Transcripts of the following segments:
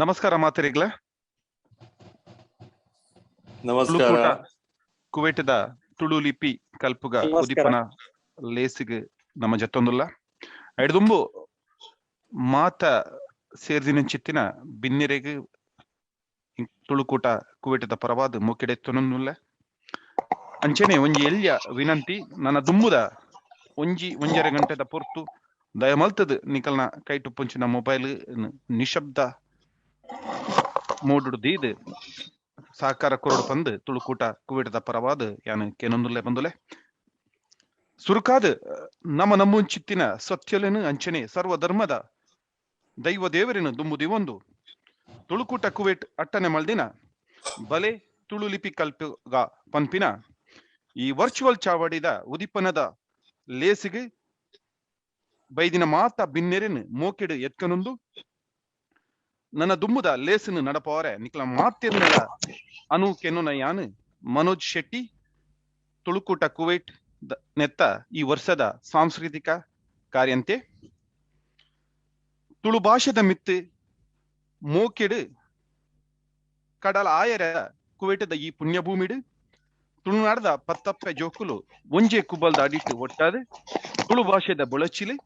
ನಮಸ್ಕಾರ ಮಾತೆರೆಗ್ಲ. ನಮಸ್ಕಾರ. ತುಳುಕೂಟ ಕುವೇಟದ ತುಳು ಲಿಪಿ ಕಲ್ಪುಗ ನಮಸ್ಕಾರ. ಉದಿಪನ ಲೇಸಿಗ್ ನಮ್ಮ ಜತ್ತೊಂದುಲ್ಲ. ಐಡ್ದುಂಬು ಮಾತ ಸೇರ್ದಿನಂಚಿತ್ತಿನ ಬಿನ್ನೆರೆಗ್ ತುಳುಕೂಟ ಕುವೇಟದ ಪರವಾದ್ ಮೋಕೆಡೆತ್ತೊನೊಂದುಲ್ಲ. ಅಂಚನೆ ಒಂಜಿ ಎಲ್ಯ ವಿನಂತಿ, ನನ್ನ ದುಂಬುದ ಒಂಜಿ ಒಂಜರೆ ಗಂಟೆದ ಪೊರ್ತು ದಯಮಲ್ತದ್ ನಿಕಲ್ನ ಕೈಟುಪ್ಪುಂಚಿನ ಮೊಬೈಲ್ ನಿಶಬ್ದ ಮೋಡುಡು ದೀದ್ ಸಹಕಾರ ಕೊರಡು ಪಂದ್ ತುಳುಕೂಟ ಕುವೇಟದ ಪರವಾದ್ ಯಾನ್ ಕೇನೊಂದುಲ್ಲೆ ಬಂದುಲೆ. ಸುರುಕಾದ್ ನಮ್ಮ ನಮ್ಮುಂಚಿತ್ತಿನ ಸತ್ಯಲೆನು ಅಂಚನೆ ಸರ್ವ ಧರ್ಮದ ದೈವ ದೇವರಿನ ದುಂಬು ದಿವೊಂದು ತುಳುಕೂಟ ಕುವೇಟ್ ಅಟ್ಟನೆ ಮಲ್ದಿನ ಬಲೆ ತುಳು ಲಿಪಿ ಕಲ್ಪುಗ ಪನ್ಪಿನ ಈ ವರ್ಚುವಲ್ ಚಾವಡಿದ ಉದಿಪನದ ಲೇಸಿಗೆ ಬೈದಿನ ಮಾತ ಬಿನ್ನೆರೆನ್ ಮೋಕೆಡ್ ಎತ್ಕನೊಂದು ನನ್ನ ದುಂಬುದ ಲೇಸನ್ನು ನಡಪವರೆ ನಿಕ್ಲ ಮಾತಿರ್ನೆಲ ಅನು ಕೆನುನ ಯಾನ್ ಮನೋಜ್ ಶೆಟ್ಟಿ ತುಳುಕೂಟ ಕುವೈಟ್ ನೆತ್ತ ಈ ವರ್ಷದ ಸಾಂಸ್ಕೃತಿಕ ಕಾರ್ಯಂತೆ. ತುಳು ಭಾಷೆದ ಮಿತ್ತು ಮೋಕೆಡ್ ಕಡಲ ಆಯರ ಕುವೈಟದ ಈ ಪುಣ್ಯಭೂಮಿಡ್ ತುಳುನಾಡದ ಪತ್ತಪ್ಪೆ ಜೋಕುಲು ಒಂಜೆ ಕುಬಲ್ದ ಅಡಿಟ್ಟು ಒಟ್ಟಾದ ತುಳು ಭಾಷೆದ ಬೊಳಚಿಲೆ,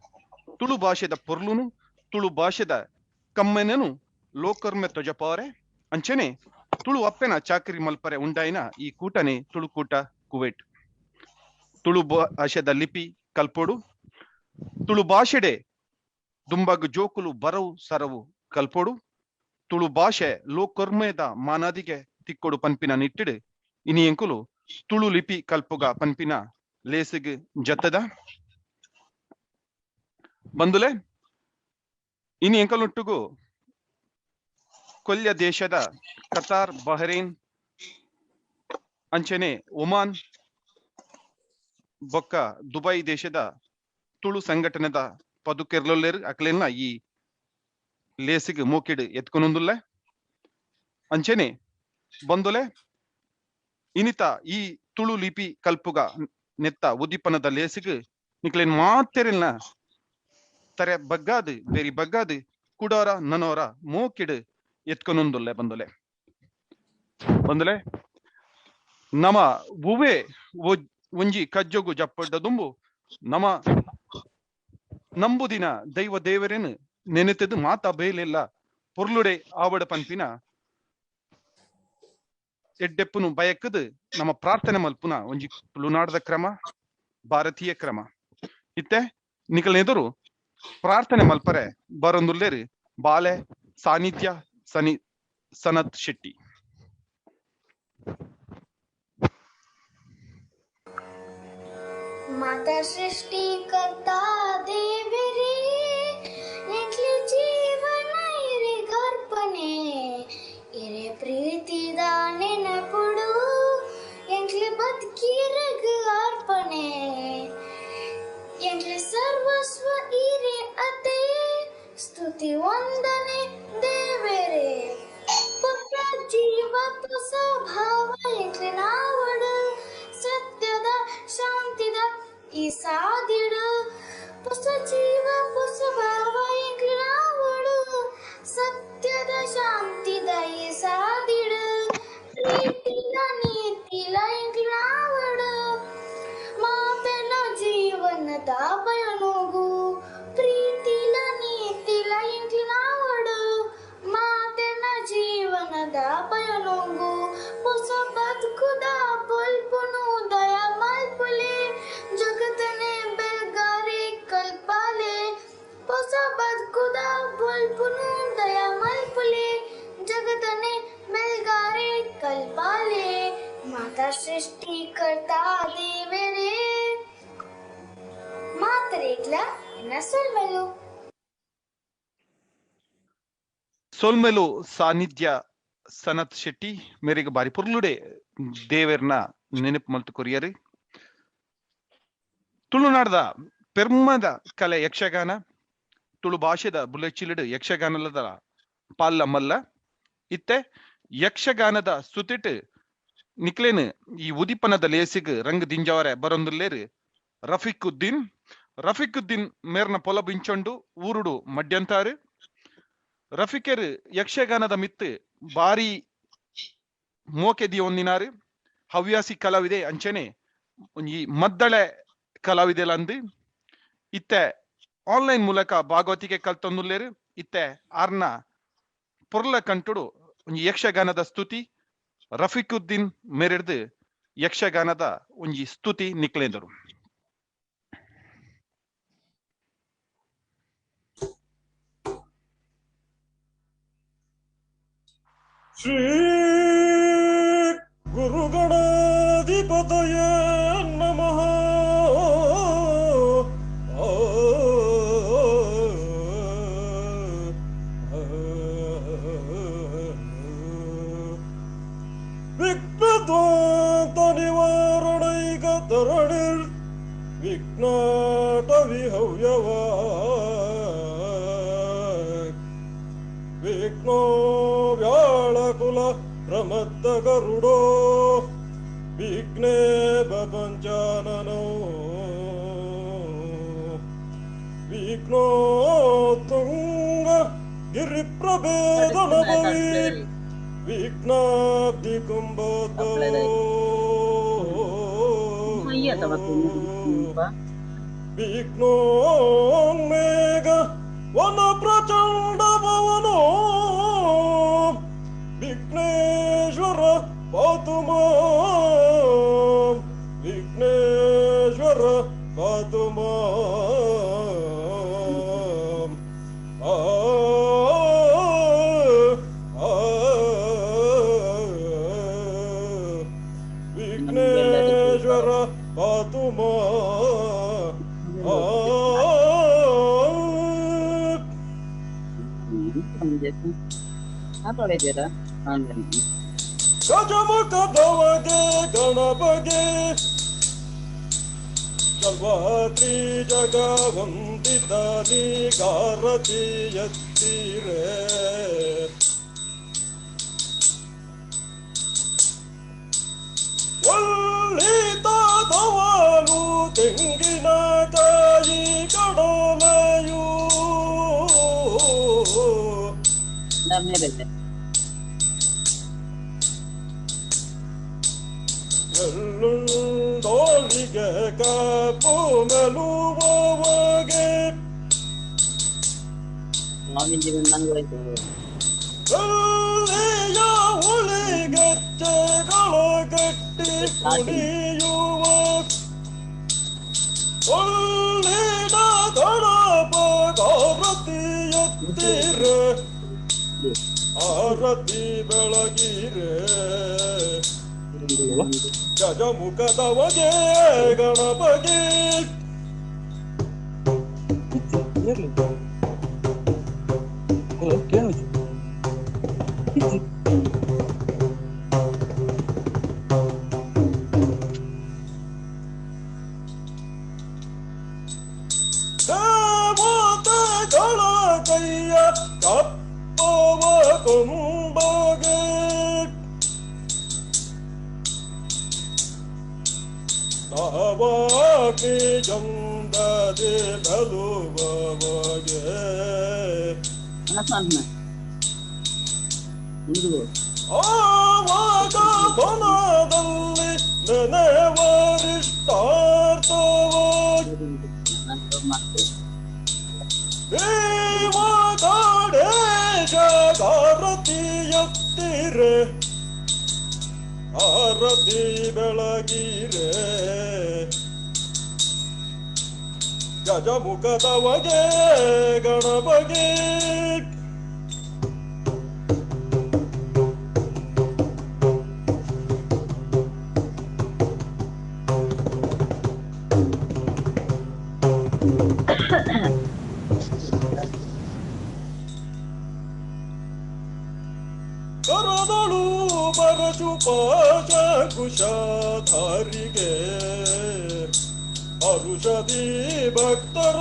ತುಳು ಭಾಷೆದ ಪೊರ್ಲುನು, ತುಳು ಭಾಷೆದ ಕಮ್ಮೆನನು ಲೋಕರ್ಮೆ ತೊಜಪಾರೆ ಅಂಚನೆ ತುಳು ಅಪ್ಪೆನ ಚಾಕರಿ ಮಲ್ಪರೆ ಉಂಡಾಯಿನ ಈ ಕೂಟನೆ ತುಳುಕೂಟ ಕುವೈಟ್. ತುಳು ಭಾಷೆದ ಲಿಪಿ ಕಲ್ಪೋಡು, ತುಳು ಭಾಷೆಡೆ ದುಂಬಗ್ ಜೋಕುಲು ಬರವು ಸರವು ಕಲ್ಪೋಡು, ತುಳು ಭಾಷೆ ಲೋಕರ್ಮೆದ ಮಾನಾದಿಗೆ ತಿಕ್ಕೊಡು ಪನ್ಪಿನ ನಿಟ್ಟಿಡು ಇನಿ ಎಂಕುಲು ತುಳು ಲಿಪಿ ಕಲ್ಪುಗ ಪನ್ಪಿನ ಲೇಸಿಗ್ ಜತ್ತದ ಬಂದುಲೆ. ಇನಿ ಎಂಕಲುಟ್ಟುಗು ಕೊಲ್ಯ ದೇಶದ ಕತಾರ್, ಬಹ್ರೇನ್ ಅಂಚನೆ ಒಮಾನ್ ಬೊಕ್ಕ ದುಬೈ ದೇಶದ ತುಳು ಸಂಘಟನೆದ ಪದುಕೆರ್ಲೊಲ್ಲೆರ್ ಅಕ್ಲೆನ್ನ ಈ ಲೇಸಿಗ್ ಮೋಕಿಡ್ ಎತ್ಕೊನೊಂದುಲ್ಲೆ. ಅಂಚನೆ ಬಂದುಲೆ ಇನಿತ ಈ ತುಳು ಲಿಪಿ ಕಲ್ಪುಗ ನೆತ್ತ ಉದಿಪನದ ಲೇಸಿಗ್ ನಿಕ್ಲೆನ್ ಮಾತೆರೆಲ್ನ ತರೆ ಬಗ್ಗಾದ್ ಬೇರಿ ಬಗ್ಗಾದ್ ಕುಡೋರ ನನೋರ ಮೋಕಿಡ್ ಎತ್ಕೊನೊಂದುಲ್ಲೆ ಬಂದುಲೆ. ಬಂದುಲೆ ನಮ ಉವೆ ಒಂಜಿ ಕಜ್ಜೊಗು ಜಪ್ಪಡ್ಡ ದುಂಬು ನಮ ನಂಬುದಿನ ದೈವ ದೇವರೇನು ನೆನೆತದು ಮಾತಾ ಬೇಲೆಲ್ಲ ಪೊರ್ಲುಡೆ ಆವಡ ಪನ್ಪಿನ ಎಡ್ಡೆಪ್ಪುನು ಬಯಕದು ನಮ್ಮ ಪ್ರಾರ್ಥನೆ ಮಲ್ಪುನ ಒಂಜಿ ತುಳುನಾಡದ ಕ್ರಮ, ಭಾರತೀಯ ಕ್ರಮ. ಇತ್ತೆ ನಿಕಲೆದುರು ಪ್ರಾರ್ಥನೆ ಮಲ್ಪರೆ ಬರೊಂದುಲ್ಲೇರು ಬಾಲೆ ಸಾನ್ನಿಧ್ಯ ಸನಿ ಸನತ್ ಶೆಟ್ಟಿ. ಮಾತಾ ಸೃಷ್ಟಿಕರ್ತ ದೇವರೇ, ಎಂಕ್ಲೆ ಜೀವನ ಇರೆ ಗರ್ಪಣೆ, ಇರೆ ಪ್ರೀತಿದ ನೆನಪುಡು ಎಂಕ್ಲೆ ಬದುಕಿರಗ್ ಅರ್ಪಣೆ, ಎಂಕ್ಲೆ ಸರ್ವಸ್ವ ಇರೆ ಅತೆ ಸ್ತುತಿ ವಂದನೆ ದೇವರೇ. ಪುತ್ರ ಜೀವ ಪುಸ ಭಾವ ಎಂಕ್ಲೆ ನಾವಡು ಸತ್ಯದ ಶಾಂತಿದ ಈ ಸಾದಿಡು, ಪುಸ ಜೀವ ಪುಸ ಭಾವ ಎಂಕ್ಲೆ ನಾವಡು ಸತ್ಯದ ಶಾಂತಿದ ಈ ಸಾದಿಡು, ಪ್ರೀತಿಲ ನೀತಿಲ ಎಂಕ್ಲೆ ನಾವಡು ಮಾತೆನ ಜೀವನದ ಬಯನುಗು, ಪ್ರೀತಿಲ ನೀತಿಲ ಎಂಕ್ಲೆ ನಾವಡು ಮಾತೆನ ಜೀವನದ ಬಯನುಗು, ಪೊಸ ಬದುಕುದ ಬೊಲ್ಪುನು ದಯ ಮಲ್ಪುಲೆ, ಜಗತ್ತನೆ ಬೆಲ್ಗಾರಿ ಕಲ್ಪಾಲೆ, ಪೊಸ ಬದುಕುದ ಬೊಲ್ಪುನು ದಯ ಮಲ್ಪುಲೆ, ಜಗತ್ತನೆ ಬೆಲ್ಗಾರಿ ಕಲ್ಪಾಲೆ. ಮಾತಾ ಸೃಷ್ಟಿಕರ್ತ ದೇವರೇ ಮಾತರೇಗ್ಲ ಎನ್ನ ಸೊಲ್ಮೆಲು. ಸೊಲ್ಮೆಲು ಸಾನ್ನಿಧ್ಯ ಸನತ್ ಶೆಟ್ಟಿ ಮೇರೆಗೆ ಬಾರಿ ಪೊರ್ಲುಡೆ ದೇವೆರ್ನ ನೆನಪು ಮಲ್ತು ಕೊರಿಯರು. ತುಳುನಾಡದ ಪೆರ್ಮದ ಕಲೆ ಯಕ್ಷಗಾನ, ತುಳು ಭಾಷೆದ ಬುಲೆಚಿಲಿಡು ಯಕ್ಷಗಾನದ ಪಾಲ್ಲ ಮಲ್ಲ. ಇತ್ತೆ ಯಕ್ಷಗಾನದ ಸುತಿಟ್ ನಿಕ್ಲೇನು ಈ ಉದಿಪನದ ಲೇಸಿಗ್ ರಂಗ್ ದಿಂಜವರೆ ಬರೊಂದುಲ್ಲೇರು ರಫೀಕುದ್ದೀನ್. ರಫೀಕುದ್ದೀನ್ ಮೇರ್ನ ಪೊಲ ಬಿಂಚೊಂಡು ಊರುಡು ಮಡ್ಯಂತಾರು. ರಫಿಕೆರ್ ಯಕ್ಷಗಾನದ ಮಿತ್ತು ಬಾರಿ ಮೋಕೆದಿ ಒಂದಿನಾರು ಹವ್ಯಾಸಿ ಕಲಾವಿದೆ ಅಂಚನೆ ಒಂಜಿ ಮದ್ದಳೆ ಕಲಾವಿದೆಲಂದು ಇತ್ತೆ ಆನ್ಲೈನ್ ಮೂಲಕ ಭಾಗವತಿಕೆ ಕಲ್ತೊಂದುಲ್ಲೇರು. ಇತ್ತೆ ಆರ್ನ ಪೊರ್ಲ ಕಂಟುಡು ಒಂಜಿ ಯಕ್ಷಗಾನದ ಸ್ತುತಿ ರಫೀಕುದ್ದೀನ್ ಮೇರೆಡ್ದು ಯಕ್ಷಗಾನದ ಒಂಜಿ ಸ್ತುತಿ ನಿಕ್ಲೇಂದರು. ಶ್ರೀ ಗುರುಗಣಾಧಿಪತಯೇ ನಮಃ. ವಿಘ್ನದ್ವಾಂತ ನಿವಾರಣೈಕ ತರಣಿರ್ ವಿಘ್ನಾಟ ವಿಹವ್ಯವ ವಿಘ್ನೋ ವ್ಯಾಳಕುಲ ಪ್ರಮತ್ತ ಗರುಡೋ ವಿಘ್ನೇ ಪಂಚಾನನೋ ವಿಘ್ನೋ ತುಂಗ ಗಿರಿಪ್ರಭೇದನ ಭವಿ ವಿಘ್ನಾಬ್ಧಿ ಕುಂಭೋದ್ಭವೋ ವಿಘ್ನೋನ್ಮೇಘ ವನ ಪ್ರಚಂಡ ಭವನೋ ವಿಘ್ನೇಶ್ವರ ಪಾತು ಮಾಂ ವಿಘ್ನೇಶ್ವರ ಪಾತು ಮಾಂ. ಆ ವಿಘ್ನೇಶ್ವರ ಪಾತು ಮಾಂ. ಗಜಮುಖದವಗೆ ಗಣಪಗೆ ಚಲ್ವಾತ್ರಿ ಜಗ ವಂದಿತ ನಿಗಾರತಿ ಎತ್ತೀರೆ ಒಳ್ಳಿತದವನು ತೆಂಗಿನಕಾಯಿ ಕಡಲೆಯೂ ಎಲ್ಲುಂಡೋಳಿಗೆ ಕಪ್ಪು ಮೆಲುವವಗೆ ಎಲ್ಲಿಯ ಉಳಿಗೆಚ್ಚೆಗಳ ಕಟ್ಟಿ ಕುಣಿಯುವ ಒಳ್ಳಿನ ಗಣಪಗಾರತಿಯತ್ತಿರೆ ಆರತಿ ಬೆಳಗಿರೆ ಗಜಮುಖದವಗೆ ಗಣಪಗೆ ದೇವತೆಗಳ ಕೈಯ ಕಪ್ಪವ ಕೊಂಬಗೆ ನಾವಾಕಿ ಚಂದದೆ ಬಲುವವಗೆ ಆವಾಗ ಬನದಲ್ಲಿ ನೆನೆವರಿಷ್ಟಾರ್ಥವಾಗಿ ದೇವ ಗಣೇಶ ಆರತಿಯತ್ತಿರೆ ಆರತಿ ಬೆಳಗಿರೆ ಗಜಮುಖದವಗೆ ಗಣಪಗೆ ಕರದಳು ಪರಶು ಪಾಶ ಕುಶಧಾರಿಗೆ ಅರುಷಧಿ ಭಕ್ತರ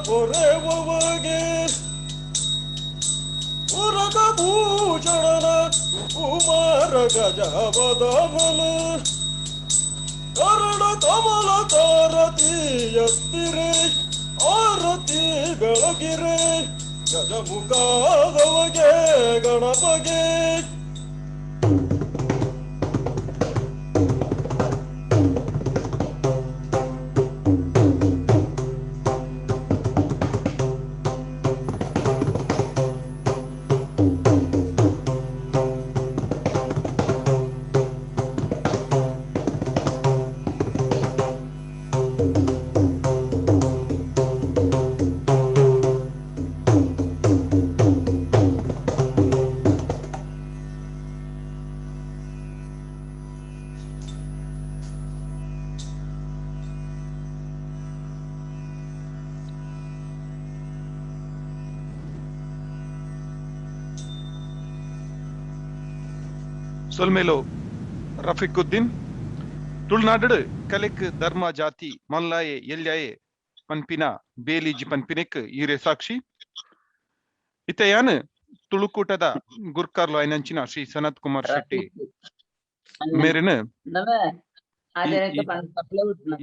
ಪೊರೆವಗೆ ಉರಗಭೂಷಣನ ಕುಮಾರ ಗಜವದನನ ಕರಣ ಕಮಲ ಕಾರತಿ ಎತ್ತಿರೆ ಆರತಿ ಬೆಳಗಿರೆ ಗಜಮುಖಾದವಗೆ ಗಣಪಗೆ. ಸೊಲ್ಮೇಲೋ ರಫೀಕುದ್ದೀನ್. ತುಳುನಾಡು ಕಲೆಕ್ ಧರ್ಮ ಜಾತಿ ಮಲ್ಲಾಯೆ ಎಲ್ಯಾಯೆ ಪನ್ಪಿನ ಬೇಲಿಜಿ ಪನ್ಪಿನೆಕ್ ಈರೆ ಸಾಕ್ಷಿ. ಇತೆಯಾನ್ ತುಳುಕೂಟದ ಗುರ್ಕಾರ್ಲು ಐನಂಚಿನ ಶ್ರೀ ಸನತ್ ಕುಮಾರ್ ಶೆಟ್ಟಿ ಮೇರಿನ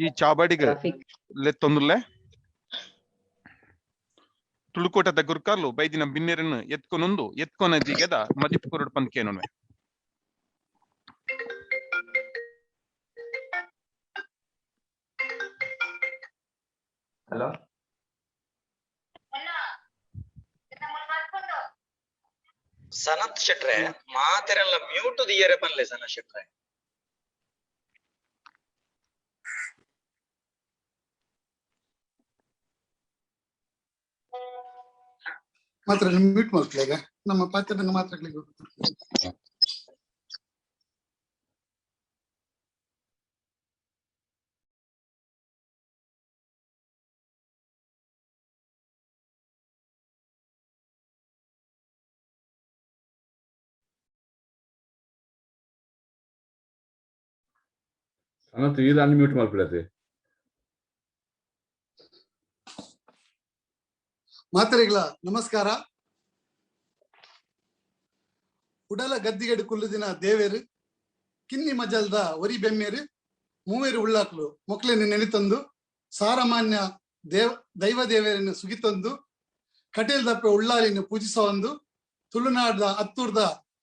ಈ ಚಾಬಡಿಗೆ ಲೆತ್ತೊಂದುಲ್ಲೆ. ತುಳುಕೂಟದ ಗುರ್ಕಾರ್ಲು ಬೈದಿನ ಬಿನ್ನೆರನ್ನು ಎತ್ಕೊನೊಂದು ಎತ್ಕೊನದಿಗೆದ ಮದಿಪು ಕೊರಡು ಪನ್ಕೇನೊನ್ವೆ. ಹಲೋ ಸನತ್ ಶೆಟ್ರೆ ಮಾತೆರೆಲ್ಲ ಮ್ಯೂಟ್ ದಿಯರೆ ಪನ್ಲೆ ಸನತ್ ಶೆಟ್ರೆ. ಮಾತ್ರ ಮ್ಯೂಟ್ ಮಾಡ್ತಲೇ ಈಗ ನಮ್ಮ ಪಾತ್ರದಂಗ ಮಾತ್ರ ಸನತ್ ಈರ್ ಅನ್ಮ್ಯೂಟ್ ಮಾಡ್ಬಿಡತ್ತೆ. ಮಾತರಿಗಳ ನಮಸ್ಕಾರ. ಉಡಲ ಗದ್ದಿಗಡು ಕುಲ್ಲುದಿನ ದೇವೇರು ಕಿನ್ನಿ ಮಜಲ್ದ ಒರಿ ಬೆಮ್ಮೇರು ಮೂವೇರು ಉಳ್ಳಾಕ್ಲು ಮೊಕ್ಲೆನು ನೆನೆತಂದು ಸಾರಮಾನ್ಯ ದೈವ ದೇವರನ್ನು ಸುಗಿತಂದು ಕಟೀಲ್ ದಪ್ಪೆ ಉಳ್ಳಾಲಿನ ಪೂಜಿಸವಂದು ತುಳುನಾಡ್ದ ಅತ್ತೂರ್ದ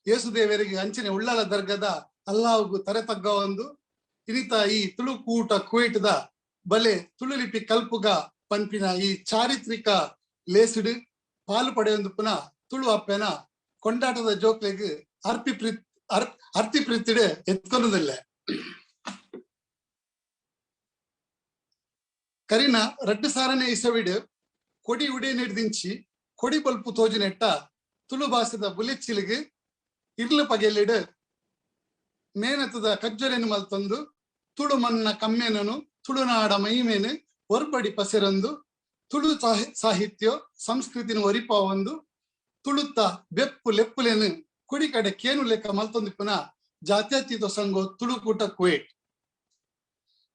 ಯೇಸುದೇವರಿಗೆ ಅಂಚಿನ ಉಳ್ಳಾಲ ದರ್ಗದ ಅಲ್ಲಾವುಗು ತರೆ ತಗ್ಗವಂದು ಇನಿತ ಈ ತುಳುಕೂಟ ಕುವೈಟ್ದ ಬಲೆ ತುಳುಲಿಪಿ ಕಲ್ಪುಗ ಪನ್ಪಿನ ಈ ಚಾರಿತ್ರಿಕ ಲೇಸಿಡು ಪಾಲು ಪಡೆಯೊಂದು ಪುನಃ ತುಳು ಅಪ್ಪೆನ ಕೊಂಡಾಟದ ಜೋಕ್ಲೆಗ್ ಅರ್ತಿ ಪ್ರೀತಿಡೆ ಎತ್ಕೊನುದಿಲ್ಲ. ಕರಿನ ರಡ್ಡು ಸಾರನೆ ಇಸವಿಡು ಕೊಡಿ ಉಡೆ ನೆಡ್ದಿಂಚಿ ಕೊಡಿ ಬಲ್ಪು ತೋಜಿನೆಟ್ಟ ತುಳು ಭಾಷೆದ ಬುಲೆಚ್ಚಿಲಿಗೆ ಇರ್ಲು ಪಗೆಲಿಡು ಮೇನತದ ಕಜ್ಜೊಲೆನು ಮಲ್ತಂದು ತುಳು ಮನ್ನ ಕಮ್ಮೇನನು ತುಳುನಾಡ ಮೈಮೇನು ಒರ್ಬಡಿ ಪಸೆರಂದು ತುಳು ಸಾಹಿತ್ಯ ಸಂಸ್ಕೃತಿನ ಒರಿಪಾವೊಂದು ತುಳುತ್ತ ಬೆಪ್ಪು ಲೆಪ್ಪುಲೇನು ಕುಡಿ ಕಡೆ ಕೇನು ಲೆಕ್ಕ ಮಲ್ತೊಂದು ಪುನಃ ಜಾತ್ಯತೀತ ಸಂಘ ತುಳುಕೂಟ ಕುವೇಟ್.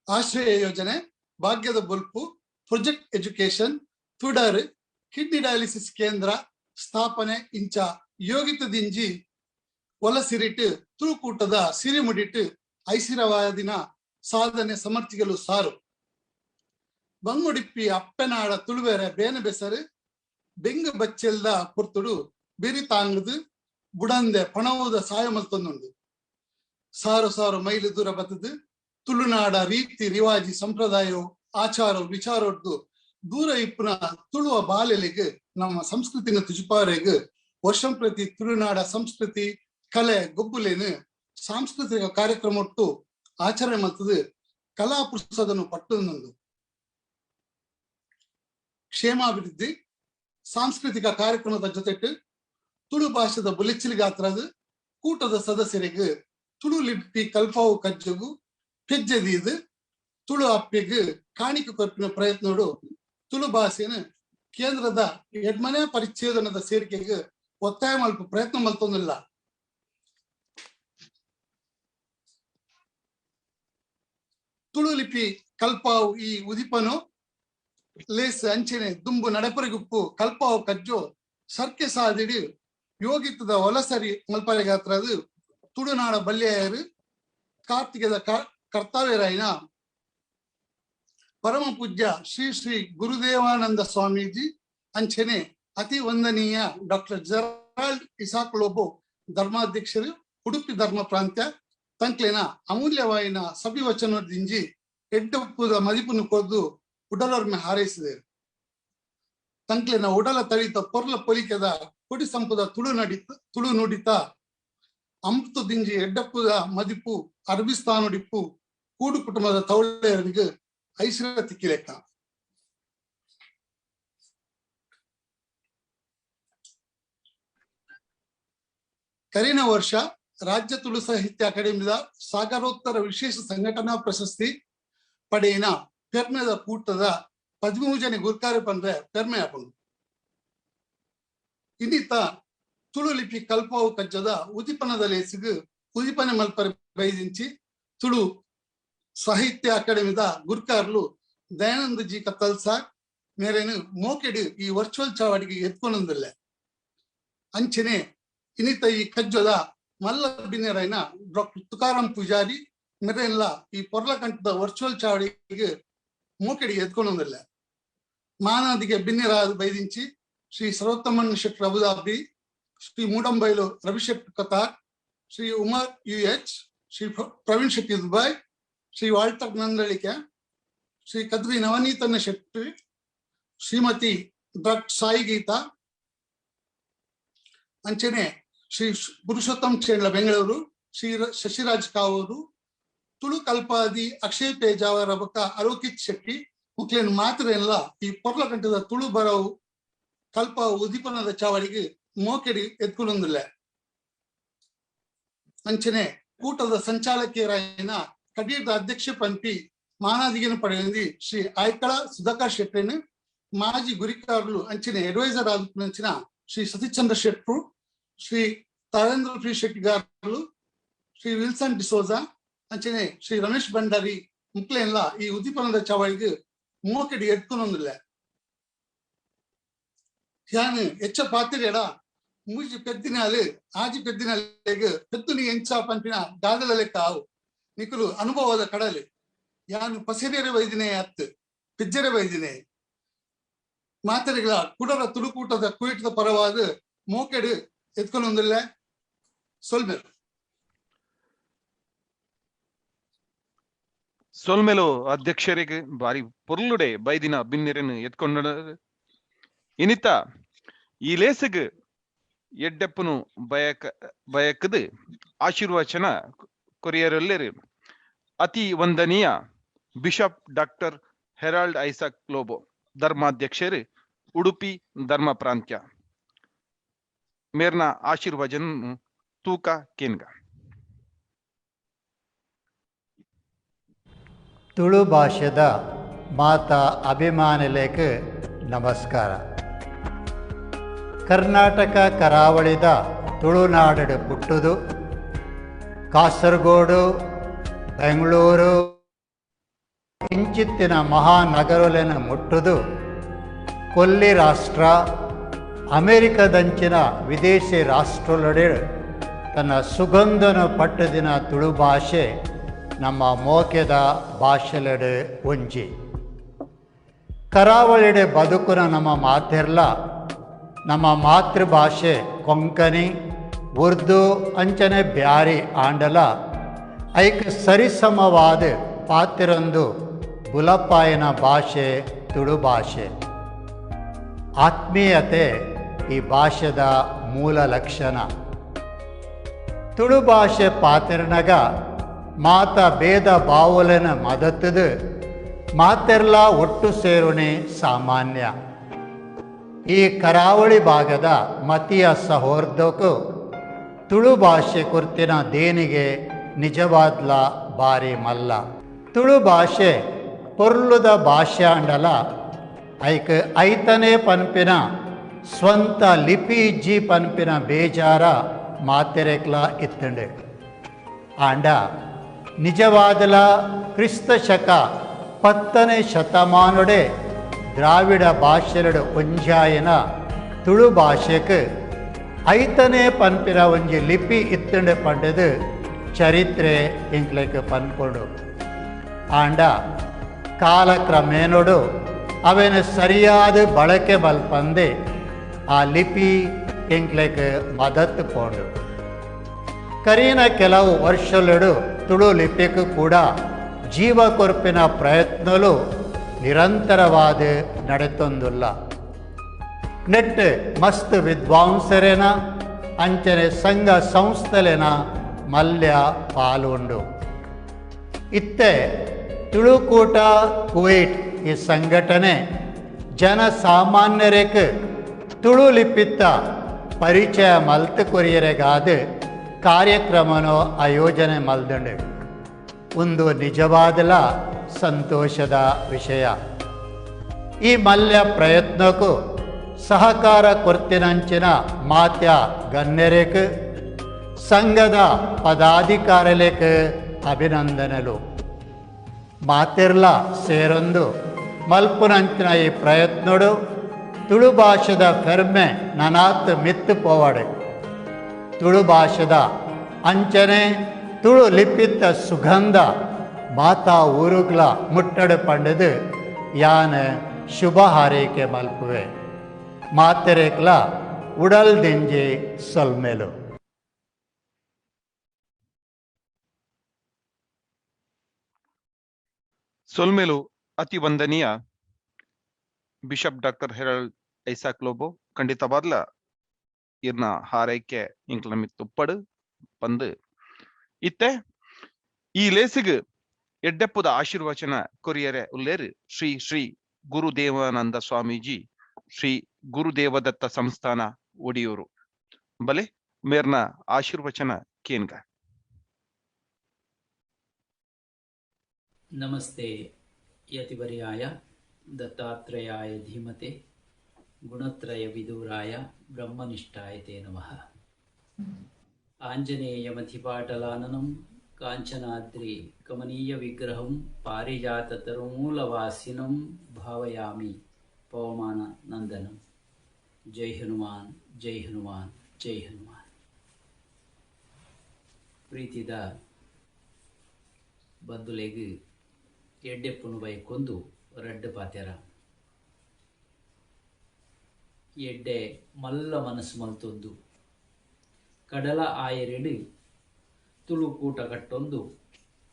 ಆಶ್ರಯ ಯೋಜನೆ, ಭಾಗ್ಯದ ಬೊಲ್ಪು, ಪ್ರೊಜೆಕ್ಟ್ ಎಜುಕೇಶನ್, ತುಡರ್, ಕಿಡ್ನಿ ಡಯಾಲಿಸಿಸ್ ಕೇಂದ್ರ ಸ್ಥಾಪನೆ ಇಂಚ ಯೋಗಿತದಿಂಜಿ ಒಲಸಿರಿಟ್ಟು ತುಳುಕೂಟದ ಸಿರಿಮುಡಿಟ್ಟು ಐಸಿರವಾದಿನ ಸಾಧನೆ ಸಮರ್ಥಿಗಳು ಸಾರು. ಬಂಗುಡಿಪ್ಪಿ ಅಪ್ಪೆನಾಡ ತುಳುವೆರೆ ಬೇನೆ ಬೆಸರು ಬೆಂಗು ಬಚ್ಚೆಲ್ದ ಪುರ್ತುಡು ಬಿರಿ ತಾಂಗದು ಬುಡಂದೆ ಪಣವುದ ಸಾಯ ಮಲ್ತೊಂದುಂಡು. ಸಾರು ಸಾರು ಮೈಲು ದೂರ ಬತ್ತದು ತುಳುನಾಡ ರೀತಿ ರಿವಾಜಿ ಸಂಪ್ರದಾಯ ಆಚಾರ ವಿಚಾರೊಡ್ದು ದೂರ ಇಪ್ಪುನ ತುಳುವ ಬಾಲೆಲಿಗ್ ನಮ್ಮ ಸಂಸ್ಕೃತಿನ ತುಜುಪಾರೆಗ್ ವರ್ಷಂ ಪ್ರತಿ ತುಳುನಾಡ ಸಂಸ್ಕೃತಿ ಕಲೆ ಗೊಬ್ಬುಲೇನು ಸಾಂಸ್ಕೃತಿಕ ಕಾರ್ಯಕ್ರಮ ಒಟ್ಟು ಆಚರಣೆ ಮಲ್ತದು ಕಲಾ ಪುರುಷದನ್ನು ಪಟ್ಟೊಂದುಂಡು. ಕ್ಷೇಮಾಭಿವೃದ್ಧಿ ಸಾಂಸ್ಕೃತಿಕ ಕಾರ್ಯಕ್ರಮದ ಜೊತೆಟ್ಟು ತುಳು ಭಾಷೆದ ಬುಲೆಚ್ಚಿಲಿಗಾತ್ರದ ಕೂಟದ ಸದಸ್ಯರಿಗೆ ತುಳು ಲಿಪಿ ಕಲ್ಪಾವು ಕಜ್ಜಗು ಪೆಜ್ಜದೀದು ತುಳು ಅಪ್ಪಿಗೆ ಕಾಣಿಕೆ ಕೊರ್ಪಿನ ಪ್ರಯತ್ನೋಡು ತುಳು ಭಾಷೆನ ಕೇಂದ್ರದ ಎಡ್ಮನೆ ಪರಿಚ್ಛೇದನದ ಸೇರಿಕೆಗೆ ಒತ್ತಾಯ ಮಲ್ಪ ಪ್ರಯತ್ನ ಮಲ್ತೊಂದಿಲ್ಲ. ತುಳು ಲಿಪಿ ಕಲ್ಪಾವು ಈ ಉದಿಪನು ಲೇಸ್ ಅಂಚನೆ ದುಂಬು ನಡೆಪರಿಗುಪ್ಪು ಕಲ್ಪಾವು ಕಜ್ಜು ಸರ್ಕೆ ಸಾದಿಡಿ ಯೋಗಿತದ ಒಲಸರಿ ಮಲ್ಪರೆಗಾತ್ರದ ತುಳುನಾಡ ಬಲ್ಯರು ಕಾರ್ತಿಕದ ಕರ್ತವ್ಯರಾಯನ ಪರಮ ಪೂಜ್ಯ ಶ್ರೀ ಶ್ರೀ ಗುರುದೇವಾನಂದ ಸ್ವಾಮೀಜಿ ಅಂಚನೆ ಅತಿ ವಂದನೀಯ ಡಾಕ್ಟರ್ ಜೆರಾಲ್ಡ್ ಇಸಾಕ್ ಲೋಬೋ ಧರ್ಮಾಧ್ಯಕ್ಷರು ಉಡುಪಿ ಧರ್ಮ ಪ್ರಾಂತ್ಯ ತಂಕ್ಲೆನ ಅಮೂಲ್ಯವಾಯಿನ ಸಭಿವಚನದಿಂಜಿ ಎಡ್ಡಪ್ಪುದ ಮದಿಪುನು ಕೊದ್ದು ಉಡಲೊರ್ಮೆ ಹಾರೈಸಿದರು. ತಂಕ್ಲೆನ ಉಡಲ ತಳಿತ ಪೊರ್ಲ ಪೊಲಿಕೆದ ಕೊಡಿ ಸಂಪದ ತುಳು ನುಡಿತ ಅಮೃತ ದಿಂಜಿ ಎಡ್ಡಪ್ಪುದ ಮದಿಪು ಅರಬಿಸ್ತಾನುಡಿಪ್ಪು ಕೂಡು ಕುಟುಂಬದ ತೌಳೆಯರಿಗೆ ಐಶ್ವರ್ಯ ತಿಕ್ಕಿಲೆಕ್ಕ. ಕರಿನ ವರ್ಷ ರಾಜ್ಯ ತುಳು ಸಾಹಿತ್ಯ ಅಕಾಡೆಮಿದ ಸಾಗರೋತ್ತರ ವಿಶೇಷ ಸಂಘಟನಾ ಪ್ರಶಸ್ತಿ ಪಡೆಯಿನ ಪೆರ್ಮೆದ ಕೂಟದ 13 ಜನ ಗುರ್ಕಾರೆ ಪಂದ್ರೆ ಪೆರ್ಮೆ ಆಪುಂಡು. ಇನ್ನಿತ ತುಳು ಲಿಪಿ ಕಲ್ಪಾವು ಕಜ್ಜದ ಉದಿಪನದ ಲೇಸಿಗು ಉದಿಪನೆ ಮಲ್ಪರೆ ಬೈದಿಂಚಿ ತುಳು ಸಾಹಿತ್ಯ ಅಕಾಡೆಮಿದ ಗುರ್ಕಾರ್ಲು ದಯಾನಂದ ಜಿ ಕತ್ತಲ್ಸಾರ್ ಮೇರೇನು ಮೋಕೆಡು ಈ ವರ್ಚುವಲ್ ಚಾವಡಿಗೆ ಎತ್ಕೊಂಡೊಂದಿಲ್ಲ. ಅಂಚನೆ ಇನ್ನಿತ ಈ ಕಜ್ಜದ ಮಲ್ಲ ಬಿನ್ನೆರೈನ ಡಾಕ್ಟರ್ ತುಕಾರಾಮ್ ಪೂಜಾರಿ ಮೆರೆಲ್ಲ ಈ ಪೊರ್ಲಕಂಠದ ವರ್ಚುವಲ್ ಚಾವಡಿಗೆ ಮೋಕೆಡಿಗೆ ಎತ್ಕೊಂಡೊಂದಿಲ್ಲ. ಮಾನಾದಿಗೆ ಬಿನ್ನೆರಾದ ಬೈದಿಂಚಿ Shri Sarvothaman Shettar Abu Dhabi, Shri Moodambailu Ravi Shetty Qatar, Shri Umar UH, Shri Praveen Shetty Dubai, Shri Walter Nandalike, Shri Kadri Navaneethanna Shetty, Shrimati doctor Sai Geetha, ಅಂಚನೆ ಶ್ರೀ ಪುರುಷೋತ್ತಮ್ ಚೇಂಡ್ಲ ಬೆಂಗಳೂರು, ಶ್ರೀ ಶಶಿರಾಜ್ ಕಾವೂರು, ತುಳು ಕಲ್ಪಾದಿ ಅಕ್ಷಯ್ ಪೇಜಾವರ ಬೊಕ್ಕ ಅರೋಕಿತ್ ಶೆಟ್ಟಿ ಮುಕ್ಲೇನ್ ಮಾತ್ರ ಎಲ್ಲ ಈ ಪೊರ್ಲಕಂಠದ ತುಳು ಬರವು ಕಲ್ಪ ಉದೀಪನದ ಚಾವಡಿಗೆ ಮೋಕೆಡಿ ಎತ್ಕೊಂಡೊಂದಿಲ್ಲ. ಅಂಚನೆ ಕೂಟದ ಸಂಚಾಲಕಿಯರಾಯಿನ ಕಡೀರದ ಅಧ್ಯಕ್ಷ ಪಂಪಿ ಮಾನಾದಿಗೆನು ಪಡೆಯುಂದಿ ಶ್ರೀ ಆಯ್ಕಳ ಸುಧಾಕರ್ ಶೆಟ್ಟಿನ ಮಾಜಿ ಗುರಿಕಾರ್ಲು ಅಂಚನೆ ಅಡ್ವೈಸರ್ ಆದ ಶ್ರೀ ಸತೀಶ್ಚಂದ್ರ ಶೆಟ್ರು, ಶ್ರೀ ತಾರೇಂದ್ರ ಪಿ ಶೆಟ್ಟಿಗಾರ್ಲು, ಶ್ರೀ ವಿಲ್ಸನ್ ಡಿಸೋಜಾ, ಅಂಚನೆ ಶ್ರೀ ರಮೇಶ್ ಭಂಡಾರಿ ಮುಕ್ಲೇನ್ಲ ಈ ಉದ್ದೀಪನದ ಚಾವಳಿಗೆ ಮೋಕೆಡಿ ಎತ್ಕೊಂಡೊಂದಿಲ್ಲ. ಯಾನು ಹೆಚ್ಚ ಪಾತಿರೆಡ ಮೂಜಿ ಪೆದ್ದಿನಾಲು ಆಜಿ ಪೆದ್ದಿನಾಲೆಗ್ ಪೆದ್ದುನಿ ಎಂಚ ಪಂಪಿನ ಗಾದಲ ಲೆಕ್ಕ ಆವು ನಿಕುಲು ಅನುಭವದ ಕಡಲು. ಯಾನು ಪಸಿರಿಯರೆ ವೈದಿನೇ ಅತ್ತು ಪಿಜ್ಜರೆ ವೈದಿನೇ ಮಾತೆರೆಗಳ ಕುಡರ ತುಳುಕೂಟದ ಕುಯಿಟದ ಪರವಾದ ಮೋಕೆಡು ಎತ್ಕೊಂಡೊಂದಿಲ್ಲ. ಸೊಲ್ಮೆಲು ಸೊಲ್ಮೆಲು ಅಧ್ಯಕ್ಷರಿಗೆ ಬಾರಿ ಪೊರ್ಲುಡೆ ಬೈದಿನ ಬಿನ್ನೆರನ್ನು ಎತ್ಕೊಂಡ ಇನಿತ ಈ ಲೇಸಗ್ ಎಡ್ಡೆಪ್ಪನು ಬಯಕದು ಆಶೀರ್ವಚನ ಕೊರಿಯರಲ್ಲೇರು ಅತಿ ವಂದನೀಯ bishop doctor Harold Isaac Lobo ಧರ್ಮಾಧ್ಯಕ್ಷರು Udupi ಧರ್ಮ ಪ್ರಾಂತ್ಯ ಮೇರ್ನ ಆಶೀರ್ವಚನ ತೂಕ ಕೇನ್ಗ. ತುಳು ಭಾಷೆದ ಮಾತಾ ಅಭಿಮಾನಿಲೇಕ್ ನಮಸ್ಕಾರ. ಕರ್ನಾಟಕ ಕರಾವಳಿದ ತುಳುನಾಡು ಪುಟ್ಟುದು ಕಾಸರಗೋಡು, ಬೆಂಗಳೂರು ಇಂಚಿತ್ತಿನ ಮಹಾನಗರಲೆನ ಮುಟ್ಟುದು ಕೊಲ್ಲಿ ರಾಷ್ಟ್ರ ಅಮೆರಿಕದಂಚಿನ ವಿದೇಶಿ ರಾಷ್ಟ್ರಲೊಡೆ ತನ್ನ ಸುಗಂಧನ ಪಟ್ಟದಿನ ತುಳು ಭಾಷೆ ನಮ್ಮ ಮೋಕೆದ ಭಾಷೆಲೆಡೆ ಒಂಜಿ. ಕರಾವಳಿಡೆ ಬದುಕುನ ನಮ್ಮ ಮಾತೆರ್ಲ ನಮ್ಮ ಮಾತೃಭಾಷೆ ಕೊಂಕಣಿ, ಉರ್ದು ಅಂಚನೆ ಬ್ಯಾರಿ ಆಂಡಲ ಐಕ್ ಸರಿಸಮವಾದ ಪಾತಿರಂದು ಬುಲಪಾಯನ ಭಾಷೆ ತುಳು ಭಾಷೆ. ಆತ್ಮೀಯತೆ ಈ ಭಾಷೆದ ಮೂಲ ಲಕ್ಷಣ. ತುಳು ಭಾಷೆ ಪಾತಿರ್ನಗ ಮಾತ ಭೇದ ಬಾವುಲನ ಮದತ್ತದು ಮಾತೆರ್ಲ ಒಟ್ಟು ಸೇರುಣೆ ಸಾಮಾನ್ಯ. ಈ ಕರಾವಳಿ ಭಾಗದ ಮತೀಯ ಸಹೋರ್ದಕ್ಕೂ ತುಳು ಭಾಷೆ ಕುರ್ತಿನ ದೇಣಿಗೆ ನಿಜವಾದ್ಲ ಬಾರಿ ಮಲ್ಲ. ತುಳು ಭಾಷೆ ಪೊರ್ಲುದ ಭಾಷೆ ಅಂಡಲ ಐಕ್ ಐತನೇ ಪನ್ಪಿನ ಸ್ವಂತ ಲಿಪಿ ಇಜ್ಜಿ ಪನ್ಪಿನ ಬೇಜಾರ ಮಾತೆರೆಕ್ಲ ಇತ್ತಂಡೆ. ಆಂಡ ನಿಜವಾದಲ ಕ್ರಿಸ್ತ ಶಕ 10ನೇ ಶತಮಾನೊಡೆ ದ್ರಾವಿಡ ಭಾಷೆಲಡು ಒಂಜಾಯನ ತುಳು ಭಾಷೆಕ್ ಐತನೇ ಪನ್ಪಿನ ಒಂಜಿ ಲಿಪಿ ಇತ್ತಂಡೆ ಪಂಡದು ಚರಿತ್ರೆ ಇಂಕ್ಲೆಕ್ ಪನ್ಪುಂಡು. ಆಂಡ ಕಾಲಕ್ರಮೇಣೊಡು ಅವೆನ ಸರಿಯಾದ ಬಳಕೆ ಮಲ್ಪಂದೆ ಆ ಲಿಪಿ ಎಂಕ್ಲೆಗ್ ಮದತ್ ಪೋಂಡು. ಕರೀನ ಕೆಲವು ವರ್ಷಲುಡು ತುಳು ಲಿಪಿಗೂ ಕೂಡ ಜೀವ ಕೊರ್ಪಿನ ಪ್ರಯತ್ನಲು ನಿರಂತರವಾದ ನಡೆತೊಂದುಲ್ಲ. ನೆಟ್ ಮಸ್ತ್ ವಿದ್ವಾಂಸರೇನ ಅಂಚನೆ ಸಂಘ ಸಂಸ್ಥೆಲೆನ ಮಲ್ಯ ಪಾಲುಂಡು. ಇತ್ತೆ ತುಳುಕೂಟ ಕುವೈಟ್ ಈ ಸಂಘಟನೆ ಜನಸಾಮಾನ್ಯರಿಗೆ ತುಳು ಲಿಪಿತ್ತ ಪರಿಚಯ ಮಲ್ತು ಕೊರಿಯರೆಗಾದ ಕಾರ್ಯಕ್ರಮನೋ ಆಯೋಜನೆ ಮಲ್ದಂಡು. ಒಂದು ನಿಜವಾದಲ ಸಂತೋಷದ ವಿಷಯ. ಈ ಮಲ್ಯ ಪ್ರಯತ್ನಕ್ಕೂ ಸಹಕಾರ ಕೊರ್ತಿನಂಚಿನ ಮಾತ್ಯ ಗಣ್ಯರೇಕ್ ಸಂಘದ ಪದಾಧಿಕಾರಿಲೇಕ್ ಅಭಿನಂದನೆಲು. ಮಾತಿರ್ಲ ಸೇರೊಂದು ಮಲ್ಪುನಂಚಿನ ಈ ಪ್ರಯತ್ನಡು ತುಳು ಭಾಷೆದ ಫೆರ್ಮೆ ನನಾತ್ ಮಿತ್ತು ಪೋವಾಡೆ. ತುಳು ಭಾಷೆದ ಅಂಚನೆ ತುಳು ಲಿಪಿತ್ತ ಸುಗಂಧ ಮಾತಾ ಊರುಗ್ಲ ಮುಟ್ಟಡು ಪಂಡದು ಯಾನ ಶುಭ ಹಾರೈಕೆ ಮಲ್ಪುವೆ. ಮಾತೆರೇಕ್ಲ ಉಡಲ್ ದಿಂಜಿ ಸೊಲ್ಮೆಲು. ಸೊಲ್ಮೆಲು ಅತಿ ವಂದನೀಯ bishop doctor Harold Isaac Lobo ಖಂಡಿತವಾದ್ಲ ಇರ್ನ ಹಾರೈಕೆ ಇಂಕ್ಲ ಮಿತ್ತುಪ್ಪಡು ಪಂದು ಇತ್ತೆ ಈ ಲೇಸಿಗೆ ಎಡ್ಡೆಪ್ಪುದ ಆಶೀರ್ವಚನ ಕೊರಿಯರೆ ಉಲ್ಲೇರು ಶ್ರೀ ಶ್ರೀ ಗುರುದೇವಾನಂದ ಸ್ವಾಮೀಜಿ, ಶ್ರೀ ಗುರುದೇವದತ್ತ ಸಂಸ್ಥಾನ ಒಡಿಯೂರು. ಬಲೆ ಮೇರ್ನ ಆಶೀರ್ವಚನ ಕೇನ್ಗ. ನಮಸ್ತೆ ಯತಿವರ್ಯಾಯ ದತ್ತಾತ್ರೇಯಾಯ ಧೀಮತೆ ಗುಣತ್ರಯ ವಿದೂರಾಯ ಬ್ರಹ್ಮನಿಷ್ಠಾಯ ತೇ ನಮಃ. ಆಂಜನೇಯಮಧಿಪಾಟಲಾನನಂ ಕಾಂಚನಾದ್ರಿ ಕಮನೀಯ ವಿಗ್ರಹಂ ಪಾರಿಜಾತ ತರುಮೂಲವಾಸಿನಂ ಭಾವಯಾಮಿ ಪವಮಾನ ನಂದನಂ. ಜೈ ಹನುಮಾನ್, ಜೈ ಹನುಮಾನ್, ಜೈ ಹನುಮಾನ್. ಪ್ರೀತಿದ ಬಂಧುಲೆಗ್ ಎಡ್ಡೆಪ್ಪುನು ಬೈಕೊಂದು ರಡ್ಡು ಪಾತೆರ. ಎಡ್ಡೆ ಮಲ್ಲ ಮನಸ್ಸು ಮಲ್ತೊಂದು ಕಡಲ ಆಯರೆಡು ತುಳು ಕೂಟ ಕಟ್ಟೊಂದು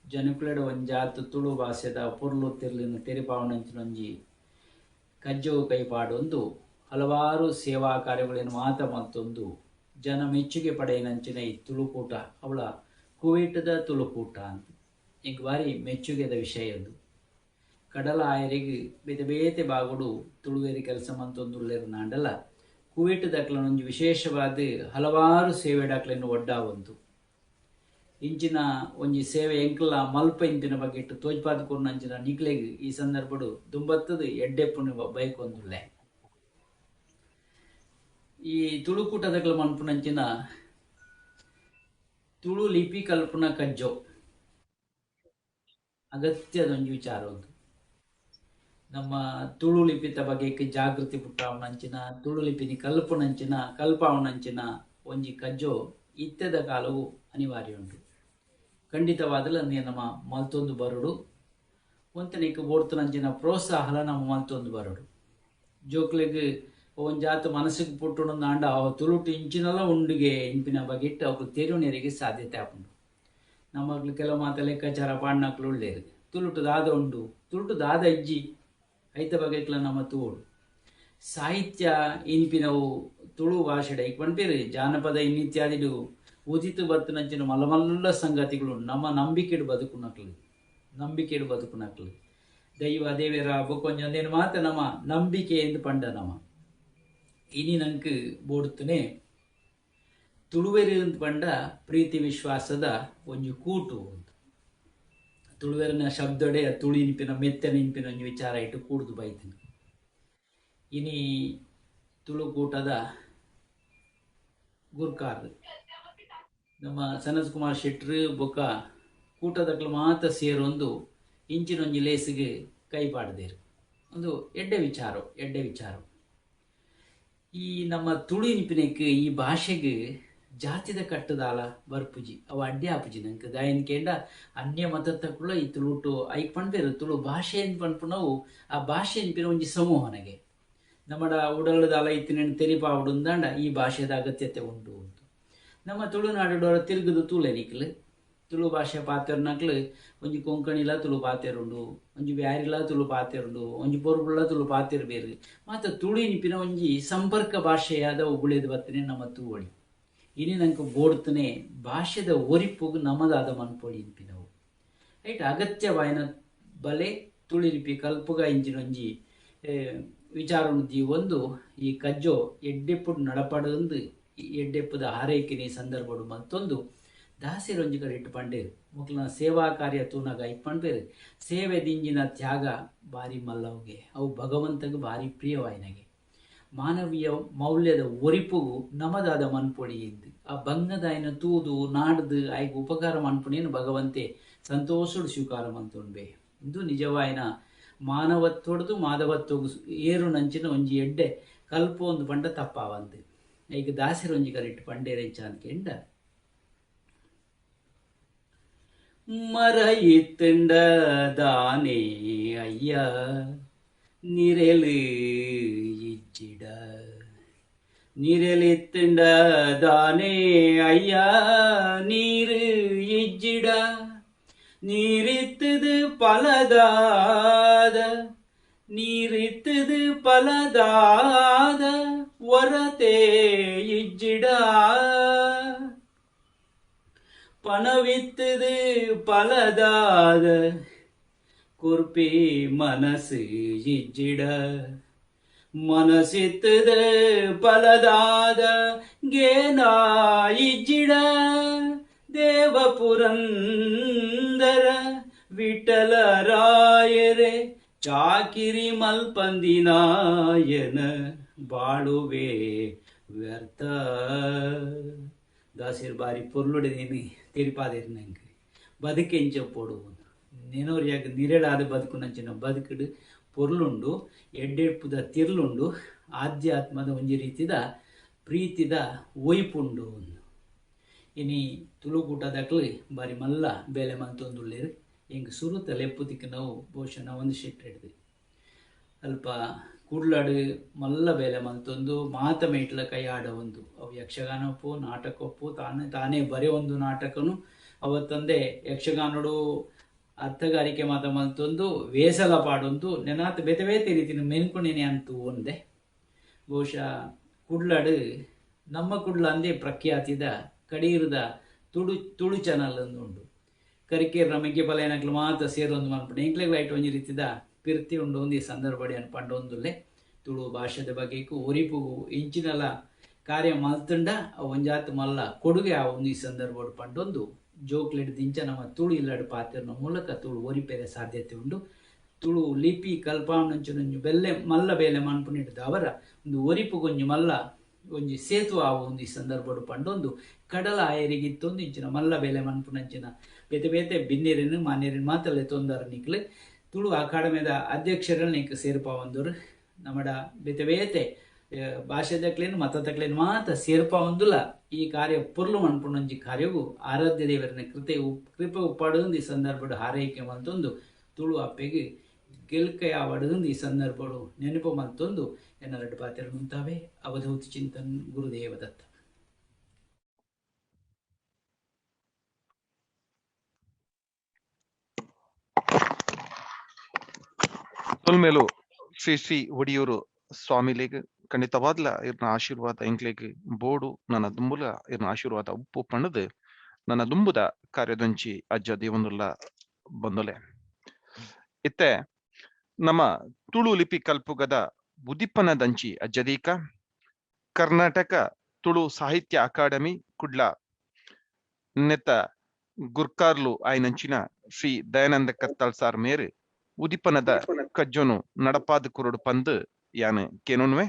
ಜನಕುಲೆಡ ಒಂಜಾತು ತುಳು ಭಾಷೆದ ಪೊರ್ಲು ತಿರ್ಲಿನ ತೆರಿಪಾವಣಂಚಿನೊಂಜಿ ಕಜ್ಜವು ಕೈಪಾಡೊಂದು ಹಲವಾರು ಸೇವಾ ಕಾರ್ಯಗಳನ್ನು ಮಾತ ಮಲ್ತೊಂದು ಜನ ಮೆಚ್ಚುಗೆ ಪಡೆಯನಂಚಿನ ಈ ತುಳುಕೂಟ ಅವಳ ಕುವೈಟದ ತುಳುಕೂಟ ಅಂತ ಈಗ ಬಾರಿ ಮೆಚ್ಚುಗೆದ ವಿಷಯ ಅದು. ಕಡಲ ಆಯರಿಗೆ ಬೇತೆ ಬೇತೆ ಬಾಗುಡು ತುಳುವೇರಿ ಕೆಲಸ ಮಂತೊಂದುಲ್ಲೇರು ನಾಂಡಲ ಕುವೈಟ್ ದಾಖಲನೊಂಜಿ ವಿಶೇಷವಾದ ಹಲವಾರು ಸೇವೆ ದಾಖಲೆಯನ್ನು ಒಡ್ಡಾವಂತು ಇಂಚಿನ ಒಂಜಿ ಸೇವೆ ಎಂಕಲ ಮಲ್ಪ ಇಂಪಿನ ಬಗ್ಗೆ ಇಟ್ಟು ತೋಜ್ಪಾದ ಕೊರ್ನಂಚಿನ ನಿಕ್ಲೆಗ್ ಈ ಸಂದರ್ಭಡು ದುಂಬತ್ತದು ಎಡ್ಡೆಪ್ಪುನ ಬೈಕೊಂದುಲ್ಲೆ. ಈ ತುಳುಕೂಟದಕ್ಲ ಮನ್ಪುನಂಚಿನ ತುಳು ಲಿಪಿ ಕಲ್ಪನ ಕಜ್ಜೋ ಅಗತ್ಯದೊಂಜಿ ವಿಚಾರ ಒಂದು. ನಮ್ಮ ತುಳು ಲಿಪಿತ ಬಗ್ಗೆ ಜಾಗೃತಿ ಪುಟ್ಟಾವನಂಚಿನ ತುಳು ಲಿಪಿನಿ ಕಲ್ಪನಂಚಿನ ಕಲ್ಪಾವನಂಚಿನ ಒಂಜಿ ಕಜ್ಜೋ ಇತ್ತೆದ ಕಾಲವು ಅನಿವಾರ್ಯ ಉಂಟು. ಖಂಡಿತವಾದಲ ನಮ್ಮ ಮಲ್ತೊಂದು ಬರುಡು ಒಂತನಿಕ್ ಬೋಡ್ತನಂಚಿನ ಪ್ರೋತ್ಸಾಹಲ ನಮ್ಮ ಮಲ್ತೊಂದು ಬರುಡು. ಜೋಕ್ಲೆಗ್ ಒಂಜಾತ ಮನಸ್ಸಿಗೆ ಪುಟ್ಟುಂಡು ಆಂಡ ಅವ ತುಳುಟು ಇಂಚಿನಲ್ಲ ಉಂಡುಗೆ ಇಂಪಿನ ಬಗ್ಗೆ ಇಟ್ಟು ಅವ್ರು ತೆರುಣರಿಗೆ ಸಾಧ್ಯತೆ ಆಪುಂಡು. ನಮ್ಮಗ್ಲು ಕೆಲವು ಮಾತ ಲೆಕ್ಕಾಚಾರ ಪಾಡ್ನಕ್ಲು ಉಳ್ಳೇರು ತುಳುಟು ದಾದ ಉಂಡು ತುಳುಟು ದಾದ ಅಜ್ಜಿ ಐತ ಬಗೆಕ್ಲ ನಮ್ಮ ತೋಡು ಸಾಹಿತ್ಯ ಇನ್ಪಿನವು ತುಳು ಭಾಷೆಡೆ ಪನ್ಪೇರು ಜಾನಪದ ಇನ್ನಿತ್ಯಾದಿಡು ಉದಿತು ಬತ್ತನಂಚಿನ ಮಲ್ಲ ಮಲ್ಲ ಸಂಗತಿಗಳು ನಮ್ಮ ನಂಬಿಕೆಡು ಬದುಕುನಕ್ಲು ನಂಬಿಕೆಡು ಬದುಕುನಕ್ಲು ದೈವ ದೇವೇರ ಬೊಕ್ಕೊಂಜ ಅಂದೇನು ಮಾತ ನಮ್ಮ ನಂಬಿಕೆ ಎಂದು ಪಂಡ ನಮ್ಮ ಇನಿ ನಂಗೆ ಬೋಡ್ತನೆ ತುಳುವೆರು ಅಂತ ಪಂಡ ಪ್ರೀತಿ ವಿಶ್ವಾಸದ ಒಂಜಿ ಕೂಟು ಅಂತ. ತುಳುವೆರನ ಶಬ್ದಡೆ ತುಳಿ ನಿಂಪಿನ ಮೆತ್ತ ನಿಂಪಿನ ಒಂಜಿ ವಿಚಾರ ಇಟ್ಟು ಕೂಡ್ದು ಬೈತೀನಿ. ಇನಿ ತುಳುಕೂಟದ ಗುರ್ಕಾರ್ ನಮ್ಮ ಸನತ್ ಕುಮಾರ್ ಶೆಟ್ರು ಬೊಕ್ಕ ಕೂಟದಕ್ಲು ಮಾತ ಸೇರೊಂದು ಇಂಚಿನೊಂಜಿ ಲೇಸಿಗೆ ಕೈ ಪಾಡ್ದೇರು. ಒಂದು ಎಡ್ಡೆ ವಿಚಾರ ಎಡ್ಡೆ ವಿಚಾರ. ಈ ನಮ್ಮ ತುಳು ನಿಪಿನಕ್ಕೆ ಈ ಭಾಷೆಗೆ ಜಾತಿದ ಕಟ್ಟದಾಲ ಬರ್ಪುಜಿ ಅವ ಅಡ್ಡಿ ಆಪುಜಿ ನಂಗೆ ದಾಯನ್ ಕೇಂಡ ಅನ್ಯ ಮತತ್ತಕ್ಕುള്ള ಈ ತುಳುಟು ಐಕ್ ಪಣ್ಪೇರು ತುಳು ಭಾಷೆ ಏನು ಪನ್ಪುನವು ಆ ಭಾಷೆ ಎನ್ಪಿನ ಒಂಜಿ ಸಮೂಹನಗೆ ನಮ್ಮಡ ಉಡಲದ ಇತ್ತಿನ ತೆರಿಪಾವುಡುಂದಾಂಡ ಈ ಭಾಷೆದ ಅಗತ್ಯತೆ ಉಂಟು. ನಮ್ಮ ತುಳುನಾಡು ತಿರುಗುದು ತೂಲೆ ನಿಕ್ಲು ತುಳು ಭಾಷೆ ಪಾತೆರ್ನಕ್ಲು ಒಂಜಿ ಕೊಂಕಣಿಲ ತುಳು ಪಾತೆರುಂಡು, ಒಂಜಿ ಬ್ಯಾರಿಲ ತುಳು ಪಾತೆರುಂಡು, ಒಂಜಿ ಪೊರ್ಬುಲ ತುಳು ಪಾತೆರು ಬೇರು ಮಾತ ತುಳು ಇನ್ಪಿನ ಒಂಜಿ ಸಂಪರ್ಕ ಭಾಷೆಯಾದ ಉಗುಳೇದು ಬತ್ತನೆ ನಮ್ಮ ತೂವಳಿ. ಇನಿ ನಂಗೆ ಬೋಡ್ತನೆ ಭಾಷೆದ ಒರಿಪುಗು ನಮ್ಮದಾದ ಮನ್ಪೊಳಿ ಇನ್ಪಿನವು ರೈಟ್. ಅಗತ್ಯವಾಯಿನ ಬಲೆ ತುಳಿಲಿಪಿ ಕಲ್ಪುಗ ಇಂಚಿನೊಂಜಿ ವಿಚಾರವನ್ನು ಒಂದು ಈ ಕಜ್ಜೋ ಎಡ್ಡೆಪ್ಪುಡು ನಡಪಡಂದು ಎಡ್ಡೆಪ್ಪುದ ಹಾರೈಕೆನೆ ಸಂದರ್ಭಡು ಮತ್ತೊಂದು ದಾಸಿರೊಂಜಿ ಕಡೆ ಇಟ್ಟು ಪಂಡೇರು ಮೊಕ್ಲನ ಸೇವಾ ಕಾರ್ಯ ತೂನಾಗ ಇಪ್ಪಂಡೇರು ಸೇವೆ ದಿಂಜಿನ ತ್ಯಾಗ ಭಾರಿ ಮಲ್ಲವುಗೆ ಅವು ಭಗವಂತಗೆ ಭಾರಿ ಪ್ರಿಯವಾಯಿನಗೆ ಮಾನವೀಯ ಮೌಲ್ಯದ ಒರಿಪುಗು ನಮದಾದ ಮನ್ಪೊಡಿ ಇದ್ದು ಆ ಬಂಗದಾಯಿನ ತೂದು ನಾಡ್ದು ಆಯ್ಗೆ ಉಪಕಾರ ಮನ್ಪುಣೇನು ಭಗವಂತೆ ಸಂತೋಷಡು ಸ್ವೀಕಾರ ಮಂತುಂಬೆ. ಇಂದು ನಿಜವಾಯಿನ ಮಾನವತ್ವಡ್ದು ಮಾಧವತ್ವಗು ಏರು ನಂಚಿನ ಒಂಜಿ ಎಡ್ಡೆ ಕಲ್ಪ ಒಂದು ಪಂಡ ತಪ್ಪಾವಂದು ಈಗ ದಾಸಿರೊಂಜಿ ಕರಿಟ್ಟು ಪಂಡೇರೆಂಚ ಅಂದ್ಕೆಂಡ ಮರಯಿತ್ತಂಡ ದಾನೇ ಅಯ್ಯ ನಿರೆಲು ಇಜ್ಜಿಡ ನಿರೆಲಿತ್ತಂಡ ದಾನೇ ಅಯ್ಯ ನೀರು ಇಜ್ಜಿಡ ನೀರಿತ್ತದು ಪಲದಾದ ನೀರಿತ್ತದು ಪಲದಾದ ಒರತೆ ಇಜ್ಜಿಡ ಪಣವಿತ್ತದು ಪಲದಾದ ಕುರ್ಪಿ ಮನಸ್ಸು ಇಜ್ಜಿಡ ಮನಸ್ಸಿತ್ತದು ಪಲದಾದ ಗೇನ ಇಜ್ಜಿಡ ದೇವ ಪುರಂದರ ವಿಠಲ ರಾಯರೇ ಚಾಕಿರಿ ಮಲ್ಪಂದಿನಾಯನ ಬಾಳುವೆ ವ್ಯರ್ಥ. ದಾಸಿರ್ ಬಾರಿ ಪೊರ್ಲುಡೆ ನೀನು ತೆರಿಪಾದೇರು ನಂಗೆ ಬದುಕೆಂಚ ಪೊಡು ನೆನೋರಿಯಾಗ ನಿರೆಳಾದ ಬದುಕು ನಂಚಿನ ಬದುಕುಡು ಪೊರ್ಲುಂಡು ಎಡ್ಡೆಪ್ಪುದ ತಿರ್ಲುಂಡು ಆಧ್ಯಾತ್ಮದ ಒಂಜಿ ರೀತಿದ ಪ್ರೀತಿದ ಒಯ್ಪುಂಡು. ಇನಿ ತುಳುಕೂಟದಕ್ಲು ಬಾರಿ ಮಲ್ಲ ಬೇಲೆ ಮಂತೊಂದುಳ್ಳೇರು ಎಂಕ್ ಸುರುತ ಲೆಪ್ಪುತಿಕ್ ನಾವು ಬಹುಶಃ ನಾವು ಒಂದು ಶೆಟ್ ಹಿಡ್ದು ಅಲ್ಪ ಕುಡ್ಲಾಡು ಮಲ್ಲ ಬೇಲೆ ಮಂತೊಂದು ಮಾತ ಮೇಟ್ಲ ಕೈ ಆಡ ಒಂದು ಅವು ಯಕ್ಷಗಾನಪ್ಪು ನಾಟಕಪ್ಪು ತಾನೇ ತಾನೇ ಬರೆ ಒಂದು ನಾಟಕನು ಅವತ್ತಂದೆ ಯಕ್ಷಗಾನಡು ಅರ್ಥಗಾರಿಕೆ ಮಾತ ಮಲ್ತೊಂದು ವೇಸಲ ಪಾಡೊಂದು ನೆನಾತ್ ಬೇತೆ ಬೇತೆ ರೀತಿನ ಮೆನ್ಕೊಣೇನೆ ಅಂತೂ ಒಂದೆ. ಬಹುಶಃ ಕುಡ್ಲಾಡು ನಮ್ಮ ಕುಡ್ಲ ಅಂದೇ ಪ್ರಖ್ಯಾತಿದ ಕಡೀರದ ತುಳು ತುಳು ಚಾನಲ್ ಒಂದು ಉಂಡು. ಕರಿಕೇರ್ ನಮಗೆ ಬಲಯನಕ್ಲು ಮಾತ ಸೇರೊಂದು ಮನ್ಪುಂಡು ಎಂಕ್ಲೆಗ್ ಲೈಟ್ ಒಂಜಿ ರೀತಿದ ಪಿರ್ತಿ ಉಂಡು ಒಂದು ಈ ಸಂದರ್ಭಡಿ ಅನ್ಪಂಡು ಒಂದುಲ್ಲೆ ತುಳು ಭಾಷೆದ ಬಗೆಕು ಒರಿಪುಗು ಇಂಚಿನಲ ಕಾರ್ಯ ಮಲ್ತುಂಡ ಒಂಜಾತ್ ಮಲ್ಲ ಕೊಡುಗೆ ಆ ಒಂದು ಈ ಸಂದರ್ಭಡು ಪಂಡೊಂದು ಜೋಕ್ಲೆಡ್ ದಿಂಚ ನಮ್ಮ ತುಳು ಇಲ್ಲಡು ಪಾತೆರ್ನ ಮೂಲಕ ತುಳು ಒರಿಪೆರೆ ಸಾಧ್ಯತೆ ಉಂಡು. ತುಳು ಲಿಪಿ ಕಲ್ಪಾವಣಂಚಿನೊಂಜಿ ಬೆಲ್ಲೆ ಮಲ್ಲ ಬೇಲೆ ಮನ್ಪುನಿಡ್ದ ಅವರ ಒಂದು ಒರಿಪುಗೊಂಜಿ ಮಲ್ಲ ಒಂಜಿ ಸೇತುವೆ ಆವು ಒಂದು ಈ ಸಂದರ್ಭಡು ಪಂಡೊಂದು ಕಡಲ ಆಯರಿಗಿತ್ತೊಂದು ಇಂಚಿನ ಮಲ್ಲ ಬೇಲೆ ಮನ್ಪುನಂಚಿನ ಬೇತೆ ಬೇತೆ ಬಿನ್ನೇರಿನ ಮಾನ್ಯರಿನ ಮಾತಲ್ಲೇ ತೊಂದರೆ ನಿಕ್ಲು ತುಳು ಅಕಾಡೆಮಿದ ಅಧ್ಯಕ್ಷರಲ್ಲಿ ನಿಕ್ ಸೇರ್ಪಾವಂದವರು ನಮ್ಮಡ ಬೇತೆ ಬೇತೆ ಭಾಷೆದಕ್ಲೇನು ಮತದಕ್ಲೇನು ಮಾತ ಸೇರ್ಪಾವಂದುಲ ಈ ಕಾರ್ಯ ಪೊರ್ಲು ಮನ್ಪುನಂಜಿ ಕಾರ್ಯವು ಆರಾಧ್ಯ ದೇವರನ ಕೃತೆ ಕೃಪೆ ಉಪ್ಪಾಡುಂದು ಈ ಸಂದರ್ಭಡು ಹಾರೈಕೆ ಮಂತೊಂದು ತುಳು ಅಪ್ಪೆಗೆ ಗೆಲ್ಕಯಾವಡುಂದು ಈ ಸಂದರ್ಭಡು ನೆನಪು ಮಂತೊಂದು ಎನ್ನರಡು ಪಾತ್ರ ಮುಂತಾವೆ. ಅವಧೂತ ಚಿಂತನ್ ಗುರುದೇವ ದತ್ತ. ತೊಲ್ಮೇಲು ಶ್ರೀ ಶ್ರೀ ಒಡಿಯೂರು ಸ್ವಾಮಿಲಿಗೆ ಖಂಡಿತವಾದ್ಲ ಇರ್ನ ಆಶೀರ್ವಾದ ಎಂಕ್ಲೆಗ್ ಬೋಡು ನನ್ನ ದುಂಬುಲ ಇರ್ನ ಆಶೀರ್ವಾದ ಉಪ್ಪು ಪಣ್ಣದು ನನ್ನ ದುಂಬುದ ಕಾರ್ಯದೊಂಚಿ ಅಜ್ಜ ದೇವನುಲ್ಲ ಬಂದೊಲೆ. ಇತ್ತೆ ನಮ್ಮ ತುಳು ಲಿಪಿ ಕಲ್ಪುಗದ ಉದಿಪ್ಪನದಂಚಿ ಅಜ್ಜದೀಕ ಕರ್ನಾಟಕ ತುಳು ಸಾಹಿತ್ಯ ಅಕಾಡೆಮಿ ಕುಡ್ಲ ನೆತ್ತ ಗುರ್ಕಾರ್ಲು ಆಯ್ನಂಚಿನ ಶ್ರೀ ದಯಾನಂದ ಕತ್ತಲ್ ಸಾರ್ ಮೇರು ಉದಿಪನದ ಕಜ್ಜೋನು ನಡಪಾದ ಕುರುಡು ಪಂದು ಯಾನು ಕೇನೋನ್ವೆ.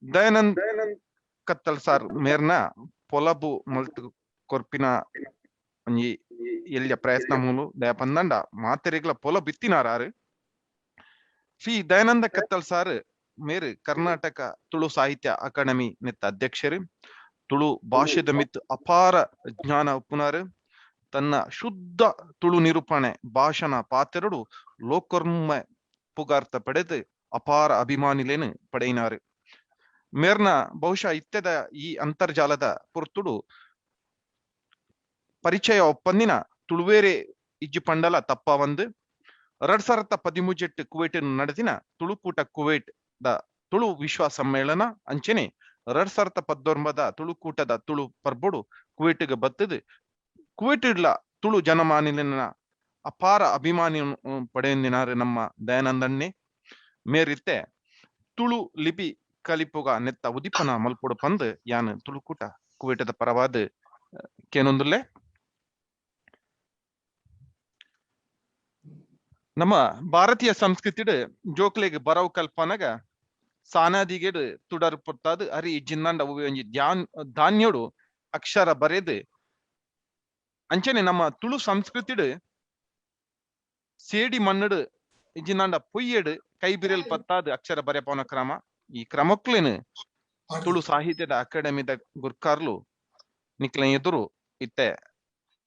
ದಯಾನಂದ್ ಕತ್ತಲ್ ಸಾರ್ ಮೇರ್ನ ಪೊಲಬು ಮಲ್ತು ಕೊರ್ಪಿನ ಒಂಜಿ ಎಲ್ಯ ಪ್ರಯತ್ನ ಮೂಲು ದಯ ಪಂದಂಡ ಮಾತೆರೆಗ್ಲ ಪೊಲ ಬಿತ್ತಿನಾರಾರು. ಶ್ರೀ ದಯಾನಂದ ಕತ್ತಲ್ ಸಾರ್ ಮೇರು ಕರ್ನಾಟಕ ತುಳು ಸಾಹಿತ್ಯ ಅಕಾಡೆಮಿ ನೆತ್ತ ಅಧ್ಯಕ್ಷರು. ತುಳು ಭಾಷೆದ ಮಿತ್ ಅಪಾರ ಜ್ಞಾನ ಉಪ್ಪುನಾರು. ತನ್ನ ಶುದ್ಧ ತುಳು ನಿರೂಪಣೆ ಭಾಷಣ ಪಾತೆರಡು ಲೋಕರ್ಮ ಪುಗಾರ್ಥ ಪಡೆದು ಅಪಾರ ಅಭಿಮಾನಿಲೇನು ಪಡೆಯಿನಾರು. ಮೇರ್ನ ಬಹುಶಃ ಇತ್ತೆದ ಈ ಅಂತರ್ಜಾಲದ ಪೊರ್ತುಡು ಪರಿಚಯ ಒಪ್ಪಂದಿನ ತುಳುವೇರೆ ಇಜ್ಜಿ ಪಂಡಲ ತಪ್ಪ ಒಂದು 2013 ಕುವೈಟ್ ನಡೆದಿನ ತುಳುಕೂಟ ಕುವೈಟ್ the Tulu ವಿಶ್ವ ಸಮ್ಮೇಳನ ಅಂಚನೆ 2019 ತುಳುಕೂಟದ ತುಳು ಪರ್ಬೊಡು ಕುವೈಟ್ಗೆ ಬತ್ತದು ಕುವೈಟ್ ಇಡ್ಲ ತುಳು ಜನಮಾನಿಲಿನ ಅಪಾರ ಅಭಿಮಾನಿ ಪಡೆಯಂದಿನಾರು ನಮ್ಮ ದಯಾನಂದಣ್ಣೆ. ಮೇರಿತ್ತೆ ತುಳು ಲಿಪಿ ಕಲಿಪುಗ ನೆತ್ತ ಉದಿಪನ ಮಲ್ಪೊಡು ಪಂದ್ ಯಾನ್ ತುಳುಕೂಟ ಕುವೈಟದ ಪರವಾದ ಕೇನೊಂದುಲ್ಲೆ. ನಮ್ಮ ಭಾರತೀಯ ಸಂಸ್ಕೃತಿಡ್ ಜೋಕ್ಲೆಗ್ ಬರವು ಕಲ್ಪನಗ ಸಾನಾದಿಗೆಡ್ ತುಡರ್ ಪೊತ್ತಾದ್ ಅರಿ ಜಿನ್ನಂಡ ಒಂಜಿ ಧಾನ್ಯೋಡು ಅಕ್ಷರ ಬರೆದು ಅಂಚನೆ ನಮ್ಮ ತುಳು ಸಂಸ್ಕೃತಿಡ್ ಸೇಡಿ ಮಣ್ಣುಡು ಇಜ್ಜಿಂದಾಂಡ ಪೊಯ್ಯೆಡ್ ಕೈ ಬಿರಲ್ ಪತ್ತಾದ್ ಅಕ್ಷರ ಬರೆಪವನ ಕ್ರಮ. ಈ ಕ್ರಮಕ್ಲೇನು ತುಳು ಸಾಹಿತ್ಯದ ಅಕಾಡೆಮಿದ ಗುರ್ಕಾರ್ಲು ನಿಕ್ಲ ಎದುರು ಇತ್ತೆ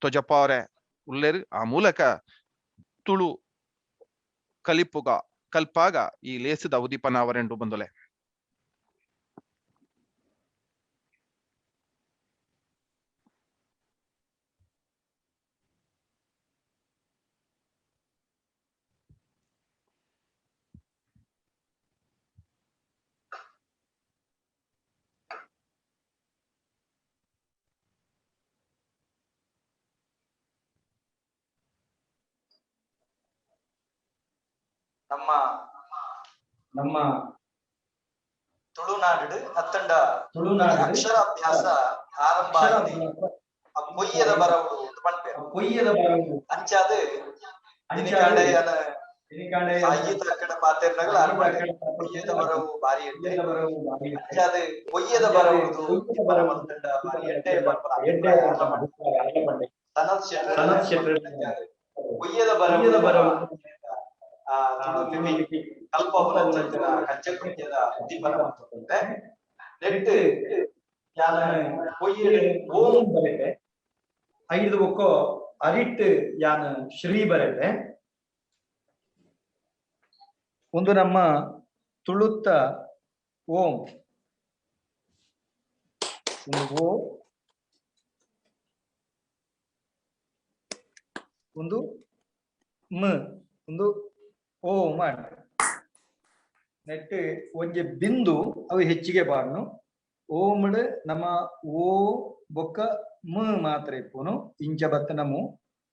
ತೊಜಪಾರೆ ಉಲ್ಲೇರು. ಆ ಮೂಲಕ ತುಳು ಕಲಿಪುಗ ಕಲ್ಪಾಗ ಈ ಲೇಸದ ಉದೀಪನ ಅವರೆಂಡು ಬಂದೊಲೆ. ನಮ್ಮ ನಮ್ಮ ತುಳುನಾಡು ಅತ್ತಂಡ ತುಳುನಾಡು ಅಕ್ಷರಾಭ್ಯಾಸ ಆರಂಭ ಪೊಯ್ಯದ ಬರವುಡು ಪನ್ಪೆರ್. ಪೊಯ್ಯದ ಬರವುಡು ಅಂಚಾದ್ ಸಾಹಿತ್ಯ ಅಕ್ಕಡ ಪಾತೆರ್ನಗಲ ಪೊಯ್ಯದ ಬರವು ಬಾರಿ ಎಡ್ಡೆ. ಅಂಚಾದ್ ಪೊಯ್ಯದ ಬರವುಡು ಅತ್ತಂಡ ಬಾರಿ ಎಡ್ಡೆ ಸನತ್ ಶೆಟ್ರ್ ಪೊಯ್ಯದ ಬರವುದ ಬರವು ತುಳು ಲಿಪಿ ಕಲ್ಪವನ ಕಜ್ಜಕೃತ್ಯದ ಉದ್ದೀಪನ ಮಾಡ್ತದೆ. ನೆಟ್ ಯಾನ ಪೊಯ್ಯೆಡ್ ಓಂ ಬರೆತೆ, ಐದು ಬೊಕ್ಕೋ ಅರಿಟ್ ಯಾನ ಶ್ರೀ ಬರೆತೆ. ಒಂದು ನಮ್ಮ ತುಳುತ್ತ ಓಂ, ಒಂದು ಓ, ಒಂದು ಮ, ಒಂದು ಓಂ ನೆಟ್ ಒಂಜಿ ಬಿಂದು ಅವು ಹೆಚ್ಚಿಗೆ ಬಾಡ್ನು. ಓಮ್ಡ್ ನಮ್ಮ ಓ ಬೊಕ್ಕ ಮ ಮಾತ್ರ ಇಪ್ಪುನು. ಇಂಚ ಬತ್ತ ನಮು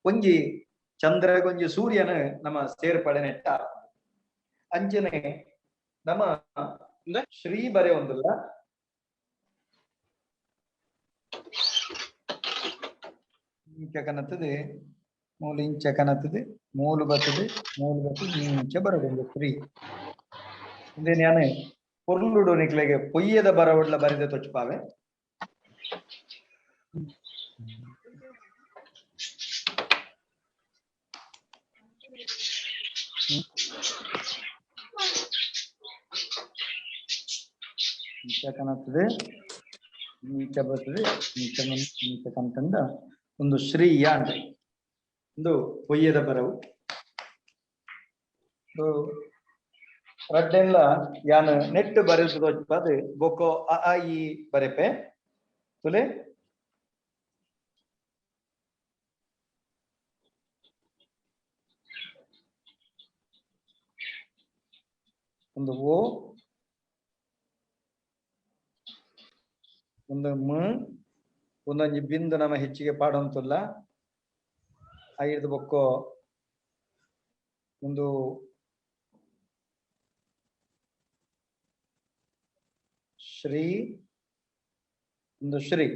ಒಂಜಿ ಚಂದ್ರಗೊಂಜಿ ಸೂರ್ಯನ ನಮ್ಮ ಸೇರ್ಪಡೆ ನೆಟ್ಟ. ಅಂಚನೆ ನಮ್ಮ ಶ್ರೀ ಬರೆ ಒಂದುಲ್ಲ ಇಂಚ ಕನತದೆ, ಮೂಲು ಇಂಚ ಕನತದೆ, ಮೂಲು ಬರ್ತದೆ, ಮೂಲು ಬರ್ತದೆ, ಇಂಚ ಬರೋದು ಶ್ರೀ. ನಾನು ಪೊರ್ಲುಡು ನಿಕ್ಲೆಗೆ ಪೊಯ್ಯದ ಬರವಡ್ಲ ಬರೆದ ತೊಚ್ಚಪಾವೆ. ಇಂಚ ಕನತದೆ, ಇಂಚ ಬರ್ತದೆ, ಇಂಚ ಇಂಚ ಕಂತಂದ ಒಂದು ಶ್ರೀ ಯಾಂಡ್ ಒಂದು ಪೊಯ್ಯದ ಬರವು. ರಡ್ಡೆಲ್ಲ ಯಾನ್ ನೆಟ್ ಬರೆದು ಬೊಕ್ಕೋ ಅ ಆ ಇ ಬರೆಪೆ ತುಲೆ. ಒಂದು ಓ, ಒಂದು ಮ, ಒಂದೊಂಜಿ ಬಿಂದು ನಮ್ಮ ಹೆಚ್ಚಿಗೆ ಪಾಡಂತಲ್ಲ. ಐದು ಬೊಕ್ಕೋ ಒಂದು ಶ್ರೀ, ಒಂದು ಶ್ರೀ.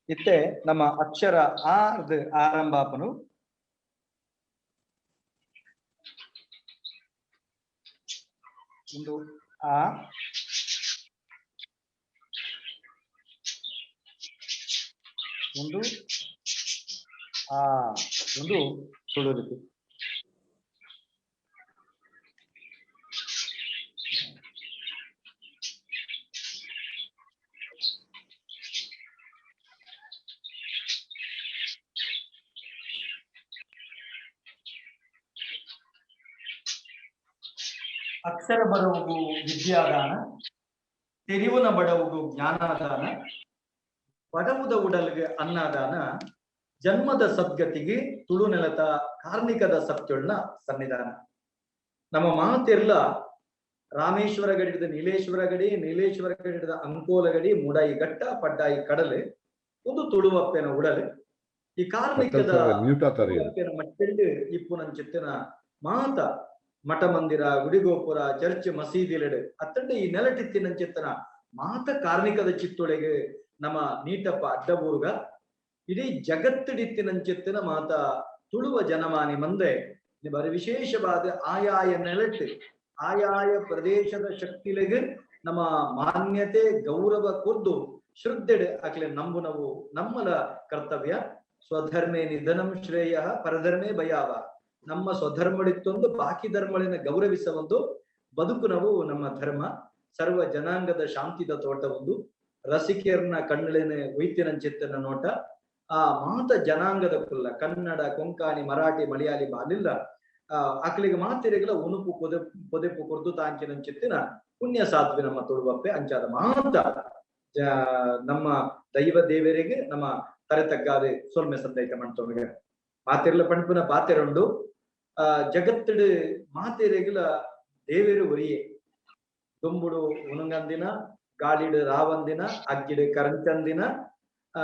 ಇತ್ತೆ ನಮ್ಮ ಅಕ್ಷರ ಆರ್ದ್ ಆರಂಭಾಪನು. ಒಂದು ಆ, ಒಂದು ಆ, ಒಂದು ತುಳು ಲಿಪಿ. ಅಕ್ಷರ ಬರವುಗು ವಿದ್ಯಾದಾನ, ತೆರಿವುನ ಬಡವುಗು ಜ್ಞಾನದಾನ, ಬಡವುದ ಉಡಲ್ಗೆ ಅನ್ನದಾನ, ಜನ್ಮದ ಸದ್ಗತಿಗೆ ತುಳು ನೆಲತ ಕಾರ್ಣಿಕದ ಸತ್ಯೊಳ್ನ ಸನ್ನಿಧಾನ. ನಮ್ಮ ಮಾತೆರ್ಲ ರಾಮೇಶ್ವರ ಗಡಿದ ನೀಲೇಶ್ವರ ಗಡಿ, ನೀಲೇಶ್ವರ ಗಡಿದ ಅಂಕೋಲ ಗಡಿ, ಮುಡಾಯಿ ಘಟ್ಟ, ಪಡ್ಡಾಯಿ ಕಡಲೆ, ಒಂದು ತುಳುವಪ್ಪೆನ ಉಡಲೆ. ಈ ಕಾರ್ಣಿಕದ ಮಟ್ಟೆಂಡು ಇಪ್ಪುನಂಚಿತ್ತಿನ ಮಾತ ಮಠ ಮಂದಿರ, ಗುಡಿಗೋಪುರ, ಚರ್ಚ್, ಮಸೀದಿಲೆಡು ಅತ್ತಂಡ ಈ ನೆಲಟಿತ್ತಿನಂಚಿತ್ತನ ಮಾತ ಕಾರ್ಣಿಕದ ಚಿತ್ತೊಳೆಗೆ ನಮ್ಮ ನೀಟಪ್ಪ ಅಡ್ಡಬೂರ್ಗ ಇಡೀ ಜಗತ್ತಿಡಿತ್ತಿನಂಚಿತ್ತಿನ ಮಾತ ತುಳುವ ಜನಮಾನಿ ಮಂದೆ ಬರಿ ವಿಶೇಷವಾದ ಆಯಾಯ ನೆಲಟ್ಟು ಆಯಾಯ ಪ್ರದೇಶದ ಶಕ್ತಿಲೆಗೆ ನಮ್ಮ ಮಾನ್ಯತೆ ಗೌರವ ಕೊದ್ದು ಶ್ರದ್ಧೆಡೆ ಅಕ್ಲೆ ನಂಬುನವು ನಮ್ಮಲ ಕರ್ತವ್ಯ. ಸ್ವಧರ್ಮೇ ನಿಧನಂ ಶ್ರೇಯ ಪರಧರ್ಮೇ ಭಯಾವ. ನಮ್ಮ ಸ್ವಧರ್ಮಡಿತ್ತೊಂದು ಬಾಕಿ ಧರ್ಮಳಿನ ಗೌರವಿಸ ಒಂದು ಬದುಕು ನಾವು ನಮ್ಮ ಧರ್ಮ. ಸರ್ವ ಜನಾಂಗದ ಶಾಂತಿದ ತೋಟ ಒಂದು, ರಸಿಕೆಯರ್ನ ಕಣ್ಣುಲೇನೆ ಒಯ್ತಿನಂಚಿತ್ತನ ನೋಟ. ಆ ಮಾತ ಜನಾಂಗದ ಕುಲ್ಲ ಕನ್ನಡ, ಕೊಂಕಾಣಿ, ಮರಾಠಿ, ಮಲಯಾಳಿ ಬಾಲಿಲ್ಲ ಆ ಅಕ್ಲಿಗೆ ಮಾತಿರೆಗಳ ಉಣುಪು ಪೊದೆ ಪೊದೆಪು ಕೊರ್ದು ತಾಂಚಿನಂಚಿತ್ತಿನ ಪುಣ್ಯ ಸಾಧ್ವಿ ನಮ್ಮ ತುಳುವಪ್ಪೆ. ಅಂಚಾದ ಮಾತ ನಮ್ಮ ದೈವ ದೇವರಿಗೆ ನಮ್ಮ ತರೆ ತಗ್ಗಾದೆ ಸೊಲ್ಮೆ ಸಂದೈತ ಮಣ್ತೊಮಗೆ ಮಾತಿರ್ಲ ಪಣ್ಪುನ ಪಾತೆರುಂಡು. ಆ ಜಗತ್ತಿಡು ಮಾತೆರೆಗಳ ದೇವೇರು ಒರಿಯೇ. ದೊಂಬುಡು ಉಣುಂಗಂದಿನ, ಗಾಳಿಡು ರಾವಂದಿನ, ಅಗ್ಗಿಡು ಕರಂಚಂದಿನ, ಆ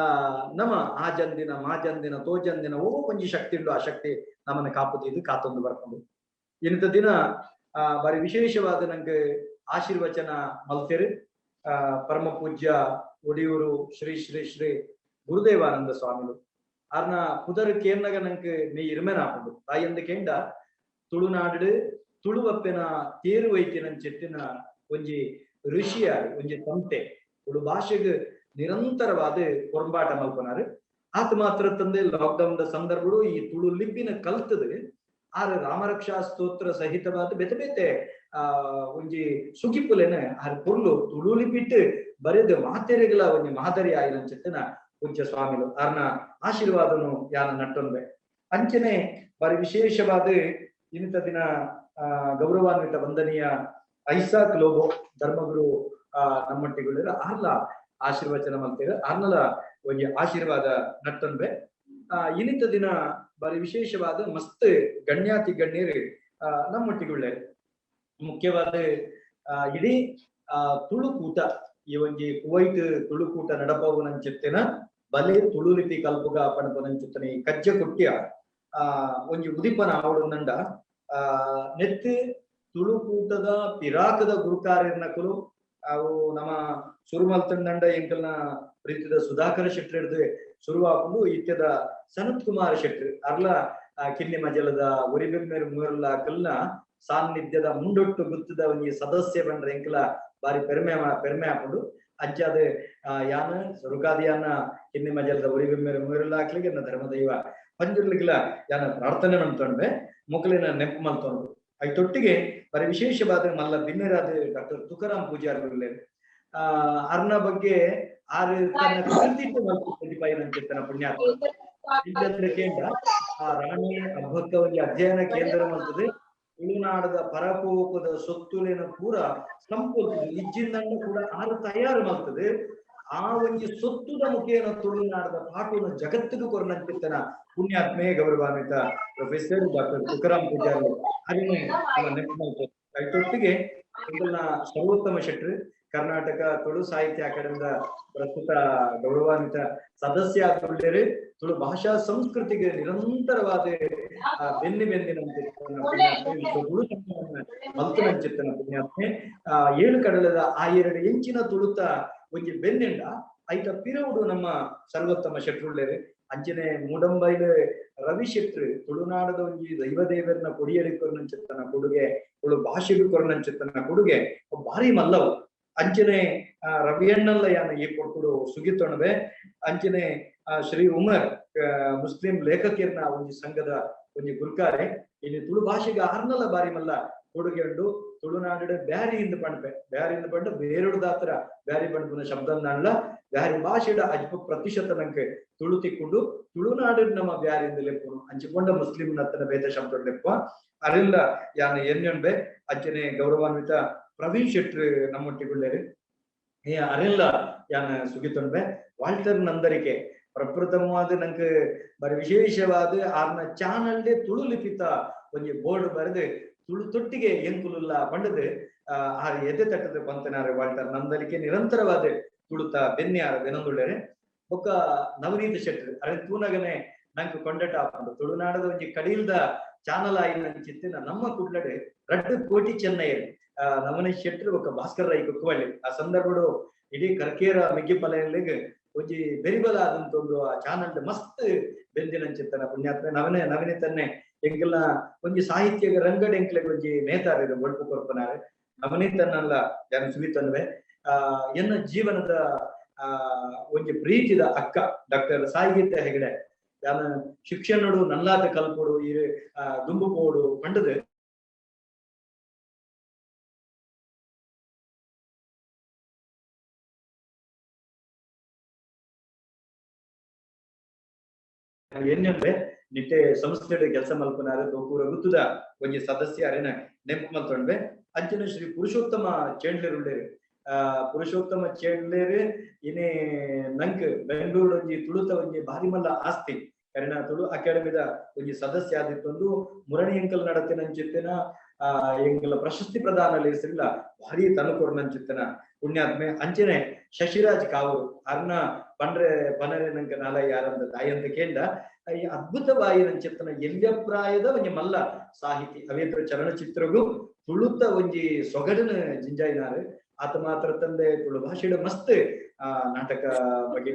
ನಮ್ಮ ಆಜಂದಿನ ಮಾಜಂದಿನ ತೋಜಂದಿನ ಓ ಒಂಜಿ ಶಕ್ತಿ ಉಂಡು. ಆ ಶಕ್ತಿ ನಮ್ಮನ್ನ ಕಾಪುತ್ತಿದ್ದು ಕಾತೊಂದು ಬರ್ಕೊಂಡು ಇಂಥ ದಿನ ಆ ಬಾರಿ ವಿಶೇಷವಾದ ನಂಗೆ ಆಶೀರ್ವಚನ ಮಲ್ತೇರು ಆ ಪರಮ ಪೂಜ್ಯ ಒಡಿಯೂರು ಶ್ರೀ ಶ್ರೀ ಶ್ರೀ ಗುರುದೇವಾನಂದ ಸ್ವಾಮಿಲು ಅರ್ನ ಪುದರ್ ಕೇರ್ನಗ ನಂಗೆ ನೀ ಇರ್ಮೆನ ಹಾಕೊಂಡು ತಾಯಂದ ಕೇಂಡ ತುಳುನಾಡು ತುಳುವಪ್ಪೆನ ತೇರು ವೈತಿನಂಚೆತ್ತಿನ ಒಂಜಿ ಋಷಿಯಾರು ಒಂಜಿ ತಂತೆ ತುಳು ಭಾಷೆಗೆ ನಿರಂತರವಾದ ಪೊರಂಬಾಟ ಮಲ್ಪನಾರು. ಆತ ಮಾತ್ರ ತಂದೆ ಲಾಕ್ಡೌನ್ the ಸಂದರ್ಭಗಳು ಈ ತುಳು ಲಿಪಿನ ಕಲ್ತದೆ ಆರ್ ರಾಮರಕ್ಷಾ ಸ್ತೋತ್ರ ಸಹಿತವಾದ ಬೇತೆ ಬೇತೆ ಆ ಒಂಜಿ ಸುಗಿಪುಲೇನ ಆರ್ ಪೊರ್ಲು ತುಳು ಲಿಪಿಟ್ಟು ಬರೆದು ಮಾತೆರೆಗಳ ಒಂಜಿ ಮಾದರಿ ಆಯಿನಂಚೆತ್ತಿನ ಪೂಜ್ಯ ಸ್ವಾಮಿಲು ಆರ್ನ ಆಶೀರ್ವಾದನು ಯಾನ ನಟ್ಟೊಂದೆ. ಅಂಚನೆ ಬಾರಿ ವಿಶೇಷವಾದ ಇಂಥ ದಿನ ಆ ಗೌರವಾನ್ವಿತ ವಂದನೀಯ ಐಸಾಕ್ ಲೋಬೋ ಧರ್ಮಗುರು ಆ ನಮ್ಮೊಟ್ಟಿಗಳು ಆರ್ಲ ಆಶೀರ್ವಚನ ಮಲ್ತೇವೆ, ಆರ್ನಲ ಒಂಜಿ ಆಶೀರ್ವಾದ ನಟ್ಟೊಂದೆ. ಆ ಇನ್ನಿತ ದಿನ ಬಾರಿ ವಿಶೇಷವಾದ ಮಸ್ತ್ ಗಣ್ಯಾತಿ ಗಣ್ಯರು ಆ ನಮ್ಮೊಟ್ಟಿಗುಳ್ಳೆ. ಮುಖ್ಯವಾದ ಆ ಇಡೀ ಆ ತುಳುಕೂಟ ಈ ಒಂಜಿ ಕುವೈಟ್ ತುಳುಕೂಟ ನಡಪವು ನಂಚಿತ್ತಿನ ಬಲೆ ತುಳು ಲಿಪಿ ಕಲ್ಪುಗ ಪಣಪು ನಂಚಿತ್ತನ ಈ ಕಜ್ಜ ಕುಟ್ಯ ಆ ಒಂಜಿ ಉದಿಪನ ಆವಡುಂಡ ಆ ನೆತ್ತು ತುಳುಕೂಟದ ಪಿರಾಕದ ಗುರುಕಾರ್ಯರ್ನಕುಲು ಅವು ನಮ್ಮ ಸುರುಮಲ್ತಂಡ ಎಂಕಲ್ನ ಪ್ರೀತಿದ ಸುಧಾಕರ ಶೆಟ್ಟರ್ ಹಿಡ್ದು ಶುರುವಾಕೊಂಡು ಇತ್ಯದ ಸನತ್ ಕುಮಾರ್ ಶೆಟ್ಟರ್ ಅರ್ಲ ಕಿನ್ನಿ ಮಜಲದ ಒರಿಬೆಮ್ಮೇರು ಮೂರಲ್ಲ ಕಲ್ನ ಸಾನ್ನಿಧ್ಯದ ಮುಂಡೊಟ್ಟು ಗುತ್ತದ ಒಂಜಿ ಸದಸ್ಯ ಬಂಡ್ರೆ ಎಂಕಲ ಬಾರಿ ಪೆರ್ಮೆ ಪೆರ್ಮೆ ಹಾಕೊಂಡು ಅಜ್ಜಾದ ಯಾನ ರುಗಾದಿಯಾನ ಕಿನ್ನಿ ಮಜಲದ ಒರಿಬೆಮ್ಮೇರು ಮೂರಲ್ಲ ಹಾಕ್ಲಿಕ್ಕೆ ನನ್ನ ಧರ್ಮದೈವ ಪಂಜುರ್ಲಿಗ್ಲ ಯಾನ ಪ್ರಾರ್ಥನೆ ಮಾಡ್ತೊಂಡೆ ಮೊಕಲಿನ ನೆನಪು ಮಲ್ತೊಂಡು. ಐತೊಟ್ಟಿಗೆ ಬರೀ ವಿಶೇಷವಾದ ಮಲ್ಲ ಬಿನ್ನೆರಾದ ಡಾಕ್ಟರ್ ತುಕಾರಾಮ್ ಪೂಜಾರಿ ಆ ಅರ್ನ ಬಗ್ಗೆ ಆರು ತನ್ನ ಕೃತಿತ್ವ ಪ್ರತಿಪಾಯನಂಚಿತ್ತನ ಪುಣ್ಯಾತ್ಮ ಇಂತಂದ್ರೆ ಕೇಂದ್ರ ಆ ರಾಣಿ ಅಬ್ಬಕ್ಕ ಒಂಜಿ ಅಧ್ಯಯನ ಕೇಂದ್ರ ಮಲ್ತದೆ. ತುಳುನಾಡದ ಪರಕೋಪದ ಸೊತ್ತುಲೇನ ಪೂರ ಸಂಪೊಲ್ತದೆ ಇಜ್ಜಿಂದಂಡ ಕೂಡ ಆರು ತಯಾರು ಮಲ್ತದೆ. ಆ ಒಂಜಿ ಸೊತ್ತುದ ಮುಖೇನ ತುಳುನಾಡದ ಪಾಠವನ್ನು ಜಗತ್ತಿಗೂ ಕೊರನಂಚಿತ್ತನ ಪುಣ್ಯಾತ್ಮೆ ಗೌರವಾನ್ವಿತ ಪ್ರೊಫೆಸರ್ ಡಾಕ್ಟರ್ ತುಕಾರಾಮ್ ಪೂಜಾರಿ ಅದನ್ನೇ ನೆನಪು ಮಾಡ್ತಾರೆ. ಐತೊಟ್ಟಿಗೆ ಎಂಕಲ್ನ ಸರ್ವೋತ್ತಮ ಶೆಟ್ರು ಕರ್ನಾಟಕ ತುಳು ಸಾಹಿತ್ಯ ಅಕಾಡೆಮಿದ ಪ್ರಸ್ತುತ ಗೌರವಾನ್ವಿತ ಸದಸ್ಯ ಆದುಳ್ಳೇರು ತುಳು ಭಾಷಾ ಸಂಸ್ಕೃತಿಗೆ ನಿರಂತರವಾದ ಬೆನ್ನಿ ಬೆನ್ನಿನಂಚಿತ್ತನ ತುಳು ಮಲ್ತನಂಚಿತ್ತನ ಪುಣ್ಯಾತ್ಮೆ. ಆ ಏಳು ಕಡಲದ ಆ ಎರಡು ಎಂಚಿನ ತುಳುತ ಒಂಜಿ ಬೆನ್ನಿಂಡ ಐತ ಪಿರವುಡು ನಮ್ಮ ಸರ್ವೋತ್ತಮ ಶೆಟ್ರುಳ್ಳೇರು. ಅಂಚನೆ ಮೂಡಂಬೈಲು ರವಿ ಶೆಟ್ರು ತುಳುನಾಡದ ಒಂಜಿ ದೈವದೇವರನ್ನ ಕೊಡಿಯಡಿ ಕೊರನಂಚಿತ್ತನ ಕೊಡುಗೆ ತುಳು ಭಾಷೆಗೂ ಕೊರನಂಚಿತ್ತನ ಕೊಡುಗೆ ಭಾರಿ ಮಲ್ಲವು. ಅಂಚನೆ ರವಿಯಣ್ಣಲ್ಲ ಯಾನ ಈ ಕೊಟ್ಟುಡು ಸುಗಿತೊಣವೆ. ಅಂಚನೆ ಶ್ರೀ ಉಮರ್ ಮುಸ್ಲಿಂ ಲೇಖಕಿಯರ್ನ ಒಂಜಿ ಸಂಘದ ಒಂಜಿ ಗುರುಕಾರೆ ಇಲ್ಲಿ ತುಳು ಭಾಷೆಗೆ ಆರ್ನಲ್ಲ ಬಾರಿ ಮಲ್ಲ ಕೊಡುಗೆ ಉಂಡು. ತುಳುನಾಡು ಬ್ಯಾರಿ ಇಂದು ಪಣ್ಪೆ ಬ್ಯಾರಿ ಇಂದು ಪಂಡ ಬೇರುಡು ದಾತ್ರ ಬ್ಯಾರಿ ಪಣ್ಪುನ ಶಬ್ದ ಬ್ಯಾರಿ ಭಾಷೆಡ 5% ನಂಗೆ ತುಳು ತಿಕ್ಕೊಂಡು ತುಳುನಾಡು ನಮ್ಮ ಬ್ಯಾರಿ ಇಂದು ಲೆಪ್ಪುನು ಅಂಚಿಕೊಂಡ ಮುಸ್ಲಿಂ ನತ್ತನ ಬೇತ ಶಬ್ದ ಲೆಪ್ಪ ಅರಿಲ್ಲ ಯಾನ ಎನ್ಯೊಂಬೆ ಅಜ್ಜನೆ ಗೌರವಾನ್ವಿತ ಪ್ರವೀಣ್ ಶೆಟ್ರು ನಮ್ಮೊಟ್ಟಿಗುಳ್ಳೇರು ಏ ಅರಿಲ್ಲ ಯಾನ ಸುಗಿತೊಂಬೆ ವಾಲ್ಟರ್ ನಂದರಿಕೆ ಪ್ರಪ್ರಥಮವಾದ ನಂಗೆ ಬರಿ ವಿಶೇಷವಾದ ಆರ್ನ ಚಾನಲ್ ತುಳು ಲಿಪಿತ ಒಂಜಿ ಬೋರ್ಡ್ ಬರೆದು ತುಳು ತೊಟ್ಟಿಗೆ ಎಂಕುಲುಲ್ಲ ಪಂಡದು ಆರ್ ಎದೆ ತಟ್ಟದ ಪಂತನಾರು ವಾಲ್ಟರ್ ನಂದರಿಕೆ ನಿರಂತರವಾದ ತುಳುತ ಬೆನ್ನಿ ಆರ ಬೆನಂದುಳ್ಳೇರೆ ಬೊಕ್ಕ ನವನೀತ ಶೆಟ್ರು ಅರೆ ತೂನಗನೆ ನಂಗೆ ಕೊಂಡಟ ಆಪುಂಡು ತುಳುನಾಡದ ಒಂಜಿ ಕಡೀಲ್ದ ಚಾನಲ್ ಆಯಿನ ಚಿತ್ತಿನ ನಮ್ಮ ಕುಡ್ಲಡೆ 2 ಕೋಟಿ ಚೆನ್ನೈಯರು ನವನೀತ್ ಶೆಟ್ರು ಬೊಕ್ಕ ಭಾಸ್ಕರ್ ರೈ ಕುಕ್ಕುವಳ್ಳಿ ಆ ಸಂದರ್ಭಡು ಇಡೀ ಕರ್ಕೇರ ಮಿಗ್ಗಿಪಲೆಯಲ್ಲಿಗೆ ಒಂಜಿ ಬೆರಿಬಲ ಆದಂತ ಒಂದು ಆ ಚಾನಲ್ ಮಸ್ತ್ ಬೆಂದಿನಂಚಿತ್ತನ ಪುಣ್ಯಾತ್ಮ ನವನೆ ತನ್ನೆ ಎಂಕೆಲ್ಲ ಒಂಜಿ ಸಾಹಿತ್ಯ ರಂಗಡೆ ಎಂಕ್ಲೆಗ್ ಒಂಜಿ ನೇತಾರ ಬೊಳ್ಪು ಕೊರ್ಪನಾರೆ ನವನೀತನ್ನಲ್ಲ ಯಾನು ಸುಮಿತನ್ವೆ ಎನ್ನ ಜೀವನದ ಒಂಜಿ ಪ್ರೀತಿದ ಅಕ್ಕ ಡಾಕ್ಟರ್ ಸಾಯಿಗೀತ ಹೆಗಡೆ ಯಾನ ಶಿಕ್ಷಣಡು ನಲ್ಲಾತ ಕಲ್ಪೋಡು ಈ ದುಂಬು ಪೋಡು ಪಂಡದು ಎನ್ನೆಂದ್ರೆ ನಿಟ್ಟೆ ಸಂಸ್ಥೆ ಕೆಲಸ ಮಲ್ಪನಾರ ತೋಕೂರ ಗುತ್ತದ ಒಂಜಿ ಸದಸ್ಯ ಅರೆನ ನೆಂಪು ಮಲ್ತೊಂಡ್ವೆ ಅಂಚನೆ ಶ್ರೀ ಪುರುಷೋತ್ತಮ ಚೇಂಡ್ಲೇರು ಉಳ್ಳೇರು ಪುರುಷೋತ್ತಮ ಚೇಂಡ್ಲೇರು ಇನೇ ನಂಕ್ ಬೆಂಗಳೂರು ಒಂಜಿ ತುಳುತ ಒಂಜಿ ಭಾರಿ ಮಲ್ಲ ಆಸ್ತಿ ಕರಿನ ತುಳು ಅಕಾಡೆಮಿದ ಒಂಜಿ ಸದಸ್ಯ ಆದಿತ್ತೊಂದು ಮುರಣಿ ಅಂಕಲ್ ನಡತಿನಂಚಿತ್ತಿನ ಎಂಕಲ ಪ್ರಶಸ್ತಿ ಪ್ರದಾನ ಲೇಸರಿಲ್ಲ ಭಾರಿ ತನುಕೊರ್ನಂಚಿತ್ತನ ಪುಣ್ಯಾತ್ಮೆ ಅಂಚನೆ ಶಶಿರಾಜ್ ಕಾವೂರು ಅರ್ನ ಪಂಡ್ರೆ ಪನರೆ ನಂಕ ನಾಲ ಯಾರಂದ ತಾಯಿ ಅಂತ ಕೇಂದ ಈ ಅದ್ಭುತವಾಯಿ ನಂಚಿತ್ತನ ಎಲ್ಯಪ್ರಾಯದ ಒಂಜಿ ಮಲ್ಲ ಸಾಹಿತಿ ಅವೇತರ ಚಲನಚಿತ್ರಗೂ ತುಳುತ ಒಂಜಿ ಸೊಗಡನ ಜಿಂಜಾಯಿನಾರು ಆತ ಮಾತ್ರ ತಂದೆ ತುಳು ಭಾಷೆಡ ಮಸ್ತ್ ನಾಟಕ ಬಗ್ಗೆ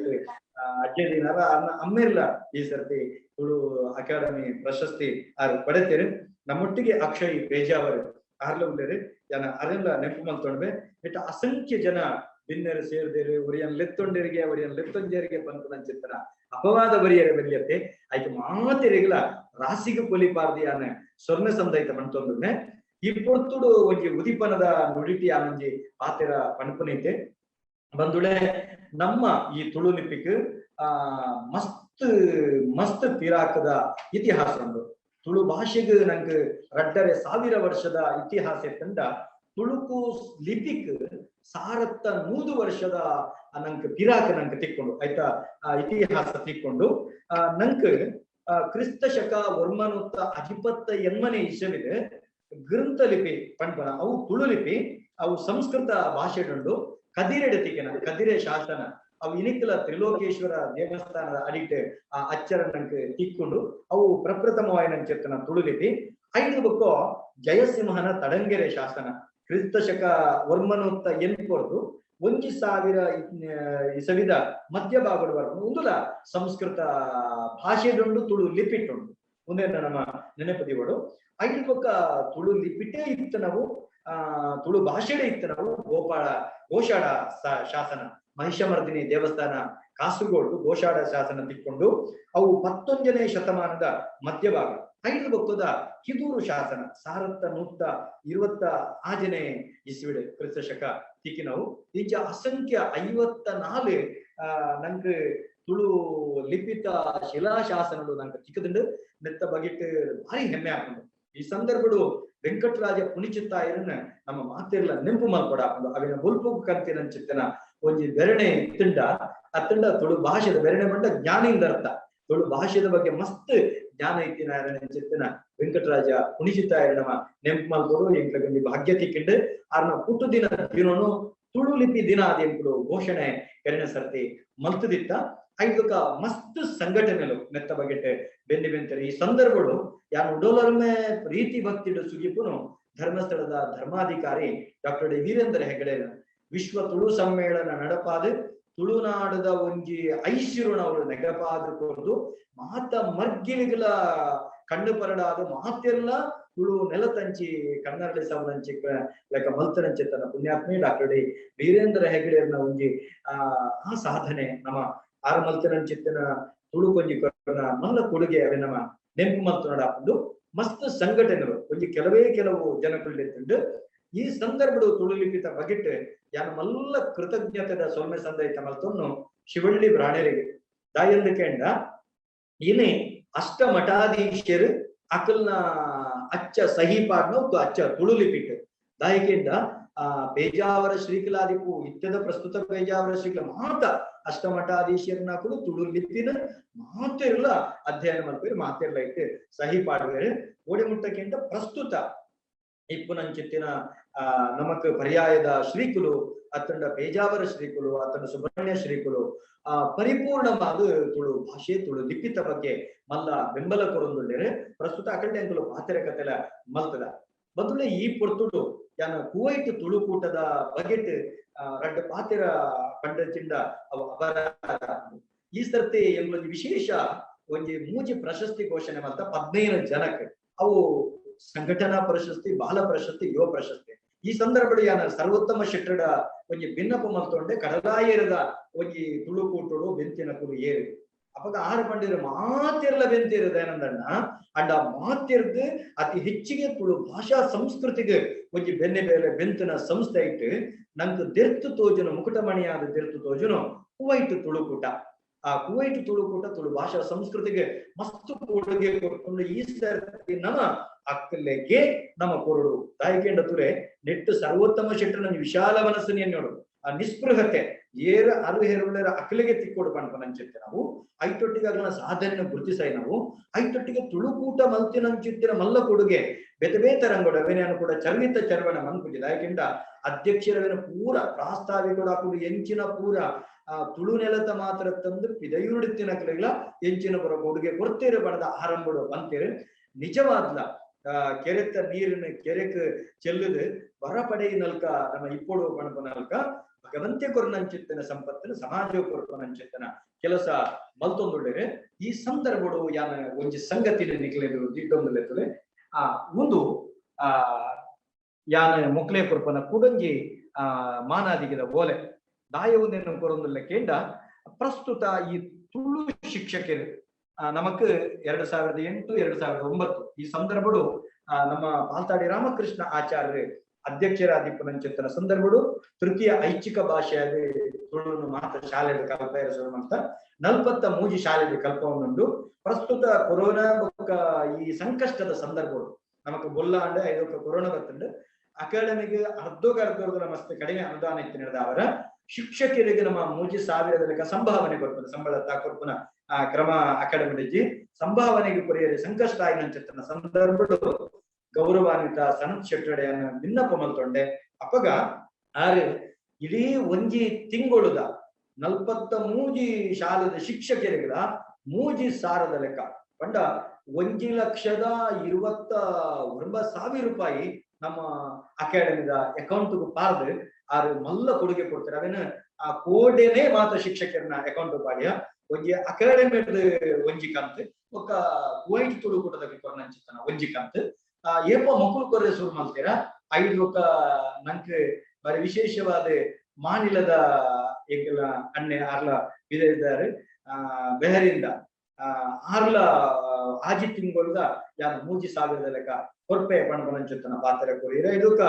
ಅಜ್ಜದಿನಾರ ಅರ್ನ ಅಮ್ಮೆರ್ಲ ಈ ಸರ್ತಿ ತುಳು ಅಕಾಡೆಮಿ ಪ್ರಶಸ್ತಿ ಆರು ಪಡೆತೇರು ನಮ್ಮೊಟ್ಟಿಗೆ ಅಕ್ಷಯ್ ಪೇಜಾವರು ಆರ್ಲ ಉಳ್ಳೇರು ಯಾನ ಅರೆಲ್ಲ ನೆಂಪು ಮಲ್ತೊಂಡ್ಬೆ ಇಟ್ಟ ಅಸಂಖ್ಯ ಜನ ಬಿನ್ನೆರು ಸೇರ್ದೇರು ಒರಿಯನ್ ಲೆತ್ತೊಂಡರಿಗೆ ಒರಿಯನ್ ಲೆತ್ತೊಂಜರಿಗೆ ಪನ್ಪುನಂಚಿತ್ತನ ಅಪವಾದ ಬರಿಯರೆ ಬರಿಯತ್ತೆ ಆಯ್ತು ಮಾತೆರಿಗಲ ರಾಸಿಗೆ ಪೊಲಿಪಾರ್ದಿ ಯಾನ ಸ್ವರ್ಣ ಸಂದೈತ ಮಣ್ತೊಂದುನೆ ಈ ಪೊರ್ತುಡು ಒಂಜಿ ಉದಿಪನದ ನುಡಿಟಿ ಆನಂಜಿ ಪಾತೆರ ಪನ್ಪುನೈತೆ ಬಂದುಳೆ ನಮ್ಮ ಈ ತುಳು ಲಿಪಿಕ್ ಮಸ್ತ್ ಮಸ್ತ್ ಪಿರಾಕದ ಇತಿಹಾಸ ಉಂಡು. ತುಳು ಭಾಷೆಗೆ ನಂಗೆ 2,500 ವರ್ಷದ ಇತಿಹಾಸ ತಂಡ ತುಳುಕು ಲಿಪಿಕ್ 100 ವರ್ಷದ ನಂಗೆ ಪಿರಾಕ ನಂಗೆ ತಿಕ್ಕೊಂಡು ಆಯ್ತಾ ಇತಿಹಾಸ ತಿಕ್ಕೊಂಡು ನಂಗೆ ಕ್ರಿಸ್ತ ಶಕ 958ನೇ ಇಸವಿದೆ ಗ್ರಂಥ ಲಿಪಿ ಪಣ್ಪನ ಅವು ತುಳು ಲಿಪಿ ಅವು ಸಂಸ್ಕೃತ ಭಾಷೆಡುಂಡು ಕದಿರೆಡೆ ತಿಕ್ಕನ ಕದಿರೆ ಶಾಸನ ಅವು ಇನಿಕಲ ತ್ರಿಲೋಕೇಶ್ವರ ದೇವಸ್ಥಾನದ ಅಡಿಟ್ ಆ ಅಚ್ಚರ ನಂಗೆ ತಿಕ್ಕೊಂಡು ಅವು ಪ್ರಪ್ರಥಮವಾಗಿ ನಂಗೆ ಚೆತ್ತನ ತುಳು ಲಿಪಿ. ಐದು ಬಕ್ಕೋ ಜಯಸಿಂಹನ ತಡಂಗೆರೆ ಶಾಸನ ಕ್ರಿಸ್ತ ಶಕ 908 1000 ಇಸವಿದ ಮಧ್ಯಭಾಗದ ಒಂದುಲ ಸಂಸ್ಕೃತ ಭಾಷೆಡುಂಡು ತುಳು ಲಿಪಿಟ್ಟುಂಡು ಒಂದೇ ನಮ್ಮ ನೆನಪದಿವಡು. ಐದು ಬೊಕ್ಕ ತುಳು ಲಿಪಿಟೇ ಇತ್ತು ನಾವು ತುಳು ಭಾಷೆಡೇ ಇತ್ತು ನಾವು ಗೋಪಾಳ ಗೋಶಾಡ ಶಾಸನ ಮಹಿಷಮರ್ದಿನಿ ದೇವಸ್ಥಾನ ಕಾಸರಗೋಡು ಗೋಶಾಡ ಶಾಸನ ತಿಕ್ಕೊಂಡು ಅವು 19ನೇ ಶತಮಾನದ ಮಧ್ಯಭಾಗ. ಐದು ಭಕ್ತದ ಕಿದೂರು ಶಾಸನ 1126ನೇ ಇಸ್ವಿಡೆ ಕ್ರಿಸ್ತ ಶಕ ತಿಕ್ಕಿನವು. ಇಂಚ ಅಸಂಖ್ಯ 54 ನಂಗೆ ತುಳು ಲಿಪಿತ ಶಿಲಾಶಾಸನಗಳು ನಂಗೆ ತಿಕ್ಕದಂಡು ನೆತ್ತ ಬಗೆಟ್ ಭಾರಿ ಹೆಮ್ಮೆ ಹಾಕೊಂಡು ಈ ಸಂದರ್ಭಡು ವೆಂಕಟರಾಜ ಪುಣಿಚಿತ್ತಾಯರನ್ನ ನಮ್ಮ ಮಾತಿರ್ಲ ನೆಂಪು ಮಲ್ಪಡ ಹಾಕೊಂಡು ಅವಿನ ಬೊಲ್ಪು ಕಂತಿನಂಚಿತ್ತನ ಒಂಜಿ ಬೆರಣೆ ತಿಂಡ ಆ ತಿಂಡ ತುಳು ಭಾಷೆದ ಬೆರಣೆ ಬಂಡ ಜ್ಞಾನಿಂದ ಅರ್ಥ ತುಳು ಭಾಷೆದ ಬಗ್ಗೆ ಮಸ್ತ್ ಜ್ಞಾನ ಇತ್ತಿನ ಚಿತ್ತನ ವೆಂಕಟರಾಜ ಪುಣಿಚಿತ್ತಾಯರ ನಮ್ಮ ನೆಂಪು ಮಲ್ಪಡು ಎಂಕ್ಲಗೊಂಜಿ ಭಾಗ್ಯ ತಿಕ್ಕಿಂಡು ಆರ್ನ ಪುಟ್ಟು ದಿನ ದಿನನು ತುಳು ಲಿಪಿ ದಿನ ಅದ ಘೋಷಣೆ ಕರಿನ ಸರ್ತಿ ಮಲ್ತದಿತ್ತ. ಐದಕ್ಕ ಮಸ್ತ್ ಸಂಘಟನೆಲು ಮೆತ್ತ ಬಗೆಟ್ ಬೆನ್ನಿ ಬೆಂತಾರೆ. ಈ ಸಂದರ್ಭಗಳು ಯಾನು ಉಡೋಲರ್ಮೆ ಪ್ರೀತಿ ಭಕ್ತಿಡು ಸುಗಿಪುನು ಧರ್ಮಸ್ಥಳದ ಧರ್ಮಾಧಿಕಾರಿ ಡಾಕ್ಟರ್ ಡಿ ವೀರೇಂದ್ರ ಹೆಗಡೆ ವಿಶ್ವ ತುಳು ಸಮ್ಮೇಳನ ನಡಪಾದ ತುಳುನಾಡದ ಒಂಜಿ ಐಸಿರುನವರು ನೆಗಪಾದ ಕೊರ್ದು ಮಾತ ಮರ್ಗಿಲಿಗಳ ಕಣ್ಣು ಪರಡಾದ ಮಾತೆಲ್ಲ ತುಳು ನೆಲತಂಚಿ ಕನ್ನರಳಿ ಸವನಂಚಿ ಲೆಕ್ಕ ಮಲ್ತನಂಚಿ ತನ್ನ ಪುಣ್ಯಾತ್ಮೆ ಡಾಕ್ಟರ್ ಡಿ ವೀರೇಂದ್ರ ಹೆಗಡೆಯರ್ನ ಒಂಜಿ ಆ ಸಾಧನೆ ನಮ್ಮ ಆರು ಮಲ್ತನಂಚಿತ್ತನ ತುಳು ಕೊಂಜಿ ಕೊರ್ನ ಮಲ್ಲ ಕೊಡುಗೆ ಅವೆ ನಮ್ಮ ನೆಂಪು ಮಲ್ತನಡ ಹಾಕೊಂಡು ಮಸ್ತ್ ಸಂಘಟನೆಗಳು ಒಂಜಿ ಕೆಲವೇ ಕೆಲವು ಜನಕುಂಡು. ಈ ಸಂದರ್ಭಡು ತುಳು ಲಿಪಿತ ಬಗೆಟ್ ಯಾನ ಮಲ್ಲ ಕೃತಜ್ಞತೆದ ಸೊಲ್ಮೆ ಸಂದೈತ ಮಲ್ತೊನ್ನು ಶಿವಳ್ಳಿ ಬ್ರಾಣೆರಿಗೆ ದಾಯಂದು ಕೇಂಡ ಇನಿ ಅಷ್ಟ ಮಠಾಧೀಶರು ಅಕಲ್ನ ಅಚ್ಚ ಸಹಿ ಪಾಡ್ನ ಅಚ್ಚ ತುಳು ಲಿಪಿಟ್ ದಾಯಕೆಂಡ ಆ ಪೇಜಾವರ ಶ್ರೀಕಲಾದಿಪು ಇತ್ಯದ ಪ್ರಸ್ತುತ ಪೇಜಾವರ ಶ್ರೀಕಲ ಮಾತ ಅಷ್ಟಮಠಾಧೀಶರನ್ನ ಕೂಡ ತುಳು ಲಿಪಿನ ಮಾತಿರ್ಲ ಅಧ್ಯಯನ ಮಲ್ಪೇರು ಮಾತಿರ್ಲ ಇಟ್ಟು ಸಹಿ ಪಾಡುವೇರು ಓಡಿ ಮುಟ್ಟಕ್ಕಿಂತ ಪ್ರಸ್ತುತ ಇಪ್ಪುನಂಚಿತ್ತಿನ ಆ ನಮಕ್ ಪರ್ಯಾಯದ ಶ್ರೀಕುಲು ಅತ್ತಂಡ ಪೇಜಾವರ ಶ್ರೀಕುಲು ಅತ್ತಂಡ ಸುಬ್ರಹ್ಮಣ್ಯ ಶ್ರೀಕುಲು ಆ ಪರಿಪೂರ್ಣವಾದ ತುಳು ಭಾಷೆ ತುಳು ಲಿಪಿತ ಬಗ್ಗೆ ಮಲ್ಲ ಬೆಂಬಲ ಕೊರೊಂದುಳ್ಳೇರು ಪ್ರಸ್ತುತ ಅಕಲ್ಡೆ ಅಂಕಲು ಪಾತೆರ ಕತೆಲ ಮಲ್ತದ ಬದುಳೆ ಈ ಪೊರ್ತುಡು ಯಾನ ಕುವೈಟ್ ತುಳುಕೂಟದ ಬಗೆಟ್ ರಡ್ಡ ಪಾತೆರ ಪಂಡ ಚಿಂಡ ಅವ ಅವರ ಈ ಸರ್ತಿ ಎಂಬೊಂದು ವಿಶೇಷ ಒಂಜಿ ಮೂಜಿ ಪ್ರಶಸ್ತಿ ಘೋಷಣೆ ಮಲ್ತ 15 ಜನಕ್ಕೆ ಅವು ಸಂಘಟನಾ ಪ್ರಶಸ್ತಿ, ಬಾಲ ಪ್ರಶಸ್ತಿ, ಯುವ ಪ್ರಶಸ್ತಿ. ಈ ಸಂದರ್ಭದಲ್ಲಿ ಯಾನ ಸರ್ವೋತ್ತಮ ಶೆಟ್ಟಡ ಒಂಜಿ ಭಿನ್ನಪ ಮಲ್ತೊಂಡೆ ಕಡಲಾಯೇರದ ಒಂಜಿ ತುಳುಕೂಟಡು ಬೆಂತಿನ ಕುಲು ಏರು ಅಪಗ ಆರು ಪಂಡಿರು ಮಾತಿರ್ಲ ಬೆಂತಿರದ ಏನಂದಣ್ಣ ಅಂಡ ಮಾತಿರ್ದು ಅತಿ ಹೆಚ್ಚಿಗೆ ತುಳು ಭಾಷಾ ಸಂಸ್ಕೃತಿಗೆ ಒಂಜಿ ಬೆನ್ನೆ ಬೇಲೆ ಬೆಂತಿನ ಸಂಸ್ಥೆ ಇಟ್ಟು ನಂಗೆ ದೆರ್ತು ತೋಜುನು ಮುಕುಟಮಣಿಯಾದ ದೆರ್ತು ತೋಜುನು ಕುವೈಟ್ ತುಳುಕೂಟ. ಆ ಕುವೈಟ್ ತುಳುಕೂಟ ತುಳು ಭಾಷಾ ಸಂಸ್ಕೃತಿಗೆ ಮಸ್ತು ಕೊಡುಗೆ ಕೊಟ್ಕೊಂಡು ಈ ಸರ್ತಿ ನಮ್ಮ ಅಕ್ಕಲೆಗೆ ನಮ್ಮ ಕೊರಡು ತಾಯಿಕೆಂಡ ತುರೆ ನೆಟ್ಟು ಸರ್ವೋತ್ತಮ ಶೆಟ್ಟರ ವಿಶಾಲ ಮನಸ್ಸು ನೋಡು ಆ ನಿಸ್ಪೃಹತೆ ಏರ ಅರು ಹೇರುಳ್ಳರ ಅಕ್ಕಲಿಗೆ ತಿಕ್ಕೋಡು ಪಣ್ಪನಂಚಿತ್ತೆ ನಾವು ಐತೊಟ್ಟಿಗೆ ಅಗಲ ಸಾಧನೆ ಗುರುತಿಸಾಯಿ ನಾವು ಐತೊಟ್ಟಿಗೆ ತುಳುಕೂಟ ಮಲ್ತಿನಂಚಿತ್ತಿನ ಮಲ್ಲ ಕೊಡುಗೆ ಬೇತೆ ಬೇತೆ ರಂಗೋಡ ಕೂಡ ಚರ್ವಿತ ಚರ್ವಣ ಮನ್ಪುಜಿದ ಯಾಕೆಂಡ ಅಧ್ಯಕ್ಷರವೇನ ಪೂರ ಪ್ರಾಸ್ತಾವಿಕಡ ಕೂಡ ಎಂಚಿನ ಪೂರ ಆ ತುಳು ನೆಲತ ಮಾತ್ರ ತಂದು ಪಿದಯೂರುಡಿತ್ತಿನ ಕಲೆಗಳ ಎಂಚಿನ ಪುರ ಕೊಡುಗೆ ಕೊಡ್ತೀರ ಬಣದ ಆರಂಭಡು ಬಂತೀರಿ ನಿಜವಾದ್ಲ ಆ ಕೆರೆತ ನೀರಿನ ಕೆರೆಕ್ ಚೆಲ್ಲದು ಬರಪಡೆಯಿನಲ್ಕ ನಮ್ಮ ಇಪ್ಪೊಡು ಪಣಪನಲ್ಕ ಭಗವಂತೆ ಕೊರನಂಚಿತ್ತನ ಸಂಪತ್ತಿನ ಸಮಾಜ ಕೊರಪನಂಚಿತ್ತನ ಕೆಲಸ ಮಲ್ತೊಂದುಳ್ಳೇರೆ. ಈ ಸಂದರ್ಭಡು ಯಾನ ಒಂಜಿ ಸಂಗತಿನ ನಿಕ್ಲೆದು ದಿಟ್ಟೊಂದುಲ್ಲೆತ್ತುಲೆ ಆ ಒಂದು ಆ ಯಾನ ಮೊಕ್ಲೆ ಕೊರ್ಪನ ಕುಡಂಜಿ ಆ ಮಾನಾದಿಗಿದ ಓಲೆ ದಾಯವುದೇನು ಕೊರೊಂದುಲ್ಲೆ ಕೇಂಡ ಪ್ರಸ್ತುತ ಈ ತುಳು ಶಿಕ್ಷಕರು ನಮಕ್ 2008 2009 ಈ ಸಂದರ್ಭಡು ನಮ್ಮ ಪಾಲ್ತಾಡಿ ರಾಮಕೃಷ್ಣ ಆಚಾರ್ಯರು ಅಧ್ಯಕ್ಷರಾದಿಪ್ಪನಂಚಿತ್ತನ ಸಂದರ್ಭಡು ತೃತೀಯ ಐಚ್ಛಿಕ ಭಾಷೆಯಾದ ತುಳುವನ್ನು ಮಾತ್ರ ಶಾಲೆಯಲ್ಲಿ ಕಲ್ಪ ಅಂತ 43 ಶಾಲೆಯಲ್ಲಿ ಕಲ್ಪವನ್ನುಂಟು. ಪ್ರಸ್ತುತ ಕೊರೋನಾ ಈ ಸಂಕಷ್ಟದ ಸಂದರ್ಭಗಳು ನಮಕ್ ಬೊಲ್ಲ ಅಂಡ ಐದಕ್ಕೆ ಕೊರೋನಾ ಬತ್ತುಂಡು ಅಕಾಡೆಮಿಗೆ ಅರ್ಧೋಗರ್ಧದ ಮಸ್ತ್ ಕಡಿಮೆ ಅನುದಾನ ಇತ್ತು ನಡೆದ ಅವರ ಶಿಕ್ಷಕರಿಗೆ ನಮ್ಮ 3,000 ಲೆಕ್ಕ ಸಂಭಾವನೆ ಕೊಡ್ಪುನ ಸಂಬಳ ಕೊಡ್ಪುನ ಆ ಕ್ರಮ ಅಕಾಡೆಮಿ ಸಂಭಾವನೆಗೆ ಕೊರಿಯರೆ ಸಂಕಷ್ಟ ಆಯಿನಂಚಿತ್ತನ ಸಂದರ್ಭಡು ಗೌರವಾನ್ವಿತ ಸನತ್ ಶೆಟ್ಟಡೆಯನ್ನು ವಿನ್ನಪ ಮಲ್ತೊಂಡೆ ಅಪಗ ಆರೆ ಇಡೀ ಒಂಜಿ ತಿಂಗಳುದ 43 ಶಾಲೆದ ಶಿಕ್ಷಕರಿಗಳ 3,000 ಲೆಕ್ಕ ಪಂಡ 1,29,000 ರೂಪಾಯಿ ನಮ್ಮ ಅಕಾಡೆಮಿದ ಅಕೌಂಟ್ಗೂ ಪಾರ್ದು ಆರು ಮಲ್ಲ ಕೊಡುಗೆ ಕೊಡ್ತಾರೆ. ಅವೇನ ಆ ಕೋಡೆನೆ ಮಾತ್ರ ಶಿಕ್ಷಕರನ್ನ ಅಕೌಂಟ್ ಪಾಡಿಯ ಒಂಜಿ ಅಕಾಡೆಮಿ ಒಂಜಿ ಕಂತು ಒಕ್ಕ ಕುವೈಟ್ ತುಳುಕೂಟದ ಕೊರನಂಚಿತ್ತನ ಒಂಜಿ ಕಂತು ಆ ಏಪ ಮಕ್ಕಳು ಕೊರ್ರೆ ಶುರು ಮಾಡ್ತೀರಾ ಐದು ಒಕ್ಕ ನಂಗೆ ಬಾರಿ ವಿಶೇಷವಾದ ಮಾನಿಲದ ಎಂಗೆಲ್ಲ ಅಣ್ಣೆ ಆರ್ಲ ಇದ್ದಾರೆ ಆ ಬೆಹರಿಂದ ಆ ಆರ್ಲ ಆಜಿ ತಿಂಗಳುದ ಯಾನ 3,000 ಲೆಕ್ಕ ಕೊರ್ಪೆ ಪಣಪನಂಚಿತ್ತನ ಪಾತ್ರ ಕೊರಿಯರ ಇದಕ್ಕ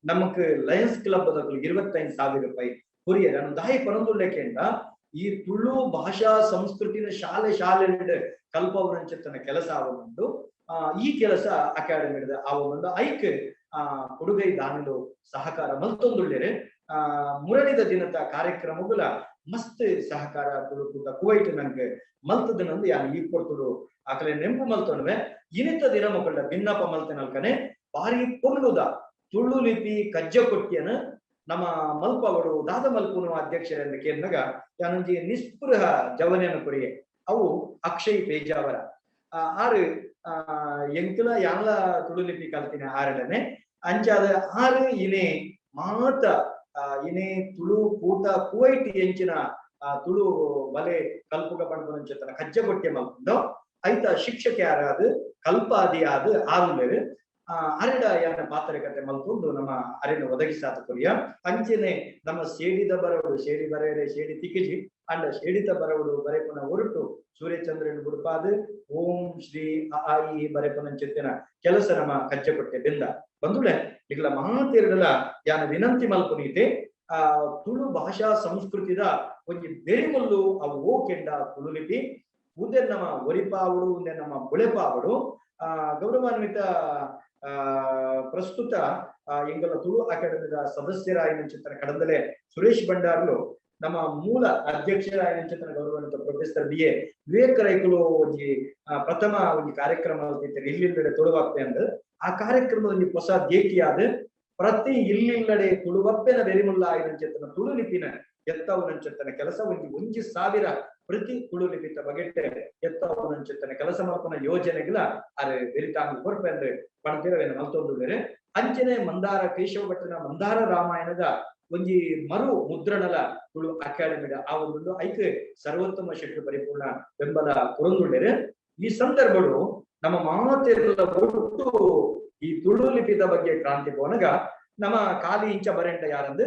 ನಮಕ್ ಲಯನ್ಸ್ ಕ್ಲಬ್ 25,000 ರೂಪಾಯಿ ಕೊರಿಯರ್ ನಾನು ದಾಯಿ ಪರಂದುಳ್ಳೇಕೆಂಡ ಈ ತುಳು ಭಾಷಾ ಸಂಸ್ಕೃತಿನ ಶಾಲೆ ಶಾಲೆ ಕಲ್ಪವರಂಚಿತ್ತನ ಕೆಲಸ ಆವೊಂದು ಆ ಈ ಕೆಲಸ ಅಕಾಡೆಮಿ ಆವೊಂದು ಐಕ್ ಆ ಕೊಡುಗೈ ದಾನಿಲು ಸಹಕಾರ ಮಲ್ತೊಂದುಳ್ಳೇರೆ ಆ ಮುರಣಿದ ದಿನದ ಕಾರ್ಯಕ್ರಮಗಳ ಮಸ್ತ್ ಸಹಕಾರ ತುಳುಕೂಟ ಕುವೈಟ್ ನಂಗೆ ಮಲ್ತದನಂದು ಯಾನು ಈ ಕೊಡ್ತುಡು ಆಕಲೆ ನೆಂಪು ಮಲ್ತೊಣವೆ ಇನಿತ ದಿನ ಮಕ್ಕಳ ಭಿನ್ನಪ ಮಲ್ತನಲ್ಕನೆ ಬಾರಿ ಪೊರ್ಲುದ ತುಳು ಲಿಪಿ ಕಜ್ಜ ಕೊಟ್ಟಿಯನ ನಮ್ಮ ಮಲ್ಪವಡು ದಾದ ಮಲ್ಪುನು ಅಧ್ಯಕ್ಷರೆಂದು ಕೇಂದ್ರಗ ಯಾನೊಂಜಿ ನಿಸ್ಪೃಹ ಜವನೆಯನ್ನು ಕೊರಿಯೆ ಅವು ಅಕ್ಷಯ್ ಪೇಜಾವರ ಆರು ಆ ಎಂಕುಲ ಯಾನ್ಲ ತುಳು ಲಿಪಿ ಕಲ್ತಿನ ಆರಡನೆ ಅಂಚಾದ ಆರು ಇನೆ ಮಾತ ಇನೆ ತುಳು ಕೂಟ ಕುವೈಟ್ ಎಂಚಿನ ತುಳು ಬಲೆ ಕಲ್ಪುಗ ಪಣಪುನಂಚಿತ್ತನ ಕಜ್ಜ ಕೊಟ್ಟೆ ಮಲ್ಪುಂಡು ಐತ ಶಿಕ್ಷಕ ಯಾರಾದ ಕಲ್ಪಾದಿ ಆದ ಆರುಲೇರು ಆ ಅರೆಡ ಯಾನ ಪಾತ್ರಕತೆ ಮಲ್ಪುಂಡು ನಮ್ಮ ಅರೆನ ಒದಗಿಸಾತ ಕೊರಿಯ ಅಂಚೆನೆ ನಮ್ಮ ಸೇಡಿದ ಬರವಡು ಸೇಡಿ ಬರೆಯರೆ ಸೇಡಿ ತಿಕ್ಕಿಜಿ ಅಂಡ ಸೇಡಿತ ಬರವಡು ಬರೆಪುನ ಹೊರಟು ಸೂರ್ಯಚಂದ್ರನ ಬುಡುಪಾದ ಓಂ ಶ್ರೀ ಅ ಆ ಇ ಬರೆಪುನಂಚಿತ್ತಿನ ಕೆಲಸ ನಮ್ಮ ಕಜ್ಜ ಕೊಟ್ಟೆ ಬೆಂದ ಬಂದುಳೆ ನಿಗಲ ಮಹಾತೇರುಗಳ ಯಾನ ವಿನಂತಿ ಮಲ್ಪುನೀತೆ. ಆ ತುಳು ಭಾಷಾ ಸಂಸ್ಕೃತಿದ ಒಂಜಿ ಬೆರಿಮುಲ್ಲು ಅವು ಓಕೆಂಡ ತುಳು ಲಿಪಿ ಉಂದೆ ನಮ್ಮ ಒರಿಪಾವಡು, ಉಂದೆ ನಮ್ಮ ಬುಳೆಪಾವಡು. ಆ ಗೌರವಾನ್ವಿತ ಪ್ರಸ್ತುತ ಎಂಗಲ ತುಳು ಅಕಾಡೆಮಿದ ಸದಸ್ಯರಾಯಿನಂಚಿತ್ತನ ಕಡಂದಲೆ ಸುರೇಶ್ ಭಂಡಾರ್ಲು, ನಮ್ಮ ಮೂಲ ಅಧ್ಯಕ್ಷರಾಯಿನಂಚಿತ್ತನ ಗೌರವಾನ್ವಿತ ಪ್ರೊಫೆಸರ್ ಬಿ ಎ ವಿವೇಕ ರೈಕುಲು ಒಂಜಿ ಪ್ರಥಮ ಒಂಜಿ ಕಾರ್ಯಕ್ರಮ ಇಲ್ಲಿಲ್ಲಡೆ ತುಳುವಪ್ಪೆ ಅಂದ್ ಆ ಕಾರ್ಯಕ್ರಮದ ಒಂಜಿ ಹೊಸ ದೇಕಿಯಾದ ಪ್ರತಿ ಇಲ್ಲಿಲ್ಲಡೆ ತುಳುವಪ್ಪೆನ ಬೆರಿಮುಲ್ಲ ಆಯಿನಂಚಿತ್ತನ ತುಳು ಲಿಪಿನ ಎತ್ತವನಂಚಿತ್ತನ ಕೆಲಸ ಒಂಜಿ ಒಂಜಿ ಸಾವಿರ ಪ್ರತಿ ತುಳು ಲಿಪಿತ ಬಗೆಟ್ಟೆ ಎತ್ತವನಂಚಿತ್ತನ ಕೆಲಸ ಮಲ್ಪನ ಯೋಜನೆಗಳ ಅರೆ ಬೆರಿತಾಂಗ್ ಕೊರ್ಪೆ ಅಂದ್ರೆ ಪಣತಿರವೇನ ಮಲ್ತೊಂದುಳ್ಳೇರೆ. ಅಂಚನೆ ಮಂದಾರ ಕೇಶವ ಭಟ್ಟನ ಮಂದಾರ ರಾಮಾಯಣದ ಒಂಜಿ ಮರು ಮುದ್ರಣಲ ತುಳು ಅಕಾಡೆಮಿದ ಆ ಒಂದು ಐಕ್ ಸರ್ವೋತ್ತಮ ಶೆಟ್ರು ಪರಿಪೂರ್ಣ ಬೆಂಬಲ ಕೊರೊಂದುಳ್ಳೇರೆ. ಈ ಸಂದರ್ಭಡು ನಮ್ಮ ಮಾತೆಲ್ಲ ಒಟ್ಟು ಈ ತುಳು ಲಿಪಿದ ಬಗ್ಗೆ ಕ್ರಾಂತಿ ಪೋನಗ ನಮ್ಮ ಖಾಲಿ ಇಂಚ ಬರೆಂಟ ಯಾರಂದು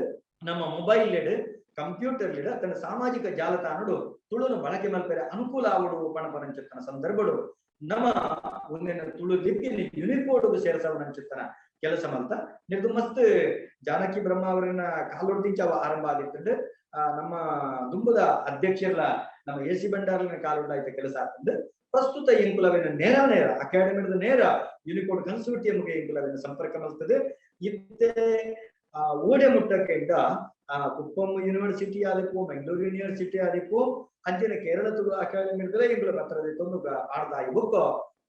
ನಮ್ಮ ಮೊಬೈಲ್ ಲೆಡ್ ಕಂಪ್ಯೂಟರ್ ಲೆಡ್ ತನ್ನ ಸಾಮಾಜಿಕ ಜಾಲತಾಣಡು ತುಳುನು ಬಳಕೆ ಮಲ್ಪೆರೆ ಅನುಕೂಲ ಆವಡು ಪಣಪನಂಚಿತ್ತನ ಸಂದರ್ಭಡು ನಮ್ಮ ಒಂದಿನ ತುಳು ಲಿಪಿಯಲ್ಲಿ ಯುನಿಕೋಡ್ ಸೇರಿಸವನಂಚಿತ್ತನ ಕೆಲಸ ಮಲ್ತ ನಿರ್ದು ಮಸ್ತ್ ಜಾನಕಿ ಬ್ರಹ್ಮ ಅವರನ್ನ ಕಾಲೊಡ್ದಿಂಚ ಅವ ಆರಂಭ ಆಗಿತ್ತಂಡು. ನಮ್ಮ ದುಂಬದ ಅಧ್ಯಕ್ಷರ ನಮ್ಮ ಎ ಸಿ ಭಂಡಾರನ ಕಾಲೊಡ್ಡಾಯ್ತ ಕೆಲಸ ಆಗ್ತಂಡು. ಪ್ರಸ್ತುತ ಎಂಕುಲವಿನ ನೇರ ನೇರ ಅಕಾಡೆಮಿದ ನೇರ ಯುನಿಕೋಡ್ ಕನ್ಸೋರ್ಟಿಯಂಗೆ ಎಂಕುಲವಿನ ಸಂಪರ್ಕ ಮಲ್ತದೆ. ಇತ್ತೆ ಓಡೆ ಮುಟ್ಟಕ್ಕೆಂಡ ಕುಪ್ಪಂ ಯೂನಿವರ್ಸಿಟಿ ಆದಿಪ್ಪು, ಬೆಂಗಳೂರು ಯೂನಿವರ್ಸಿಟಿ ಆದಿಪ್ಪು, ಅಂಚನೆ ಕೇರಳ ತುಳು ಅಕಾಡೆಮಿ ಎಂಕುಲ ಪತ್ರದ ತೊಂದು ಆಡ್ದಾಯಿ ಬೊಕ್ಕ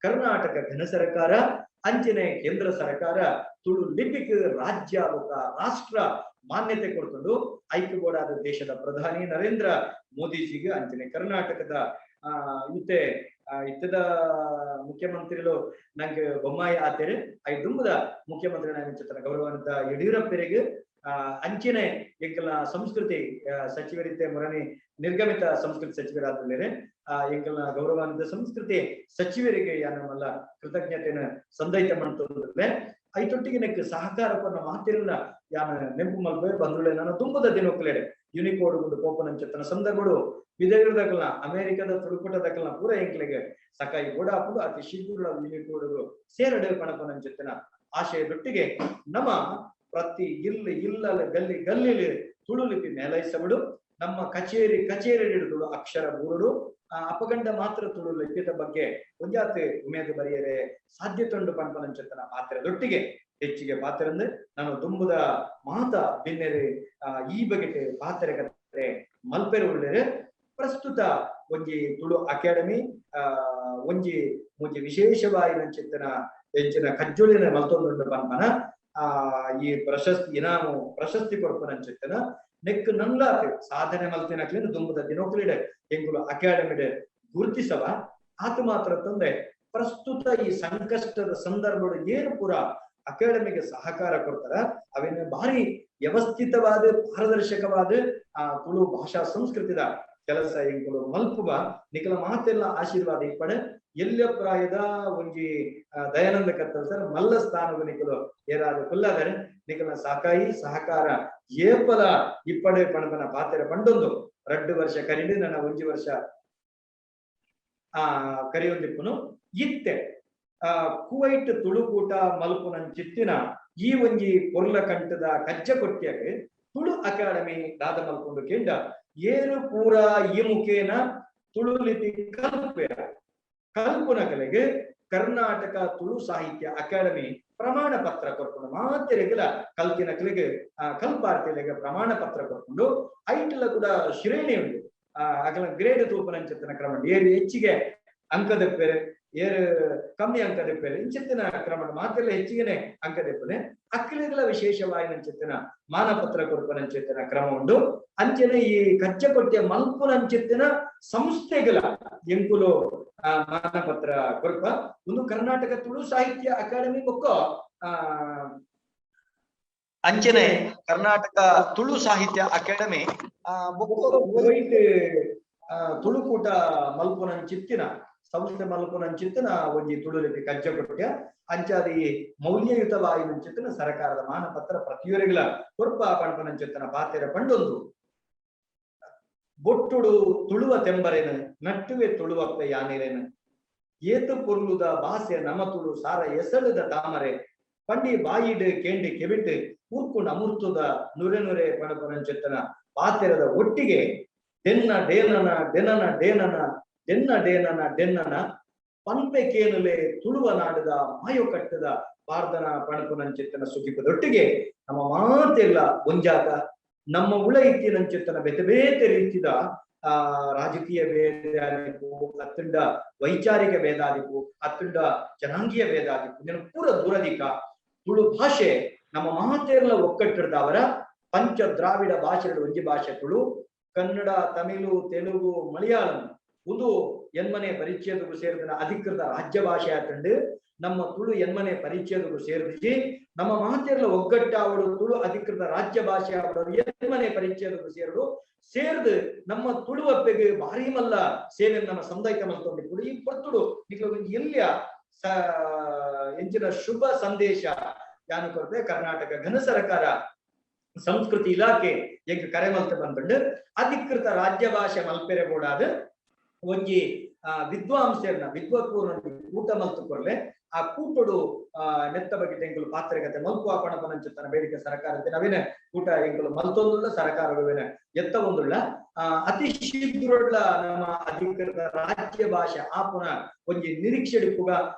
ಕರ್ನಾಟಕ ಘನ ಸರ್ಕಾರ ಅಂಚನೆ ಕೇಂದ್ರ ಸರ್ಕಾರ ತುಳು ಲಿಪಿಕ್ ರಾಜ್ಯ ಬೊಕ್ಕ ರಾಷ್ಟ್ರ ಮಾನ್ಯತೆ ಕೊಡ್ತುಂಡು. ಐಕ್ಯ ಬೋಡಾದ ದೇಶದ ಪ್ರಧಾನಿ ನರೇಂದ್ರ ಮೋದಿಜಿಗೆ ಅಂಚನೆ ಕರ್ನಾಟಕದ ಇತ್ತೆ ಇತ್ತದ ಮುಖ್ಯಮಂತ್ರಿಗಳು ನಂಗೆ ಬೊಮ್ಮಾಯಿ ಆತೇರೆ I ದುಂಬದ ಮುಖ್ಯಮಂತ್ರಿ ಚಿತ್ರ ಗೌರವಾನ್ವಿತ ಯಡಿಯೂರಪ್ಪರಿಗೆ ಅಂಚನೆ ಎಂಕಲ್ನ ಸಂಸ್ಕೃತಿ ಸಚಿವರಿತ್ತೆ ಮೊರನಿ ನಿರ್ಗಮಿತ ಸಂಸ್ಕೃತಿ ಸಚಿವರಾದ ಎಂಕಲ್ನ ಗೌರವಾನ್ವಿತ ಸಂಸ್ಕೃತಿ ಸಚಿವರಿಗೆ ಯಾನಮಲ್ಲ ಕೃತಜ್ಞತೆಯನ್ನು ಸಂದೈತ ಮಾಡ್ತಂದ್ರೆ ಐತೊಟ್ಟಿಗೆ ನೆಕ್ ಸಹಕಾರ ಕೊನ್ನ ಮಾತಿರಲ್ಲ ಯಾನ ನೆಂಪು ಮಲ್ಪೆ ಬಂದುಳೆ ನಾನು ತುಂಬದ ದಿನೋಕ್ಲೇಡೆ ಯುನಿಕೋಡ್ ಗುಂಡು ಪೋಪನಂಚತನ ಸಂದರ್ಭಡು ವಿದೇಶದಕಲ್ನ ಅಮೆರಿಕದ ತುಳುಕೂಟದಕಲ್ನ ಪೂರ ಎಂಕ್ಲೆಗೆ ಸಕಾಯಿ ಗೋಡಾಪುಡು ಅತಿ ಶೀಘ್ರ ಯುನಿಕೋಡ್ಗಳು ಸೇರಡೆ ಪಣಪನಂಚತನ ಆಶಯದೊಟ್ಟಿಗೆ ನಮ್ಮ ಪ್ರತಿ ಇಲ್ಲಿ ಇಲ್ಲಲ ಗಲ್ಲಿ ಗಲ್ಲಿಲಿ ತುಳು ಲಿಪಿ ಮೇಲೈಸಬಿಡು, ನಮ್ಮ ಕಚೇರಿ ಕಚೇರಿ ತುಳು ಅಕ್ಷರ ಬೂರುಡು, ಆ ಅಪಗಂಡ ಮಾತ್ರ ತುಳು ಲಿಪಿತ ಬಗ್ಗೆ ಒಂಜಾತಿ ಉಮೇದು ಬರೆಯರೆ ಸಾಧ್ಯತೊಂಡು ಪಣಪನಂಚತನ ಪಾತ್ರದೊಟ್ಟಿಗೆ ಹೆಚ್ಚಿಗೆ ಪಾತ್ರಂದು ನಾನು ದುಂಬುದ ಮಾತ ಬಿನ್ನೆರೆ ಈ ಬಗೆಟೆ ಪಾತ್ರೆ ಮಲ್ಪೆರು ಉಳ್ಳೇರೆ. ಪ್ರಸ್ತುತ ಒಂಜಿ ತುಳು ಅಕಾಡೆಮಿ ಒಂಜಿ ಒಂಜಿ ವಿಶೇಷವಾಯಿನಂಚಿತ್ತನ ಹೆಚ್ಚಿನ ಕಜ್ಜೊಳಿನ ಮಲ್ತೊಂದುಂಡು ಪನ್ಪನ ಈ ಪ್ರಶಸ್ತಿ ಇನಾಮು ಪ್ರಶಸ್ತಿ ಕೊರ್ಪನಂಚಿತ್ತನ ನೆಕ್ ನನ್ಲಾತ್ ಸಾಧನೆ ಮಲ್ತಿನಕ್ಲಿನ ದುಂಬುದ ದಿನೋಕ್ಲಿಡೆ ಎಂಕುಲು ಅಕಾಡೆಮಿಡೆ ಗುರುತಿಸವ. ಆತ ಮಾತ್ರ ತಂದೆ ಪ್ರಸ್ತುತ ಈ ಸಂಕಷ್ಟದ ಸಂದರ್ಭಗಳು ಏನು ಪೂರ ಅಕಾಡೆಮಿಗೆ ಸಹಕಾರ ಕೊಡ್ತಾರ ಅವೇನು ಭಾರಿ ವ್ಯವಸ್ಥಿತವಾದ ಪಾರದರ್ಶಕವಾದ ಆ ತುಳು ಭಾಷಾ ಸಂಸ್ಕೃತಿದ ಕೆಲಸ ಎಂಕುಲು ಮಲ್ಪುವ ನಿಕಲ ಮಾತೆಲ್ಲ ಆಶೀರ್ವಾದ ಇಪ್ಪಡೆ. ಎಲ್ಲ ಪ್ರಾಯದ ಒಂಜಿ ದಯಾನಂದ ಕತ್ತಲ್ ಸರ್ ಮಲ್ಲ ಸ್ಥಾನದ ನಿಕಲು ಏರಾದ ಕುಲ್ಲಾದರೆ ನಿಕಲ ಸಾಕಾಯಿ ಸಹಕಾರ ಏಪಲ ಇಪ್ಪಡೆ ಪಣಪನ ಪಾತೆರ ಪಂಡೊಂದು 2 ವರ್ಷ ಕರೀಡು ನನ್ನ ಒಂಜಿ ವರ್ಷ ಆ ಕರಿಯೊಂದಿಪ್ಪುನು ಇತ್ತೆ ಕುವೈಟ್ ತುಳುಕೂಟ ಮಲ್ಪುನಂಚಿತ್ತಿನ ಈ ಒಂಜಿ ಪೊರ್ಲ ಕಂಠದ ಕಜ್ಜ ಕೊಟ್ಟಿಯಾಗ ತುಳು ಅಕಾಡೆಮಿ ದಾದ ಮಲ್ಕೊಂಡು ಕೇಂಡ ಏರು ಪೂರ ಈ ಮುಖೇನ ತುಳು ಲಿಪಿ ಕಲ್ಪೆ ಕಲ್ಪುನ ಕಲೆಗೆ ಕರ್ನಾಟಕ ತುಳು ಸಾಹಿತ್ಯ ಅಕಾಡೆಮಿ ಪ್ರಮಾಣ ಪತ್ರ ಕೊರ್ಕೊಂಡು ಮಾತೆರೆಗಲ ಕಲ್ತಿನ ಕಲೆಗೆ ಕಲ್ಪಾರ್ತಿಲೆಗೆ ಪ್ರಮಾಣ ಪತ್ರ ಕೊರ್ಕೊಂಡು ಐಟಲ ಕೂಡ ಶ್ರೇಣಿ ಉಂಟು. ಅಗಲ ಗ್ರೇಡ್ ತೂಪನಂಚಿತ್ತಿನ ಕ್ರಮ ಏರು ಹೆಚ್ಚಿಗೆ ಅಂಕದಪ್ಪೆರೆ ಏರು ಕಮ್ಮಿ ಅಂಕದಪ್ಪೆರೆ ಇಂಚಿತ್ತಿನ ಕ್ರಮ ಮಾತೆಲ್ಲ ಹೆಚ್ಚಿಗೆನೆ ಅಂಕದಪ್ಪನೆ ಅಕ್ಕಲಿಗಳ ವಿಶೇಷವಾಯಿನಂಚಿತ್ತಿನ ಮಾನಪತ್ರ ಕೊರ್ಪನಂಚಿತ್ತಿನ ಕ್ರಮ ಉಂಟು. ಅಂಚನೆ ಈ ಕಜ್ಜಕೊಟ್ಟೆ ಮಲ್ಪುನಂಚಿತ್ತಿನ ಸಂಸ್ಥೆಗಳ ಎಂಕುಲು ಮಾನಪತ್ರ ಕೊರ್ಪ ಒಂದು ಕರ್ನಾಟಕ ತುಳು ಸಾಹಿತ್ಯ ಅಕಾಡೆಮಿ ಬೊಕ್ಕ ಅಂಚನೆ ಕರ್ನಾಟಕ ತುಳು ಸಾಹಿತ್ಯ ಅಕಾಡೆಮಿ ಬೊಕ್ಕ ತುಳುಕೂಟ ಮಲ್ಪುನಂಚಿತ್ತಿನ ಸಂಸ್ಥೆ ಮಲ್ಪುನಂಚಿತ್ತಿನ ಒಂಜಿ ತುಳು ಲಿಪಿ ಕಜ್ಜಕೊಟ್ಯ ಅಂಚಾದಿ ಮೌಲ್ಯಯುತವಾಯಿನಂಚಿತ್ತಿನ ಸರ್ಕಾರದ ಮಾನಪತ್ರ ಪ್ರತಿಯೊರಿಗಳ ಕೊರ್ಪ ಪಣಪನಂಚಿತ್ತಿನ ಪಾತೆರ ಪಂಡೊಂದು ಬೊಟ್ಟುಡು ತುಳುವ ತೆಂಬರೇನ ನಟ್ಟುವೆ ತುಳುವಪ್ಪೆ ಯಾನಿರೇನ ಏತು ಪೊರ್ಲುದ ಭಾಷೆ ನಮ ತುಳು ಸಾರ ಎಸಳದ ತಾಮರೆ ಪಂಡಿ ಬಾಯಿಡ್ ಕೇಂಡಿ ಕೆಬಿಟ್ ಊರ್ಕುಂಡ ಅಮೃತದ ನುರೆ ನುರೆ ಪಣಪನಂಚೆತ್ತನ ಪಾತೆರದ ಒಟ್ಟಿಗೆ ಡೆನ್ನ ಡೇನನ ಡೆನನ ಡೇನನ ಡೆನ್ನ ಡೇನನ ಡೆನ್ನನ ಪನ್ಪೆ ಕೇನುಲೆ ತುಳುವ ನಾಡದ ಮಾಯೋ ಕಟ್ಟದ ಪಾರ್ದನ ಪಣಪುನಂಚಿತ್ತನ ಸುಗಿಪದೊಟ್ಟಿಗೆ ನಮ್ಮ ಮಾತೆಲ್ಲ ಒಂಜಾತ ನಮ್ಮ ಉಳ ಇತ್ತಿನಂಚಿತ್ತನ ಬೇತೆ ಬೇತೆ ರೀತಿದ ಆ ರಾಜಕೀಯ ಭೇದಾದಿಪು ಅತ್ತುಂಡ ವೈಚಾರಿಕ ಭೇದಾದಿಪು ಅತ್ತುಂಡ ಜನಾಂಗೀಯ ಭೇದಾದಿಪು ಇದನ್ನು ಪೂರ ದೂರದಿಕ ತುಳು ಭಾಷೆ ನಮ್ಮ ಮಾತೆಲ್ಲ ಒಕ್ಕಟ್ಟಿರ್ದವರ ಪಂಚ ದ್ರಾವಿಡ ಭಾಷೆಗಳು ಒಂಜಿ ಭಾಷೆ ತುಳು, ಕನ್ನಡ, ತಮಿಳು, ತೆಲುಗು, ಮಲಯಾಳಂ ಒಂದು ಎನ್ಮನೆ ಪರಿಚಯದಗೂ ಸೇರಿದ ಅಧಿಕೃತ ರಾಜ್ಯ ಭಾಷೆ ಆತಂಡು ನಮ್ಮ ತುಳು ಎನ್ಮನೆ ಪರಿಚಯದಗೂ ಸೇರಿಸಿ ನಮ್ಮ ಮಾತೆಲ್ಲ ಒಗ್ಗಟ್ಟಾವಡು ತುಳು ಅಧಿಕೃತ ರಾಜ್ಯ ಭಾಷೆ ಆವಡು ಎನ್ಮನೆ ಪರಿಚಯದಗೂ ಸೇರಡು ಸೇರ್ದು ನಮ್ಮ ತುಳುವಪ್ಪೆಗೆ ಭಾರಿ ಮಲ್ಲ ಸೇವೆ ನಮ್ಮ ಸಂದಾಯಕ ಮಲ್ತೊಂಡಿప్పుడు ಈ ಪೊರ್ತುಡು ನಿಕ್ಲ ಎಲ್ಲಿಯ ಎಂಚಿನ ಶುಭ ಸಂದೇಶ ಯಾನು ಕೊರತೆ ಕರ್ನಾಟಕ ಘನ ಸರ್ಕಾರ ಸಂಸ್ಕೃತಿ ಇಲಾಖೆ ಎಂಕ್ ಕರೆ ಮಲ್ತ ಬಂದುಂಡು ಅಧಿಕೃತ ರಾಜ್ಯ ಭಾಷೆ ಮಲ್ಪೆರೆ ಬೋಡಾದ ಒಂಜಿ ವಿದ್ವಾಂಸರ್ನ ವಿದ್ವತ್ಪೂರ್ಣ ಕೂಟ ಮಲ್ತು ಕೊರ್ಲೆ ಆ ಕೂಟಡು ನೆತ್ತ ಬಗ್ಗೆ ಎಂಕುಲು ಪಾತ್ರಗತೆ ಮಲ್ಪು ಪಣಪನಂಚುತ್ತನ ಬೇಡಿಕೆ ಸರ್ಕಾರದ ನವೀನ ಕೂಟ ಎಂಕುಲು ಮಲ್ತೊಂದುಳ್ಳ ಸರ್ಕಾರವೇನ ಎತ್ತ ಒಂದುಳ್ಳ ಅತಿ ಶೀಘ್ರೊಡ್ಲ ನಮ್ಮ ಅಧಿಕೃತ ರಾಜ್ಯ ಭಾಷೆ ಆಪುನ ಒಂಜಿ ನಿರೀಕ್ಷೆಡಿಪುಗ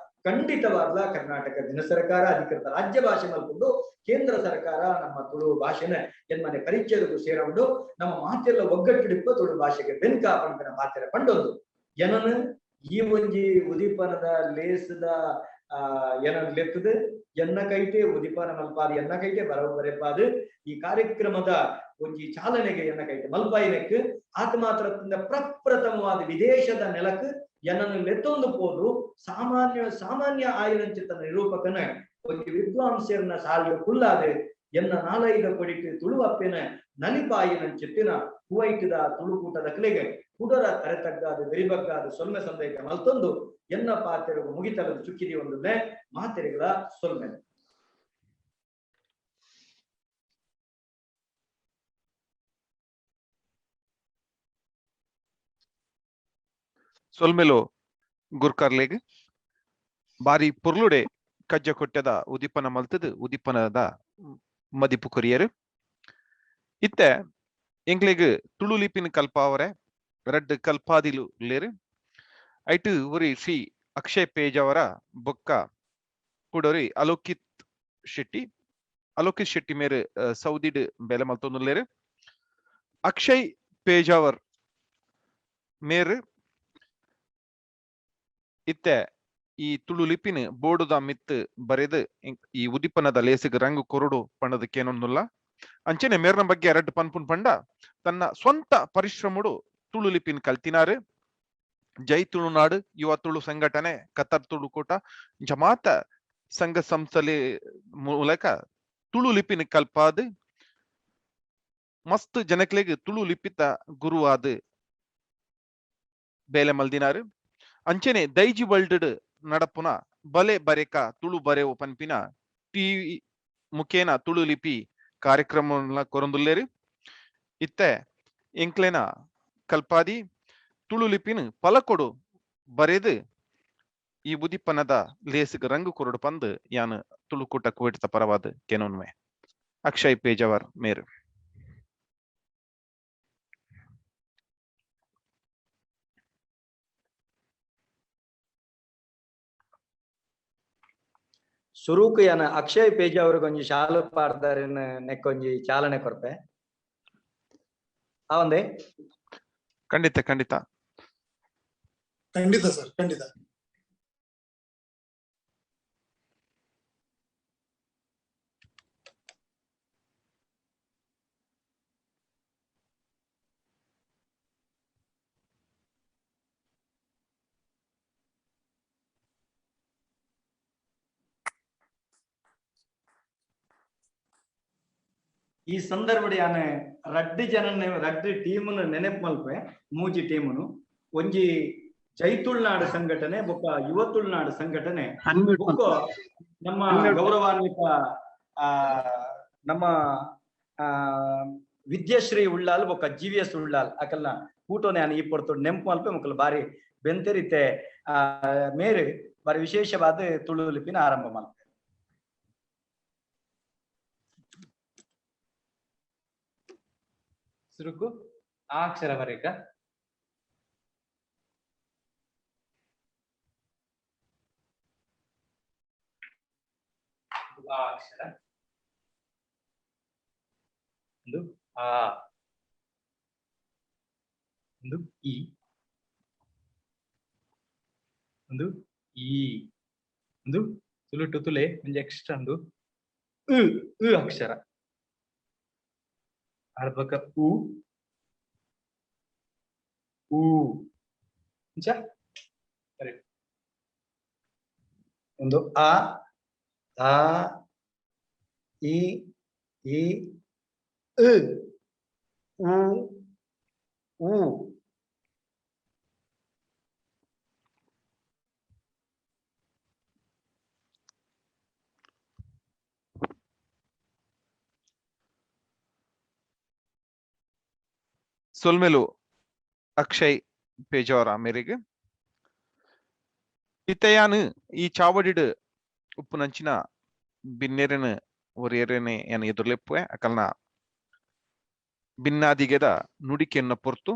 ಖಂಡಿತವಾಗ್ಲ ಕರ್ನಾಟಕ ಘನ ಸರ್ಕಾರ ಅಧಿಕೃತ ರಾಜ್ಯ ಭಾಷೆ ಮಲ್ಕೊಂಡು ಕೇಂದ್ರ ಸರ್ಕಾರ ನಮ್ಮ ತುಳು ಭಾಷೆನ ಎನ್ಮನೆ ಪರಿಚಯದಕ್ಕೂ ಸೇರಕೊಂಡು ನಮ್ಮ ಮಾತೆಲ್ಲ ಒಗ್ಗಟ್ಟಿಡಿಪ್ಪ ತುಳು ಭಾಷೆಗೆ ಬೆನ್ಕ ಪಂಪಿನ ಮಾತೆರ ಪಂಡೊಂದು ಏನನು ಈ ಒಂಜಿ ಉದೀಪನದ ಲೇಸದ ಏನನ್ ಲೆತ್ತದು ಎನ್ನ ಕೈಟೆ ಉದೀಪನ ಮಲ್ಪಾದು ಎನ್ನ ಕೈಟೆ ಬರವು ಬರೆಪಾದು ಈ ಕಾರ್ಯಕ್ರಮದ ಒಂಜಿ ಚಾಲನೆಗೆ ಎನ್ನ ಕೈಟೆ ಮಲ್ಪಾಯಿನಕ್ ಆತ ಮಾತ್ರ ಪ್ರಪ್ರಥಮವಾದ ವಿದೇಶದ ನೆಲಕ್ ಎನ್ನನ್ನು ಲೆತ್ತೊಂದು ಪೋದು ಸಾಮಾನ್ಯ ಸಾಮಾನ್ಯ ಆಯಿನಂಚಿತ ನಿರೂಪಕನ ಒಂಜಿ ವಿದ್ವಾಂಸರ್ನ ಸಾಲಿಗೆ ಕುಲ್ಲಾದೆ ಎನ್ನ ನಾಲೈದ ಕೊಡಿಟ್ಟು ತುಳುವಪ್ಪೆನ ನಲಿಪಾಯಿನಂಚಿತ್ತಿನ ಕುವೈಟದ ತುಳುಕೂಟದ ಕಲೆಗೆ ಕುಡರ ತರೆತಗ್ಗಾದ ಬೆರಿಬಗ್ಗಾದ ಸೊಲ್ಮೆ ಸಂದೇಹ ಮಲ್ತೊಂದು ಎನ್ನ ಪಾತೆರಗು ಮುಗಿತಲದ ಚುಕ್ಕಿದಿ ಒಂದನ್ನೇ ಮಾತೆರೆಗಳ ಸೊಲ್ಮೆ. ಸೊಲ್ಮೆಲು ಗುರ್ಕರ್ಲೆಗ್ ಬಾರಿ ಪೊರ್ಲುಡೆ ಕಜ್ಜ ಕೊಟ್ಟದ ಉದಿಪನ ಮಲ್ತದ ಉದಿಪನದ ಮದಿಪು ಕೊರಿಯರು. ಇತ್ತೆ ಎಂಕ್ಲೆಗ್ ತುಳು ಲಿಪಿನ ಕಲ್ಪಾವರೆ ರಡ್ಡ್ ಕಲ್ಪಾದಿಲು ಲೇರು ಐಟು ಒರಿ ಶ್ರೀ ಅಕ್ಷಯ್ ಪೇಜಾವರ ಬೊಕ್ಕ ಕುಡೊರಿ ಅಲೋಕಿತ್ ಶೆಟ್ಟಿ. ಅಲೋಕಿತ್ ಶೆಟ್ಟಿ ಮೇರು ಸೌದಿಡ್ ಬೇಲೆ ಮಲ್ತೊಂದುಲ್ಲೇರು. ಅಕ್ಷಯ್ ಪೇಜಾವರ್ ಮೇರು ಇತ್ತೆ ಈ ತುಳು ಲಿಪಿನ ಬೋರ್ಡುದ ಮಿತ್ ಬರೆದು ಈ ಉದಿಪನದ ಲೇಸಿಗೆ ರಂಗು ಕೊರಡು ಪಣ್ಣದಕ್ಕೇನೊಂದುಲ್ಲ. ಅಂಚನೆ ಮೇರ್ನ ಬಗ್ಗೆ ಎರಡ್ ಪನ್ಪುನ್ ಪಂಡ ತನ್ನ ಸ್ವಂತ ಪರಿಶ್ರಮಡು ತುಳು ಲಿಪಿನ ಕಲ್ತಿನಾರು. ಜೈ ತುಳುನಾಡು ಯುವ ತುಳು ಸಂಘಟನೆ ಕತರ್ ತುಳುಕೂಟ ಇಂಚ ಮಾತ ಸಂಘ ಸಂಸ್ಥೆ ಮೂಲಕ ತುಳು ಲಿಪಿನ ಕಲ್ಪಾದು ಮಸ್ತ್ ಜನಕ್ಲೆಗ್ ತುಳು ಲಿಪಿತ ಗುರುವಾದ ಬೇಲೆ ಮಲ್ದಿನಾರು. ಅಂಚನೆ ದೈಜಿ ವರ್ಲ್ಡ್ ನಡಪುನ ಬಲೆ ಬರೆಕ ತುಳು ಬರೆವು ಪನ್ಪಿನ ಟಿವಿ ಮುಖೇನ ತುಳು ಲಿಪಿ ಕಾರ್ಯಕ್ರಮ ಕೊರೊಂದುಲ್ಲೇರು. ಇತ್ತೆ ಎಂಕ್ಲೆನ ಕಲ್ಪಾದಿ ತುಳು ಲಿಪಿನ ಪಲಕೊಡು ಬರೆದು ಈ ಉದಿಪನದ ಲೇಸಿಗೆ ರಂಗು ಕೊರಡು ಪಂದು ಯಾನು ತುಳುಕೂಟ ಕುವೇಟದ ಪರವಾದ ಕೆನೊನ್ವೆ. ಅಕ್ಷಯ್ ಪೇಜಾವರ್ ಮೇರು. ಸುರೂಕು ಯಾನ ಅಕ್ಷಯ್ ಪೇಜಾವರ್ಗೊಂಜಿ ಶಾಲು ಪಾಡ್ದಾರಿನ ನೆಕ್ಕೊಂಜಿ ಚಾಲನೆ ಕೊರ್ಪೆ ಆ ಒಂದೇ. ಖಂಡಿತ ಖಂಡಿತ ಖಂಡಿತ ಸರ್, ಖಂಡಿತ. ಈ ಸಂದರ್ಭಡ್ ಯಾನ ರಡ್ಡ್ ಜನನ್ ರಡ್ಡ್ ಟೀಮ್ನು ನೆನಪು ಮಲ್ಪೆ ಮೂಜಿ ಟೀಮ್ನು ಒಂಜಿ ಜೈ ತುಳುನಾಡು ಸಂಘಟನೆ ಬೊಕ್ಕ ಯುವ ತುಳುನಾಡು ಸಂಘಟನೆ ಬೊಕ್ಕ ನಮ್ಮ ಗೌರವಾನ್ವಿತ ನಮ್ಮ ವಿದ್ಯಾಶ್ರೀ ಉಳ್ಳಾಲ್ ಬೊಕ್ಕ ಜಿ ವಿ ಎಸ್ ಉಳ್ಳಾಲ್ ಅಕಲ್ನ ಕೂಟೋನೆ ಯಾನ್ ಈ ಪೊರ್ತುಡು ನೆಂಪು ಮಲ್ಪೆ ಮುಕುಲು ಬಾರಿ ಬೆಂತೆರಿತೆ ಮೇರು ಬಾರಿ ವಿಶೇಷವಾದ ತುಳು ಲಿಪಿನ ಆರಂಭ ಮಲ್ಪೆ. ಸುರುಕು ಆ ಅಕ್ಷರ ಬರೆಕ. ಆ ಅಕ್ಷರ. ಒಂದು ಆ, ಒಂದು ಇ, ಒಂದು ಈ, ಒಂದು ತುಳುಟು ತುಲೆ ಒಂಜಿ ಎಕ್ಸ್ಟ್ರಾ ಒಂದು ಉ, ಉ ಅಕ್ಷರ. ಆಡ್ಬಕ ಉ, ಊ. ಇಂಚ ಸರಿ. ಒಂದು ಅ, ಆ, ಇ, ಈ, ಉ, ಉ, ಊ. ಸೊಲ್ಮೆಲು ಅಕ್ಷಯ್ ಪೇಜಾವರ ಮೇರೆಗ್. ಇತ್ತೆಯಾನ್ ಈ ಚಾವಡಿಡ್ ಉಪ್ಪುನಂಚಿನ ಬಿನ್ನೆರೆನ್ ಒರಿಯರೆನೆ ಯಾನ್ ಎದುರ್ಲೆಪ್ಪುವೆ. ಅಕಲ್ನ ಬಿನ್ನಾದಿಗೆದ ನುಡಿಕೆನ್ನ ಪೊರ್ತು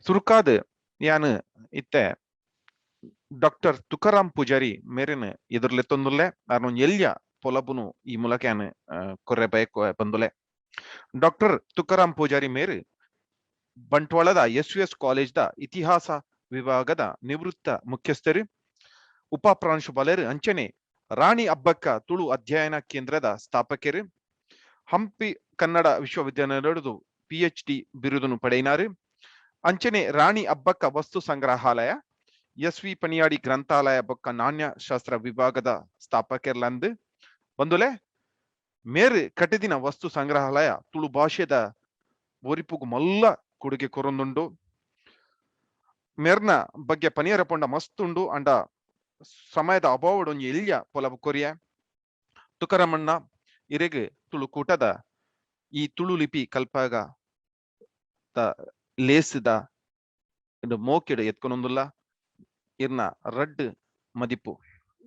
ಸುರುಕಾದ್ ಯಾನ್ ಇತ್ತೆ ಡಾಕ್ಟರ್ ತುಕಾರಾಮ್ ಪೂಜಾರಿ ಮೇರೆನ್ ಎದುರ್ಲೆತ್ತೊಂದುಲ್ಲೆ. ಆರ್ನ ಎಲ್ಯ ಪೊಲಬುನು ಈ ಮೂಲಕ ಯಾನ್ ಕೊರ್ರೆ ಬಯಕ್ ಬಂದುಲೆ. ಡಾಕ್ಟರ್ ತುಕಾರಾಮ್ ಪೂಜಾರಿ ಮೇರು ಬಂಟ್ವಾಳದ ಎಸ್ ವಿ ಎಸ್ ಕಾಲೇಜ್ ದ ಇತಿಹಾಸ ವಿಭಾಗದ ನಿವೃತ್ತ ಮುಖ್ಯಸ್ಥರು, ಉಪ ಪ್ರಾಂಶುಪಾಲರು, ಅಂಚನೆ ರಾಣಿ ಅಬ್ಬಕ್ಕ ತುಳು ಅಧ್ಯಯನ ಕೇಂದ್ರದ ಸ್ಥಾಪಕರು, ಹಂಪಿ ಕನ್ನಡ ವಿಶ್ವವಿದ್ಯಾನಿಲಯದ ಪಿಎಚ್ ಡಿ ಬಿರುದನ್ನು ಪಡೆಯಿನಾರು, ಅಂಚನೆ ರಾಣಿ ಅಬ್ಬಕ್ಕ ವಸ್ತು ಸಂಗ್ರಹಾಲಯ, ಎಸ್ ವಿ ಪಣಿಯಾಡಿ ಗ್ರಂಥಾಲಯ ಬೊಕ್ಕ ನಾಣ್ಯಶಾಸ್ತ್ರ ವಿಭಾಗದ ಸ್ಥಾಪಕರ್ಲಂದು ಬಂದುಲೆ. ಮೇರು ಕಟ್ಟಿದಿನ ವಸ್ತು ಸಂಗ್ರಹಾಲಯ ತುಳು ಭಾಷೆದ ಒರಿಪುಗು ಮಲ್ಲ ಕೊಡುಗೆ ಕೊರೊಂದುಂಡು. ಮೇರ್ನ ಬಗ್ಗೆ ಪನಿಯರ ಪೊಂಡ ಮಸ್ತುಂಡು ಅಂಡ ಸಮಯದ ಅಭಾವಡ್ ಒಂಜಿ ಎಲ್ಯ ಪೊಲಬು ಕೊರಿಯ. ತುಕರಮಣ್ಣ ಇರೆಗ್ ತುಳು ಕೂಟದ ಈ ತುಳು ಲಿಪಿ ಕಲ್ಪಾಗ ದ ಲೇಸ್ದ ಮೋಕೆಡ್ ಎತ್ಕೊನೊಂದುಲ್ಲ. ಇರ್ನ ರಡ್ಡ್ ಮದಿಪು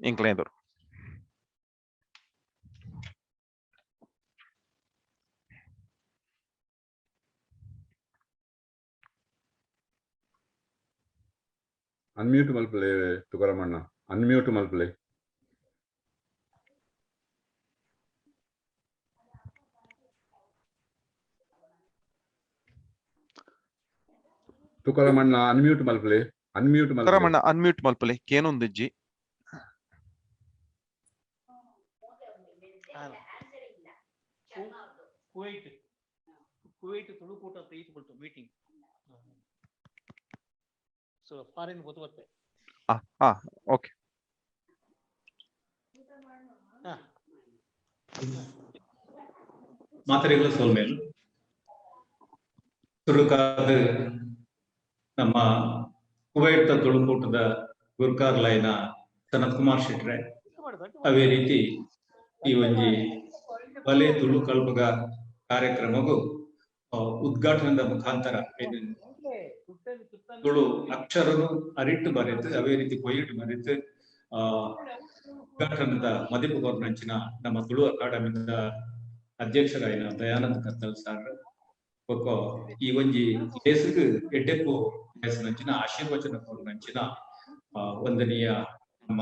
ಎಂಕ್ಲೆದರು. ಅನ್ಮ್ಯೂಟ್ ಮಲ್ಪಲೆ ತುಕಾರಾಮಣ್ಣ, ಅನ್ಮ್ಯೂಟ್ ಮಲ್ಪಲೆ. ತುಕಾರಾಮಣ್ಣ ಅನ್ಮ್ಯೂಟ್ ಮಲ್ಪಲೆ, ಅನ್ಮ್ಯೂಟ್ ಮಲ್ಪಲೆ. ತುಕಾರಾಮಣ್ಣ ಅನ್ಮ್ಯೂಟ್ ಮಲ್ಪಲೆ ಕೇನೊಂದಿಜ್ಜಿ. ಕುವೈಟ್ ಕುವೈಟ್ ತುಳುಕೂಟ ಈತ್ ಮೀಟಿಂಗ್. ಸೊ ಫಾರಿನ್ ಗೊತ್ತು. ಓಕೆ. ಮಾತರಿಗಳ ಸೋಲ್ಮೇಲು ತುಳುಕಾದ ನಮ್ಮ ಕುವೈಟ್ ತುಳುಕೂಟದ ಗುರ್ಕಾರ್ ಲೈನ ಸನತ್ ಕುಮಾರ್ ಶೆಟ್ರೆ, ಅದೇ ರೀತಿ ಈ ಒಂಜಿ ಬಲೆ ತುಳು ಕಲ್ಪಗ ಕಾರ್ಯಕ್ರಮಗೂ ಉದ್ಘಾಟನದ ಮುಖಾಂತರ ತುಳು ಅಕ್ಷರನು ಅರಿಟ್ಟು ಬರೆತು, ಅದೇ ರೀತಿ ಕೊಯ್ಯಿಟ್ಟು ಬರೆತು ಉದ್ಘಾಟನದ ಮದಿಪು ಕೊರ್ನಂಚಿನ ನಮ್ಮ ತುಳು ಅಕಾಡೆಮಿದ ಅಧ್ಯಕ್ಷರಾಯಿನ ದಯಾನಂದ ಕತ್ತಲ್ ಸಾರ್ ಬೊಕ್ಕ ಈ ಒಂಜಿ ಲೇಸುಗು ಎಡ್ಡೆಪ್ಪು ಲೇಸಿನಂಚಿನ ಆಶೀರ್ವಚನ ಕೊರ್ನಂಚಿನ ವಂದನೀಯ ನಮ್ಮ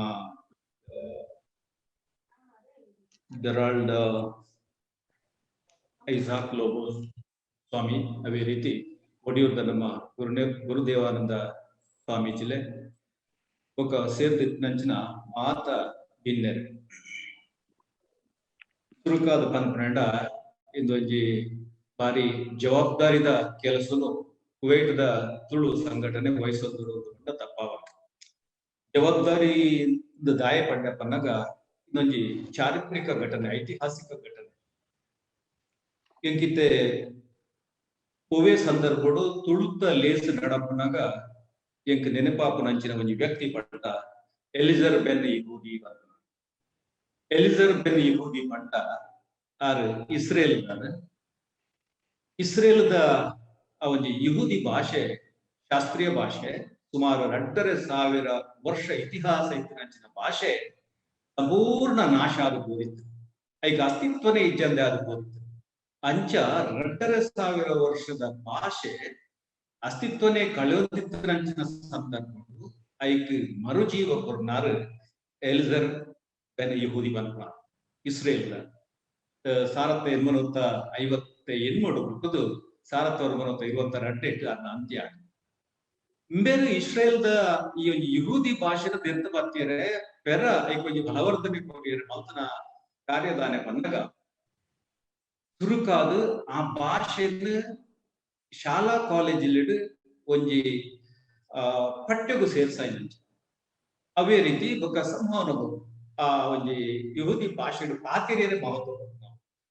ಡೆರಾಲ್ಡ್ ಐಸಾಕ್ ಲೋಬೋಸ್ ಸ್ವಾಮಿ, ಅದೇ ರೀತಿ ಒಡಿಯೂರ್ದ ನಮ್ಮ ಗುರುದೇವಾನಂದ ಸ್ವಾಮೀಜಿಲೆ ಬೊಕ್ಕ ಸೇರ್ದಿತ್ತಿನಂಚಿನ ಮಾತ ಬಿನ್ನೆರ್. ಚುರುಕಾದ ಪನ್ಪುನೆಂಡ ಇಂದೊಂಜಿ ಬಾರಿ ಜವಾಬ್ದಾರಿದ ಕೆಲಸನು ಕುವೈಟ್ದ ತುಳು ಸಂಘಟನೆ ವಹಿಸೊಂದು ತಪ್ಪಾವ. ಜವಾಬ್ದಾರಿ ದಾಯ ಪಂಡ ಪನ್ನಗ ಇನ್ನೊಂಜಿ ಚಾರಿತ್ರಿಕ ಘಟನೆ, ಐತಿಹಾಸಿಕ ಘಟನೆ. ಎಂಕಿತ್ತೆ ಒವೇ ಸಂದರ್ಭಡು ತುಳುತ್ತ ಲೇಸ್ ನಡಪುನಾಗ ಎಂಕ್ ನೆನಪಾಪುನಂಚಿನ ಒಂಜಿ ವ್ಯಕ್ತಿ ಪಂಡ ಎಲಿಜರ್ ಬೆನ್ ಯಹೂದಿ. ಎಲಿಜರ್ ಬೆನ್ ಯಹೂದಿ ಪಂಡ ಆರ್ ಇಸ್ರೇಲ್. ಇಸ್ರೇಲ್ದ ಆ ಒಂಜಿ ಯಹೂದಿ ಭಾಷೆ ಶಾಸ್ತ್ರೀಯ ಭಾಷೆ, ಸುಮಾರು 2500 ವರ್ಷ ಇತಿಹಾಸ ಇತ್ತಿನಂಚಿನ ಭಾಷೆ ಸಂಪೂರ್ಣ ನಾಶ ಆದ ಬೋದಿತ್ತು. ಐಕ ಅಸ್ತಿತ್ವನೇ ಇಜ್ಜಂದೆ ಆದ ಬೋದಿತ್ತು. ಅಂಚ 2500 ವರ್ಷದ ಭಾಷೆ ಅಸ್ತಿತ್ವನೇ ಕಳೆಯುತ್ತಿತ್ತರಂಚಿನ ಸಂದರ್ಭ ಐಕ್ ಮರುಜೀವ ಕೊರ್ನಾರು ಎಲಿಜರ್ ಬೆನ್ ಯಹೂದಿ ಬನ್ಪ ಇಸ್ರೇಲ್ 1858 ಹುಟ್ಟುದು 1922 ಅನ್ನ ಅಂತ್ಯ. ಬೇರೆ ಇಸ್ರೇಲ್ದ ಈ ಒಂಜಿ ಯಹೂದಿ ಭಾಷೆದ ದೆರ್ತ ಬತ್ತಿಯರೆ ಪೆರ ಐಕ್ ಒಂಜಿ ಬಲವರ್ಧನೆ ಕೊರಿಯರೆ ಮಲ್ತನ ಕಾರ್ಯದಾನೆ ಬಂದಾಗ ತುರುಕಾದು ಆ ಭಾಷೆನ ಶಾಲಾ ಕಾಲೇಜಿಲ್ಲಿ ಒಂಜಿ ಪಠ್ಯಗು ಸೇರ್ಸಾಯಿನಂಚ. ಅವೇ ರೀತಿ ಬೊಕ್ಕ ಸಂವಹನಗು ಆ ಒಂಜಿ ಯಹೂದಿ ಭಾಷೆ ಪಾತಿರಿಯರೆ ಮಹತ್ವ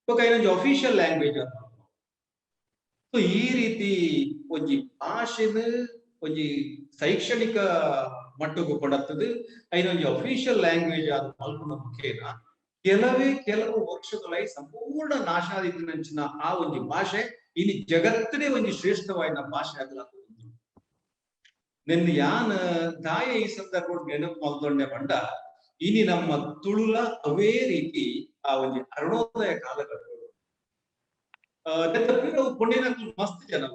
ಬೊಕ್ಕ ಇನ್ನೊಂಜಿ ಅಫಿಷಿಯಲ್ ಲ್ಯಾಂಗ್ವೇಜ್ ಅಂತ. ಸೊ ಈ ರೀತಿ ಒಂಜಿ ಭಾಷೆನ ಒಂಜಿ ಶೈಕ್ಷಣಿಕ ಮಟ್ಟಕ್ಕೂ ಕೊಡತ್ತದೆ ಐನೊಂಜಿ ಅಫಿಷಿಯಲ್ ಲ್ಯಾಂಗ್ವೇಜ್ ಆದ ಮಲ್ಪುನ ಮುಖೇನ ಕೆಲವೇ ಕೆಲವು ವರ್ಷಗಳ ಸಂಪೂರ್ಣ ನಾಶಾದಿತ್ತಿನಂಚಿನ ಆ ಒಂಜಿ ಭಾಷೆ ಇನ್ನು ಜಗತ್ತನೇ ಒಂಜಿ ಶ್ರೇಷ್ಠವಾದ ಭಾಷೆ ಆಗಲಾಗ್ತದೆ. ನಿನ್ನ ಯಾನ ದಾಯ ಈ ಸಂದರ್ಭ ನೆನಪು ಮಲ್ದೊಂಡೆ ಬಂಡ ಇನಿ ನಮ್ಮ ತುಳುಲ ಅವೇ ರೀತಿ ಆ ಒಂಜಿ ಅರುಣೋದಯ ಕಾಲಗಳು ಪುಣ್ಯನ ಮಸ್ತ್ ಜನ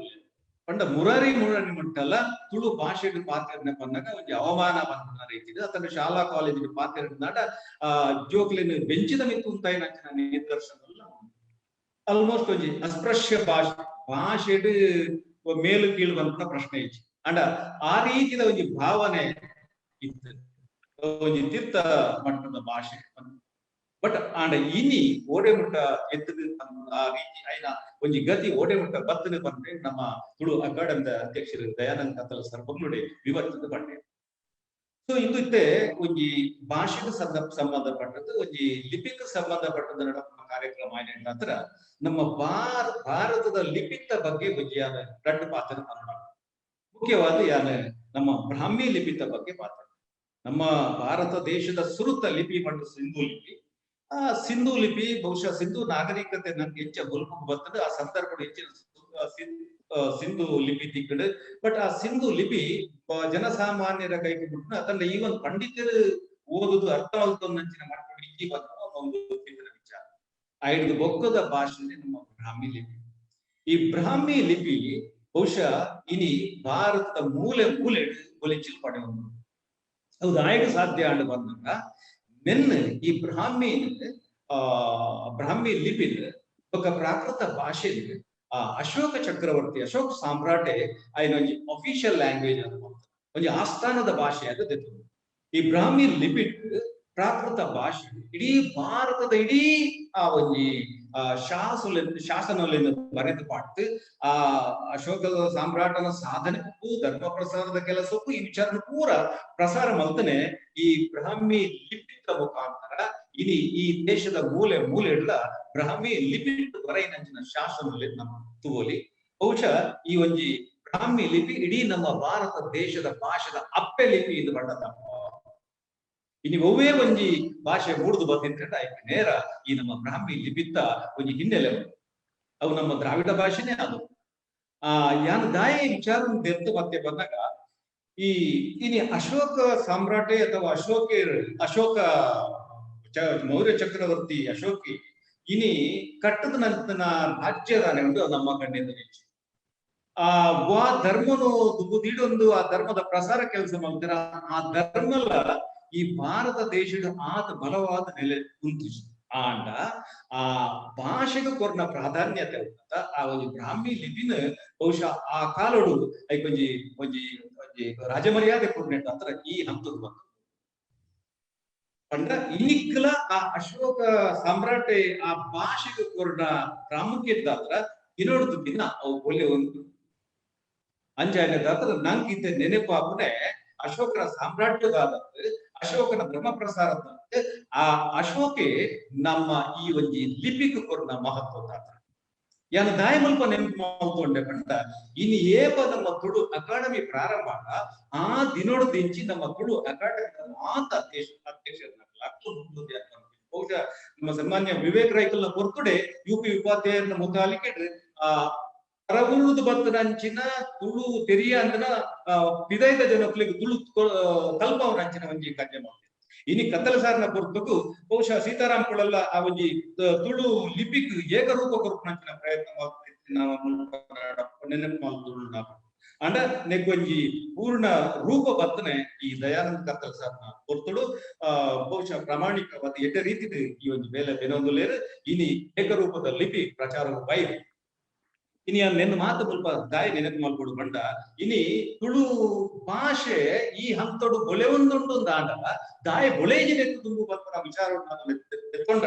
ಪಂಡ ಮುರಾರಿ ಮುರಾರಿ ಮಟ್ಟಲ್ಲ ತುಳು ಭಾಷೆಗೆ ಪಾತ್ರನೆ ಬಂದಾಗ ಒಂಜಿ ಅವಮಾನ ಬಂದ ರೀತಿ ಅತನ ಶಾಲಾ ಕಾಲೇಜಿಗೆ ಪಾತ್ರ ಆ ಜೋಕ್ಲಿನ ಬೆಂಚಿದ ಮಿತ್ತು ಉಂತಾಯಿನ ನಿದರ್ಶನ ಆಲ್ಮೋಸ್ಟ್ ಒಂಜಿ ಅಸ್ಪೃಶ್ಯ ಭಾಷೆ ಭಾಷೆಡ್ ಮೇಲು ಕೀಳು ಬಂತ ಪ್ರಶ್ನೆ ಇಚ್ಚಿ ಅಂಡ ಆ ರೀತಿಯ ಒಂಜಿ ಭಾವನೆ ಇತ್ತು ಒಂಜಿ ತೀರ್ಥ ಮಟ್ಟದ ಭಾಷೆ. ಬಟ್ ಆಂಡ ಇನಿ ಓಡೆ ಮುಟ್ಟ ಎತ್ತದ ಆ ರೀತಿ ಐನ ಒಂಜಿ ಗತಿ ಓಡೆ ಮುಟ್ಟ ಬತ್ತನೆ ಬಂದ್ರೆ ನಮ್ಮ ತುಳು ಅಕಾಡೆಮಿದ ಅಧ್ಯಕ್ಷರು ದಯಾನಂದ ಕತ್ತಲ ಸರ್ ಬಗ್ಲುಡೆ ವಿವರಿಸಿದ ಬಂಡೆ. ಸೊ ಇಂದುತ್ತೆ ಒಂಜಿ ಭಾಷೆಗೆ ಸಂಬಂಧಪಟ್ಟದ್ದು ಒಂಜಿ ಲಿಪಿಗೆ ಸಂಬಂಧಪಟ್ಟದ್ದು ನಡಪುನ ಕಾರ್ಯಕ್ರಮ ಏನಂತರ ನಮ್ಮ ಭಾರತದ ಲಿಪಿತ ಬಗ್ಗೆ ಒಂಜಿ ಯಾನ ರಡ್ಡು ಪಾತ್ರ ಮುಖ್ಯವಾದ ಯಾನ ನಮ್ಮ ಬ್ರಾಹ್ಮಿ ಲಿಪಿತ ಬಗ್ಗೆ ಪಾತ್ರ. ನಮ್ಮ ಭಾರತ ದೇಶದ ಸುರುತ ಲಿಪಿ ಮತ್ತು ಸಿಂಧೂ ಲಿಪಿ. ಆ ಸಿಂಧೂ ಲಿಪಿ ಬಹುಶಃ ಸಿಂಧೂ ನಾಗರಿಕತೆ ನನ್ಗೆ ಹೆಚ್ಚ ಬಲ್ಪು ಬರ್ತದೆ ಆ ಸಂದರ್ಭ ಹೆಚ್ಚಿನ ಸಿಂಧೂ ಲಿಪಿ ತಿಕ್ಕಡು. ಬಟ್ ಆ ಸಿಂಧೂ ಲಿಪಿ ಜನಸಾಮಾನ್ಯರ ಕೈಗೆ ಬಿಟ್ಟು ಅದನ್ನ ಈವನ್ ಪಂಡಿತರು ಓದುದು ಅರ್ಥ ಮಲ್ತೊಂದಂಚಿನ ಮಾಡ್ಕೊಂಡು ಇಜ್ಜಿ ಬಂದ ಒಂದು ವಿಚಾರ. ಐದು ಬೊಕ್ಕದ ಭಾಷೆನೇ ನಮ್ಮ ಬ್ರಾಹ್ಮಿ ಲಿಪಿ. ಈ ಬ್ರಾಹ್ಮಿ ಲಿಪಿ ಬಹುಶಃ ಇನಿ ಭಾರತದ ಮೂಲೆ ಮೂಲೆ ಒಲಿಚಿಲ್ ಪಡೆಯುವುದು ಹೌದು ಆಯ್ಕೆ ಸಾಧ್ಯ ಅಂಡ್ ಬಂದಾಗ ನಿನ್ನ ಈ ಬ್ರಾಹ್ಮಿ ಬ್ರಾಹ್ಮಿ ಲಿಪಿ ಬೊಕ್ಕ ಪ್ರಾಕೃತ ಭಾಷೆ ಆ ಅಶೋಕ ಚಕ್ರವರ್ತಿ ಅಶೋಕ ಸಾಮ್ರಾಟೆ ಐನೊಂಜಿ ಅಫಿಷಿಯಲ್ ಲ್ಯಾಂಗ್ವೇಜ್ ಅಂತ ಒಂಜಿ ಆಸ್ಥಾನದ ಭಾಷೆ ಅದು ಈ ಬ್ರಾಹ್ಮಿ ಲಿಪಿ ಪ್ರಾಕೃತ ಭಾಷೆ ಇಡೀ ಭಾರತದ ಇಡೀ ಆ ಒಂಜಿ ಆ ಶಾಸನಲಿಂದ ಬರೆದು ಪಾಡ್ತು ಆ ಅಶೋಕ ಸಾಮ್ರಾಟನ ಸಾಧನೆಗೂ ಧರ್ಮ ಪ್ರಸಾರದ ಕೆಲಸಕ್ಕೂ ಈ ವಿಚಾರ ಪೂರ ಪ್ರಸಾರ ಮಲ್ತನೆ ಈ ಬ್ರಾಹ್ಮಿ ಲಿಪಿತ ಮುಖಾಂತರ ಇಡೀ ಈ ದೇಶದ ಮೂಲೆ ಮೂಲೆ ಎಲ್ಲ ಬ್ರಾಹ್ಮಿ ಲಿಪಿ ಬರೆಯಿನಂಚಿನ ಶಾಸನದಲ್ಲಿ ನಮ್ಮ ತುವೋಲಿ. ಬಹುಶಃ ಈ ಒಂಜಿ ಬ್ರಾಹ್ಮಿ ಲಿಪಿ ಇಡೀ ನಮ್ಮ ಭಾರತ ದೇಶದ ಭಾಷೆದ ಅಪ್ಪೆ ಲಿಪಿ ಇದು ಬಣ್ಣ. ಇನ್ನು ಒವ್ವೇ ಒಂಜಿ ಭಾಷೆ ಮೂಡ್ದು ಬಂದಿದ್ರೆ ನೇರ ಈ ನಮ್ಮ ಬ್ರಾಹ್ಮಿ ಲಿಪಿತ್ತ ಒಂಜಿ ಹಿನ್ನೆಲೆ ಅವು ನಮ್ಮ ದ್ರಾವಿಡ ಭಾಷೆನೇ ಅದು. ಆ ಯಾನ್ ದಾಯ ವಿಚಾರ ದೆತ್ತು ಮತ್ತೆ ಬಂದಾಗ ಈ ಇನಿ ಅಶೋಕ ಸಾಮ್ರಾಟೆ ಅಥವಾ ಅಶೋಕ ಮೌರ್ಯ ಚಕ್ರವರ್ತಿ ಅಶೋಕಿ ಇನಿ ಕಟ್ಟದ ನಂತನ ರಾಜ್ಯದಾನೆ ಉಂಟು ನಮ್ಮ ಕಣ್ಣಿಂದ ಹೆಚ್ಚು ಆ ವಾ ಧರ್ಮನು ದುಬುದಿಡೊಂದು ಆ ಧರ್ಮದ ಪ್ರಸಾರ ಕೆಲಸ ಮಾಡ್ತಾರ. ಆ ಧರ್ಮಲ್ಲ ಈ ಭಾರತ ದೇಶದ ಆತ ಬಲವಾದ ನೆಲೆ ಕುಂತಿಸು ಆಂಡ ಆ ಭಾಷೆಗೆ ಕೊರ್ನ ಪ್ರಾಧಾನ್ಯತೆ ಉಂಟ ಆ ಒಂಜಿ ಬ್ರಾಹ್ಮಿ ಲಿಪಿನ ಬಹುಶಃ ಆ ಕಾಲೋಡು ಐಕೊಂಜಿ ಒಂಜಿ ಒಂಜಿ ರಾಜಮರ್ಯಾದೆ ಕೊರ್ನೆಟ್ ಹತ್ರ ಈ ಹಂತದ ಬಂತು. ಪಂಡ ಇನ್ನಿಕ್ಕಲ ಆ ಅಶೋಕ ಸಾಮ್ರಾಟೆ ಆ ಭಾಷೆಗೆ ಕೊರ್ನ ಪ್ರಾಮುಖ್ಯತೆ ಹತ್ರ ಇನ್ನೊಡ್ದು ದಿನ ಅವು ಒಳ್ಳೆ ಒಂದು ಅಂಜಾನೆ ದಾತ್ರ ನಂಗಿದ್ದ ನೆನಪಾಪನೆ ಅಶೋಕನ ಸಾಮ್ರಾಜ್ಯದಾದ ಅಶೋಕನ ಧರ್ಮ ಪ್ರಸಾರದ ಆ ಅಶೋಕೆ ನಮ್ಮ ಈ ಒಂಜಿ ಲಿಪಿಗೆ ಕೊರ್ನ ಮಹತ್ವ ದಾತ್ರ. ಯಾನ ದಾಯ ಮುಲ್ಪ ನೆನಪು ಮಾಡ್ಕೊಂಡೆ ಪಂಡ ಇನ್ನು ಏಪ ನಮ್ಮ ತುಳು ಅಕಾಡೆಮಿ ಪ್ರಾರಂಭ ಆ ದಿನೋಡು ದಿಂಚಿ ನಮ್ಮ ತುಳು ಅಕಾಡೆಮಿ ಮಾತ ಅಧ್ಯಕ್ಷ ಬಹುಶಃ ನಮ್ಮ ಸನ್ಮಾನ್ಯ ವಿವೇಕ್ ರೈಕಲ್ನ ಹೊರತುಡೆ ಯು ಪಿ ಉಪಾಧ್ಯಾಯನ ಮುತಾಲಿಕೆ ಆ ಪರವೂರುದು ಬತ್ತನಂಚಿನ ತುಳು ತೆರಿಯ ಅಂದನ ಪಿದೈದ ಜನಕ್ಲಿಗೆ ತುಳು ಕಲ್ಪವನಂಚಿನ ಒಂಜಿ ಕಾರ್ಯ ಮಾಡ್ತೇವೆ. ಇನಿ ಕತ್ತಲಸಾರನ ಪೊರ್ತುಗು ಬಹುಶಃ ಸೀತಾರಾಮ್ ಕುಳಲ್ಲ ಆ ಒಂಜಿ ತುಳು ಲಿಪಿಕ್ ಏಕರೂಪ ಕೊರ್ಪುನಂಚಿನ ಪ್ರಯತ್ನ ನೆನಪು ಮಲ್ತುಂಡು. ಅಂಡ ನೆಕ್ಕೊಂಜಿ ಪೂರ್ಣ ರೂಪ ಬತ್ತನೆ ಈ ದಯಾನಂದ ಕತ್ತಲಸಾರನ ಪೊರ್ತುಡು ಬಹುಶಃ ಪ್ರಾಮಾಣಿಕವಾದ ಎಡ್ಡೆ ರೀತಿಡ್ ಈ ಒಂಜಿ ಬೇಲೆ ಬೆನೊಂದುಲೇರು. ಇನಿ ಏಕರೂಪದ ಲಿಪಿ ಪ್ರಚಾರ ಬೈದು ಇನಿ ನೆನ್ನ ಮಾತು ಮುಲ್ಪ ದಾಯ ನೆನಪು ಮಲ್ಪೊಡು ಬಂಡ ಇನಿ ತುಳು ಭಾಷೆ ಈ ಹಂತಡು ಬೊಲೆ ಒಂದುಂಡು ಅಂಡ ದಾಯ ಬೊಳೆಜಿ ನೆತ್ತು ತುಂಬು ಬರ್ಪುನ ವಿಚಾರವನ್ನು ಎತ್ಕೊಂಡ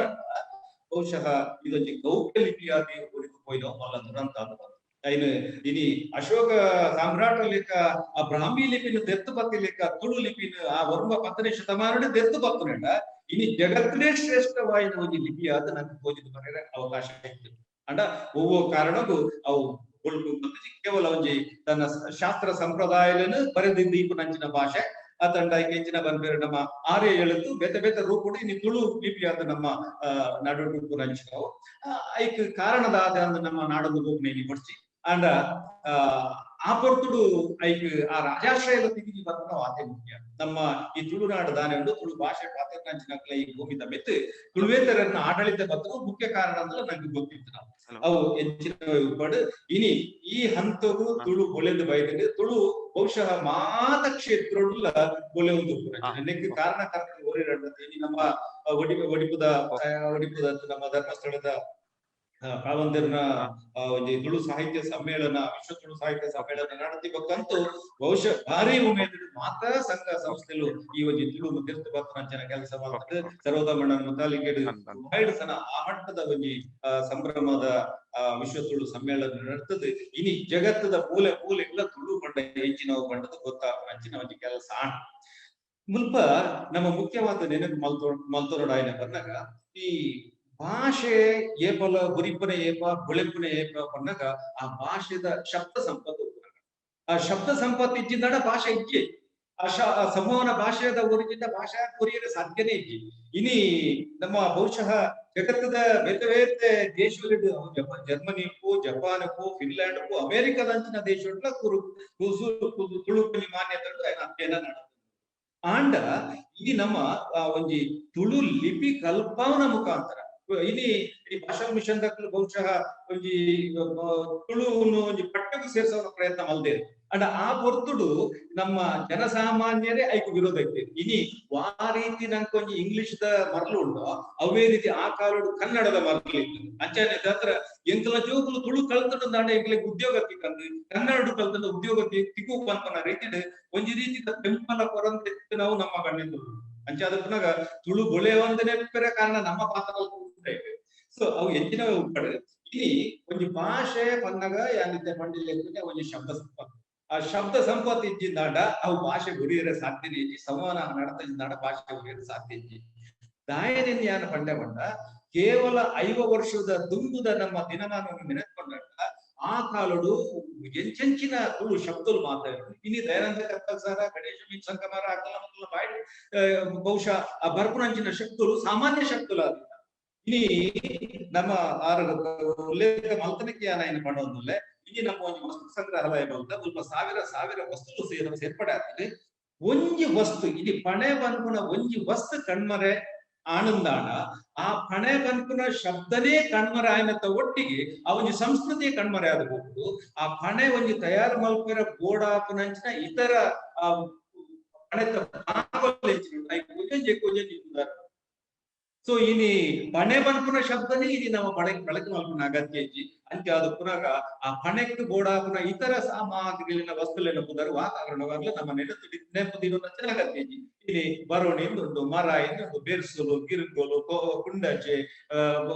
ಬಹುಶಃ ಇದೊಂಜಿ ಗೌಪ್ಯ ಲಿಪಿಯಾದಿ ಒರಿದು ಪೋಯಿನ ಮಲ್ಲ ದುರಂತ ಅಂತ. ಐನು ಇನಿ ಅಶೋಕ ಸಾಮ್ರಾಟ ಲೇಖ ಆ ಬ್ರಾಹ್ಮಿ ಲಿಪಿನ ದೆತ್ತು ಪತ್ತಿ ಲೇಖ ತುಳು ಲಿಪಿನ ಆ ವರ್ಮ 10ನೇ ಶತಮಾನಡೆ ದೆತ್ತು ಪತ್ತುನೆಂಡ ಇನಿ ಜಗತ್ತಿನೇ ಶ್ರೇಷ್ಠವಾಯಿನ ಒಂಜಿ ಲಿಪಿಯಾದ ನಂಗೆ ತೋಜಿದ ಬರೆಯ ಅವಕಾಶ ಇತ್ತು. ಅಂಡ ಒವ್ವೋ ಕಾರಣಕ್ಕೂ ಅವು ಕೇವಲ ಒಂಜಿ ತನ್ನ ಶಾಸ್ತ್ರ ಸಂಪ್ರದಾಯలను ಬರೆದಿಂದ ಈಪುನಂಚಿನ ಭಾಷೆ ಅತಂಡ ಎಂಚಿನ ಬಂದ್ಬೇರೆ ನಮ್ಮ ಆರ್ಯ ಎಳುತ್ತು ಬೇತೆ ಬೇತೆ ರೂಪುಡು ಇನಿ ತುಳು ಲಿಪಿಯಾದ ನಮ್ಮ ನಡುಟು ನಂಚಿನವು ಐಕ್ ಕಾರಣದಾದ ನಮ್ಮ ನಾಡೊಂದು ಬೋಗ್ನೇನಿ ಕೊಡ್ಚಿ. ಅಂಡ ಆ ಪೊರ್ತುಡು ಐಕ್ ಆ ರಾಜಾಶ್ರಯದ ತಿರುಗಿ ಬರ್ಪುನ ಆತೆ ಮುಖ್ಯ. ನಮ್ಮ ಈ ತುಳುನಾಡು ದಾನೆ ಉಂಡು ತುಳು ಭಾಷೆ ಪಾತ್ರನಂಚಿನ ಈ ಭೂಮಿದ ಮೆತ್ತು ತುಳುವೇತರನ್ನ ಆಡಳಿತ ಬತ್ತು ಮುಖ್ಯ ಕಾರಣ ಅಂದ್ರೆ ನಂಗೆ ಗೊತ್ತಿತ್ತು. ನಾವು ಅವು ಹೆಚ್ಚಿನ ಉಪಡು ಇನಿ ಈ ಹಂತವು ತುಳು ಬೊಲೆದು ಬೈದಂಗೆ ತುಳು ಬಹುಶಃ ಮಾತ ಕ್ಷೇತ್ರಡುಲ ಬೊಲೆ ಒಂದು ನೆಕ್ ಕಾರಣ ಇನಿ ನಮ್ಮ ಒಡಿಪುದ ಒಡಿಪುದ ನಮ್ಮ ಧರ್ಮಸ್ಥಳದ ಕಾವಂದಿರ್ನ ಒಂಜಿ ತುಳು ಸಾಹಿತ್ಯ ಸಮ್ಮೇಳನ ವಿಶ್ವ ತುಳು ಸಾಹಿತ್ಯ ಸಮ್ಮೇಳನ ನಡತಿ ಬಕ್ಕಂತೂ ಬಹುಶಃ ಭಾರಿ ಉಮೇದು ಮಾತ್ರ ಸಂಘ ಸಂಸ್ಥೆಲು ಈ ಒಂಜಿ ತುಳು ತೀರ್ಥ ಬತ್ತನಂಚಿನ ಕೆಲಸ ಮಾಡ್ತದೆ. ಸರ್ವೋತ್ತಮಣ್ಣನ ಮುತಾಲಿಕೆಡು ಸನ ಆ ಮಟ್ಟದ ಒಂಜಿ ಸಂಭ್ರಮದ ವಿಶ್ವ ತುಳು ಸಮ್ಮೇಳನ ನಡ್ತದೆ. ಇನಿ ಜಗತ್ತದ ಮೂಲೆ ಮೂಲೆಗಳ ತುಳು ಬಂಡ ಹೆಚ್ಚಿನ ಬಂಡದ ಗೊತ್ತಾಪನಂಚಿನ ಒಂಜಿ ಕೆಲಸ. ಮುಲ್ಪ ನಮ್ಮ ಮುಖ್ಯವಾದ ನೆನಪು ಮಲ್ತೊರಡಾಯನ ಬಂದಾಗ ಈ ಭಾಷೆ ಏಪಲ ಗುರಿಪುನ ಏಪ ಬೊಳೆಪುನ ಏಪ ಪನ್ನಗ ಆ ಭಾಷೆದ ಶಬ್ದ ಸಂಪತ್ತು, ಆ ಶಬ್ದ ಸಂಪತ್ತು ಇಜ್ಜಿಂದಡ ಭಾಷೆ ಇಜ್ಜಿ, ಆ ಸಂವಹನ ಭಾಷೆದ ಒರಿಜಿಂದ ಭಾಷಾ ಕೊರಿಯರೆ ಸಾಧ್ಯನೇ ಇಜ್ಜಿ. ಇನಿ ನಮ್ಮ ಬಹುಶಃ ಜಗತ್ತದ ಬೇತೆ ಬೇತೆ ದೇಶಗಳು ಜರ್ಮನಿಗೂ ಜಪಾನ್ಗೂ ಫಿನ್ಲ್ಯಾಂಡ್ಗೂ ಅಮೆರಿಕದಂಚಿನ ದೇಶಗಳ ತುಳು ಮಾನ್ಯತೆ ಅಧ್ಯಯನ ನಡೆದ. ಆಂಡ ಈ ನಮ್ಮ ಒಂಜಿ ತುಳು ಲಿಪಿ ಕಲ್ಪವನ ಮುಖಾಂತರ ಇನಿ ಈ ಭಾಷಾ ಮಿಷನ್ ದಕ್ಕಲು ಬಹುಶಃ ಒಂಜಿ ತುಳುವನ್ನು ಒಂಜಿ ಪಟ್ಟಕ್ಕೆ ಸೇರಿಸುವ ಪ್ರಯತ್ನ ಮಲ್ದೇರು. ಅಂಡ ಆ ಪೊರ್ತುಡು ನಮ್ಮ ಜನಸಾಮಾನ್ಯರೇ ಐಕು ವಿರೋಧ ಇತ್ತು. ಇನಿ ಆ ರೀತಿ ನಂಗೆ ಒಂಜಿ ಇಂಗ್ಲಿಷ್ the ಮರಲು ಉಂಡು ಅವೇ ರೀತಿ ಆ ಕಾಲಡು ಕನ್ನಡದ ಮರಲು ಇತ್ತು. ಅಂಚನೆ ಹತ್ರ ಎಂಕಲ ಜೋಕುಲು ತುಳು ಕಲ್ತಂಡು ದಾಂಡ ಎಂಕ್ಲೆಗ್ ಉದ್ಯೋಗ ತಿಕ್ಕಂದು ಕನ್ನಡ ಕಲ್ತಂಡು ಉದ್ಯೋಗ ತಿಕ್ಕು ಪನ್ಪನ ರೀತಿಡ್ ಒಂಜಿ ರೀತಿದ ಬೆಂಬಲ ಕೊರಂತೆ ನಾವು ನಮ್ಮ ಕಣ್ಣಿಂದು. ಅಂಚೆ ಅದ್ರ ಪುನಗ ತುಳು ಬೊಳೆವಂದನೆ ಪೆರೆ ಕಾರಣ ನಮ್ಮ ಪಾತ್ರ. ಸೊ ಅವು ಹೆಚ್ಚಿನ ಉಪ್ಪಡು. ಇಲ್ಲಿ ಒಂಜಿ ಭಾಷೆ ಪನ್ನಗ ಯಾನಿತ್ತೆ ಪಂಡಿಲೆ ಒಂಜಿ ಶಬ್ದ ಸಂಪತ್ತು, ಆ ಶಬ್ದ ಸಂಪತ್ತು ಇಜ್ಜಿಂದಾಂಡ ಅವು ಭಾಷೆ ಗುರಿಯರೆ ಸಾಧ್ಯನೇ ಇಜ್ಜಿ, ಸಂವಹನ ನಡತಿಂದಾಂಡ ಭಾಷೆ ಗುರಿಯರೆ ಸಾಧ್ಯ ಇಜ್ಜಿ. ದಾಯನಿಂದ ಯಾನ ಪಂಡೆ ಪಂಡ ಕೇವಲ 50 ವರ್ಷದ ದುಂಬುದ ನಮ್ಮ ದಿನಮಾನವನ್ನು ನೆನೆದುಕೊಂಡಾಗ ಆ ಕಾಲಡು ಎಂಚೆಂಚಿನ ತುಳು ಶಬ್ದలు ಮಾತಾಡಿದ್ರು. ಇನಿ ದಯಾನಂದ ಕತ್ತಲ್ಸಾರ ಗಣೇಶ ಮೀನ್ ಸಂಕಮಾರ ಅಕಲ ಮೊದಲ ಬಾಯ್ ಬಹುಶಃ ಆ ಬರ್ಪುನಂಚಿನ ಶಬ್ದಲು ಸಾಮಾನ್ಯ ಶಬ್ದಲು. ಇನಿ ನಮ್ಮ ಆರು ಉಲ್ಲೇಖ ಮಲ್ತನಕ್ಕೆ ಯಾನ ಪಂಡೊಂದುಲ್ಲೆ ಇನಿ ನಮ್ಮ ಒಂಜಿ ವಸ್ತು ಸಂಗ್ರಹಾಲಯ ಬಲ್ತ ಸ್ವಲ್ಪ ಸಾವಿರ ಸಾವಿರ ವಸ್ತುಲು ಸೇರ್ಪಡೆ ಆಗ್ತದೆ. ಒಂಜಿ ವಸ್ತು ಇನಿ ಪಣೆ ಬನ್ಪುನ ಒಂಜಿ ವಸ್ತು ಕಣ್ಮರೆ ಆನಂದಾಣ ಆ ಪಣೆ ಬನ್ಪುನ ಶಬ್ದನೇ ಕಣ್ಮರೆ ಆಯ್ನತ್ತ ಒಟ್ಟಿಗೆ ಆ ಒಂಜಿ ಸಂಸ್ಕೃತಿಯ ಕಣ್ಮರೆ ಆದ ಹೋಗುದು. ಆ ಪಣೆ ಒಂಜಿ ತಯಾರು ಮಲ್ಪೆರ ಬೋಡಾಪುನಂಚಿನ ಇತರ ಆ ಪಣೆತ ಸೊ ಇನಿ ಪಣೆ ಬನ್ಪುನ ಶಬ್ದನೇ ಇನಿ ನಮ್ಮ ಬಳಕೆ ಮಲ್ಪುನ ಅಗತ್ಯ ಇಜ್ಜಿ. ಅಂಚೆ ಅದು ಪುನಗ ಆ ಪಣೆಕ್ ಬೋಡಾಪುನ ಇತರ ಸಾಮಗ್ರಿಗಳಿನ ವಸ್ತುಲೆನ ಪುದರು ವಾತಾವರಣವಾಗಲು ನಮ್ಮ ನೆನಪು ಅಗತ್ಯ ಇಜ್ಜಿ. ಇಲ್ಲಿ ಬರೋಣಿ ಉಂಟು, ಮರ ಇನ್ನೊಂದು, ಬೆರ್ಸುಲು, ಗಿರುಗೋಲು, ಕುಂಡಚೆ,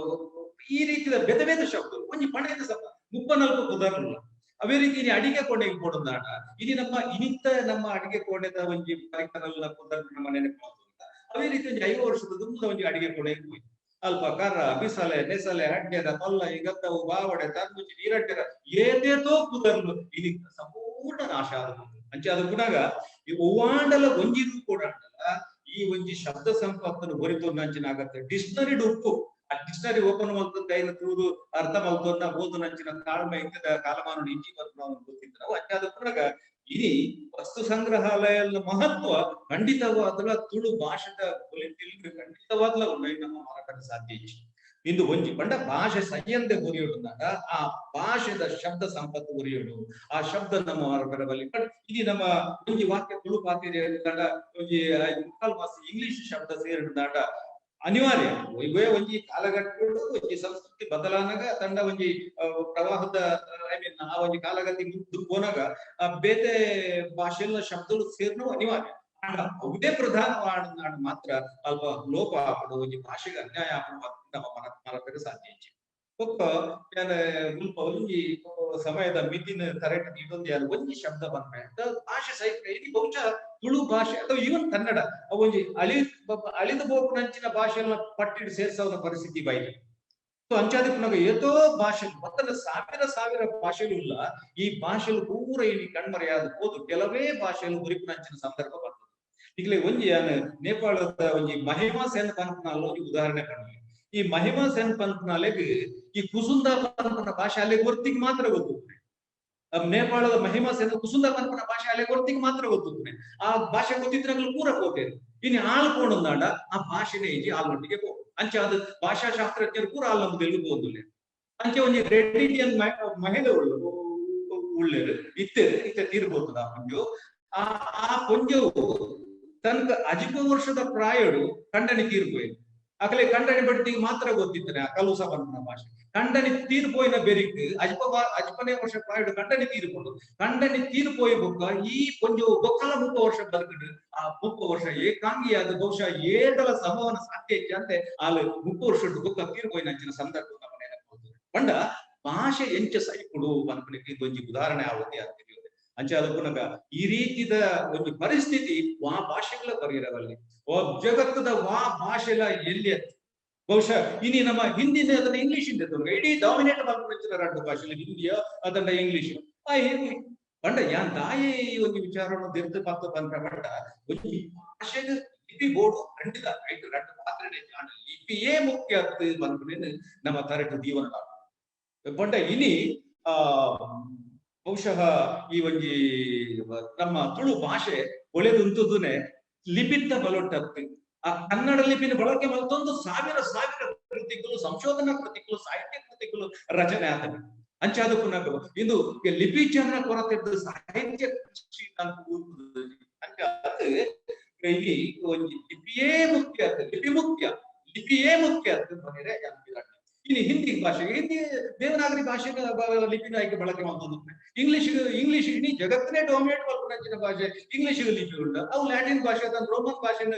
ಈ ರೀತಿಯ ಬೇತೆ ಬೇತೆ ಶಬ್ದಗಳು ಒಂಜಿ ಪಣೆದ 34 ಪುದರ್ಲ. ಅವೇ ರೀತಿ ಇನಿ ಅಡಿಗೆ ಕೋಣೆಗೆ ಕೊಡುದಾಡ ಇನಿ ನಮ್ಮ ಇನಿತ್ತ ನಮ್ಮ ಅಡಿಗೆ ಕೋಣೆದ ಒಂಜಿ ಪರಿಕರಲ್ಲ ಪುದರ್ ನಮ್ಮ ನೆನಪು. ಅವೇ ರೀತಿ ಒಂಜಿ 50 ವರ್ಷದ ದುಂಬುದ ಒಂಜಿ ಅಡಿಗೆ ಕೋಣೆಗೆ ಹೋಯ್ತು. ಅಲ್ಪ ಕರ್ರ ಬಿಸಲೆ ನೆಸಲೆ ಹಡ್ಡೆರ ಪಲ್ಲ ಗದ್ದವು ಬಾವಡೆ ತರ್ಮುಜಿ ನೀರಡ್ಡೆರ ಏತೇತೋ ಪುದರ್ಲು ಇನಿ ಸಂಪೂರ್ಣ ನಾಶ ಆದ. ಅಂಚೆ ಅದು ಪುನಗ ಈ ಒವ್ವಾಂಡಲ ಒಂಜಿ ಕೂಡ ಈ ಒಂಜಿ ಶಬ್ದ ಸಂಪತ್ತನ್ನು ಹೊರಿತೊಂದಂಚಿನ ಆಗತ್ತೆ. ಡಿಕ್ಷನರಿ ಉಪ್ಪು ಆ ಡಿಕ್ಷನರಿ ಓಪನ್ ಮಲ್ತಂತ ಐನ ತೂದು ಅರ್ಥ ಮಲ್ತೊಂದ ಓದುನಂಚಿನ ತಾಳ್ಮೆ ಇದ್ದದ ಕಾಲಮಾನ ಇಜ್ಜಿ ಬರ್ಪುನ ಗೊತ್ತಿತ್ತು ನಾವು. ಅಂಚೆ ಅದು ಪುನಗ ಇನಿ ವಸ್ತು ಸಂಗ್ರಹಾಲಯದ ಮಹತ್ವ ಖಂಡಿತವಾದಲ ತುಳು ಭಾಷೆದ ಖಂಡಿತವಾಗ್ಲ ಉಂಡು ನಮ್ಮ ಮಾರಾಟ ಸಾಧ್ಯ ಇಚ್ಚು. ಇಂದು ಒಂಜಿ ಪಂಡ ಭಾಷೆ ಸೈಯಂದೆ ಉರಿಯೋಡು, ಆ ಭಾಷೆದ ಶಬ್ದ ಸಂಪತ್ತು ಉರಿಯೋಡು, ಆ ಶಬ್ದ ನಮ್ಮ ಮಾರಾಟದಲ್ಲಿ. ಬಟ್ ಇದು ನಮ್ಮ ಒಂಜಿ ವಾಕ್ಯ ತುಳು ಪಾತಿರಿ ಒಂಜಿ ಮುಕ್ಕಾಲು ಮಾಸ ಇಂಗ್ಲಿಷ್ ಶಬ್ದ ಸೇರಿದಾಟ ಅನಿವಾರ್ಯ. ಇವೇ ಒಂಜಿ ಕಾಲಘಟ್ಟ ಒಂಜಿ ಸಂಸ್ಕೃತಿ ಬದಲಾನಾಗ ತಂಡ ಒಂಜಿ ಪ್ರವಾಹದ I mean ಆ ಒಂಜಿ ಕಾಲಗತಿ ಮುಂದೆ ಪೋನಾಗ ಆ ಬೇತೆ ಭಾಷೆಲ್ಲ ಶಬ್ದಗಳು ಸೇರ್ನೋ ಅನಿವಾರ್ಯ. ಅವೇ ಪ್ರಧಾನವಾದ ಮಾತ್ರ ಅಲ್ಪ ಲೋಪ ಆಪಡು, ಒಂಜಿ ಭಾಷೆಗೆ ಅನ್ಯಾಯ ಆಪಡು ನಮ್ಮ ಮನಸ್ಸಿಗೆ ಸಾಧ್ಯ ಇಜ್ಜಿ. ಬೊಕ್ಕ ಮುಲ್ಪ ಒಂಜಿ ಸಮಯದ ಮಿತಿನ ಕರೆಕ್ಟ್ ಇದೊಂದು ಯಾರು ಒಂಜಿ ಶಬ್ದ ಬಂದ್ರೆ ಭಾಷೆ ಸಹಿತ ಇದು ಬಹುಶಃ ತುಳು ಭಾಷೆ ಅಥವಾ ಈವನ್ ಕನ್ನಡ ಒಂಜಿ ಅಳಿದು ಹೋಗುನಂಚಿನ ಭಾಷೆಯನ್ನ ಪಟ್ಟಿಡ್ ಸೇರ್ಸೋನ ಪರಿಸ್ಥಿತಿ ಬೈದೆ. ಸೊ ಅಂಚಾದಿಪ್ಪುನಗ ಏತೋ ಭಾಷೆ ಮೊತ್ತಲ ಸಾವಿರ ಸಾವಿರ ಭಾಷೆಲು ಇಲ್ಲ, ಈ ಭಾಷೆಲು ಪೂರ ಇಲ್ಲಿ ಕಣ್ಮರೆಯಾದ ಹೋದು ಕೆಲವೇ ಭಾಷೆಲು ಉರಿಪುನಂಚಿನ ಸಂದರ್ಭ ಬರ್ತದೆ. ಈಗಲೇ ಒಂಜಿ ನೇಪಾಳದ ಒಂಜಿ ಮಹಿಮಾ ಸೇನ್ ಪನ್ಪುನಾಲ ಒಂಜಿ ಉದಾಹರಣೆ ಪನ್ಪೆ. ಈ ಮಹಿಮಾ ಸೇನ್ ಪನ್ಪುನಾಲೆಗ್ ಈ ಕುಸುಂದ ಪನ್ಪುನ ಭಾಷೆ ಅಲ್ಲಿ ಗೊತ್ತಿಗೆ ಮಾತ್ರ ಗೊತ್ತುಪ್ಪುನೆ. ನೇಪಾಳದ ಮಹಿಮಾ ಸೇನ್ ಕುಸುಂದ ಪನ್ಪುನ ಭಾಷೆ ಅಲ್ಲಿ ಗೊತ್ತಿಗೆ ಮಾತ್ರ ಗೊತ್ತುಪ್ಪುನೆ. ಆ ಭಾಷೆ ಗೊತ್ತಿದ್ರಾಗಲೂ ಪೂರ ಕೋಟೆ ಇನ್ನು ಹಾಲು ಪೋಣಂದಾಂಡ ಆ ಭಾಷೆನೇ ಇಜ್ಜಿ ಹಾಲ್ನೊಟ್ಟಿಗೆ ಪೋ ಅಂಚೆ ಅದು ಭಾಷಾಶಾಸ್ತ್ರಜ್ಞರು ಪೂರ ಹಾಲ್ ನಮ್ದು ಎಲ್ಲಿ ಹೋದಿಲ್ಲ. ಅಂಚೆ ಒಂಜಿ ರೆಡ್ಡಿಯನ್ ಮಹಿಳೆ ಉಳ್ಳೇರು ಇತ್ತೆ ಇತ್ತೆ ತೀರ್ಬೋತದ ಆ ಪಂಜು. ಆ ಆ ಪಂಜವು ತನಕ ಅಜಿಪ ವರ್ಷದ ಪ್ರಾಯಡು ಕಂಡನಿ ತೀರ್ಪೋಯ್ತು. ಅಕಲೆ ಕಂಡನಿ ಬಡ್ತಿಗೆ ಮಾತ್ರ ಗೊತ್ತಿದ್ದಾನೆ ಆ ಕಲೂಸ ಪನ್ಪುನ ಭಾಷೆ. ಕಂಡನಿ ತೀರ್ಪೋಯಿನ ಬೆರಿಕ್ ಅಜ್ಪನೇ ವರ್ಷ ಪ್ರಾಯಡು ಕಂಡನಿ ತೀರ್ಕೊಂಡು ಕಂಡನಿ ತೀರ್ಪೋಯಿ ಬೊಕ್ಕ ಈ ಕೊಂಜು ಬೊಕ್ಕಲ 30 ವರ್ಷ ಬದುಕಿಡು ಆ 30 ವರ್ಷ ಏಕಾಂಗಿಯಾದ ಬಹುಶಃ ಏಡಲ ಸಮವನ ಸಾಧ್ಯ ಇಜ್ಜಿ ಅಂತೆ ಅಲ್ಲಿ 30 ವರ್ಷ ಬೊಕ್ಕ ತೀರ್ಪೋಯಿನ ಅಂಚಿನ ಸಂದರ್ಭ ನಮ್ಮ ನೆನಪು. ಪಂಡ ಭಾಷೆ ಎಂಚ ಸೈಪುಡು ಪನ್ಪುನೆಕ್ ಇದೊಂಜಿ ಉದಾಹರಣೆ ಆವತಿ ಅಂತ. ಅಂಚೆ ಅದಕ್ಕುನಗ ಈ ರೀತಿದ ಒಂದು ಪರಿಸ್ಥಿತಿ ವಾ ಭಾಷೆಗಳ ಬರೆಯಿರವಲ್ಲಿ ಜಗತ್ತದ ವಾ ಭಾಷೆಲ ಎಲ್ಲಿ ಬಹುಶಃ ಇನಿ ನಮ್ಮ ಹಿಂದಿನ ಅದನ್ನ ಇಂಗ್ಲಿಷ್ ಇಂದ ಇಡೀ ಡಾಮಿನೇಟ್ ಮಾಡ್ಕೊಂಡು ಎರಡು ಭಾಷೆ ಹಿಂದಿಯ ಅದನ್ನ ಇಂಗ್ಲಿಷ್. ಆ ಪಂಡ ಯಾನ್ ತಾಯಿ ಈ ಒಂದು ವಿಚಾರವನ್ನು ದಿರ್ತು ಪತ್ತ ಬಂದ ಪಂಡ ಒಂಜಿ ಭಾಷೆಗೆ ಲಿಪಿ ಬೋರ್ಡು ಖಂಡಿತ ರೈಟ್ ರಟ್ಟು ಪಾತ್ರೆ ಲಿಪಿಯೇ ಮುಖ್ಯ ಬಂದ್ಬಿಟ್ಟು ನಮ್ಮ ತರಟು ಜೀವನ ಪಂಡ ಇನಿ ಆ ಬಹುಶಃ ಈ ಒಂಜಿ ನಮ್ಮ ತುಳು ಭಾಷೆ ಒಳ್ಳೆದುಂತುದುನೆ ಲಿಪಿತ್ತ ಬಲೊಟ್ಟತ್ತು. ಆ ಕನ್ನಡ ಲಿಪಿನ ಬಳಕೆ ಮತ್ತೊಂದು ಸಾವಿರ ಸಾವಿರ ಕೃತಿಗಳು, ಸಂಶೋಧನಾ ಕೃತಿಗಳು, ಸಾಹಿತ್ಯ ಕೃತಿಗಳು ರಚನೆ ಆದವೆ. ಅಂಚಾದಕ್ಕೂ ನಾವು ಇಂದು ಲಿಪಿ ಚಂದ್ರ ಕೊರತೆ ಸಾಹಿತ್ಯ ಕೃಷಿ ಅಂಚಾದ ಇಲ್ಲಿ ಒಂಜಿ ಲಿಪಿಯೇ ಮುಖ್ಯ, ಲಿಪಿ ಮುಖ್ಯ, ಲಿಪಿಯೇ ಮುಖ್ಯ ಅಂತ ಬಂದಿದೆ. ಇನ್ನು ಹಿಂದಿ ಭಾಷೆಗೆ ಹಿಂದಿ ದೇವನಾಗರಿ ಭಾಷೆ ಲಿಪಿನ ಆಯ್ಕೆ ಬಳಕೆ ಮಾಡ್ತದೆ. ಇಂಗ್ಲಿಷ್ ಇಂಗ್ಲಿಷ್ ಇಡೀ ಜಗತ್ತನ್ನೇ ಡಾಮಿನೇಟ್ ಮಾಡ್ಕೊಂಡ ಭಾಷೆ ಇಂಗ್ಲಿಷ್ ಲಿಪಿ ಉಂಟು. ಅವು ಲ್ಯಾಟಿನ್ ಭಾಷೆ ಅದನ್ನ ರೋಮನ್ ಭಾಷೆನ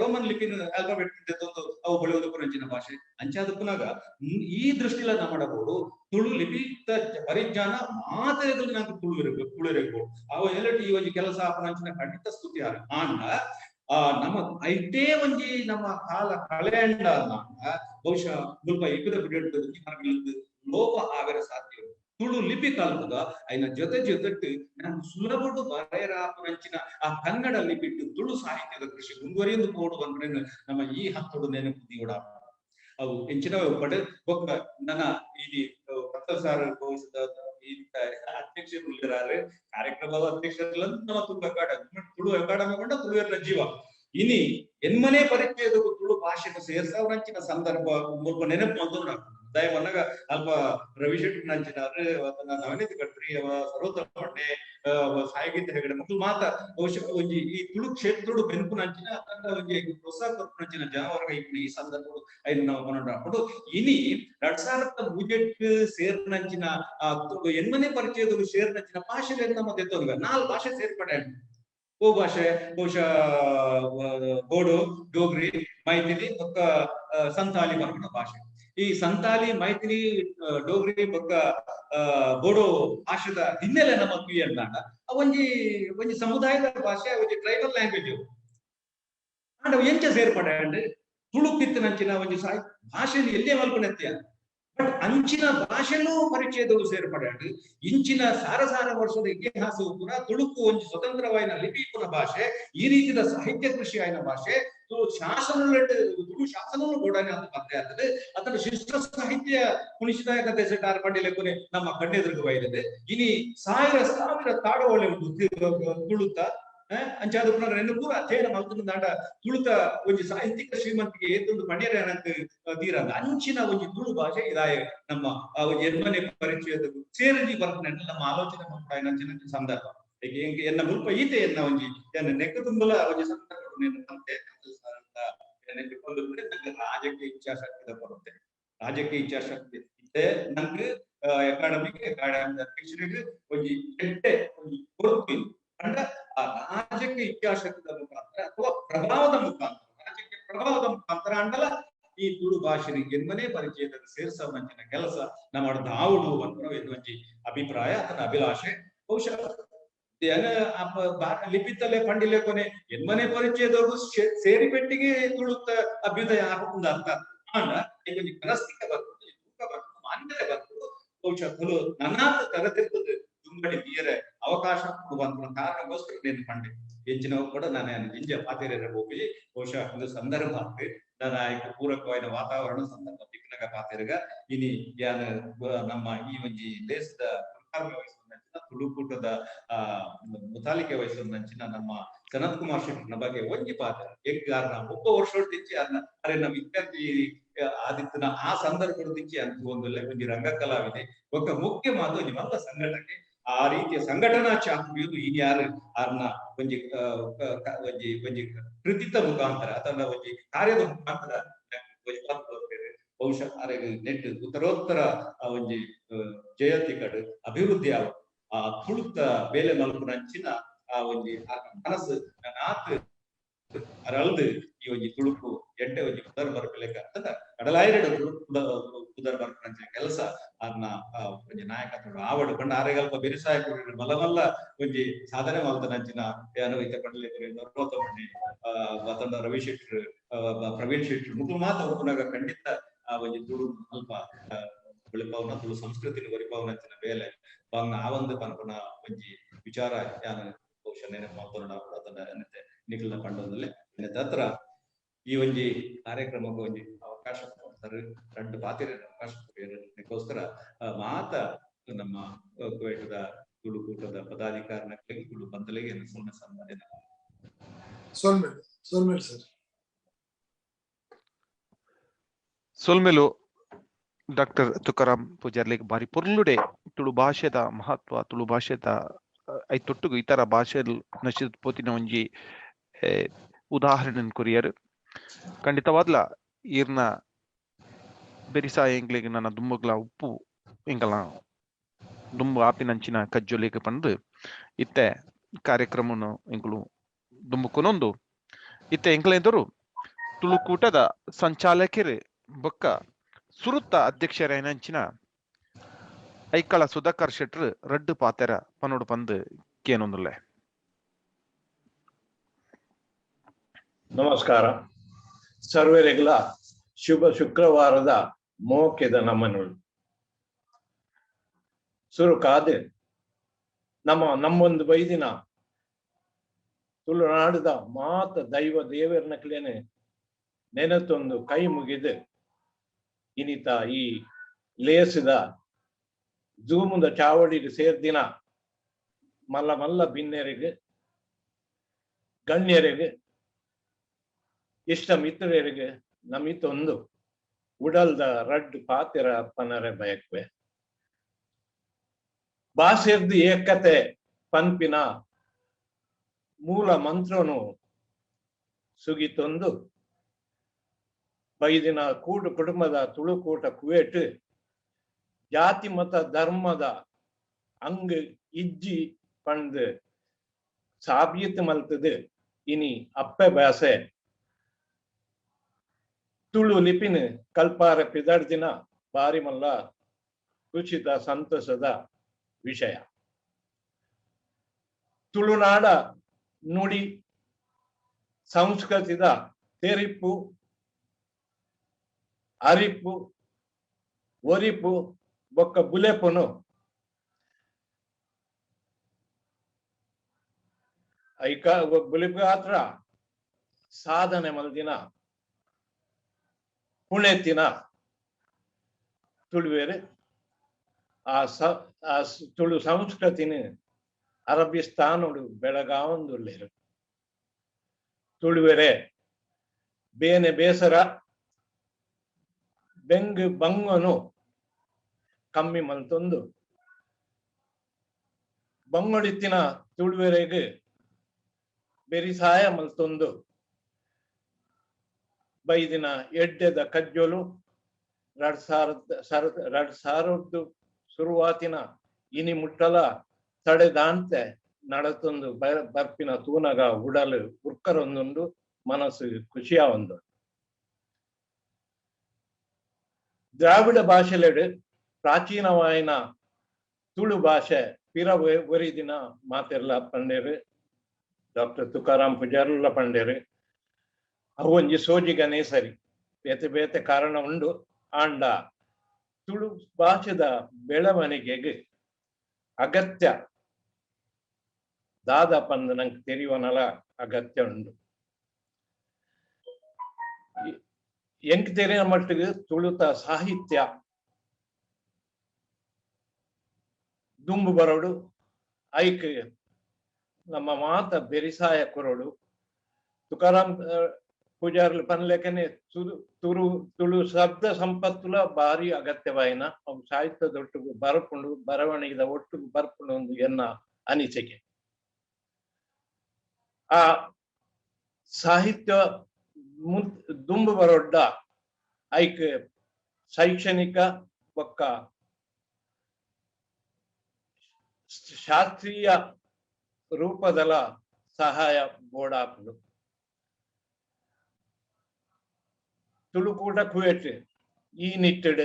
ರೋಮನ್ ಲಿಪಿನ ಆಲ್ಫಾಬೆಟ್ ಅವು ಬೆಳೆಯುವುದಕ್ಕೂ ಭಾಷೆ. ಅಂಚಾದಕ್ಕುನಾಗ ಈ ದೃಷ್ಟಿಲ ನಾ ಮಾಡಬಹುದು ತುಳು ಲಿಪಿ ಪರಿಜ್ಞಾನ ಮಾತ್ರ ನಂಗೆ ತುಳು ಇರಬೇಕು, ತುಳು ಇರಬಹುದು. ಅವು ಎಲ್ಲಟಿ ಈ ಒಂಜಿ ಕೆಲಸ ಆಪನಂಚಿನ ಖಂಡಿತ ಸ್ತುತಿ ಆಂಡ ಆ ನಮ್ಮ ಐಟೇ ಒಂಜಿ ನಮ್ಮ ಕಾಲ ಕಳೆಂಡ ಬಹುಶಃ ಮುಲ್ಪ ಇಬ್ಬರ ಲೋಪ ಆಗರ ಸಾಧ್ಯ. ತುಳು ಲಿಪಿ ಕಲ್ಪದ ಐನ ಜೊತೆ ಜೊತೆಟ್ಟು ನಾನು ಸುಲಭಡು ಬರೆಯರಾಪುರಂಚಿನ ಆ ಕನ್ನಡ ಲಿಪಿಟ್ಟು ತುಳು ಸಾಹಿತ್ಯದ ಕೃಷಿ ಮುಂದುವರಿಯೊಂದು ಪೋಡು ಬಂದ್ರೆ ನಮ್ಮ ಈ ಹತ್ತೋಡು ನೆನಪು ದಿವಡ ಅವು ಹೆಚ್ಚಿನ ಪಡೆ ಬೊಕ್ಕ ನನ್ನ ಇಲ್ಲಿ ಪ್ರೊಫೆಸರ್ ಭವಿಷ್ಯದ ಅಧ್ಯಕ್ಷರು ಉಳ್ಳಾರೆ ಕಾರ್ಯಕ್ರಮದ ಅಧ್ಯಕ್ಷರು ನಮ್ಮ ತುಳು ಅಕಾಡೆಮಿ ತುಳು ಅಕಾಡೆಮಿ ಕೊಂಡ ತುಳುವರ ಜೀವ ಇನಿ ಎನ್ಮನೆ ಪರಿಚಯದ ತುಳು ಭಾಷೆಯನ್ನು ಸೇರ್ಸವರಂಚಿನ ಸಂದರ್ಭ ಮುಲ್ಪ ನೆನಪು ಬಂದು ದಯವನ್ನಾಗ ಅಲ್ಪ ರವಿ ಶೆಟ್ಟಿ ನಂಚಿನ ನವನೀತ್ ಕಟ್ರಿ ಅವ ಸರ್ವೋತ್ತಮ ಹೊಟ್ಟೆ ಸಾಯಿಗೀತ ಹೆಗಡೆ ಮಕ್ಕಳು ಮಾತ ಬಹುಶಃ ಒಂಜಿ ಈ ತುಳು ಕ್ಷೇತ್ರಡು ಬೆನ್ಪು ನಂಚಿನ ಒಂಜಿ ಪ್ರೋತ್ಸಾಹ ಕೊರ್ಪುನಂಚಿನ ಜನವರ್ಗ ಈ ಸಂದರ್ಭ ಐನು ನಾವು ಮನೋಡು ಇನಿ 2008 ಸೇರ್ನಂಚಿನ ಆ ಎನ್ಮನೆ ಪರಿಚಯದವರು ಸೇರ್ನಂಚಿನ ಭಾಷೆ ನಮ್ಮ ದೆತ್ತೋನ್ಗ 4 ಭಾಷೆ ಸೇರ್ಪಡೆ. ಓ ಭಾಷೆ ಬಹುಶಃ ಬೋಡೋ, ಡೋಗ್ರಿ, ಮೈಥಿಲಿ ಬೊಕ್ಕ ಸಂತಾಲಿ ಬರ್ಪುನ ಭಾಷೆ. ಈ ಸಂತಾಲಿ, ಮೈಥಿಲಿ, ಡೋಗ್ರಿ ಬೊಕ್ಕ ಬೋಡೋ ಭಾಷೆದ ಹಿನ್ನೆಲೆ ನಮ್ಮ ಅಂದಾಗ ಒಂಜಿ ಒಂಜಿ ಸಮುದಾಯದ ಭಾಷೆ, ಒಂಜಿ ಟ್ರೈಬಲ್ ಲ್ಯಾಂಗ್ವೇಜ್. ಆಂಡ ಎಂಚ ಸೇರ್ಪಡೆ ಅಂಡ್ ತುಳುಕಿತ್ತಿನಂಚಿನ ಒಂಜಿ ಭಾಷೆಯಲ್ಲಿ ಎಲ್ಲೇ ಮಲ್ಪನೆತ್ಯ ಬಟ್ ಅಂಚಿನ ಭಾಷೆನೂ ಪರಿಚಯದವು ಸೇರ್ಪಡೆ ಇಂಚಿನ ಸಾರ ಸಾರ ವರ್ಷದ ಇತಿಹಾಸವು ಪುನಃ ತುಳುಕು ಒಂಜಿ ಸ್ವತಂತ್ರವಾಯಿನ ಲಿಪಿ ಪುನಃ ಭಾಷೆ, ಈ ರೀತಿಯ ಸಾಹಿತ್ಯ ಕೃಷಿ ಆಯ್ನ ಭಾಷೆ, ತುಳು ಶಾಸನ ತುಳು ಶಾಸನವನ್ನು ಗೋಡಾನೆ ಅಂತ ಪತ್ತೆ ಆಗ್ತದೆ. ಅದರ ಶಿಷ್ಟ ಸಾಹಿತ್ಯ ಕುಣಿಸಿದಾಯಕ ದೇಶಟಾರ್ ಪಂಡಿಲೆ ಕೊನೆ ನಮ್ಮ ಕಣ್ಣೆದುರುಗು ಬೈದಿದೆ. ಇನಿ ಸಾವಿರ ಸಾವಿರ ತಾಡೋಳೆ ಉಂಟು ತುಳುತ್ತ ಅಂಚಾದ ಪುನಃ ಪೂರ ಅಧ್ಯಯನ ಮಲ್ತುಂದಾಂಡ ತುಳುತ ಒಂಜಿ ಸಾಹಿತ್ಯಿಕ ಶ್ರೀಮಂತಿಗೆ ಏತೊಂದು ಪಣ್ಯರೆ ಅನಂತ ತೀರಂದ ಅಂಚಿನ ಒಂಜಿ ತುಳು ಭಾಷೆ ಇದಾಯ ನಮ್ಮ ಒಂಜಿ ಎನ್ಮನೆ ಪರಿಚಯದ ಸೇರಜಿ ಬರ್ಪುನ ನಮ್ಮ ಆಲೋಚನೆ ಮಲ್ಪುನ ಸಂದರ್ಭ. ಎನ್ನ ಮುಲ್ಪ ಈತೆ ಎನ್ನ ಒಂಜಿ ಎನ್ನ ನೆಕ್ಕ ತುಂಬಲ ಒಂಜಿ ಸಂದರ್ಭ ರಾಜಕೀಯ ಇಚ್ಛಾಶಕ್ತಿ ಬರುತ್ತೆ. ರಾಜಕೀಯ ಇಚ್ಛಾಶಕ್ತಿ ಇತ್ತೆ ನಂಗೆ ಅಕಾಡೆಮಿಕ್ ಅಕಾಡೆಮಿ ಅಧ್ಯಕ್ಷರಿಗೆ ಒಂಜಿ ಎಡ್ಡೆ ಒಂಜಿ ಕೊರತು ಅಂಡ ಆ ರಾಜಕೀಯ ಇಚ್ಛಾಶಕ್ತಿಯ ಮುಖಾಂತರ ಅಥವಾ ಪ್ರಭಾವದ ಮುಖಾಂತರ ರಾಜಕೀಯ ಪ್ರಭಾವದ ಮುಖಾಂತರ ಅಂಡಲ ಈ ತುಳು ಭಾಷೆಗೆ ಎನ್ಮನೆ ಪರಿಚಯದ ಸೇರ್ಸವಂಚಿನ ಕೆಲಸ ನಮ್ಮ ದಾವುಡು ಅಂತ ಒಂಜಿ ಅಭಿಪ್ರಾಯ ಅದನ್ನ ಅಭಿಲಾಷೆ. ಬಹುಶಃ ಲಿಪಿತಲ್ಲೇ ಪಂಡಿಲೆ ಕೊನೆ ಎನ್ಮನೆ ಪರಿಚಯದವರು ಸೇರಿ ಪೆಟ್ಟಿಗೆ ತುಳುತ್ತ ಅಭ್ಯುದಯ ಆಗುತ್ತ ಅರ್ಥ. ಆಂಡ ಒಂಜಿ ಮನಸ್ಥಿಕ ಬರ್ತದೆ, ತೂಕ ಬರ್ತದೆ, ಮಾನ್ಯತೆ ಬರ್ತದೆ. ಬಹುಶಃ ತುಳು ನನ್ನಾತ ತರತಿರ್ತದೆ ದುಂಬಡಿ ತೀಯರೆ ಅವಕಾಶ ಕೊಡುವಂತ ಕಾರಣಕ್ಕೋಸ್ಕರ నేను ಪಂಡೆ ಎಂಚಿನ ಕೂಡ ನಾನು ಜಿಂಜ ಪಾತೇರ ಹೋಗಿ ಬಹುಶಃ ಒಂದು ಸಂದರ್ಭ ನಾನು ಪೂರಕವಾದ ವಾತಾವರಣ ಸಂದರ್ಭ ತಿಕ್ಕನಗ ಪಾತೇರಗ ಇನಿ ಯಾನ ನಮ್ಮ ಈ ಒಂಜಿ ದೇಶದ ವಹಿಸುವಂಚಿನ ತುಳುಕೂಟದ ಮುತಾಲಿಕೆ ವಹಿಸುವಂಚಿನ ನಮ್ಮ ಸನತ್ ಕುಮಾರ್ ಶೆಟ್ಟರ್ನ ಬಗ್ಗೆ ಒಂಜಿ ಪಾತ್ರ ಎಗ್ಗಾರ್ನ ಒಬ್ಬ ವರ್ಷ ಅರೆ ನಮ್ಮ ವಿದ್ಯಾರ್ಥಿ ಆದಿತ್ಯನ ಆ ಸಂದರ್ಭದ ಅಂತ ಒಂದಲ್ಲ ಒಂಜಿ ರಂಗ ಕಲಾವಿದೆ ಒಕ್ಕ ಮುಖ್ಯ ಮಾತು ಒಂಜಿ ಮಲ್ಲ ಸಂಘಟನೆ ಆ ರೀತಿಯ ಸಂಘಟನಾ ಚಾತುರ್ಯದು ಇನ್ ಯಾರು ಅರ್ನ ಒಂಜಿ ಒಂಜಿ ಒಂಜಿ ಕೃತಿತ ಮುಖಾಂತರ ಅಥವಾ ಒಂಜಿ ಕಾರ್ಯದ ಮುಖಾಂತರ ಬಹುಶಃ ಅರೆಗ್ ನೆಟ್ ಉತ್ತರೋತ್ತರ ಒಂಜಿ ಜಯತಿ ಕಡು ಅಭಿವೃದ್ಧಿ ಆವ ಆ ತುಳುತ ಬೇಲೆ ಮಲ್ಪುನಂಚಿನ ಆ ಒಂಜಿ ಮನಸ್ಸು ನಾತ್ ಅರಳ್ದು ಈ ಒಂಜಿ ತುಳುಕು ಎಡ್ಡೆ ಒಂಜಿ ಪುದರ್ ಬರ್ಪಲೆಕ್ಕ ಅಂತ ಕಡಲಾಯರೆಡು ಪುದರ್ ಬರ್ಪನಂಚಿನ ಕೆಲಸ ಅರ್ನ ಒಂಜಿ ನಾಯಕತ್ವ ಆವಡು ಪಂಡ ಆರೆಗಲ್ಪ ಬೆರಿಸಾಯ ಮಲ್ಲ ಮಲ್ಲ ಒಂಜಿ ಸಾಧನೆ ಮಲ್ತನಂಚಿನ ಅನುವೈತ ಪಂಡಲೆ ನರೋತ್ತಮಣ್ಣಿ ವತಂಡ ರವಿ ಶೆಟ್ರು ಪ್ರವೀಣ್ ಶೆಟ್ರು ಮುಕ್ಳು ಮಾತ ಒಪ್ಪುನಾಗ ಖಂಡಿತ ಆ ಒಂಜಿ ತುಳು ಅಲ್ಪ ಬೆಳಪಾವನ ತುಳು ಸಂಸ್ಕೃತಿನ ಒರಿಪಾವನಂಚಿನ ಬೇಲೆ ಬಂಗ ಆ ಒಂದು ಪನ್ಪುನ ಒಂಜಿ ವಿಚಾರ ಯಾನು ಬಹುಶಃ ನೆನಪು ಮಲ್ತೊಂಡ ಅನ್ನತ್ತೆ ನಿಖಿಲ್ನ ಪಂಡೊಂದಲ್ಲೇ ತತ್ರ ಈ ಒಂಜಿ ಕಾರ್ಯಕ್ರಮಕ್ಕೆ ಒಂಜಿ ಅವಕಾಶ ಕೊಡ್ತಾರೆ ರಡ್ಡು ಪಾತಿರ ಅವಕಾಶ ಕೊಡ್ತಾರೆ ಮಾತ ನಮ್ಮ ಕುವೈಟದ ತುಳುಕೂಟದ ಪದಾಧಿಕಾರಿಗಳಿಗೆ ತುಳು ಬಂದಲಿಗೆ ಸುಮ್ಮನೆ ಸನ್ಮಾನ. ಸರ್ ಸೊಲ್ಮೆಲು ಡಾಕ್ಟರ್ ತುಕಾರಾಮ್ ಪೂಜಾರ್ಲಿಗೆ ಬಾರಿ ಪೊರ್ಲುಡೆ ತುಳು ಭಾಷೆದ ಮಹತ್ವ, ತುಳು ಭಾಷೆದ ಐತೊಟ್ಟುಗು ಇತರ ಭಾಷೆ ನಶಿದ ಪೋತಿನ ಒಂಜಿ ಉದಾಹರಣೆ ಕೊರಿಯರ್. ಖಂಡಿತವಾದ್ಲ ಈರ್ನ ಬೆರಿಸಾಯ ಎಂಗ್ಲಿಗೆ ನನ್ನ ದುಂಬಗ್ಲ ಉಪ್ಪು ಎಂಗಲ ದುಂಬು ಆಪಿನಂಚಿನ ಕಜ್ಜೊಲಿಗೆ ಪಂದು ಇತ್ತೆ ಕಾರ್ಯಕ್ರಮನು ಎಂಗುಲು ದುಂಬುಕೊನೊಂದು ಇತ್ತೆ ಎಂಗ್ಲೆಂದರು ತುಳುಕೂಟದ ಸಂಚಾಲಕರು ಬೊಕ್ಕ ಸುರುತ್ತ ಅಧ್ಯಕ್ಷರೇನಂಚಿನ ಐಕಳ ಸುಧಾಕರ್ ಶೆಟ್ರು ರಡ್ಡು ಪಾತೆರ ಪನೋಡು ಪಂದು ಕೇನೊಂದುಲ್ಲೆ. ನಮಸ್ಕಾರ ಸರ್ವರಿಗಳ ಶುಭ ಶುಕ್ರವಾರದ ಮೋಕೆದ ನಮನುಳು. ಸುರುಕಾದ ನಮ್ಮ ನಮ್ಮೊಂದು ಬೈದಿನ ತುಳುನಾಡದ ಮಾತ ದೈವ ದೇವರನಕ್ಲೇನೆ ನೆನತೊಂದು ಕೈ ಮುಗಿದು ಇನಿತ ಈ ಲೇಸಿದ ಜೂಮುದ ಚಾವಡಿಗೆ ಸೇರ್ದಿನ ಮಲ್ಲ ಮಲ್ಲ ಬಿನ್ನೆರಿಗೆ ಗಣ್ಯರಿಗೆ ಇಷ್ಟ ಮಿತ್ರರಿಗೆ ನಮಿತೊಂದು ಉಡಲ್ದ ರಡ್ಡು ಪಾತಿರ ಪನರೆ ಬಯಕ್ವೆ. ಬಾಸೆರ್ದು ಏಕತೆ ಪನ್ಪಿನ ಮೂಲ ಮಂತ್ರನು ಸುಗಿತೊಂದು ಬೈದಿನ ಕೂಡು ಕುಟುಂಬದ ತುಳುಕೂಟ ಕುವೇಟ್ ಜಾತಿ ಮತ ಧರ್ಮದ ಅಂಗ್ ಇಜ್ಜಿ ಪಂದು ಸಾಬೀತು ಮಲ್ತದು ಇನಿ ಅಪ್ಪೆ ಬಾಸೆ ತುಳು ಲಿಪಿನ ಕಲ್ಪಾರ ಪಿದರ್ದಿನ ಬಾರಿ ಮಲ್ಲ ಖುಷಿದ ಸಂತಸದ ವಿಷಯ. ತುಳುನಾಡ ನುಡಿ ಸಂಸ್ಕೃತಿದ ತೆರಿಪು ಅರಿಪು ಒರಿಪು ಬೊಕ್ಕ ಬುಲೆಪುನು ಐಕ ಬುಲೆಪು ಸಾಧನೆ ಮಲ್ದಿನ ಪುಣೆತಿನ ತುಳುವೇರು ಆ ತುಳು ಸಂಸ್ಕೃತಿನ ಅರಬಿಸ್ತಾನುಡು ಬೆಳಗಾವಂದುಲ್ಲೇರು. ತುಳುವೆರೆ ಬೇನೆ ಬೇಸರ ಬೆಂಗ್ ಬಂಗನು ಕಮ್ಮಿ ಮಲ್ತೊಂದು ಬಂಗೊಡಿತ್ತಿನ ತುಳುವೆರೆಗ್ ಬೆರಿಸಾಯ ಮಲ್ತೊಂದು ಬೈದಿನ ಎಡ್ಡೆದ ಕಜ್ಜೊಲು 2000 ಶುರುವಾತಿನ ಇನಿ ಮುಟ್ಟಲ ತಡೆದಾಂತೆ ನಡತೊಂದು ಬರ್ಪಿನ ತೂನಗ ಉಡಲು ಉರ್ಕರೊಂದುಂಡು, ಮನಸ್ಸು ಖುಷಿಯ ಒಂದು. ದ್ರಾವಿಡ ಭಾಷೆಲೆಡು ಪ್ರಾಚೀನವಾಯಿನ ತುಳು ಭಾಷೆ ಪಿರ ಒರಿದಿನ ಮಾತೆರ್ಲ ಪಂಡೇರು, ಡಾಕ್ಟರ್ ತುಕಾರಾಮ್ ಪೂಜಾರ್ಲ ಪಂಡೇರು. ಅವು ಒಂಜಿ ಸೋಜಿಗನೇ ಸರಿ, ಬೇತೆ ಬೇತೆ ಕಾರಣ ಉಂಡು. ಆಂಡ ತುಳು ಭಾಷೆದ ಬೆಳವಣಿಗೆಗೆ ಅಗತ್ಯ ದಾದ ಪಂದ್ ನಂಗೆ ತೆರಿವನಲ ಅಗತ್ಯ ಉಂಡು. ಎಂಕ್ ತೆರಿನ ಮಟ್ಟಿಗೆ ತುಳುತ ಸಾಹಿತ್ಯ ದುಂಬು ಬರೋಡು, ಐಕ್ ನಮ್ಮ ಮಾತ ಬೆರಿಸಾಯ ಕೊರೋಡು. ತುಕಾರಾಮ್ ಪೂಜಾರ್ಲು ಪನ್ಲೆಕನೆ ತುಳು ತುಳು ಶಬ್ದ ಸಂಪತ್ತುಲ ಭಾರಿ ಅಗತ್ಯವಾಯಿನ ಅವು ಸಾಹಿತ್ಯದೊಟ್ಟಿಗೆ ಬರಪುಂಡು, ಬರವಣಿಗೆದ ಒಟ್ಟಿಗೆ ಬರ್ಪುಂಡು ಒಂದು ಎನ್ನ ಅನಿಸಿಕೆ. ಆ ಸಾಹಿತ್ಯ ದುಂಬು ಬರೋಡ್ಡ ಐಕ್ ಶೈಕ್ಷಣಿಕ ಬೊಕ್ಕ ಶಾಸ್ತ್ರೀಯ ರೂಪದಲ ಸಹಾಯ ಬೋಡಾಪುಂಡು. ತುಳುಕೂಟ ಕುವೇಟ್ ಈ ನಿಟ್ಟೆಡ್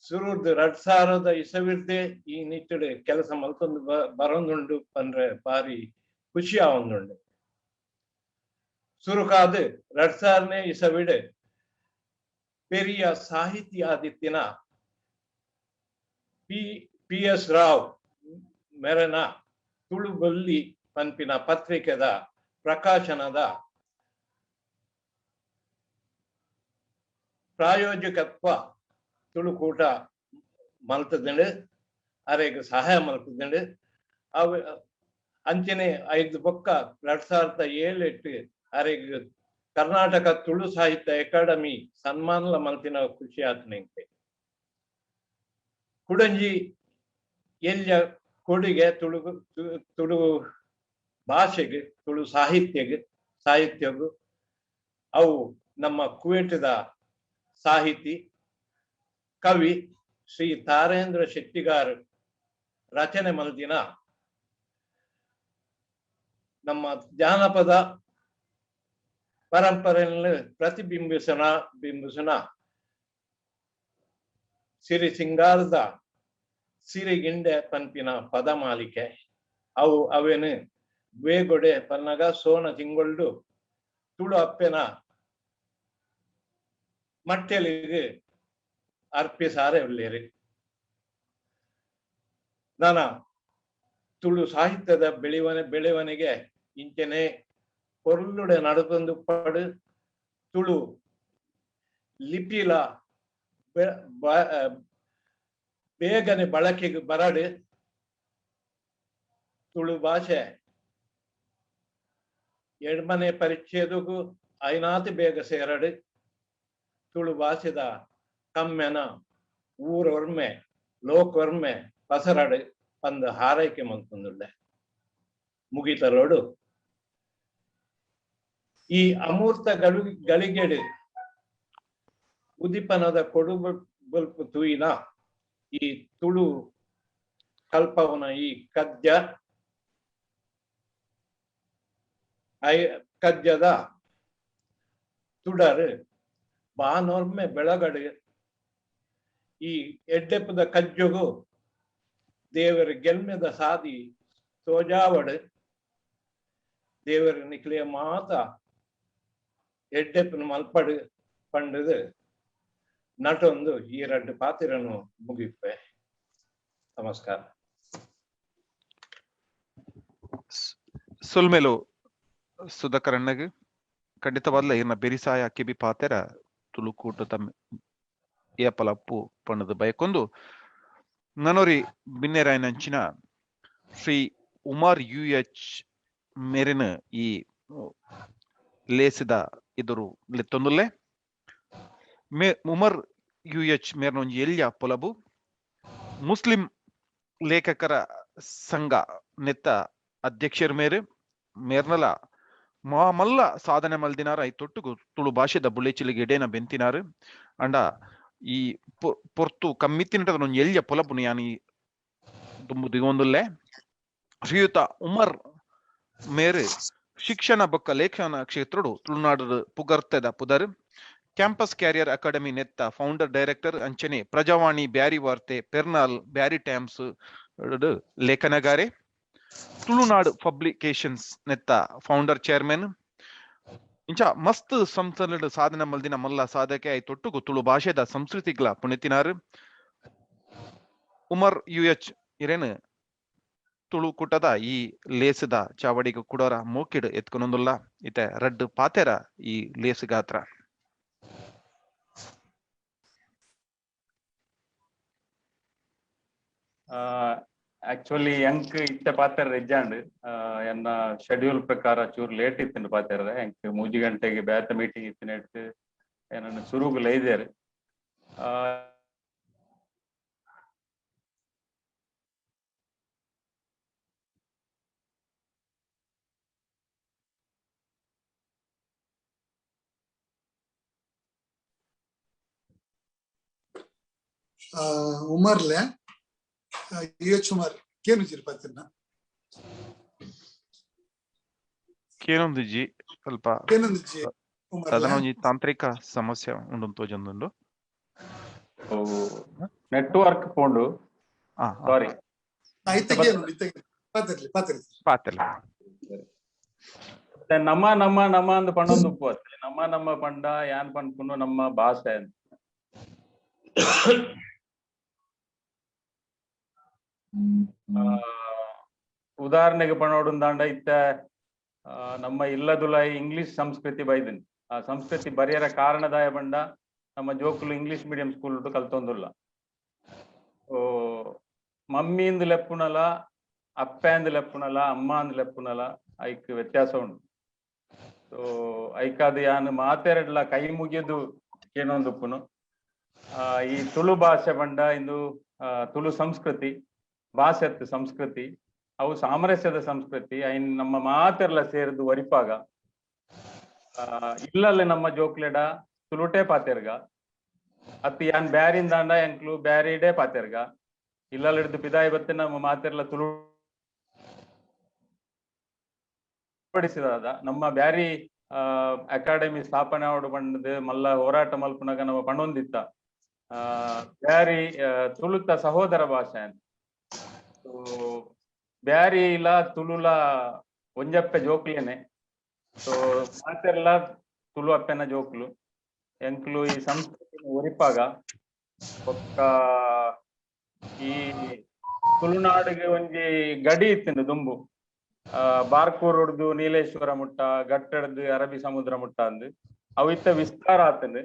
ಸುರುರ್ದು 2000 ಇಸವಿರ್ದೆ ಈ ನಿಟ್ಟೆಡ್ ಕೆಲಸ ಮಲ್ತೊಂದು ಬರೊಂದುಂಡು ಪಂಡ್ರೆ ಬಾರಿ ಖುಷಿ ಆವೊಂದುಂಡು. ಸುರುಕಾದ್ 2000ನೇ ಇಸವಿಡ್ ಪೆರಿಯ ಸಾಹಿತಿ ಆದಿತ್ತಿನ ಪಿ ಎಸ್ ರಾವ್ ಮೆರನ ತುಳುಬೊಲ್ಲಿ ಪನ್ಪಿನ ಪತ್ರಿಕೆದ ಪ್ರಕಾಶನದ ಪ್ರಾಯೋಜಕತ್ವ ತುಳುಕೂಟ ಮಲ್ತದಂಡು, ಅರೆಗ್ ಸಹಾಯ ಮಲ್ತದಂಡು. ಅವು ಅಂಚನೆ 5 ಬೊಕ್ಕ 2007 ಅರೆಗ್ ಕರ್ನಾಟಕ ತುಳು ಸಾಹಿತ್ಯ ಅಕಾಡೆಮಿ ಸನ್ಮಾನಲ ಮಲ್ತಿನ ಖುಷಿ ಆತನೆಂತೆ. ಕುಡಂಜಿ ಎಲ್ಯ ಕೊಡುಗೆ ತುಳು ತುಳು ಭಾಷೆಗೆ, ತುಳು ಸಾಹಿತ್ಯಗೂ ಅವು ನಮ್ಮ ಕುವೇಟದ ಸಾಹಿತಿ ಕವಿ ಶ್ರೀ ತಾರೇಂದ್ರ ಶೆಟ್ಟಿಗಾರ್ ರಚನೆ ಮಲ್ದಿನ ನಮ್ಮ ಜಾನಪದ ಪರಂಪರೆಯನ್ನು ಪ್ರತಿಬಿಂಬಿಸನ ಬಿಂಬಿಸನ ಸಿರಿ ಸಿಂಗಾರದ ಸಿರಿಗಿಂಡೆ ಪನ್ಪಿನ ಪದಮಾಲಿಕೆ ಅವು ಅವೇನು ಬೇಗೊಡೆ ಪನ್ನಗ ಸೋನ ತಿಂಗೊಳ್ಡು ತುಳು ಅಪ್ಪೆನ ಮಟ್ಟೆಲಿಗೆ ಅರ್ಪಿಸಾರೆ ಉಳ್ಳೇರಿ. ನಾನ ತುಳು ಸಾಹಿತ್ಯದ ಬೆಳವಣಿಗೆ ಇಂಚನೆ ಪೊರ್ಲುಡೆ ನಡತೊಂದು ಪಡು ತುಳು ಲಿಪಿಲ ಬೇಗನೆ ಬಳಕೆಗೆ ಬರಡು ತುಳು ಭಾಷೆ ಎಡ್ಮನೆ ಪರಿಚ್ಛೇದಕ್ಕೂ ಐನಾತಿ ಬೇಗ ಸೇರಡು ತುಳು ಭಾಷೆದ ಕಮ್ಮೆನ ಊರೊರ್ಮೆ ಲೋಕೊರ್ಮೆ ಪಸರಡು ಪಂದು ಹಾರೈಕೆ ಮಂತೊಂದುಳ್ಳೆ. ಮುಗಿತಲೋಡು ಈ ಅಮೂರ್ತ ಗಳಿಗೆಡು ಉದಿಪನದ ಕೊಡು ಬಲ್ಪು ತೂಯಿನ ಈ ತುಳು ಕಲ್ಪವನ ಈ ಕದ್ಯ ಕದ್ಯದ ತುಡರು ಬಾನೊರ್ಮೆ ಬೆಳಗಡೆ ಈ ಎಡ್ಡೆಪ್ಪದ ಕಜ್ಜೊಗು ದೇವರ ಗೆಲ್ಮೆದ ಸಾದಿ ತೋಜಾವಡು ದೇವರ ನಿಕ್ಲೆಯ ಮಾತ ಎಡ್ಡೆಪ್ಪನ ಮಲ್ಪಡು ಪಂಡದು ನಟೊಂದು ಈ ರಡ್ಡು ಪಾತಿರನು ಮುಗಿಪೆ. ನಮಸ್ಕಾರ. ಸೊಲ್ಮೆಲು ಸುಧಾಕರಣ್ಣಗೆ ಖಂಡಿತವಾದ್ಲ ಇರ್ನ ಬೆರಿಸಾಯ ಕಿಬಿ ಪಾತೆರ ತುಳುಕೂಟ ತಮ್ಮ ಏಪಲಪ್ಪು ಪಣ್ಣದ ಬಯಕೊಂದು ನನೊರಿ ಬಿನ್ನೆರಾಯನಂಚಿನ ಶ್ರೀ ಉಮಾರ್ ಯು ಎಚ್ ಮೇರಿನ ಈ ಲೇಸಿದ ಎದುರು ಲೆತ್ತೊಂದುಲ್ಲೆ. ಮೇ ಉಮರ್ ಯು ಎಚ್ ಮೇರ್ನ ಒಂಜಿ ಎಲ್ಯ ಪೊಲಬು ಮುಸ್ಲಿಂ ಲೇಖಕರ ಸಂಘ ನೆತ್ತ ಅಧ್ಯಕ್ಷರ್ ಮೇರು ಮೇರ್ನಲ ಮಾಮಲ್ಲ ಸಾಧನೆ ಮಲ್ದಿನಾರ I ತೊಟ್ಟುಗು ತುಳು ಭಾಷೆದ ಬುಳೆಚಿಲಿಗೆ ಎಡೇನ ಬೆಂತಿನಾರು. ಅಂಡ ಈ ಪೊರ್ತು ಕಮ್ಮಿತ್ತಿನಟದ ಒಂಜಿ ಎಲ್ಯ ಪೊಲಬುನು ಯಾನ್ ಈ ದುಂಬು ದಿಗೊಂದುಲ್ಲೆ. ಶ್ರೀಯುತ ಉಮರ್ ಮೇರು ಶಿಕ್ಷಣ ಬೊಕ್ಕ ಲೇಖನ ಕ್ಷೇತ್ರಡು ತುಳುನಾಡು ಪುಗರ್ತೆದ ಪುದರ್. ಕ್ಯಾಂಪಸ್ ಕ್ಯಾರಿಯರ್ ಅಕಾಡೆಮಿ ನೆತ್ತ ಫೌಂಡರ್ ಡೈರೆಕ್ಟರ್ ಅಂಚನೆ ಪ್ರಜಾವಾಣಿ, ಬ್ಯಾರಿ ವಾರ್ತೆ, ಪೆರ್ನಾಲ್, ಬ್ಯಾರಿ ಟೈಮ್ಸ್ ಲೇಖನಗಾರೆ, ತುಳುನಾಡು ಪಬ್ಲಿಕೇಶನ್ಸ್ ನೆತ್ತ ಫೌಂಡರ್ ಚೇರ್ಮನ್. ಇಂಚ ಮಸ್ತ್ ಸಂಸ್ಥೆಲೆಡ್ ಸಾಧನೆ ಮಲ್ದಿನ ಮಲ್ಲ ಸಾಧಕೆ I ತೊಟ್ಟುಗು ತುಳು ಭಾಷೆದ ಸಂಸ್ಕೃತಿಗ್ಲ ಪುಣೆತಿನಾರು ಉಮರ್ ಯು ಎಚ್ ಇರೇನು ತುಳು ಕೂಟದ ಈ ಲೇಸದ ಚಾವಡಿಗೆ ಕುಡೋರ ಮೋಕಿಡ್ ಎತ್ಕೊನೊಂದುಲ್ಲ. ಇತ್ತೆ ರಡ್ಡ್ ಪಾತೆರ ಈ ಲೇಸ್ ಗಾತ್ರ. ಆಕ್ಚುಲಿ ಎಂಕ್ ಇತ್ತೆ ಪಾತೆರ ಇಜ್ಜಾಂಡ್ ಎನ್ನ ಶೆಡ್ಯೂಲ್ ಪ್ರಕಾರ ಚೂರು ಲೇಟ್ ಇತ್ತಿನ ಪಾತೆರ. ಎಂಕ್ 3 ಗಂಟೆಗೆ ಬೇತ ಮೀಟಿಂಗ್ ಇತ್ತಿನ ಏನನ್ನು ಸುರುಗು ಲೈದೇರು. ಉಮರ್ಲೆ ಯು ಎಚ್ ಉಮರ್ ಕೇನುಜಿರ್ ಪಾತಿರ್ನ ಕೇನೊಂದುಜಿ ಸ್ವಲ್ಪ ಕೇನೊಂದುಜಿ ಉಮರ್ಲೆ. ಸಾಧಾರಣ ಒಂಜಿ ತಾಂತ್ರಿಕ ಸಮಸ್ಯೆ ಉಂಡು ತೋಜೊಂದುಂಡು. ನೆಟ್ವರ್ಕ್ ಪೋಂಡು. ಸಾರಿ. ಇತ್ತೆ ಕೇನುಂಡು, ಇತ್ತೆ ಪಾತಿರ್ಲಿ ಪಾತಿರ್ಲಿ ಪಾತೆರ್ಲಿ. ನಮ್ಮ ನಮ್ಮ ನಮ್ಮ ಅಂದ್ ಪಂಡೊಂದು ಉಪ್ಪು ಅತ್ತೆ. ನಮ್ಮ ನಮ್ಮ ಪಂಡ ಯಾನ್ ಪನ್ಪುನು ನಮ್ಮ ಭಾಷೆ ಅಂತ. ಉದಾಹರಣೆಗೆ ಪಣೋಡುಂದಾಂಡ ಇತ್ತ ನಮ್ಮ ಇಲ್ಲದುಲಾಯಿ ಇಂಗ್ಲಿಷ್ ಸಂಸ್ಕೃತಿ ಬೈದನ್. ಆ ಸಂಸ್ಕೃತಿ ಬರಿಯರ ಕಾರಣದಾಯ ಬಂಡ ನಮ್ಮ ಜೋಕುಲು ಇಂಗ್ಲಿಷ್ ಮೀಡಿಯಂ ಸ್ಕೂಲ್ ಕಲ್ತೊಂದುಲ್ಲ. ಓ ಮಮ್ಮಿಂದ ಲೆಪ್ಪುನಲ, ಅಪ್ಪೆ ಅಂದ್ ಲೆಪ್ಪುನಲ, ಅಮ್ಮ ಅಂದ್ ಲೆಪ್ಪುನಲ ಐಕ್ ವ್ಯತ್ಯಾಸ ಉಂಟು. ಸೊ ಐಕಾದ ಯಾನ್ ಮಾತೆರಡ್ಲ ಕೈ ಮುಗಿದು ಕೇನೊಂದುಪ್ಪುನು. ಈ ತುಳು ಭಾಷೆ ಬಂಡ ಇಂದು ತುಳು ಸಂಸ್ಕೃತಿ ಭಾಷೆತ್ ಸಂಸ್ಕೃತಿ ಅವು ಸಾಮರಸ್ಯದ ಸಂಸ್ಕೃತಿ. ಐನ್ ನಮ್ಮ ಮಾತೆರ್ಲ ಸೇರಿದು ಒರಿಪಾಗ ಇಲ್ಲಲ್ಲೇ ನಮ್ಮ ಜೋಕ್ಲೆಡ ತುಳುಟೇ ಪಾತೆರ್ಗ ಅತ್ ಯಾನ್ ಬ್ಯಾರಿಂದಾಂಡ ಎಂಕ್ಲು ಬ್ಯಾರಿಡೇ ಪಾತೆರ್ಗ ಇಲ್ಲಲ್ಲ ಹಿಡ್ದು ಪಿದಾಯಿ ಬತ್ತೆ ನಮ್ಮ ಮಾತೆರ್ಲ ತುಳು ಪಡಿಸಿದಾದ ನಮ್ಮ ಬ್ಯಾರಿ ಅಕಾಡೆಮಿ ಸ್ಥಾಪನೆ ಆವಡು ಬಂಡದು ಮಲ್ಲ ಹೋರಾಟ ಮಲ್ಪುನಗ ನಮ್ಮ ಪಣೊಂದಿತ್ತ ಬ್ಯಾರಿ ತುಳುತ ಸಹೋದರ ಭಾಷೆ ಅಂತ. ಬ್ಯಾರಿ ಇಲ್ಲ ತುಳುಲ ಒಂಜಪ್ಪೆ ಜೋಕ್ಲೇನೆ. ಸೊ ಮಾತೆರ್ಲ ತುಳು ಅಪ್ಪೆನ ಜೋಕ್ಲು ಎಂಕ್ಲು ಈ ಸಂಸ್ಕೃತಿ ಒರಿಪಾಗ ಬೊಕ್ಕ ಈ ತುಳುನಾಡಿಗೆ ಒಂಜಿ ಗಡಿ ಇತ್ತಿನ ದುಂಬು ಬಾರ್ಕೂರ್ ಹೊಡ್ದು ನೀಲೇಶ್ವರ ಮುಟ್ಟ, ಗಟ್ಟಡ್ದು ಅರಬ್ಬಿ ಸಮುದ್ರ ಮುಟ್ಟ ಅಂದು ಅವು ಇತ್ತ ವಿಸ್ತಾರ ಆತಂದು.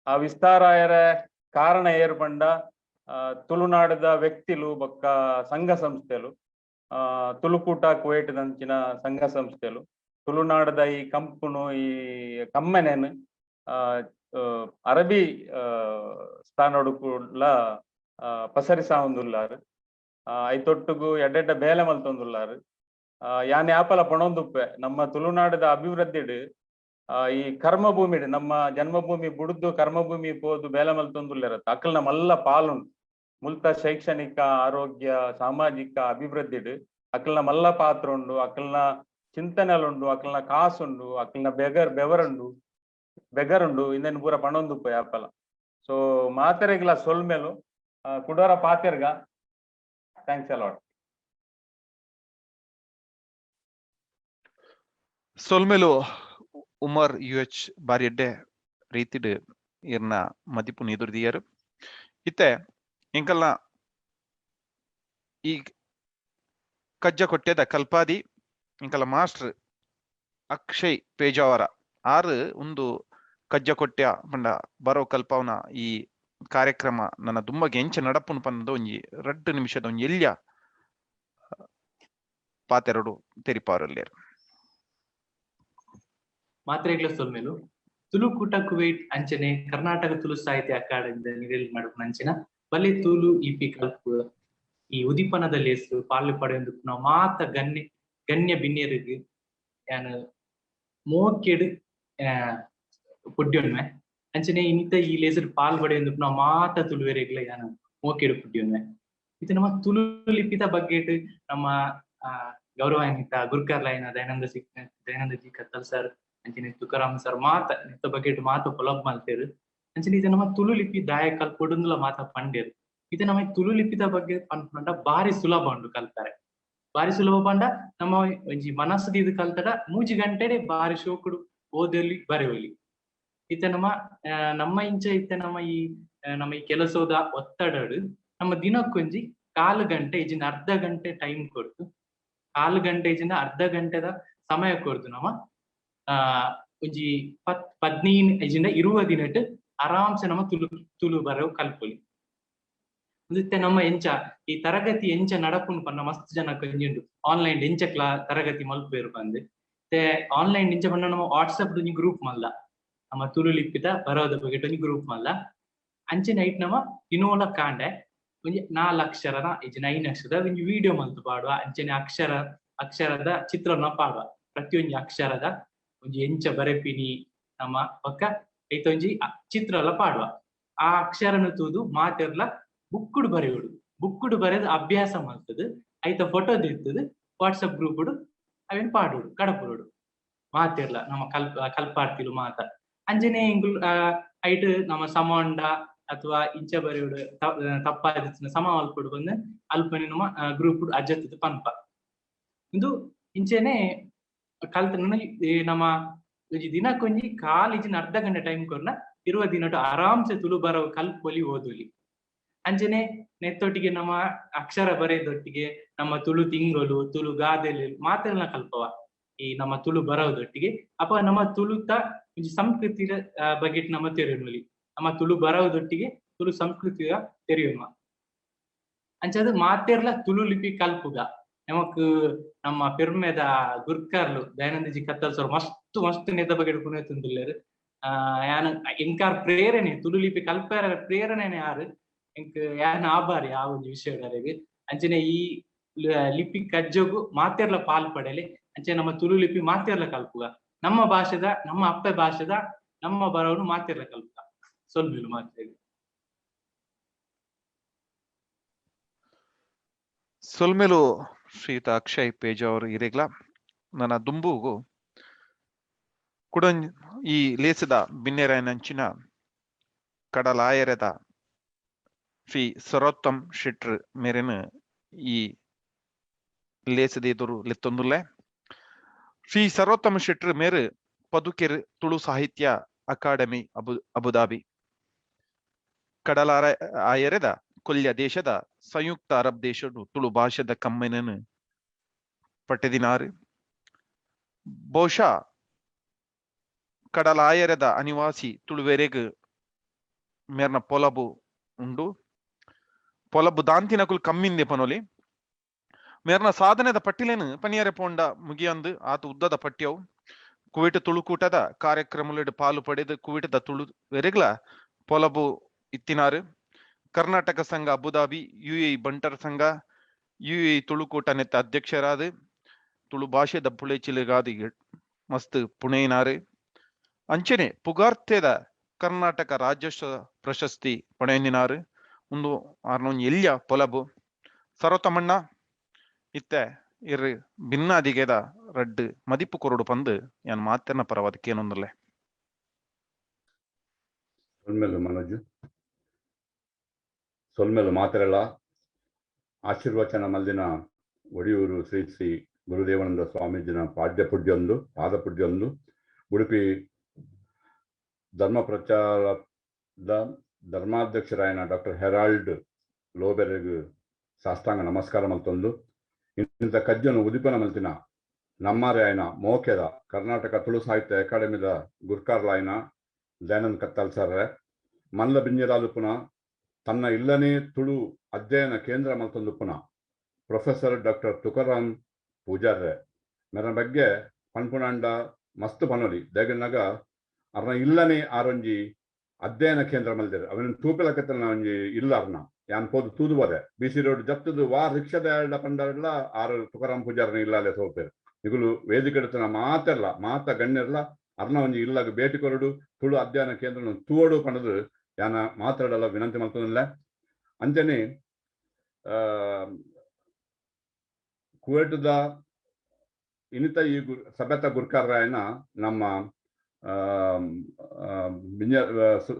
ಆ ವಿಸ್ತಾರ ಆಯರ ಕಾರಣ ಏರು ಪಂಡ ತುಳುನಾಡದ ವ್ಯಕ್ತಿಲು ಬೊಕ್ಕ ಸಂಘ ಸಂಸ್ಥೆಲು, ತುಳುಕೂಟ ಕುವೈಟ್ ದಂಚಿನ ಸಂಘ ಸಂಸ್ಥೆಲು ತುಳುನಾಡದ ಈ ಕಂಪುನು ಈ ಕಮ್ಮನೇನು ಅರಬ್ಬಿ ಸ್ಥಾನೋಡು ಕೂಡ್ಲ ಪಸರಿಸಾವೊಂದುಲ್ಲಾರು. ಐತೊಟ್ಟುಗು ಎಡ್ಡೆಡ್ಡ ಬೇಲೆ ಮಲ್ತೊಂದುಲ್ಲಾರು. ಯಾನ್ ಯಾಪಲ ಪಣೊಂದುಪ್ಪೆ ನಮ್ಮ ತುಳುನಾಡದ ಅಭಿವೃದ್ಧಿಡ್ ಈ ಕರ್ಮಭೂಮಿಡ್ ನಮ್ಮ ಜನ್ಮಭೂಮಿ ಬುಡ್ದು ಕರ್ಮಭೂಮಿ ಪೋದು ಬೇಲೆ ಮಲ್ತೊಂದುಲ್ಲೆರತ್ತ ಅಕಲ್ನ ಮಲ್ಲ ಪಾಲುಂಡು. ಮುಲ್ತ ಶೈಕ್ಷಣಿಕ, ಆರೋಗ್ಯ, ಸಾಮಾಜಿಕ ಅಭಿವೃದ್ಧಿಡ್ ಅಕಲ್ನ ಮಲ್ಲ ಪಾತ್ರ ಉಂಡು, ಅಕಲ್ನ ಚಿಂತನೆಲುಂಡು, ಅಕಲ್ನ ಕಾಸುಂಡು, ಅಕಲ್ನ ಬೆವರುಂಡು ಬೆಗರುಂಡು ಇಂದೆನ್ ಪೂರ ಪಣೊಂದುಪ್ಪೆ ಯಾಪಲ. ಸೊ ಮಾತೆರೆಗ್ಲ ಸೊಲ್ಮೆಲು ಕುಡೋರ ಪಾತೆರ್ಗ. Thanks a lot. ಸೊಲ್ಮೆಲು ಉಮರ್ ಯು ಎಚ್ ಬಾರಿ ಎಡ್ಡೆ ರೀತಿಡ್ ಇರ್ನ ಮದಿಪು ಎದುರ್ದಿಯರು. ಇತ್ತೆ ಎಂಕಲ್ನ ಈ ಕಜ್ಜ ಕೊಟ್ಟೆದ ಕಲ್ಪಾದಿ ಎಂಕಲ್ಲ ಮಾಸ್ಟರ್ ಅಕ್ಷಯ್ ಪೇಜಾವರ ಆರು ಒಂದು ಕಜ್ಜ ಕೊಟ್ಯ ಪಂಡ ಬರೋ ಕಲ್ಪವನ ಈ ಕಾರ್ಯಕ್ರಮ ನನ್ನ ದುಂಬಗೆ ಎಂಚ ನಡಪುನು ಪನ್ನದ ಒಂಜಿ 2 ನಿಮಿಷದ ಒಂಜಿ ಎಲ್ಯ ಪಾತೆರಡು ತೆರಿಪಾರಲ್ಲೇರು. ಮಾತ್ರೆಗ್ಲ ಸೊಲ್ಮೆಲು. ತುಳುಕೂಟ ಕುವೈಟ್ ಅಂಚನೆ ಕರ್ನಾಟಕ ತುಳು ಸಾಹಿತ್ಯ ಅಕಾಡೆಮಿ ನಿರೆಲ್ ನಡುಪುನ ಅಂಚಿನ ಬಲೆ ತುಳು ಇಪಿ ಕಲ್ಪು ಈ ಉದಿಪನದ ಲೇಸು ಪಾಲು ಪಡೆಯೊಂದುಪ್ಪುನ ಮಾತ ಗಣ್ಯ ಗಣ್ಯ ಬಿನ್ನೆರಿಗೆ ಯಾನ್ ಮೋಕೆಡ್ ಪುಡ್ಯೊನ್ವೆ. ಅಂಚನೆ ಇನಿತ ಈ ಲೇಸರ್ ಪಾಲ್ ಪಡೆಯೊಂದುಪ್ಪುನ ಮಾತ ತುಳುವೆರೆಗ್ಲ ಯಾನ್ ಮೋಕೆಡ್ ಪುಡ್ಯೊನ್ವೆ. ಇದು ನಮ್ಮ ತುಳು ಲಿಪಿತ ಬಗ್ಗೆಟ್ ನಮ್ಮ ಗೌರವಾನ್ವಿತ ಗುರ್ಕಾರ್ಲಾಯಿನ ದಯಾನಂದ ಸಿ ದಯಾನಂದ ಜಿ ಕತ್ತಲ್ ಸರ್ ಅಂಚನೆ ತುಕಾರಾಮ್ ಸರ್ ಮಾತ ನೆತ್ತ ಬಗ್ಗೆಟ್ ಮಾತ ಪೊಲಬ್ ಮಲ್ತೆರ್. ಅಂಚನೆ ಇದು ನಮ್ಮ ತುಳು ಲಿಪಿ ದಾಯ ಕಲ್ಪೊಡುಂದುಲ ಮಾತ ಪಂಡೇರ್. ಇದು ನಮ್ಮ ತುಳು ಲಿಪಿತ ಬಗ್ಗೆ ಪನ್ಪುನಂಡ ಬಾರಿ ಸುಲಭ ಉಂಡು ಕಲ್ತಾರೆ. ಬಾರಿ ಸುಲಭ ಪಂಡ ನಮ್ಮ ಒಂಜಿ ಮನಸ್ಸು ಇದು ಕಲ್ತಡ 3 ಗಂಟೆಡೆ ಬಾರಿ ಶೋಕುಡು ಓದಲಿ ಬರೆಯಲಿ. ಇತ್ತೆ ನಮ್ಮ ನಮ್ಮ ಇಂಚ ಇತ್ತೆ ನಮ್ಮ ಈ ನಮ್ಮ ಈ ಕೆಲಸದ ಒತ್ತಡಡು ನಮ್ಮ ದಿನಕ್ಕೊಂಜಿ ಕಾಲು ಗಂಟೆ ಇಜಿನ ಅರ್ಧ ಗಂಟೆ ಟೈಮ್ ಕೊರ್ತು, ಕಾಲು ಗಂಟೆ ಇಜಿನ ಅರ್ಧ ಗಂಟೆದ ಸಮಯ ಕೊರ್ತು ನಮ್ಮ ಒಂಜಿ 15 ಇಜಿನ 20 ದಿನಟ್ ಆರಾಮ್ಸೆ ನಮ್ಮ ತುಳು ತುಳು ಬರವು ಕಲ್ಪೊಲಿ. ಇತ್ತೆ ನಮ್ಮ ಎಂಚ ಈ ತರಗತಿ ಎಂಚ ನಡಪುಂಡು ಪನ್ನ ಮಸ್ತ್ ಜನ ಉಂಡು ಆನ್ಲೈನ್ ಎಂಚ ಕ್ಲಾ ತರಗತಿ ಮಲ್ಪೇರು ಬಂದು. ಮತ್ತೆ ಆನ್ಲೈನ್ ಎಂಚ ಪಂಡ ನಮ್ಮ ವಾಟ್ಸಪ್ ಒಂಜಿ ಗ್ರೂಪ್ ಮಲ್ಲ, ನಮ್ಮ ತುಳು ಲಿಪಿತ ಬರೋದ ಬಗ್ಗೆ ಒಂಜಿ ಗ್ರೂಪ್ ಮಲ್ಲ. ಅಂಚೆ ನೈಟ್ ನಮ್ಮ ದಿನೋಲ ಕಾಂಡೆ ಒಂಜಿ 4 ಅಕ್ಷರನ ಇಜ್ಜಿನ 5 ಅಕ್ಷರದ ಒಂಜಿ ವಿಡಿಯೋ ಮಲ್ತು ಪಾಡುವ. ಅಂಚನೆ ಅಕ್ಷರ ಅಕ್ಷರದ ಚಿತ್ರನ ಪಾಡುವ, ಪ್ರತಿಯೊಂಜಿ ಅಕ್ಷರದ ಒಂಜಿ ಎಂಚ ಬರೆಪಿನಿ ನಮ್ಮ ಪಕ್ಕ ಐತ ಒಂಜಿ ಚಿತ್ರ ಎಲ್ಲ ಪಾಡುವ. ಆ ಅಕ್ಷರನ ತೂದು ಮಾತೆರ್ಲ ಬುಕ್ಕುಡು ಬರೆಯೋಡು, ಬುಕ್ಕುಡು ಬರೆದು ಅಭ್ಯಾಸ ಮಾಡ್ತದೆ. ಐತ ಫೋಟೋ ಇರ್ತದೆ ವಾಟ್ಸಪ್ ಗ್ರೂಪ್ ಅವೇನು ಪಾಡೋಡು ಕಡಪುರೋಡು ಮಾತಿರ್ಲ ನಮ್ಮ ಕಲ್ಪಾರ್ತಿಲು ಮಾತ. ಅಂಜನೆ ಇಂಗುಲ್ ಐಟ್ ನಮ್ಮ ಸಮೊಂಡ ಅಥವಾ ಇಂಚ ಬರೆಯೋಡು ತಪ್ಪಾದ ಸಮ ಅಲ್ಪಡು ಬಂದು ಅಲ್ಪನೆ ನಮ್ಮ ಗ್ರೂಪ್ ಅಜ್ಜತ್ತದ ಪನ್ಪ. ಇಂದು ಇಂಚೆನೆ ಕಲ್ತ ನಮ್ಮ ಒಂಜಿ ದಿನಕ್ಕೊಂಜಿ ಕಾಲಿಜಿನ ಅರ್ಧ ಗಂಟೆ ಟೈಮ್ ಕೊರ್ನ 20 ದಿನಟು ಆರಾಮ್ಸೆ ತುಳು ಬರೋ ಕಲ್ಪೊಲಿ ಓದೊಲಿ. ಅಂಚನೆ ನೆತ್ತೊಟ್ಟಿಗೆ ನಮ್ಮ ಅಕ್ಷರ ಬರೆಯೋದೊಟ್ಟಿಗೆ ನಮ್ಮ ತುಳು ತಿಂಗಳು ತುಳು ಗಾದೆಲು ಮಾತೆಲ್ಲ ಕಲ್ಪವ ಈ ನಮ್ಮ ತುಳು ಬರೋದೊಟ್ಟಿಗೆ. ಅಪ್ಪ ನಮ್ಮ ತುಳುತ ಒಂಜಿ ಸಂಸ್ಕೃತಿಯ ಬಗ್ಗೆ ನಮ್ಮ ತೆರೆಯುವಲಿ, ನಮ್ಮ ತುಳು ಬರೋದೊಟ್ಟಿಗೆ ತುಳು ಸಂಸ್ಕೃತಿಯ ತೆರೆಯುವ. ಅಂಚಾದ ಮಾತೆರ್ಲ ತುಳು ಲಿಪಿ ಕಲ್ಪುಗ. ನಮಕ್ ನಮ್ಮ ಪೆರ್ಮೆದ ಗುರ್ಕಾರ್ಲು ದಯಾನಂದ ಜಿ ಕತ್ತಲ್ ಸರ್ ಮಸ್ತ್ ಮಸ್ತ್ ನೆತ್ತ ಬಗ್ಗೆ ಕುಣಿತುಂದುಲ್ಲೇರು. ಯಾನ್ ಎಂಕಾರ್ ಪ್ರೇರಣೆ ತುಳು ಲಿಪಿ ಕಲ್ಪರ ಪ್ರೇರಣೆನೆ ಯಾರು ಎಂಕ್ ಯಾನ್ ಆಭಾರಿ ಆ ಒಂದು ವಿಷಯದವರೆಗೆ. ಅಂಚನೆ ಈ ಲಿಪಿ ಕಜ್ಜಗು ಮಾತೆರ್ಲ ಪಾಲ್ ಪಡೆಯಲಿ. ಅಂಚೆ ನಮ್ಮ ತುಳು ಲಿಪಿ ಮಾತೆರ್ಲ ಕಲ್ಪುಗ, ನಮ್ಮ ಭಾಷೆದ ನಮ್ಮ ಅಪ್ಪೆ ಭಾಷೆದ ನಮ್ಮ ಬರವನು ಮಾತೆರ್ಲ ಕಲ್ಪುಗ. ಸೊಲ್ಮಿಲು ಮಾತೆರ್ ಸೊಲ್ಮೆಲು ಶ್ರೀಯುತ ಅಕ್ಷಯ್ ಪೇಜ್ ಅವರು ಇರೆಗ್ಲ ನನ್ನ ದುಂಬುಗು ಕುಡೊಂಜ್ ಈ ಲೇಸದ ಬಿನ್ನೆರಾಯನಂಚಿನ ಕಡಲಾಯರದ ಶ್ರೀ ಸರೋತ್ತಮ್ ಶೆಟ್ರ್ ಮೇರೆನ ಈ ಲೇಸದ ಎದುರು ಲೆತ್ತೊಂದುಲ್ಲೆ. ಶ್ರೀ ಸರ್ವೋತ್ತಮ ಶೆಟ್ರ್ ಮೇರು ಪದುಕೆರ್ ತುಳು ಸಾಹಿತ್ಯ ಅಕಾಡೆಮಿ ಅಬುದಾಬಿ ಕಡಲಾರ ಆಯರೆದ ಕೊಲ್ಯ ದೇಶದ ಸಂಯುಕ್ತ ಅರಬ್ ದೇಶಡು ತುಳು ಭಾಷೆದ ಕಮ್ಮೆನನ್ನು ಪಟ್ಟೆದಿನಾರು. ಬಹುಶಃ ಕಡಲಾಯರದ ಅನಿವಾಸಿ ತುಳುವೆರೆಗ್ ಮೇರ್ನ ಪೊಲಬು ಉಂಡು. ಪೊಲಬು ದಾಂತಿನಕುಲು ಕಮ್ಮಿಂದೆ ಪನೊಲಿ. ಮೇರ್ನ ಸಾಧನೆದ ಪಟ್ಟಿಲೇನು ಪನಿಯರೆ ಪೋಂಡ ಮುಗಿಯಂದು ಆತ ಉದ್ದದ ಪಟ್ಯವು. ಕುವೈಟ್ ತುಳುಕೂಟದ ಕಾರ್ಯಕ್ರಮಲೆಡ್ ಪಾಲು ಪಡೆದು ಕುವೈಟದ ತುಳುವೆರೆಗ್ಲ ಪೊಲಬು ಇತ್ತಿನಾರು. ಕರ್ನಾಟಕ ಸಂಘ ಅಬುದಾಬಿ, ಯುಎಇ ಬಂಟರ ಸಂಘ, ಯುಎಇ ತುಳುಕೂಟ ನೆತ್ತ ಅಧ್ಯಕ್ಷರಾದ ತುಳು ಭಾಷೆದ ಪುಳೆಚಿಲೆಗಾದಿ ಮಸ್ತ್ ಪುಣೆಯಿನಾರು. ಅಂಚನೆ ಪುಗಾರ್ತೆದ ಕರ್ನಾಟಕ ರಾಜ್ಯೋತ್ಸವ ಪ್ರಶಸ್ತಿ ಪಡೆಯಿನಾರು. ಒಂದು ಆರ್ನೊಂಜಿ ಎಲ್ಯ ಪೊಲಬು ಸರ್ವತಮಣ್ಣ ಇತ್ತೆ ಇರ್ ಭಿನ್ನಾದಿಗೆದ ರಡ್ಡ್ ಮದಿಪು ಕೊರಡು ಪಂದು ಯಾನ್ ಮಾತೆರ್ನ ಪರವಾದ ಕೇನೊಂದುಲ್ಲೆ. ಸೊಲ್ಮೆಲು ಮನೋಜ್, ಸೊಲ್ಮೆಲು ಮಾತೆರೆಲ. ಆಶೀರ್ವಚನ ಮಲ್ದಿನ ಒಡಿಯೂರು ಶ್ರೀ ಶ್ರೀ ಗುರುದೇವಾನಂದ ಸ್ವಾಮೀಜಿನ ಪಾದ್ಯ ಪುಡ್ಯೊಂದು ಪಾದ ಪುಡ್ಯೊಂದು ಉಡುಪಿ ಧರ್ಮ ಪ್ರಚಾರದ ಧರ್ಮಾಧ್ಯಕ್ಷರಾಯನ ಡಾಕ್ಟರ್ ಹೆರಾಲ್ಡ್ ಲೋಬೆರೆಗ್ ಸಾಷ್ಟಾಂಗ ನಮಸ್ಕಾರ ಮಲ್ತೊಂದು ಇಂಥ ಕಜ್ಜನು ಉದಿಪನ ಮಲ್ತಿನ ನಮ್ಮಾರೆ ಆಯನ ಮೋಕೆದ ಕರ್ನಾಟಕ ತುಳು ಸಾಹಿತ್ಯ ಅಕಾಡೆಮಿದ ಗುರ್ಕಾರ್ಲಾಯನ ದಯಾನಂದ್ ಕತ್ತಲ್ ಸರ್ ಮಲ್ಲ ಬಿಂಜರಾದುಪುನ ತನ್ನ ಇಲ್ಲನೇ ತುಳು ಅಧ್ಯಯನ ಕೇಂದ್ರ ಮಲ್ತೊಂದುಪುನ ಪ್ರೊಫೆಸರ್ ಡಾಕ್ಟರ್ ತುಕಾರಾಮ್ ಪೂಜಾರ್ರೆ ಮೇರ ಬಗ್ಗೆ ಪನ್ಪುನಾಂಡ ಮಸ್ತ್ ಪನೊಲಿ ದಾಯೆಗನ್ನಗ ಅರ್ನ ಇಲ್ಲನೆ ಆರೊಂಜಿ ಅಧ್ಯಯನ ಕೇಂದ್ರ ಮಲ್ದೆರ್ ಅವನ ತೂಪೆಲಕತ್ತನ ಒಂಜಿ ಇಲ್ಲ ಅರ್ನ ಯಾನ್ ಪೋದು ತೂದು ಬೋದೆ ಬಿ ಸಿ ರೋಡ್ ಜತ್ತದು ವಾ ರಿಕ್ಷದ ಎರಡ ಪಂಡರ್ಲ ಆರು ತುಕಾರಾಮ್ ಪೂಜಾರನ ಇಲ್ಲಾಲೆ ಸೋಪೇರು ನಿಗುಲು ವೇದಿಕೆಡುತ್ತನ ಮಾತೆರ್ಲ ಮಾತ ಗಣ್ಯರ್ಲ ಅರ್ನ ಒಂಜಿ ಇಲ್ಲಾಗ ಭೇಟಿ ಕೊರಡು ತುಳು ಅಧ್ಯಯನ ಕೇಂದ್ರ ತೂವಡು ಪಂಡದು ಯಾನ ಮಾತಾಡಲ್ಲ ವಿನಂತಿ ಮಲ್ತೊಂದಿಲ್ಲ. ಅಂಚನೆ ಕುವೇಟದ ಇನ್ನಿತ ಈ ಸಭೆತ ಗುರ್ಕಾರರಾಯನ ನಮ್ಮ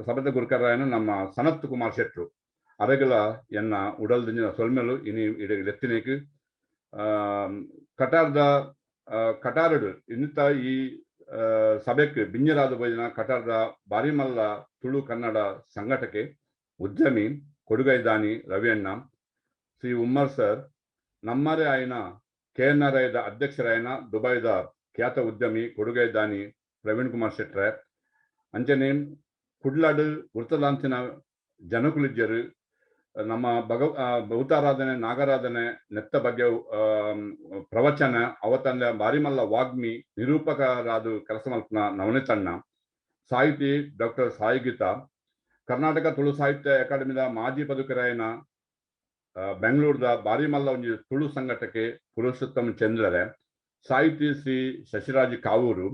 ಸಭೆತ ಗುರ್ಕಾರರಾಯನ ನಮ್ಮ ಸನತ್ ಕುಮಾರ್ ಶೆಟ್ರು ಅರೆಗಲ ಎನ್ನ ಉಡಲ್ದಿಂಜಿನ ಸೊಲ್ಮೆಲು ಇನಿ ಇಡೆತ್ತಿನೇಕ್ ಕಟಾರ್ದ ಕಟಾರಡು ಇನ್ನಿತ ಈ ಸಭೆಕ್ ಬಿಂಜರಾದ ಭೋಜನ ಕಟಾರ್ದ ಬಾರಿಮಲ್ಲ ತುಳು ಕನ್ನಡ ಸಂಘಟಕೆ ಉದ್ಯಮಿ ಕೊಡುಗೈದಾನಿ ರವಿಯಣ್ಣ ಶ್ರೀ ಉಮ್ಮರ್ ಸರ್ ನಮ್ಮರೇ ಆಯ್ನ ಕೆಎನ್ಆರ್ಐದ ಅಧ್ಯಕ್ಷರಾಯನ ದುಬೈದ ಖ್ಯಾತ ಉದ್ಯಮಿ ಕೊಡುಗೈದಾನಿ ಪ್ರವೀಣ್ ಕುಮಾರ್ ಶೆಟ್ರೆ ಅಂಚನೆ ಕುಡ್ಲಾಡು ವೃತ್ತದಾಂತಿನ ಜನಕುಲಿಜ್ಜರು ನಮ್ಮ ಭೂತಾರಾಧನೆ ನಾಗರಾಧನೆ ನೆತ್ತ ಬಗ್ಗೆ ಪ್ರವಚನ ಅವತಂದ ಬಾರಿಮಲ್ಲ ವಾಗ್ಮಿ ನಿರೂಪಕರಾದ ಕೆಲಸ ಮಲ್ಪನ ನವನಿತಣ್ಣ ಸಾಹಿತಿ ಡಾಕ್ಟರ್ ಸಾಯಿಗೀತಾ ಕರ್ನಾಟಕ ತುಳು ಸಾಹಿತ್ಯ ಅಕಾಡೆಮಿದ ಮಾಜಿ ಪದುಕರಾಯನ ಬೆಂಗಳೂರದ ಬಾರಿಮಲ್ಲ ಒಂಜಿ ತುಳು ಸಂಘಟಕೆ ಪುರುಷೋತ್ತಮ ಚಂದ್ರರೆ ಸಾಹಿತಿ ಶ್ರೀ ಶಶಿರಾಜ್ ಕಾವೂರು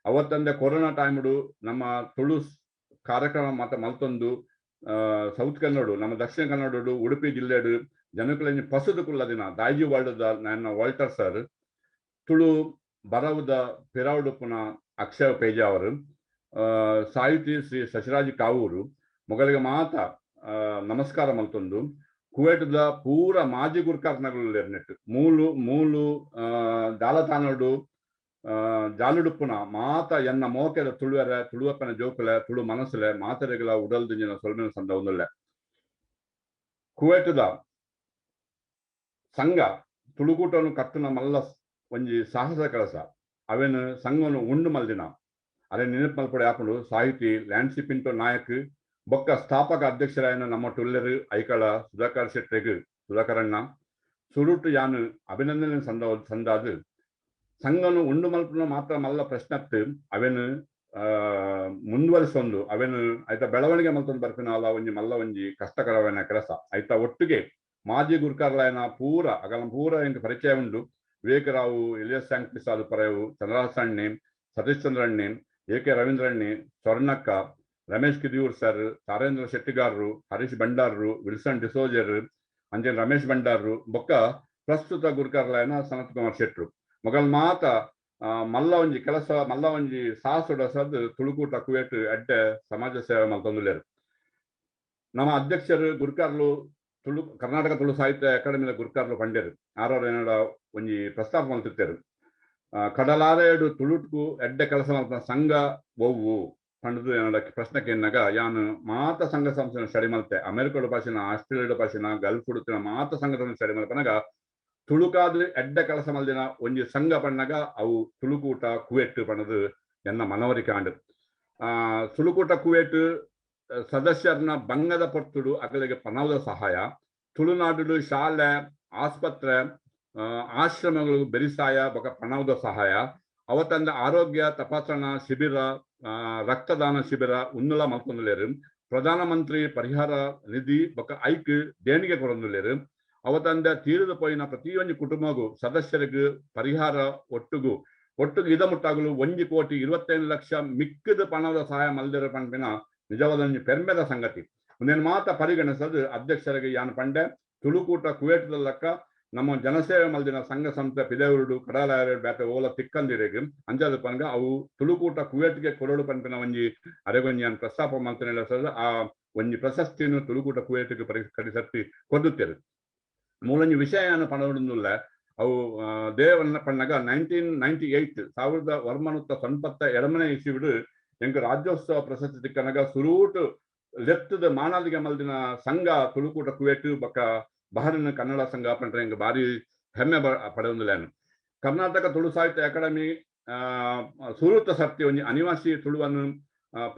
ಅವತ್ತಂದೆ ಕೊರೋನಾ ಟೈಮ್ಡು ನಮ್ಮ ತುಳು ಕಾರ್ಯಕ್ರಮ ಮಾತ ಮಲ್ತೊಂದು ಸೌತ್ ಕನ್ನಡ ನಮ್ಮ ದಕ್ಷಿಣ ಕನ್ನಡ ಉಡುಪಿ ಜಿಲ್ಲೆಡು ಜನಕುಲಂಜಿ ಪಸುದು ಕುಲ್ಲದಿನ ದಾಯ್ಜಿ ವರ್ಲ್ಡ್ ನನ್ನ ವಾಲ್ಟರ್ ಸರ್ ತುಳು ಬರವುದ ಪಿರಾವುಡುಪುನ ಅಕ್ಷಯ ಪೇಜಾವರು ಸಾಹಿತಿ ಶ್ರೀ ಶಶಿರಾಜ್ ಕಾವೂರು ಮೊಗಲಿಗೆ ಮಾತ ನಮಸ್ಕಾರ ಮಲ್ತೊಂದು ಕುವೇಟದ ಪೂರ ಮಾಜಿ ಗುರ್ಕಾರ್ನಗಳು ನೆಟ್ಟು ಮೂಲು ಮೂಲು ಜಾಲತಾಣಡು ಜಾಲುಡುಪ್ಪುನ ಮಾತ ಎನ್ನ ಮೋಕೆದ ತುಳುವರ ತುಳುವಪ್ಪನ ಜೋಕುಲೆ ತುಳು ಮನಸ್ಸುಲೆ ಮಾತರೆಗಳ ಉಡಲ್ದಿಂಜಿನ ಸೊಲ್ಮಿನ ಸಂದ ಒಂದುಲ್ಲೆ ಕುವೇಟದ ಸಂಘ ತುಳುಕೂಟವನ್ನು ಕಟ್ಟುನ ಮಲ್ಲ ಒಂಜಿ ಸಾಹಸ ಕೆಲಸ ಅವೇನು ಸಂಘವನ್ನು ಉಂಡು ಮಲ್ದಿನ ಅದೇ ನೆನಪು ಮಲ್ಪಡೆ ಆಪುಂಡು ಸಾಹಿತಿ ಲ್ಯಾನ್ಸಿ ಪಿಂಟೋ ನಾಯಕ್ ಬೊಕ್ಕ ಸ್ಥಾಪಕ ಅಧ್ಯಕ್ಷರಾಯನ ನಮ್ಮ ಟುಲ್ಲೆರು ಐಕಳ ಸುಧಾಕರ್ ಶೆಟ್ಟೆಗ್ ಸುಧಾಕರಣ್ಣ ಸುರುಟು ಯಾನು ಅಭಿನಂದನೆ ಸಂದಾದು ಸಂಘನು ಉಂಡು ಮಲ್ಪುನ ಮಾತ್ರ ಮಲ್ಲ ಪ್ರಶ್ನತ್ತು ಅವೇನು ಮುಂದುವರಿಸೊಂದು ಅವೇನು ಆಯ್ತಾ ಬೆಳವಣಿಗೆ ಮಲ್ತೊಂದು ಬರ್ಪಿನ ಅಲ್ಲ ಒಂಜಿ ಮಲ್ಲ ಒಂಜಿ ಕಷ್ಟಕರವಾದ ಕೆಲಸ ಆಯ್ತಾ ಒಟ್ಟಿಗೆ ಮಾಜಿ ಗುರ್ಕಾರ್ಲಾಯನ ಪೂರ ಅಗಲ ಪೂರ ಎಂಕ್ ಪರಿಚಯ ಉಂಡು ವಿವೇಕ ರಾವು ಎಲಿಯಸ್ ಸ್ಯಾಂಕ್ಟಿಸ್ ಪರಯವು ಚಂದ್ರಹಾಸಣ್ಣೆ ಸತೀಶ್ ಚಂದ್ರಣ್ಣೆ ಎ ಕೆ ರವೀಂದ್ರಣ್ಣೆ ಸ್ವರ್ಣಕ್ಕ ರಮೇಶ್ ಕಿದಿಯೂರ್ ಸರ್ ತಾರೇಂದ್ರ ಶೆಟ್ಟಿಗಾರರು ಹರೀಶ್ ಭಂಡಾರರು ವಿಲ್ಸನ್ ಡಿಸೋಜರ್ ಅಂಜನ್ ರಮೇಶ್ ಭಂಡಾರರು ಬೊಕ್ಕ ಪ್ರಸ್ತುತ ಗುರ್ಕಾರ್ಲಾಯನ ಸನತ್ ಕುಮಾರ್ ಶೆಟ್ರು ಮೊಗಲ್ ಮಾತ ಮಲ್ಲ ಒಂಜಿ ಕೆಲಸ ಮಲ್ಲ ಒಂಜಿ ಸಾಹಸದ ಸದ್ ತುಳುಕೂಟ ಕುವೇಟ್ ಅಡ್ಡೆ ಸಮಾಜ ಸೇವೆ ಮಲ್ತೊಂದುಲ್ಲೆರ್. ನಮ್ಮ ಅಧ್ಯಕ್ಷರು ಗುರ್ಕಾರ್ಲು ತುಳು ಕರ್ನಾಟಕ ತುಳು ಸಾಹಿತ್ಯ ಅಕಾಡೆಮಿದ ಗುರ್ಕಾರ್ಲು ಪಂಡೆರು ಆರೋರು ಏನಡ ಒಂಜಿ ಪ್ರಸ್ತಾಪ ಮಲ್ತಿತ್ತೇರು ಕಡಲಾರೇಡು ತುಳುಟ್ಕು ಎಡ್ಡೆ ಕೆಲಸ ಮಲ್ಪನ ಸಂಘ ಒವ್ವು ಪಂಡದು ಏನಡ ಪ್ರಶ್ನೆ ಕೇನ್ನಾಗ ಯಾನು ಮಾತ ಸಂಘ ಸಂಸ್ಥೆ ಸ್ಟಡಿ ಮಲ್ತೆ ಅಮೆರಿಕದ ಭಾಷೆನ ಆಸ್ಟ್ರೇಲಿಯಾದ ಭಾಷೆನ ಗಲ್ಫ್ ಉಡುತ್ತಿನ ಮಾತ ಸಂಘ ಸಂಸ್ಥೆ ಸ್ಟಡಿ ಮಲ್ಪನಾಗ ತುಳುಕಾದ ಎಡ್ಡೆ ಕೆಲಸ ಮಲ್ದಿನ ಒಂಜಿ ಸಂಘ ಪಣ್ಣಾಗ ಅವು ತುಳುಕೂಟ ಕುವೇಟ್ ಪಣ್ಣದು ಎನ್ನ ಮನವರಿಕೆ ಆಂಡ್. ತುಳುಕೂಟ ಕುವೇಟ್ ಸದಸ್ಯರನ್ನ ಬಂಗದ ಪೊರ್ತುಡು ಅಗಲಿಗೆ ಪಣವದ ಸಹಾಯ, ತುಳುನಾಡು ಶಾಲೆ ಆಸ್ಪತ್ರೆ ಆಶ್ರಮಗಳು ಬೆರಿಸಾಯ ಬೊಕ ಪಣವದ ಸಹಾಯ, ಅವತ್ತಂದ ಆರೋಗ್ಯ ತಪಾಸಣಾ ಶಿಬಿರ ರಕ್ತದಾನ ಶಿಬಿರ ಉನ್ನುಲ ಮಲ್ತೊಂದುಲ್ಲೆರ್, ಪ್ರಧಾನಮಂತ್ರಿ ಪರಿಹಾರ ನಿಧಿ ಬೊಕ ಐಕ್ ದೇಣಿಗೆ ಕೊರೊಂದುಲ್ಲೆರ್, ಅವತ್ತಂದ ತೀರದ ಪೋಯಿನ ಪ್ರತಿಯೊಂದು ಕುಟುಂಬಗೂ ಸದಸ್ಯರಿಗೂ ಪರಿಹಾರ ಒಟ್ಟುಗು ಒಟ್ಟುಗು ಇದ ಮುಟ್ಟಾಗಲು 1,25,00,000 ಮಿಕ್ಕದ ಪಣದ ಸಹಾಯ ಮಲ್ದಿರ ಪನ್ಪಿನ ನಿಜವಾದ ಪೆರ್ಮೆದ ಸಂಗತಿ. ಒಂದೇನು ಮಾತ ಪರಿಗಣಿಸೋದು ಅಧ್ಯಕ್ಷರಿಗೆ ಯಾನ್ ಪಂಡೆ ತುಳುಕೂಟ ಕುವೇಟದ ಲೆಕ್ಕ ನಮ್ಮ ಜನಸೇವೆ ಮಲ್ದಿನ ಸಂಘ ಸಂಸ್ಥೆ ಪಿದೇವರುಡು ಕಡಲಾಯರು ಬೇತೆ ಓಲ ತಿಕ್ಕಂದಿರೆಗ್ ಅಂಚಾದ ಪನ್ಗ ಅವು ತುಳುಕೂಟ ಕುವೇಟ್ಗೆ ಕೊರಡು ಪನ್ಪಿನ ಒಂಜಿ ಅರೆಗೊಂಜಿ ಯಾನ್ ಪ್ರಸ್ತಾಪ ಮಲ್ತಿನ ಸರ್ ಆ ಒಂಜಿ ಪ್ರಶಸ್ತಿಯನ್ನು ತುಳುಕೂಟ ಕುವೇಟ್ಗೆ ಪರಿಸತ್ತಿ ಕೊರ್ದುತ್ತೇರು. ಮೂಲಂಜಿ ವಿಷಯ ಪಣವುಲ್ಲ ಅವು ದೇವನ್ನ ಪಣ್ಣಾಗ 1998 1992ನೇ ಇಸ್ವಿಡು ಎಂಕ್ ರಾಜ್ಯೋತ್ಸವ ಪ್ರಶಸ್ತಿ ತಿಕ್ಕನಾಗ ಸುರೂಟು ಲೆತ್ತದ ಮಾನಾದಿಗೆ ಮಲ್ದಿನ ಸಂಘ ತುಳುಕೂಟ ಕುವೇಟ್ ಬೊಕ್ಕ ಬಹರಿನ ಕನ್ನಡ ಸಂಘ ಪಂಡ್ರೆ ಎಂಕ್ ಭಾರಿ ಹೆಮ್ಮೆ ಪಡೆಯೊಂದುಲ್ಲೇನು. ಕರ್ನಾಟಕ ತುಳು ಸಾಹಿತ್ಯ ಅಕಾಡೆಮಿ ಸುರೂತ ಸರ್ತಿ ಒಂಜಿ ಅನಿವಾಸಿ ತುಳುವನ್ನು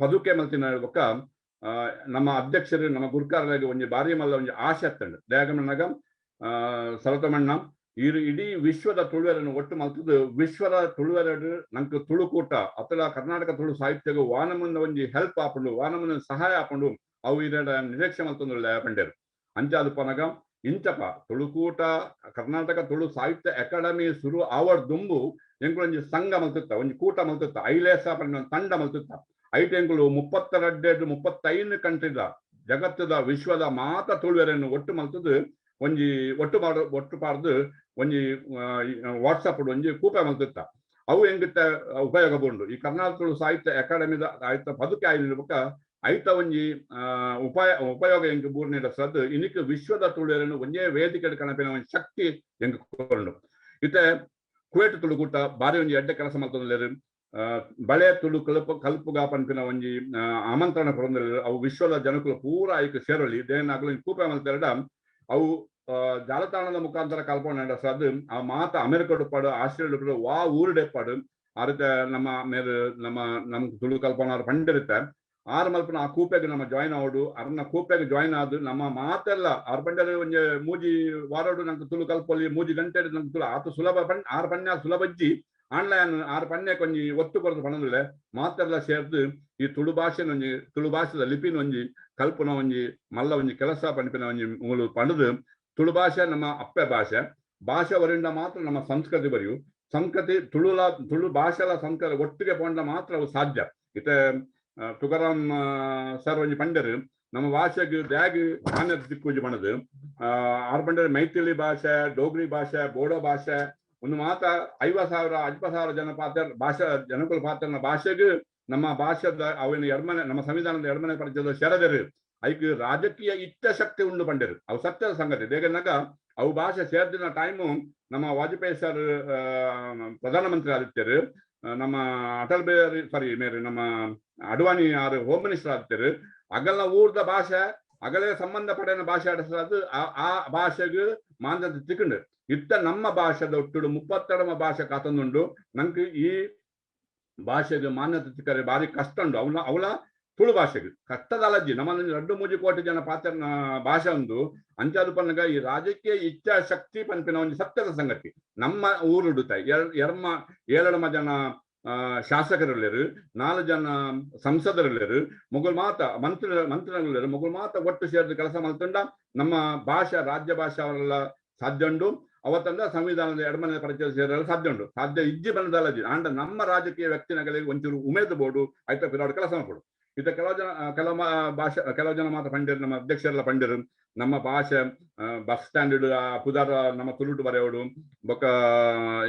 ಪದುಕೆ ಮಲ್ತಿನ ಬೊಕ್ಕ ನಮ್ಮ ಅಧ್ಯಕ್ಷರು ನಮ್ಮ ಗುರ್ಕಾರರಿಗೆ ಒಂಜಿ ಭಾರಿ ಮಲ್ಲ ಒಂಜಿ ಆಸೆ ಅತ್ತಂಡು. ದಯಾಗಮನಾಗ ಸರತಮಣ್ಣ ಇಡೀ ವಿಶ್ವದ ತುಳುವರನ್ನು ಒಟ್ಟು ಮಲ್ತದ್ದು ವಿಶ್ವದ ತುಳುವರಡು ನಂಗೆ ತುಳುಕೂಟ ಅತಲ ಕರ್ನಾಟಕ ತುಳು ಸಾಹಿತ್ಯಗೂ ವಾನಮುಂದ ಒಂಜಿ ಹೆಲ್ಪ್ ಆಪುಂಡು, ವಾನಮುಂದ ಸಹಾಯ ಆಪುಂಡು. ಅವು ಇರ ನಿರೀಕ್ಷೆ ಮಲ್ತೊಂದುಲ್ಲ ಪಂಡೇರು. ಅಂಚಾದು ಪನಗ ಇಂಚಪ ತುಳುಕೂಟ ಕರ್ನಾಟಕ ತುಳು ಸಾಹಿತ್ಯ ಅಕಾಡೆಮಿ ಶುರು ಆವಡ್ ದುಂಬು ಎಂಕುಲು ಒಂಜಿ ಸಂಘ ಮಲ್ತುತ್ತ, ಒಂಜಿ ಕೂಟ ಮಲ್ತುತ್ತ, ಐಲೇಸ ಪಂಡ ತಂಡ ಮಲ್ತುತ್ತ. ಐಟ್ ಎಂಕುಲು 32 35 ಕಂಟ್ರಿದ ಜಗತ್ತದ ವಿಶ್ವದ ಮಾತ ತುಳುವರನ್ನು ಒಟ್ಟು ಮಲ್ತದ್ದು ಒಂಜಿ ಒಟ್ಟು ಪಾಡ್ದು ಒಂಜಿ ವಾಟ್ಸಪ್ ಒಂಜಿ ಕೂಪೆ ಮಲ್ತುತ್ತ. ಅವು ಎಂಗಿತ್ತ ಉಪಯೋಗ ಬೋಂಡು. ಈ ಕರ್ನಾಟಕ ತುಳು ಸಾಹಿತ್ಯ ಅಕಾಡೆಮಿದ ಆಯ್ತ ಬದುಕೆ ಆಯ್ನ ಬೊಕ್ಕ ಐತ ಒಂಜಿ ಉಪಯೋಗ ಎಂಕ್ ಬೂರ್ನೇಡ ಸದ್ ಇನಿಕ್ ವಿಶ್ವದ ತುಳುವರನ್ನು ಒಂಜೇ ವೇದಿಕೆ ಕಣಪಿನ ಒಂಜಿ ಶಕ್ತಿ ಎಂಕ್ ಕೊರಂಡು. ಇತ್ತೆ ಕುವೇಟ್ ತುಳುಕೂಟ ಬಾರಿ ಒಂಜಿ ಎಡ್ಡೆ ಕೆಲಸ ಮಲ್ತೊಂದುಲ್ಲೆರ್. ಬಳೆ ತುಳು ಕಲ್ಪುಗ ಪನ್ಪಿನ ಒಂಜಿ ಆಮಂತ್ರಣ ಕೊರೊಂದುಲ್ಲೆರ್. ಅವು ವಿಶ್ವದ ಜನಕುಲು ಪೂರ ಐಕ್ ಸೇರೊಲಿ. ದೇನಾಗ್ಲು ಕೂಪೆ ಮಲ್ತೆರಡ ಅವು ಜಾಲತಾಣದ ಮುಖಾಂತರ ಕಲ್ಪನೆ ಸದ್ ಆ ಮಾತ ಅಮೆರಿಕ ಡುಪ್ಪಾಡು, ಆಸ್ಟ್ರೇಲಿಯಾ ಡುಪ್ಪಾಡು, ವಾ ಊರುಡೆಪ್ಪಾಡು ಆ ರೀತಿ ನಮ್ಮ ಮೇರು ನಮ್ಮ ನಮ್ ತುಳು ಕಲ್ಪನಾ ಪಂಡಿರುತ್ತೆ. ಆರು ಮಲ್ಪನ ಆ ಕೂಪೆಗೆ ನಮ್ಮ ಜಾಯಿನ್ ಆವಡು, ಅರ್ನ ಕೂಪೆಗೆ ಜಾಯಿನ್ ಆದ್ ನಮ್ಮ ಮಾತೆಲ್ಲ ಆರು ಪಂಡರೆ ಒಂಜಿ ಮೂಜಿ ವಾರೋಡು ನಂಗೆ ತುಳು ಕಲ್ಪೊಲಿ, 3 ಗಂಟೆ ನಂಗೆ ತುಳು ಆತು ಸುಲಭ ಪಂಡ್ ಆರು ಪನ್ಯ ಸುಲಭಜ್ಜಿ ಆನ್ಲೈನ್ ಆರು ಪನ್ಯ ಕೊಂಜಿ ಒತ್ತು ಕೊರದು ಪಣಂದಿಲ್ಲ ಮಾತೆಲ್ಲ ಸೇರ್ದು ಈ ತುಳು ಭಾಷೆನೊಂಜಿ ತುಳು ಭಾಷೆದ ಲಿಪಿನೊಂಜಿ ಕಲ್ಪನ ಒಂಜಿ ಮಲ್ಲ ಒಂಜಿ ಕೆಲಸ ಪನ್ಪಿನ ಒಂಜಿ ಮೂಲು ಪಂಡದು. ತುಳು ಭಾಷೆ ನಮ್ಮ ಅಪ್ಪೆ ಭಾಷೆ, ಭಾಷೆ ವರಿಂದ ಮಾತ್ರ ನಮ್ಮ ಸಂಸ್ಕೃತಿ ಬರೆಯು, ಸಂಸ್ಕೃತಿ ತುಳುಲ ತುಳು ಭಾಷೆಲ ಸಂಸ್ಕೃತಿ ಒಟ್ಟಿಗೆ ಪೋಂಡ ಮಾತ್ರ ಅವು ಸಾಧ್ಯ. ಇತ್ತೆ ತುಕಾರಾಮ್ ಸರ್ ಒಂಜಿ ಪಂಡರು ನಮ್ಮ ಭಾಷೆಗೆ ದ್ಯಾಗ್ ಮಾನ್ಯತೆ ಸಿಕ್ಕುಜಿ ಪಣದು. ಆರು ಪಂಡರು ಮೈಥಿಲಿ ಭಾಷೆ, ಡೋಗ್ರಿ ಭಾಷೆ, ಬೋಡೋ ಭಾಷೆ ಒಂದು ಮಾತ 50,000 50,000 ಜನ ಪಾತ್ರ ಭಾಷೆ ಜನಕುಲ ಪಾತ್ರನ ಭಾಷೆಗೆ ನಮ್ಮ ಭಾಷೆದ ಅವಿನ ಎಡ್ಮನೆ ನಮ್ಮ ಸಂವಿಧಾನದ ಎಡ್ಮನೆ ಪರಿಚಯದ ಶರದರು ಐಕ್ ರಾಜಕೀಯ ಇಚ್ಛಾಶಕ್ತಿ ಉಂಡು ಪಂಡರು. ಅವು ಸತ್ಯದ ಸಂಗತಿ. ದೇಗನಾಗ ಅವು ಭಾಷೆ ಸೇರ್ದಿನ ಟೈಮು ನಮ್ಮ ವಾಜಪೇಯಿ ಸರ್ ಪ್ರಧಾನಮಂತ್ರಿ ಆದಿತ್ಯರು, ನಮ್ಮ ಅಟಲ್ ಬಿಹಾರಿ ಸಾರಿ ಮೇರೆ ನಮ್ಮ ಅಡ್ವಾಣಿ ಆರು ಹೋಮ್ ಮಿನಿಸ್ಟರ್ ಆದಿತ್ಯರು. ಅಗಲ್ನ ಊರ್ದ ಭಾಷೆ ಅಗಲೇ ಸಂಬಂಧಪಡಿನ ಭಾಷೆ ಆಡಿಸೋದು ಆ ಭಾಷೆಗೆ ಮಾನ್ಯತೆ ತಿಕ್ಕಂಡು. ಇತ್ತ ನಮ್ಮ ಭಾಷೆದ ಒಟ್ಟು 32 ಭಾಷೆ ಕಾತಂದುಂಡು. ನಂಗೆ ಈ ಭಾಷೆಗೆ ಮಾನ್ಯತೆ ತಿಕ್ಕರೆ ಭಾರಿ ಕಷ್ಟ ಉಂಡು. ಅವಳ ತುಳು ಭಾಷೆಗೆ ಕಷ್ಟದ ಅಲಜ್ಜಿ ನಮ್ಮ 2-3 ಕೋಟಿ ಜನ ಪಾತ್ರ ಭಾಷೆ ಒಂದು ಅಂಚಾದು ಪನ್ನಗ ಈ ರಾಜಕೀಯ ಇಚ್ಛಾಶಕ್ತಿ ಪನ್ಪಿನ ಒಂದು ಸತ್ಯದ ಸಂಗತಿ. ನಮ್ಮ ಊರುಡುತ್ತ 7 ಜನ ಶಾಸಕರುಳ್ಳರು, 4 ಜನ ಸಂಸದರುಳ್ಳರು, ಮೊಗಲ್ ಮಾತ ಮಂತ್ರಿಗಳುಳ್ಳರು, ಮೊಗಲ್ ಮಾತ ಒಟ್ಟು ಸೇರಿದ ಕೆಲಸ ಮಾಡ್ತಂಡ ನಮ್ಮ ಭಾಷೆ ರಾಜ್ಯ ಭಾಷೆ ಅವರೆಲ್ಲ ಸಾಧ್ಯ ಉಂಡು. ಅವತ್ತಂದ ಸಂವಿಧಾನದ ಎಡಮನೆ ಪರಿಚಯ ಸೇರಲು ಸಾಧ್ಯ ಉಂಡು. ಸಾಧ್ಯ ಇಜ್ಜಿ ಬಂದಲ್ಲಜಿ ಆಂಡ ನಮ್ಮ ರಾಜಕೀಯ ವ್ಯಕ್ತಿನಗಳಿಗೆ ಒಂಚೂರು ಉಮೇದು ಬೋಡು ಆಯ್ತಾ ಪಿರಾಡು ಕೆಲಸ ಮಾಡ್ಕೊಡು. ಇತ್ತ ಕೆಲವು ಜನ ಮಾತ್ರ ಪಂಡಿರು, ನಮ್ಮ ಅಧ್ಯಕ್ಷರೆಲ್ಲ ಪಂಡಿರು ನಮ್ಮ ಭಾಷೆ ಬಸ್ ಸ್ಟ್ಯಾಂಡ್ ಪುದಾರ ನಮ್ಮ ತುಳುಟು ಬರೆಯೋಡು, ಬೊಕ್ಕ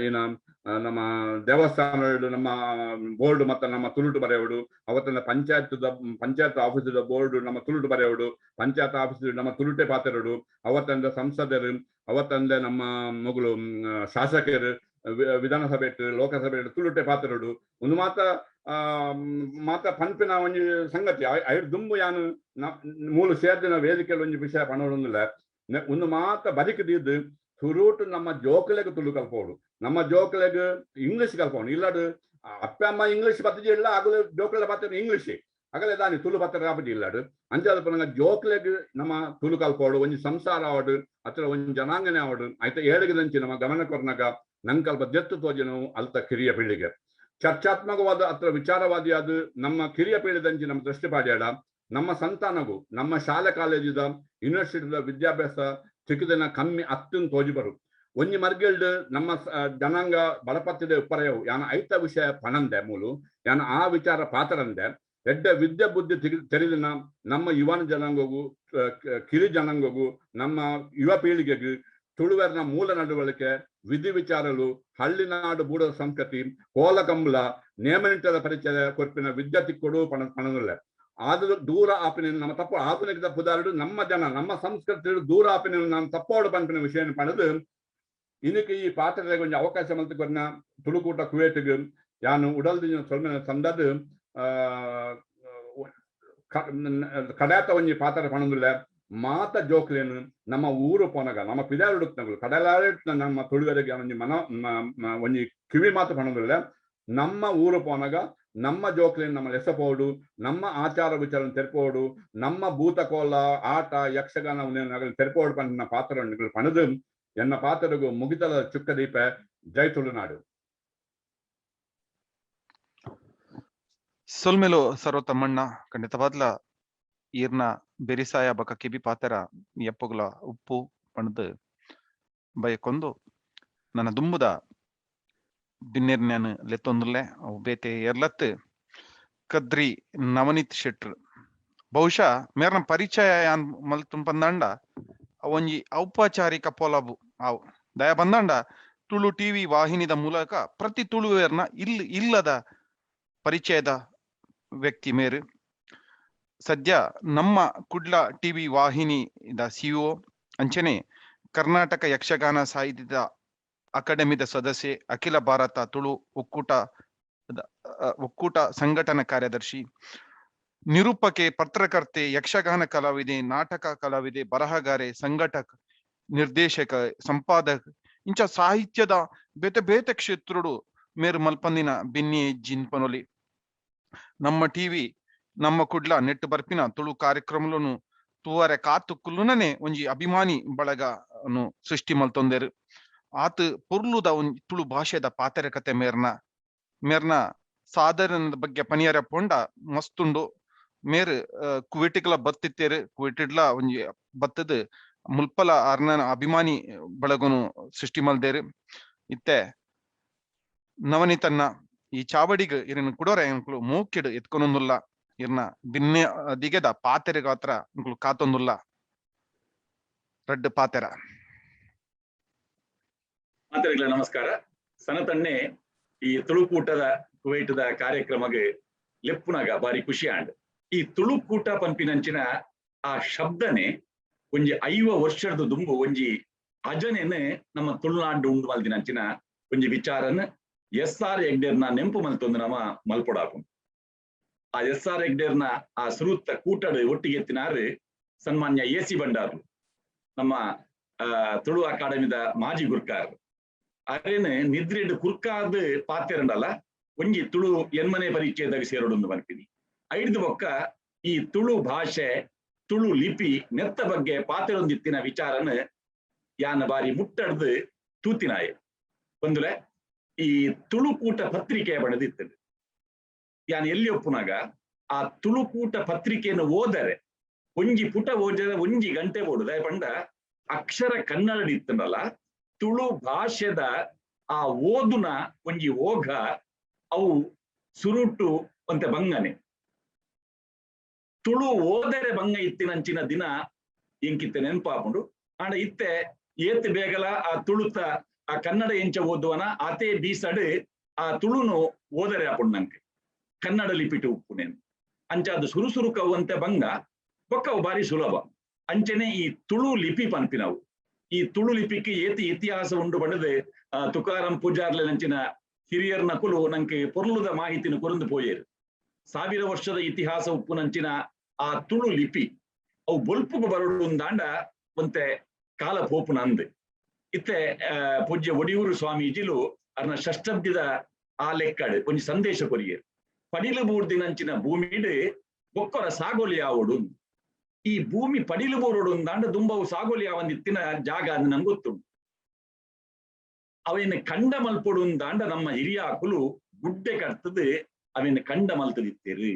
ಏನ ನಮ್ಮ ದೇವಸ್ಥಾನ ನಮ್ಮ ಬೋರ್ಡ್ ಮತ್ತೆ ನಮ್ಮ ತುಳುಟು ಬರೆಯೋಡು, ಅವತ್ತನ್ನ ಪಂಚಾಯತ್ ಆಫೀಸ್ ಬೋರ್ಡ್ ನಮ್ಮ ತುಳುಟು ಬರೆಯೋಡು, ಪಂಚಾಯತ್ ಆಫೀಸ್ ನಮ್ಮ ತುಳುಟೆ ಪಾತೆರಡು, ಅವತ್ತಂದ ಸಂಸದರು, ಅವತ್ತಂದೆ ನಮ್ಮ ಮಗಳು ಶಾಸಕರು ವಿಧಾನಸಭೆ ಲೋಕಸಭೆ ತುಳುಟೆ ಪಾತೆರಡು. ಒಂದು ಮಾತ ಮಾತ ಪನ್ಪಿನ ಒಂಜಿ ಸಂಗತಿ ಐರ್ ದುಂಬು ಯಾನು ಮೂಲು ಸೇರ್ದಿನ ವೇದಿಕೆಯಲ್ಲಿ ಒಂಜಿ ವಿಷಯ ಪಣೋಡೊಂದಿಲ್ಲ. ಒಂದು ಮಾತ ಬದುಕದಿದ್ದು ಸುರೂಟು ನಮ್ಮ ಜೋಕಲೆಗ್ ತುಳು ಕಲ್ಪೋಡು, ನಮ್ಮ ಜೋಕಲೆಗ್ ಇಂಗ್ಲಿಷ್ ಕಲ್ಪೋಡು. ಇಲ್ಲಡು ಅಪ್ಪ ಅಮ್ಮ ಇಂಗ್ಲಿಷ್ ಬತ್ತಿಜಿ ಇಲ್ಲ, ಆಗಲೇ ಜೋಕಲೆ ಬತ್ತ ಇಂಗ್ಲಿಷ್ ಆಗಲೇ ದಾನಿ ತುಳು ಬತ್ತರ ಆಪಜಿ ಇಲ್ಲಡು. ಅಂಚಾದ ಪನಗ ಜೋಕಲೆಗ್ ನಮ್ಮ ತುಳು ಕಲ್ಪೋಡು, ಒಂಜಿ ಸಂಸಾರ ಆವಡು ಅಥವಾ ಒಂಜಿ ಜನಾಂಗನೆ ಆವಡು ಆಯ್ತಾ ಏಳಿಗದಂಚಿ ನಮ್ಮ ಗಮನ ಕೊರ್ನಾಗ ನಂಕಲ್ಪ ದೆತ್ತು ತೋಜನವು ಅಲ್ತ ಕಿರಿಯ ಪೀಳಿಗೆ ಚರ್ಚಾತ್ಮಕವಾದ ಅಥವಾ ವಿಚಾರವಾದಿಯಾದ ನಮ್ಮ ಕಿರಿಯ ಪೀಳಿದಂಚಿ ನಮ್ಮ ದೃಷ್ಟಿ ಪಾಡ್ಯಾಡ ನಮ್ಮ ಸಂತಾನಗೂ ನಮ್ಮ ಶಾಲೆ ಕಾಲೇಜಿದ ಯೂನಿವರ್ಸಿಟಿದ ವಿದ್ಯಾಭ್ಯಾಸ ಸಿಕ್ಕಿದನ ಕಮ್ಮಿ ಅತ್ತನ್ ತೋಜಿ ಬರು. ಒಂಜಿ ಮರ್ಗಿಲ್ಡ್ ನಮ್ಮ ಜನಾಂಗ ಬಲಪತ್ತಿದೆ ಉಪ್ಪರೆಯವು ಯಾನ ಐತ ವಿಷಯ ಪಣಂದೆ ಮೂಲು ಯಾನ ಆ ವಿಚಾರ ಪಾತರಂದೆ ಎಡ್ಡ ವಿದ್ಯೆ ಬುದ್ಧಿ ತೆರೆದಿನ ನಮ್ಮ ಯುವನ ಜನಾಂಗಗೂ ಕಿರಿ ಜನಾಂಗಗೂ ನಮ್ಮ ಯುವ ಪೀಳಿಗೆಗೂ ತುಳುವರ್ನ ಮೂಲ ನಡವಳಿಕೆ ವಿಧಿ ವಿಚಾರಲು ಹಳ್ಳಿನಾಡು ಬೂಡದ ಸಂಸ್ಕೃತಿ ಕೋಲಕಂಬಲ ನೇಮನಿಟ್ಟದ ಪರಿಚಯ ಕೊರ್ಪಿನ ವಿದ್ಯೆ ತಿಕ್ಕೊಡು ಪಣನುಲ್ಲ. ಆದ ದೂರ ಆಪಿನ ನಮ್ಮ ತಪ್ಪು ಆಧುನಿಕ ಪುದಾರಡು ನಮ್ಮ ಜನ ನಮ್ಮ ಸಂಸ್ಕೃತಿ ದೂರ ಆಪಿನ ನಾನು ತಪ್ಪೋಡು ಪನ್ಪಿನ ವಿಷಯ ಪಣದು ಇನ್ನಕ್ಕೆ ಈ ಪಾತ್ರದ ಕೊಂಚ ಅವಕಾಶ ಮಲ್ತುಕೊರ್ನ ತುಳುಕೂಟ ಕುವೇಟಿಗೆ ಯಾನು ಉಡಲ್ದಿನ ಸೊಲ್ಮೆನ ಸಂದದು ಕಡಾತ ಒಂಜಿ ಪಾತ್ರ ಪಣಂದುಲ್ಲ. ಮಾತ ಜೋಕ್ಲೇನು ನಮ್ಮ ಊರು ಪೋನಗ ನಮ್ಮ ಪಿದಾರುಡುಕ್ನಗಳು ಕಡಲಾರೆ ನಮ್ಮ ತುಳುವರೆಗೆ ಒಂಜಿ ಮನ ಒಂಜಿ ಕಿವಿ ಮಾತು ಪಣಂದುಲ್ಲ. ನಮ್ಮ ಊರು ಪೋನಗ ನಮ್ಮ ಜೋಕ್ಲೇನು ನಮ್ಮ ಲೆಸಪೋಡು, ನಮ್ಮ ಆಚಾರ ವಿಚಾರ ತೆರ್ಪೋಡು, ನಮ್ಮ ಭೂತಕೋಲ ಆಟ ಯಕ್ಷಗಾನ ತೆರ್ಪೋಡು ಪನ್ನ ಪಾತ್ರ ಪಣದು ಎನ್ನ ಪಾತ್ರಗೂ ಮುಗಿತಲ ಚುಕ್ಕದೀಪ. ಜೈ ತುಳುನಾಡು. ಸೊಲ್ಮೆಲು ಸರ್ವತಮ್ಮಣ್ಣ, ಖಂಡಿತವಾದ್ಲ ಈರ್ನ ಬೆರಿಸಾಯ ಬಕ ಕಿಬಿ ಪಾತೆರ ಎಪ್ಪಗುಲ ಉಪ್ಪು ಪಣದು ಬಯಕೊಂದು ನನ್ನ ದುಂಬುದ ಬಿನ್ನೆರ್ನ್ಯಾನ್ ಲೆತ್ತೊಂದುಲ್ಲೆ. ಅವು ಬೇತೆ ಎರ್ಲತ್ ಕದ್ರಿ ನವನೀತ್ ಶೆಟ್ರ್. ಬಹುಶಃ ಮೇರ್ನ ಪರಿಚಯ ಯಾನ್ ಮಲ್ತು ಪಂದಾಂಡ ಒಂಜಿ ಔಪಚಾರಿಕ ಪೊಲಬು ಆವು. ದಯ ಬಂದಾಂಡ ತುಳು ಟಿವಿ ವಾಹಿನಿದ ಮೂಲಕ ಪ್ರತಿ ತುಳುವೇರ್ನ ಇಲ್ಲದ ಪರಿಚಯದ ವ್ಯಕ್ತಿ ಮೇರು. ಸದ್ಯ ನಮ್ಮ ಕುಡ್ಲ ಟಿವಿ ವಾಹಿನಿದ ಸಿಇಒ ಅಂಚನೆ ಕರ್ನಾಟಕ ಯಕ್ಷಗಾನ ಸಾಹಿತ್ಯದ ಅಕಾಡೆಮಿದ ಸದಸ್ಯೆ, ಅಖಿಲ ಭಾರತ ತುಳು ಒಕ್ಕೂಟ ಒಕ್ಕೂಟ ಸಂಘಟನಾ ಕಾರ್ಯದರ್ಶಿ, ನಿರೂಪಕೆ, ಪತ್ರಕರ್ತೆ, ಯಕ್ಷಗಾನ ಕಲಾವಿದೆ, ನಾಟಕ ಕಲಾವಿದೆ, ಬರಹಗಾರೆ, ಸಂಘಟಕ, ನಿರ್ದೇಶಕ, ಸಂಪಾದಕ, ಇಂಚ ಸಾಹಿತ್ಯದ ಬೇತೆ ಬೇತೆ ಕ್ಷೇತ್ರಡು ಮೇರು ಮಲ್ಪಂದಿನ ಬಿನ್ನಿ ಜಿನ್ಪನೊಲಿ. ನಮ್ಮ ಟಿವಿ ನಮ್ಮ ಕುಡ್ಲ ನೆಟ್ಟು ಬರ್ಪಿನ ತುಳು ಕಾರ್ಯಕ್ರಮలను ತೂವರೆ ಕಾತುಕುಲ್ಲುನನೆ ಒಂಜಿ ಅಭಿಮಾನಿ ಬಳಗನು ಸೃಷ್ಟಿ ಮಲ್ತೊಂದೆರು. ಆತ ಪೊರ್ಲುದ ಒಂಜಿ ತುಳು ಭಾಷೆದ ಪಾತೆರ ಕತೆ ಮೇರ್ನ ಮೇರ್ನ ಸಾಧನದ ಬಗ್ಗೆ ಪನಿಯರ ಪೊಂಡ ಮಸ್ತುಂಡು. ಮೇರ್ ಕುವೆಟಿಗ್ಲ ಬತ್ತಿತ್ತೇರು, ಕುವೆಟಿಡ್ಲ ಒಂಜಿ ಬತ್ತದ ಮುಲ್ಪಲ ಅರ್ನ ಅಭಿಮಾನಿ ಬಳಗನು ಸೃಷ್ಟಿ ಮಲ್ದೇರು. ಇತ್ತೆ ನವನಿತನ್ನ ಈ ಚಾವಡಿಗ್ ಇರನ್ ಕುಡೋರೆ ಅಂಕ್ಲು ಮೂಕಿಡ್ ಎತ್ಕೊನೊಂದುಲ್ಲ. ಇರ್ನ ಬಿನ್ನೆ ದಿಗೆದ ಪಾತೆರೆಗಾತ್ರ ಅಂಕ್ಲು ಕಾತೊಂದುಲ್ಲ. ರಡ್ಡ್ ಪಾತೆರ. ಮಾತರಿಗಳ ನಮಸ್ಕಾರ. ಸನತನ್ನೇ ಈ ತುಳುಕೂಟದ ಕುವೈಟದ ಕಾರ್ಯಕ್ರಮಗೆ ಲೆಪ್ಪುನಾಗ ಬಾರಿ ಖುಷಿ ಆಂಡ್. ಈ ತುಳುಕೂಟ ಪನ್ಪಿನಂಚಿನ ಆ ಶಬ್ದನೆ ಒಂಜಿ 50 ವರ್ಷದ ದುಂಬು ಒಂಜಿ ಅಜನೇನೆ ನಮ್ಮ ತುಳುನಾಡು ಉಂಡು ಮಲ್ದಿನಂಚಿನ ಒಂಜಿ ವಿಚಾರನ ಎಸ್ ಆರ್ ಹೆಗ್ಡೇರ್ನ ನೆಂಪು ಮಲ್ತೊಂದು ನಮ್ಮ ಮಲ್ಪೊಡಾಪುಂಡು. ಆ ಎಸ್ ಆರ್ ಹೆಗ್ಡೇರ್ನ ಆ ಸುರುತ್ತ ಕೂಟಡ್ ಒಟ್ಟಿಗೆ ಎತ್ತಿನಾರು ಸನ್ಮಾನ್ಯ ಎ ಸಿ ಭಂಡಾರು, ನಮ್ಮ ತುಳು ಅಕಾಡೆಮಿದ ಮಾಜಿ ಗುರ್ಕಾರ್. ಅರೇನೆ ನಿದ್ರೆಡ್ ಕುರ್ಕಾದ ಪಾತೆರಂಡಲ್ಲ ಒಂಜಿ ತುಳು ಎನ್ಮನೆ ಪರಿಚಯದಾಗ ಸೇರೋಡೊಂದು ಮನ್ಪಿನಿ. ಐಡ್ದು ಬೊಕ್ಕ ಈ ತುಳು ಭಾಷೆ ತುಳು ಲಿಪಿ ನೆತ್ತ ಬಗ್ಗೆ ಪಾತೆರೊಂದಿತ್ತಿನ ವಿಚಾರನ ಯಾನ ಬಾರಿ ಮುಟ್ಟಡ್ದು ತೂತಿನಾಯ. ಒಂದುಲೆ ಈ ತುಳುಕೂಟ ಪತ್ರಿಕೆ ಬಣದಿತ್ತದು. ಯಾನ್ ಎಲ್ಲಿ ಒಪ್ಪುನಾಗ ಆ ತುಳುಕೂಟ ಪತ್ರಿಕೆಯನ್ನು ಓದರೆ ಒಂಜಿ ಪುಟ ಓದರೆ ಒಂಜಿ ಗಂಟೆ ಓಡುದ ಪಂಡ ಅಕ್ಷರ ಕನ್ನಡ ಇತ್ತನಲ್ಲ ತುಳು ಭಾಷೆದ ಆ ಓದುನ ಒಂಜಿ ಓಘ ಅವು ಸುರುಟು ಒಂತೆ ಬಂಗನೆ. ತುಳು ಓದರೆ ಬಂಗ ಇತ್ತಿನಂಚಿನ ದಿನ ಎಂಕಿತ್ತೆ ನೆನಪಾಪುಂಡು. ಆಂಡ ಇತ್ತೆ ಏತ್ ಬೇಗಲ ಆ ತುಳುತ ಆ ಕನ್ನಡ ಎಂಚ ಓದುವನ ಆತೇ ಬೀಸಡು ಆ ತುಳುನು ಓದರೆ ಆಪುಂಡು ನಂಗೆ ಕನ್ನಡ ಲಿಪಿಟು ಉಪ್ಪುನೇನು. ಅಂಚ ಅದು ಸುರು ಸುರು ಕವ್ವಂತೆ ಬಂಗ ಬೊಕ್ಕವು ಬಾರಿ ಸುಲಭ. ಅಂಚನೆ ಈ ತುಳು ಲಿಪಿ ಪನ್ಪಿನವು ಈ ತುಳು ಲಿಪಿಗೆ ಏತಿ ಇತಿಹಾಸ ಉಂಡು ಪಂಡದೆ ತುಕಾರಾಂ ಪೂಜಾರ್ಲೆನಂಚಿನ ಹಿರಿಯರ್ನ ನಕುಲು ನಂಗೆ ಪೊರ್ಲುದ ಮಾಹಿತಿನ ಕೊರಂದು ಪೋಯೇರು. 1000 ವರ್ಷದ ಇತಿಹಾಸ ಉಪ್ಪುನಂಚಿನ ಆ ತುಳು ಲಿಪಿ ಅವು ಬೊಲ್ಪುಗು ಬರಡು ಒಂತೆ ಕಾಲ ಪೋಪು ನಂದು. ಇತ್ತೆ ಪೂಜ್ಯ ಒಡಿಯೂರು ಸ್ವಾಮೀಜಿಲು ಅರ್ನ ಷಷ್ಠಬ್ದಿದ ಆ ಲೆಕ್ಕಡು ಒಂಜಿ ಸಂದೇಶ ಕೊರಿಯೇರು. ಪಡಿಲು ಬೂರ್ದಿನಂಚಿನ ಭೂಮಿಡು ಬೊಕ್ಕೊರ ಸಾಗೋಲಿ ಯಾವಡು. ಈ ಭೂಮಿ ಪಡಿಲು ಬೋರೋಡು ಅಂದಾಂಡ ದುಂಬವು ಸಾಗೋಲಿ ಯಾವಂದಿತ್ತಿನ ಜಾಗ ಅದು ನಂಗೆ ಗೊತ್ತುಂಟು. ಅವೇನು ಕಂಡ ಮಲ್ಪೊಡು ಅಂದಾಂಡ ನಮ್ಮ ಹಿರಿಯಾಕುಲು ಗುಡ್ಡೆ ಕಟ್ತದೆ ಅವೇನು ಕಂಡ ಮಲ್ತದಿತ್ತೇರು.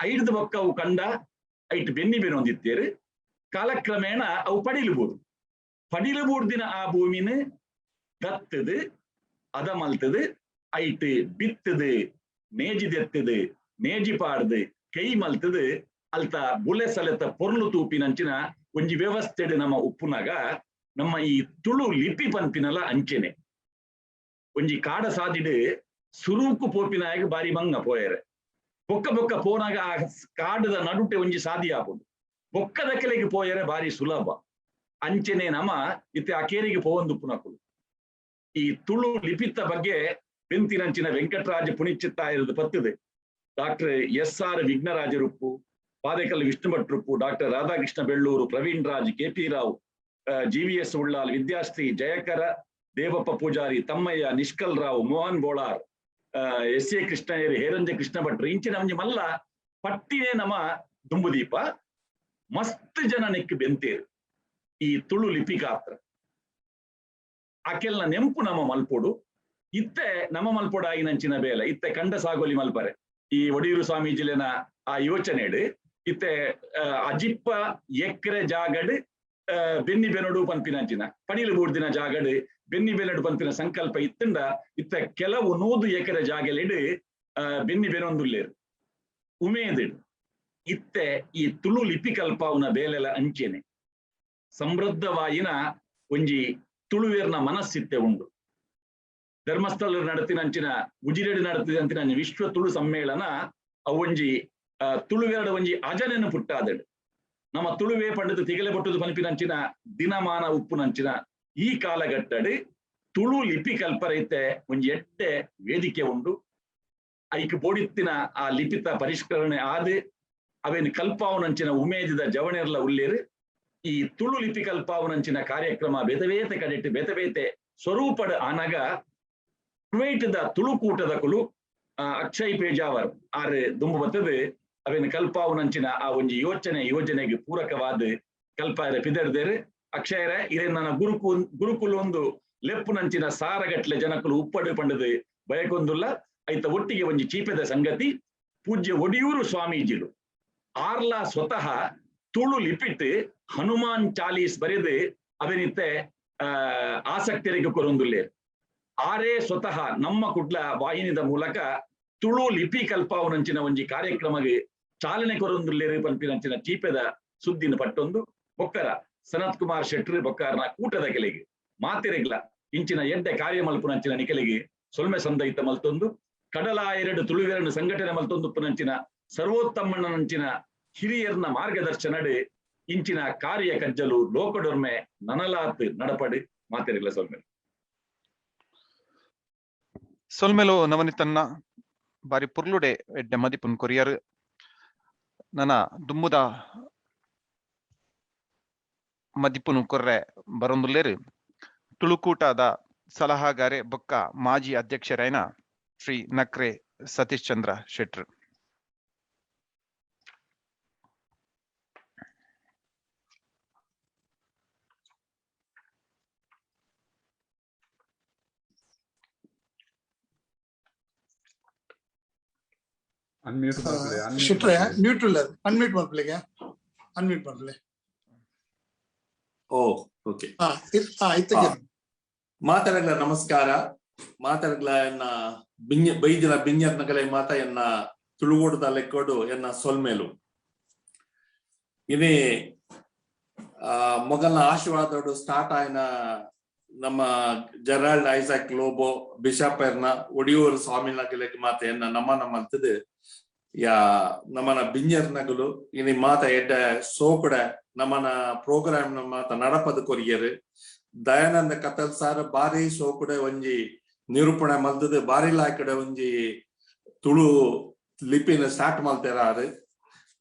ಐಡ್ದು ಬೊಕ್ಕ ಅವು ಕಂಡ ಐಟ್ ಬೆನ್ನಿ ಬೆನೊಂದಿತ್ತೇರು. ಕಾಲಕ್ರಮೇಣ ಅವು ಪಡಿಲು ಬೋರು. ಪಡಿಲು ಬೋರ್ದಿನ ಆ ಭೂಮಿನ ದತ್ತದು ಅದ ಮಲ್ತದು ಐಟ್ ಬಿತ್ತದು ನೇಜಿ ದೆತ್ತದು ನೇಜಿ ಪಾಡ್ದು ಕೈ ಮಲ್ತದು ಅಲ್ತ ಬುಲೆ ಸಲೆತ ಪೊರ್ಲು ತೂಪಿನಂಚಿನ ಒಂಜಿ ವ್ಯವಸ್ಥೆಡ್ ನಮ್ಮ ಉಪ್ಪುನಾಗ ನಮ್ಮ ಈ ತುಳು ಲಿಪಿ ಪನ್ಪಿನಲ ಅಂಚೆನೆ. ಒಂಜಿ ಕಾಡ ಸಾದಿಡು ಸುರುಕು ಪೋಪಿನಾಯಗ ಬಾರಿ ಬಂಗ ಪೋಯರೆ. ಬೊಕ್ಕ ಬೊಕ್ಕ ಪೋನಾಗ ಆ ಕಾಡದ ನಡುಟೆ ಒಂಜಿ ಸಾದಿ ಆಪುಂಡು. ಬೊಕ್ಕದ ಕೆಲೆಗೆ ಪೋಯರೆ ಬಾರಿ ಸುಲಭ. ಅಂಚೆನೆ ನಮ್ಮ ಇತ್ತೆ ಅಕೇರಿಗೆ ಪೋವಂದುಪ್ಪುನಕುಲು ಈ ತುಳು ಲಿಪಿತ್ತ ಬಗ್ಗೆ ಬೆಂತಿನಂಚಿನ Venkataraja ಪುಣಿಚಿತ್ತಾಯರದ ಪತ್ತದೆ doctor S R ವಿಘ್ನರಾಜರುಪ್ಪು, ಪಾದೇಕಲ್ Vishnu ಭಟ್ರುಪ್ಪು, doctor Radhakrishna Bellur, Praveen Raj, K P Rao, G V S Ullal, Vidyashree, Jayakara Devappa Poojary, Thammayya, Nishkal Rao, Mohan Bolar, S A Krishnaiyer, Heranja Krishna ಭಟ್ರು, ಇಂಚಿನ ಒಂಜಿ ಮಲ್ಲ ಪಟ್ಟಿನೇ ನಮ್ಮ ದುಂಬುದೀಪ. ಮಸ್ತ್ ಜನ ನೆಕ್ ಬೆಂತೇರು ಈ ತುಳು ಲಿಪಿಗಾತ್ರ. ಅಕೆಲ್ನ ನೆಂಪು ನಮ್ಮ ಮಲ್ಪೊಡು. ಇತ್ತೆ ನಮ್ಮ ಮಲ್ಪೊಡು ಆಯಿನಂಚಿನ ಬೇಲೆ ಇತ್ತೆ ಕಂಡ ಸಾಗೋಲಿ ಮಲ್ಪರೆ ಈ ಒಡಿಯೂರು ಸ್ವಾಮೀಜಿಲೆನ ಆ ಯೋಚನೆಡು ಇತ್ತೆ ಅಜಿಪ್ಪ ಎಕ್ರೆ ಜಾಗಡ್ ಬೆನ್ನಿ ಬೆನಡು ಪನ್ಪಿನಂಚಿನ ಪಣಿಲು ಬೂಡ್ದಿನ ಜಾಗಡ್ ಬೆನ್ನಿ ಬೆನಡು ಪನ್ಪಿನ ಸಂಕಲ್ಪ ಇತ್ತಂಡ ಇತ್ತ ಕೆಲವು 100 ಎಕರೆ ಜಾಗಲೆಡು ಬೆನ್ನಿ ಬೆನೊಂದುಲ್ಲೇರು ಉಮೇದಿಡು. ಇತ್ತೆ ಈ ತುಳು ಲಿಪಿ ಕಲ್ಪಾವುನ ಬೇಲೆಲ ಅಂಚೆನೆ ಸಮೃದ್ಧವಾಯಿನ ಒಂಜಿ ತುಳುವೇರ್ನ ಮನಸ್ಸಿತ್ತೆ ಉಂಡು. ಧರ್ಮಸ್ಥಳ ನಡತಿನಂಚಿನ ಉಜಿರೆಡು ನಡತಿದಂಚಿನ ವಿಶ್ವ ತುಳು ಸಮ್ಮೇಳನ ಅವೊಂಜಿ ತುಳುವೆರಡ ಒಂಜಿ ಅಜನೆಯನ್ನು ಪುಟ್ಟಾದಡು. ನಮ್ಮ ತುಳುವೆ ಪಂಡದು ತಿಗಲೆ ಬೊಟ್ಟುದು ಪನ್ಪಿನಂಚಿನ ದಿನಮಾನ ಉಪ್ಪುನಂಚಿನ ಈ ಕಾಲಘಟ್ಟಡು ತುಳು ಲಿಪಿ ಕಲ್ಪರೈತೆ ಒಂಜಿ ಎಟ್ಟೆ ವೇದಿಕೆ ಉಂಡು. ಐಕ್ ಬೋಡಿತ್ತಿನ ಆ ಲಿಪಿತ ಪರಿಷ್ಕರಣೆ ಆದ್ ಅವೇನು ಕಲ್ಪಾವನಂಚಿನ ಉಮೇದಿದ ಜವಣೆರ್ಲ ಉಲ್ಲೇರು. ಈ ತುಳು ಲಿಪಿ ಕಲ್ಪಾವನಂಚಿನ ಕಾರ್ಯಕ್ರಮ ಬೇತೆ ಬೇತೆ ಕಡೆಟ್ ಬೇತೆ ಬೇತೆ ಸ್ವರೂಪಡ್ ಆನಗ ಕುವೈಟ್ದ ತುಳುಕೂಟದ ಕುಲು ಅಕ್ಷಯ್ ಪೇಜಾವರ್ ಆರ್ ದುಂಬು ಬತ್ತದು ಅವೇನು ಕಲ್ಪಾವನಂಚಿನ ಆ ಒಂಜಿ ಯೋಚನೆ ಯೋಜನೆಗೆ ಪೂರಕವಾದ ಕಲ್ಪಾರೆ ಪಿದರ್ದೇರು. ಅಕ್ಷಯರ ಇರೇ ನನ್ನ ಗುರುಕುಲ ಒಂದು ಲೆಪ್ಪುನಂಚಿನ ಸಾರಗಟ್ಲೆ ಜನಕುಲು ಉಪ್ಪಡು ಪಂಡದು ಬಯಕೊಂದುಲ್ಲ. ಐತ ಒಟ್ಟಿಗೆ ಒಂಜಿ ಚೀಪೆದ ಸಂಗತಿ, ಪೂಜ್ಯ ಒಡಿಯೂರು ಸ್ವಾಮೀಜಿಲು ಆರ್ಲಾ ಸ್ವತಃ ತುಳು ಲಿಪಿಟ್ ಹನುಮಾನ್ ಚಾಲೀಸ್ ಬರೆದು ಅವೇನಿತ್ತೆ ಆಸಕ್ತರಿಗೆ ಕೊರೊಂದುಲ್ಲೇರು. ಆರೇ ಸ್ವತಃ ನಮ್ಮ ಕುಡ್ಲ ವಾಹಿನಿದ ಮೂಲಕ ತುಳು ಲಿಪಿ ಕಲ್ಪಾವನಂಚಿನ ಒಂಜಿ ಕಾರ್ಯಕ್ರಮಗೆ ಚಾಲನೆ ಕೊರೊಂದುಲ್ಲೇರು ಪನ್ಪಿನಂಚಿನ ಚೀಪೆದ ಸುದ್ದಿನ ಪಟ್ಟೊಂದು ಬೊಕ್ಕರ ಸನತ್ ಕುಮಾರ್ ಶೆಟ್ರು ಬೊಕ್ಕಾರನ ಕೂಟದ ಕೆಲೆಗೆ ಮಾತೆರೆಗ್ಲ ಇಂಚಿನ ಎಡ್ಡೆ ಕಾರ್ಯ ಮಲ್ಪುನಂಚಿನ ನಿಕಲಿಗೆ ಸೊಲ್ಮೆ ಸಂದೈತ ಮಲ್ತೊಂದು ಕಡಲ ಎರಡು ತುಳುವೆರನ್ನು ಸಂಘಟನೆ ಮಲ್ತೊಂದು ಪುನಂಚಿನ ಸರ್ವೋತ್ತಮಣ್ಣನಂಚಿನ ಹಿರಿಯರ್ನ ಮಾರ್ಗದರ್ಶನಡು ಇಂಚಿನ ಕಾರ್ಯ ಕಜ್ಜಲು ಲೋಕಡೊರ್ಮೆ ನನಲಾತ್ ನಡಪಡು ಮಾತೆರೆಗ್ಲ ಸೊಲ್ಮೆ ಸೊಲ್ಮೆಲು ನವನಿತನ್ನ ಬಾರಿ ಪುರ್ಲುಡೆ ಎಡ್ಡೆ ಮದಿಪುನ್ ಕೊರಿಯರ್. ನನ ದುಮ್ಮುದ ಮದಿಪುನು ಕೊರ್ರೆ ಬರೊಂದುಲ್ಲೇರು ತುಳುಕೂಟದ ಸಲಹಾಗಾರೆ ಬೊಕ್ಕ ಮಾಜಿ ಅಧ್ಯಕ್ಷರೈನ ಶ್ರೀ ನಕ್ರೆ ಸತೀಶ್ ಚಂದ್ರ ಶೆಟ್ರು. ಅನ್ಮ್ಯೂಟ್ ಶೆಟ್ರೆ ಮ್ಯೂಟ್ ಇಲ್ಲ, ಅನ್ಮ್ಯೂಟ್ ಮಾಡ್ಲಿಕ್ಕೆ, ಅನ್ಮ್ಯೂಟ್ ಮಾಡ್ಲಿ. ಓ ಓಕೆ. ಮಾತಾಡಗ್ಲ ನಮಸ್ಕಾರ. ಮಾತಾಡಗ್ಲ ಎನ್ನ ಬಿಂಜ ಬೈದಿನ ಬಿಂಜರ್ ನಗಲೆ ಮಾತ ಎನ್ನ ತುಳುಗೋಡದ ಲೆಕ್ಕೋಡು ಎನ್ನ ಸೊಲ್ಮೇಲು. ಇನಿ ಮೊಗಲ್ನ ಆಶೀರ್ವಾದೋಡು ಸ್ಟಾರ್ಟ್ ಆಯ್ನ ನಮ್ಮ ಜೆರಾಲ್ಡ್ ಐಸಾಕ್ ಲೋಬೋ ಬಿಷಪ್ ಎರ್ನ ಒಡಿಯೂರು ಸ್ವಾಮಿ ನಗಲೆ ಮಾತ ಎನ್ನ ನಮನ ಮಲ್ತದು ಯಾ ನಮ್ಮನ ಬಿಂಜರ್ ನಗಲು ಇನಿ ಮಾತ ಎಡ್ಡ ಸೋಕುಡ ನಮ್ಮನ ಪ್ರೋಗ್ರಾಮ್ ಮಾತ ನಡಪದ ಕೊರಿಯರು. ದಯಾನಂದ ಕತಲ್ ಸಾರ್ ಬಾರಿ ಸೋಕುಡೆ ಒಂಜಿ ನಿರೂಪಣೆ ಮಲ್ದದು ಬಾರಿ ಲಾಯ್ಕಡೆ ಒಂಜಿ ತುಳು ಲಿಪಿನ ಸ್ಟಾರ್ಟ್ ಮಲ್ತೆರಾರು.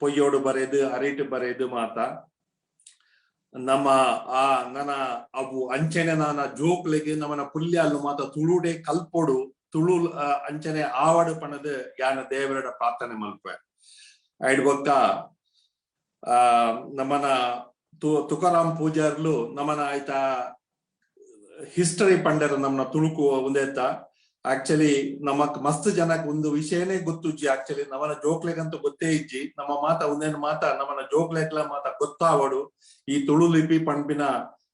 ಪೊಯ್ಯೋಡು ಬರೆದು ಅರಿಟು ಬರೆದು ಮಾತ ನಮ್ಮ ಆ ನನ್ನ ಅವು ಅಂಚನೆ ನಾನ ಜೋಕ್ಲೆಗೆ ನಮ್ಮನ ಪುಲ್ಯಾಲು ಮಾತ ತುಳುಡೆ ಕಲ್ಪೊಡು ತುಳು ಅಂಚನೆ ಆವಡು ಪಣದು ಯಾನ ದೇವರಡ ಪ್ರಾರ್ಥನೆ ಮಲ್ಪೆ. ಐಡ್ ಬೊಕ್ಕ ಆ ನಮ್ಮನ ತುಕಾರಾಮ್ ಪೂಜಾರ್ಲು ನಮ್ಮನ ಆಯ್ತಾ ಹಿಸ್ಟರಿ ಪಂಡರ ನಮ್ಮನ ತುಳುಕು ಒಂದೇತ. ಆಕ್ಚುಲಿ ನಮಕ್ ಮಸ್ತ್ ಜನಕ್ ಒಂದು ವಿಷಯನೇ ಗೊತ್ತುಜ್ಜಿ. ಆಕ್ಚುಲಿ ನಮ್ಮನ ಜೋಕ್ಲೆಗಂತೂ ಗೊತ್ತೇ ಇಜ್ಜಿ. ನಮ್ಮ ಮಾತ ಒಂದೇನು ಮಾತ ನಮ್ಮನ ಜೋಕ್ಲೆಗ್ಲ ಮಾತ ಗೊತ್ತಾವಡು ಈ ತುಳು ಲಿಪಿ ಪಂಪಿನ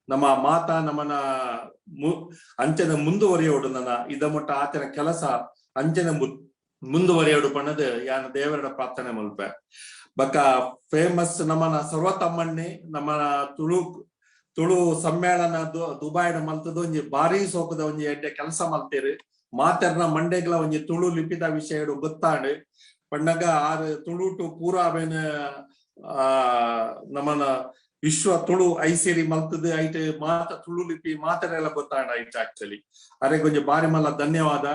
ನಮ್ಮ ಮಾತ ನಮ್ಮನ ಅಂಚನೆ ಮುಂದುವರಿಯೋಡು ನನ್ನ ಇದ ಮುಟ್ಟ ಆತನ ಕೆಲಸ ಅಂಚನೆ ಮುಂದುವರಿಯೋಡು ಪಣ್ಣದು ಯಾನ ದೇವರಡ ಪ್ರಾರ್ಥನೆ ಮಲ್ಪೆ. ಬಕ್ಕ ಫೇಮಸ್ ನಮ್ಮನ ಸರ್ವತಮ್ಮಣ್ಣಿ ನಮ್ಮನ ತುಳು ತುಳು ಸಮ್ಮೇಳನ ದುಬಾಯ್ಡ್ ಮಲ್ತದ ಒಂಜಿ ಬಾರಿ ಸೋಕದ ಒಂಜಿ ಎಡ್ಡೆ ಕೆಲಸ ಮಲ್ತೇರು. ಮಾತೆರ್ನ ಮಂಡೆಗ್ಲ ಒಂಜಿ ತುಳು ಲಿಪಿದ ವಿಷಯಡು ಗೊತ್ತಾಂಡು ಪಣ್ಣಗ ಆರು ತುಳುಟು ಪೂರ ಅವೇನ ಆ ನಮ್ಮನ ವಿಶ್ವ ತುಳು ಐಸಿರಿ ಮಲ್ತದ ಐಟ್ ಮಾತ ತುಳು ಲಿಪಿ ಮಾತೆರೆಲ್ಲ ಗೊತ್ತಾಂಡ ಐಟ್ ಆಕ್ಚುಲಿ. ಅರೆ ಕೊಂಚ ಬಾರಿ ಮಲ್ಲ ಧನ್ಯವಾದ.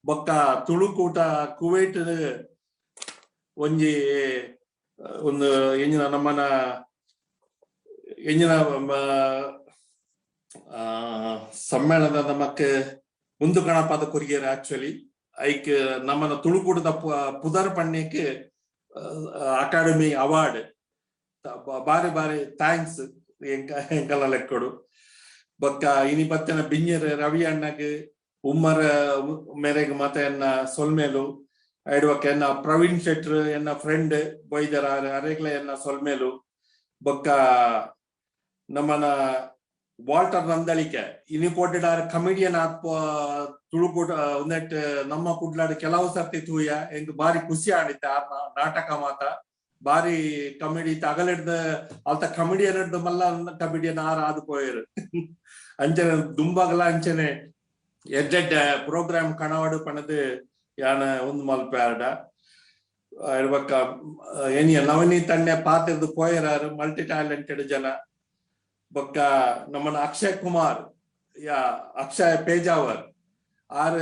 ಬೊಕ್ಕ ತುಳುಕೂಟ ಕುವೈಟ್ ಒಂಜಿ ಒಂದು ಎಂಜಿನ ನಮ್ಮನ ಎಂಜಿನ ಸಮ್ಮೇಳನ ನಮಕ್ ಮುಂದು ಗಣಪದ ಕೊರಿಯರ್ ಆಕ್ಚುಲಿ ಐಕ್ ನಮ್ಮನ ತುಳುಕೂಟದ ಪುದರ್ ಪಣ್ಯಕ್ಕೆ ಅಕಾಡೆಮಿ ಅವಾರ್ಡ್ ಬಾರಿ ಬಾರಿ thanks ಎಂಕಲ್ಲ ಲೆಕ್ಕಡು. ಬೊಕ್ಕ ಇನಿ ಬತ್ತಿನ ಬಿಂಜೆರ್ ರವಿ ಅಣ್ಣಗ್ ಉಮ್ಮರ ಮೇರೆಗ್ ಮಾತ ಎನ್ನ ಸೊಲ್ಮೇಲು. ಐಡ್ವಕ್ಕ ಎನ್ನ ಪ್ರವೀಣ್ ಶೆಟ್ರ್ ಎನ್ನ ಫ್ರೆಂಡ್ ಬೈದರ ಅರೆಗ್ಲ ಎನ್ನ ಸೊಲ್ಮೇಲು. ಬೊಕ್ಕ ನಮ್ಮನ ವಾಲ್ಟರ್ ನಂದಳಿಕೆ ಇನಿ ಪೋಟೆಡ್ ಆರ್ ಕಮಿಡಿಯನ್ ಆತ್ಪ ತುಳುಕೂಟ ಒಂದೆಟ್ ನಮ್ಮ ಕುಡ್ಲಾಡ್ ಕೆಲವು ಸರ್ತಿ ತೂಯ ಎಂಕ್ ಬಾರಿ ಖುಷಿ ಆಡಿತ್ತೆ. ಆ ನಾಟಕ ಮಾತ ಬಾರಿ ಕಮಿಡಿ ಅಗಲಿಡ್ದ ಅಲ್ತ ಕಮಿಡಿಯನ್ ಹಿಡ್ದು ಮಲ್ಲ ಕಮಿಡಿಯನ್ ಆರ್ ಆದ್ ಪೋಯೆರ್. ಅಂಚನೆ ದುಂಬಾಗಲ ಅಂಚನೆ ಎಡ್ಡೆಡ್ ಪ್ರೋಗ್ರಾಮ್ ಕಣವಾಡು ಪಣದು ಯಾನ ಒಂದು ಮಲ್ಪೆ ಆರ್ಡ. ಬೊಕ್ಕ ಏನಿಯ ನವನೀತ್ ಅಣ್ಣೆ ಪಾತೆರ್ದು ಪೋಯೆರಾರು, ಮಲ್ಟಿ ಟ್ಯಾಲೆಂಟೆಡ್ ಜನ. ಬೊಕ್ಕ ನಮ್ಮನ ಅಕ್ಷಯ್ ಕುಮಾರ್ ಯಾ ಅಕ್ಷಯ್ ಪೇಜಾವರ್ ಆರ್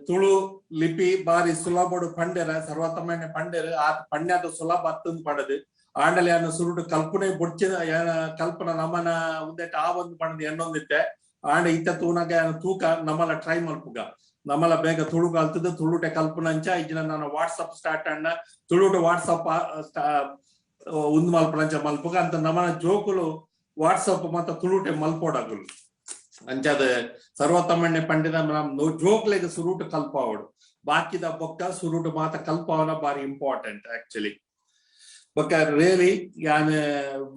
ತುಳು ಲಿಪಿ ಬಾರಿ ಸುಲಭಡು ಪಂಡೆರ, ಸರ್ವತಮನೆ ಪಂಡೆರ್. ಆ ಪಂಡ್ಯಾದ ಸುಲಭ ಅತ್ತಂದು ಪಡದು ಆಂಡಲ ಯಾನ ಸುರುಟು ಕಲ್ಪನೆ ಬೊಡ್ಚಿನ ಯಾನ ಕಲ್ಪನ ನಮನ ಉಂದೆಟ್ ಆ ಒಂದು ಪಂಡದು ಎನ್ನೊಂದಿತ್ತೆ. ಆಂಡ ಇತ್ತ ತೂನಗ ಯಾನ ತೂಕ ನಮ್ಮಲ ಟ್ರೈ ಮಲ್ಪುಗ ನಮ್ಮಲ ಬೇಗ ತುಳು ಕಲ್ತದ ತುಳುಟೆ ಕಲ್ಪನ ಅಂಚ ಇಜ್ಜಿನ ನಾನು ವಾಟ್ಸಪ್ ಸ್ಟಾರ್ಟ್ ಅಣ್ಣ ತುಳುಟು ವಾಟ್ಸಪ್ ಉಂದು ಮಲ್ಪನಂಚ ಮಲ್ಪುಗ ಅಂತ ನಮ್ಮನ ಜೋಕುಲು ವಾಟ್ಸಪ್ ಮತ್ತ ತುಳುಟೆ ಮಲ್ಪೋಡಾಗುಲು. ಅಂಚಾದ ಸರ್ವತಮ್ಮಣ್ಣೆ ಪಂಡಿನ ನಮ್ ಜೋಕ್ಲೆಗ್ ಸುರುಟು ಕಲ್ಪಾವಡು, ಬಾಕಿದ ಬೊಕ್ಕ ಸುರುಟು ಮಾತ ಕಲ್ಪಾವನ ಬಾರಿ ಇಂಪಾರ್ಟೆಂಟ್ ಆಕ್ಚುಲಿ. ಬೊಕ್ಕ ರಿಯಲಿ ಯಾನ್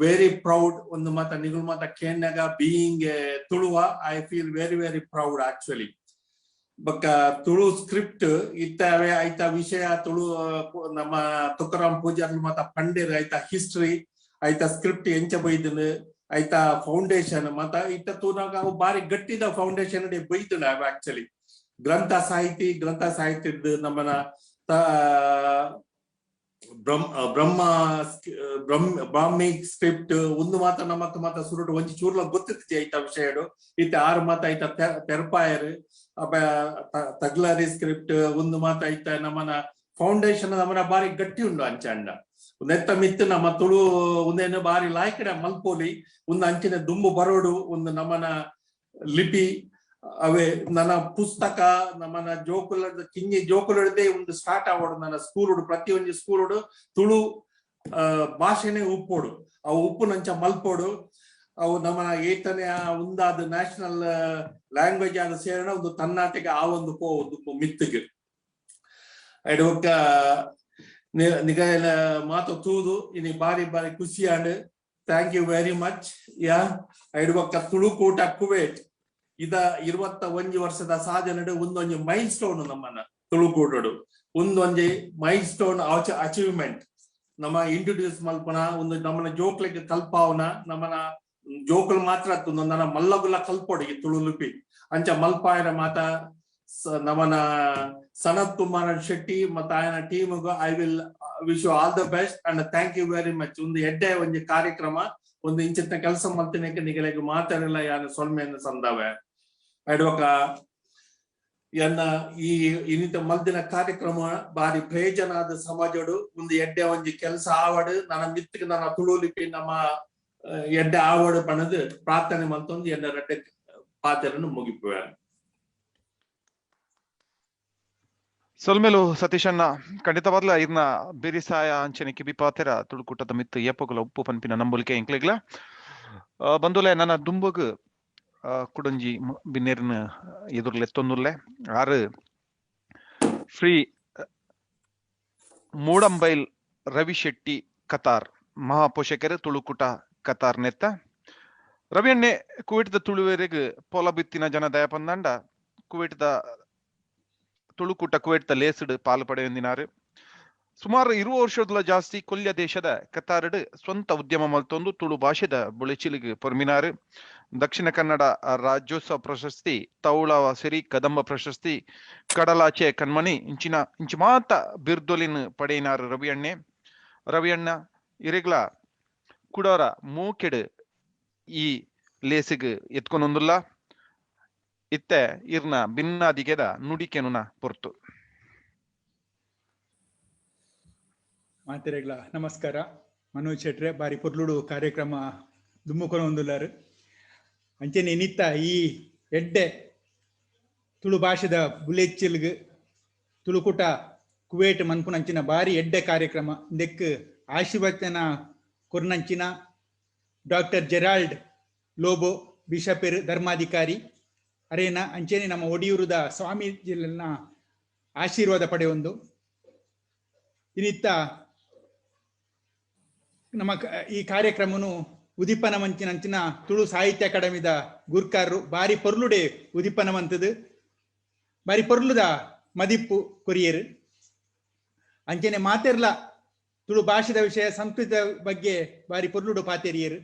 ವೆರಿ ಪ್ರೌಡ್ ಒಂದು ಮಾತ ನಿಗುಲ್ ಮಾತ ಕೇಣ್ಣಗ being Tuluva I feel very very proud actually. ಬೊಕ್ಕ ತುಳು ಸ್ಕ್ರಿಪ್ಟ್ ಇತ್ತವೆ ಐತ ವಿಷಯ ತುಳು ನಮ್ಮ ತುಕಾರಾಮ್ ಪೂಜಾರ್ಲು ಮಾತ ಪಂಡೇರ್ ಐತ ಹಿಸ್ಟ್ರಿ ಐತ ಸ್ಕ್ರಿಪ್ಟ್ ಎಂಚ ಬೈದನು ಐತ ಫೌಂಡೇಶನ್ ಮಾತ ಇತ್ತ ತೂನಾಗ ಅವು ಬಾರಿ ಗಟ್ಟಿದ ಫೌಂಡೇಶನ್ ಬೈದನ ಆಕ್ಚುಲಿ. ಗ್ರಂಥ ಸಾಹಿತಿ ಗ್ರಂಥ ಸಾಹಿತ್ಯದ ನಮ್ಮನ ಬ್ರಹ್ಮ ಬ್ರಾಹ್ಮಿ ಸ್ಕ್ರಿಪ್ಟ್ ಒಂದು ಮಾತ ನಮಕ್ ಮಾತ ಸುರುಟು ಒಂಜಿ ಚೂರ್ಲ ಗೊತ್ತಿತ್ತು ಐತ ವಿಷಯಡು. ಇತ್ತ ಆರು ಮಾತ ಐತ ತೆರಪಾಯರು ತಗ್ಲಾರಿ ಸ್ಕ್ರಿಪ್ಟ್ ಒಂದು ಮಾತ ಐತ ನಮ್ಮನ ಫೌಂಡೇಶನ್ ನಮ್ಮನ ಬಾರಿ ಗಟ್ಟಿ ಉಂಡು ಅಂಚಂಡ ನೆತ್ತ ಮಿತ್ತು ನಮ್ಮ ತುಳು ಒಂದೇನು ಬಾರಿ ಲಾಯ್ಕಡೆ ಮಲ್ಪೋಲಿ ಒಂದು ಅಂಚಿನ ದುಂಬು ಬರೋಡು ಒಂದು ನಮ್ಮನ ಲಿಪಿ ಅವೇ ನನ್ನ ಪುಸ್ತಕ ನಮ್ಮನ ಜೋಕುಲದ ಕಿಂಗಿ ಜೋಕುಲದೇ ಒಂದು ಸ್ಟಾರ್ಟ್ ಆವಡು. ನನ್ನ ಸ್ಕೂಲುಡು ಪ್ರತಿಯೊಂದು ಸ್ಕೂಲುಡು ತುಳು ಭಾಷೆನೆ ಉಪ್ಪೋಡು, ಅವು ಉಪ್ಪುನಂಚ ಮಲ್ಪೋಡು. ಅವು ನಮ್ಮನ ಏತನೇ ಒಂದಾದ ನ್ಯಾಷನಲ್ ಲ್ಯಾಂಗ್ವೇಜ್ ಆದ ಸೇರಣ ಒಂದು ತನ್ನಾಟಿಗೆ ಆ ಒಂದು ಪೋ ಒಂದು ಮಿತ್ತಿಗೆ ಬೊಕ್ಕ ನಿಗಲ ಮಾತು ತೂದು ಇನಿ ಬಾರಿ ಬಾರಿ ಖುಷಿ and thank you very much. ಯಾ ಐಡ್ಬೊಕ್ಕ ತುಳುಕೂಟ ಕುವೇಟ್ ಇದ 21 ವರ್ಷದ ಸಾಧನೆ ಒಂದೊಂಜಿ ಮೈಲ್ ಸ್ಟೋನ್ ನಮ್ಮನ್ನ ತುಳುಕೂಟಡು ಒಂದೊಂಜಿ ಮೈಲ್ ಸ್ಟೋನ್ ಅಚೀವ್ಮೆಂಟ್ ನಮ್ಮ ಇಂಟ್ರೊಡ್ಯೂಸ್ ಮಲ್ಪನ ಒಂದು ನಮ್ಮನ ಜೋಕ್ಲೆಗ್ ಕಲ್ಪಾವನ ನಮ್ಮನ ಜೋಕುಲು ಮಾತ್ರ ನನ್ನ ಮಲ್ಲಗುಲ ಕಲ್ಪೊಡಿ ತುಳು ಲಿಪಿ ಅಂಚ ಮಲ್ಪಾಯರ ಮಾತ ನಮ್ಮನ ಸನತ್ ಕುಮಾರ್ ಶೆಟ್ಟಿ ಮತ್ತ ಆಯನ team I will wish you all the best and thank you very much. ಒಂದು ಎಡ್ಡೆ ಒಂಜಿ ಕಾರ್ಯಕ್ರಮ ಒಂದು ಇಂಚಿನ ಕೆಲಸ ಮಲ್ತಿನಕ್ಕೆ ನಿಗಲೆಗ್ ಮಾತಾಡಲ್ಲ ಯಾನ ಸೊಲ್ಮೆಯನ್ನು ಸಂದಾವೆ. ಅಡ್ವಕ ಎನ್ನ ಈ ಇನ್ನಿತ ಮಲ್ದಿನ ಕಾರ್ಯಕ್ರಮ ಬಾರಿ ಪ್ರಯೋಜನ ಆದ ಸಮಾಜಡು ಒಂದು ಎಡ್ಡೆ ಒಂಜಿ ಕೆಲಸ ಆವಡು ನನ್ನ ಮಿತ್ತಿಗೆ ನನ್ನ ತುಳು ಲಿಪಿ ನಮ್ಮ ಎಡ್ಡೆ ಆವಡು ಪಣದು ಪ್ರಾರ್ಥನೆ ಮಲ್ತೊಂದು ಎನ್ನ ರಡ್ಡೆ ಪಾತೆರನ್ನು ಮುಗಿಪುವೆ. ಸೊಲ್ಮೇಲು ಸತೀಶಣ್ಣ, ಖಂಡಿತವಾದ್ಲ ಇರ್ನ ಬಿರಿಸಾಯ ಅಂಚನೆ ಕಿಬಿ ಪಾತೆರ ತುಳುಕೂಟದ ಮಿತ್ತು ಏಪೊಗಲ ಉಪ್ಪು ಪನ್ಪಿನ ನಂಬುಲಿಕೆ ಎಂಕ್ಲೆಗ್ಲ ಬಂದುಲೆ. ನನ್ನ ದುಂಬಗ್ ಕುಡಂಜಿ ಬಿನ್ನೇರಿನ ಎದುರ್ಲೆತ್ತೊಂದುಲ್ಲೆ ಆರು ಶ್ರೀ ಮೂಡಂಬೈಲ್ ರವಿ ಶೆಟ್ಟಿ ಕತಾರ್ ಮಹಾಪೋಷಕರು ತುಳುಕೂಟ ಕತಾರ್ ನೆತ್ತ ರವಿಯಣ್ಣೆ ಕುವೇಟ್ದ ತುಳುವೆರೆಗ್ ಪೊಲ ಬಿತ್ತಿನ ಜನ ದಯಪಂದಂಡ ಕುವೇಟ್ದ ತುಳುಕೂಟ ಕುವೇಟ್ದ ಲೇಸ್ಡ್ ಪಾಲು ಪಡೆಯೊಂದಿನಾರು. ಸುಮಾರು 20 ವರ್ಷದಲ ಜಾಸ್ತಿ ಕೊಲ್ಯ ದೇಶದ ಕತಾರಡ್ ಸ್ವಂತ ಉದ್ಯಮ ಮಲ್ತೊಂದು ತುಳು ಭಾಷೆದ ಬುಳೆಚಿಲಿಗೆ ಪೊರ್ಮಿನಾರು. ದಕ್ಷಿಣ ಕನ್ನಡ ರಾಜ್ಯೋತ್ಸವ ಪ್ರಶಸ್ತಿ, ತೌಳವ ಸಿರಿ ಕದಂಬ ಪ್ರಶಸ್ತಿ, ಕಡಲಾಚೆ ಕಣ್ಮಣಿ ಇಂಚಿನ ಇಂಚಿ ಮಾತ ಬಿರ್ದೊಲಿನ್ ಪಡೆಯಿನಾರು ರವಿಯಣ್ಣೆ. ರವಿಯಣ್ಣ ಇರೆಗ್ಲ ಕುಡೋರ ಮೂಕೆಡ್ ಈ ಲೇಸಿಗೆ ಎತ್ಕೊಂಡೊಂದುಲ್ಲ ಇತ್ತೆ ಇರ್ನ ಭಿನ್ನಾದಿಗೆದ ನುಡಿಕೆನುನ ಪೊರ್ತು. ಮಾತೆರೆಗ್ಲ ನಮಸ್ಕಾರ. ಮನೋಜ್ ಶೆಟ್ರೆ ಬಾರಿ ಪೊರ್ಲುಡು ಕಾರ್ಯಕ್ರಮ ದುಮ್ಮುಕೊನೊಂದುಲ್ಲಾರು. ಅಂಚನೆ ನಿತ್ತ ಈ ಎಡ್ಡೆ ತುಳು ಭಾಷೆದ ಬುಲೆಚ್ಚಿಲ್ಗ್ ತುಳುಕೂಟ ಕುವೇಟ್ ಮನ್ಪುನಂಚಿನ ಬಾರಿ ಎಡ್ಡೆ ಕಾರ್ಯಕ್ರಮ ಇಂದೆಕ್ ಆಶೀರ್ವಚನ ಕೊರ್ನಂಚಿನ ಡಾಕ್ಟರ್ ಜೆರಾಲ್ಡ್ ಲೋಬೋ ಬಿಷಪೆರ್ ಧರ್ಮಾಧಿಕಾರಿ ಅರೇನ ಅಂಚೆನೆ ನಮ್ಮ ಒಡಿಯೂರುದ ಸ್ವಾಮೀಜಿನ ಆಶೀರ್ವಾದ ಪಡೆಯೊಂದು ಇನ್ನಿತ್ತ ನಮ್ಮ ಈ ಕಾರ್ಯಕ್ರಮನು ಉದಿಪನ ಮಂಚಿನಂಚಿನ ತುಳು ಸಾಹಿತ್ಯ ಅಕಾಡೆಮಿದ ಗುರ್ಕಾರರು ಬಾರಿ ಪೊರ್ಲುಡೆ ಉದಿಪನ ಮಂತದು ಬಾರಿ ಪೊರ್ಲುದ ಮದಿಪ್ಪು ಕೊರಿಯರು. ಅಂಚನೆ ಮಾತೆರ್ಲ ತುಳು ಭಾಷೆದ ವಿಷಯ ಸಂಸ್ಕೃತ ಬಗ್ಗೆ ಬಾರಿ ಪೊರ್ಲುಡು ಪಾತೆರಿಯರು.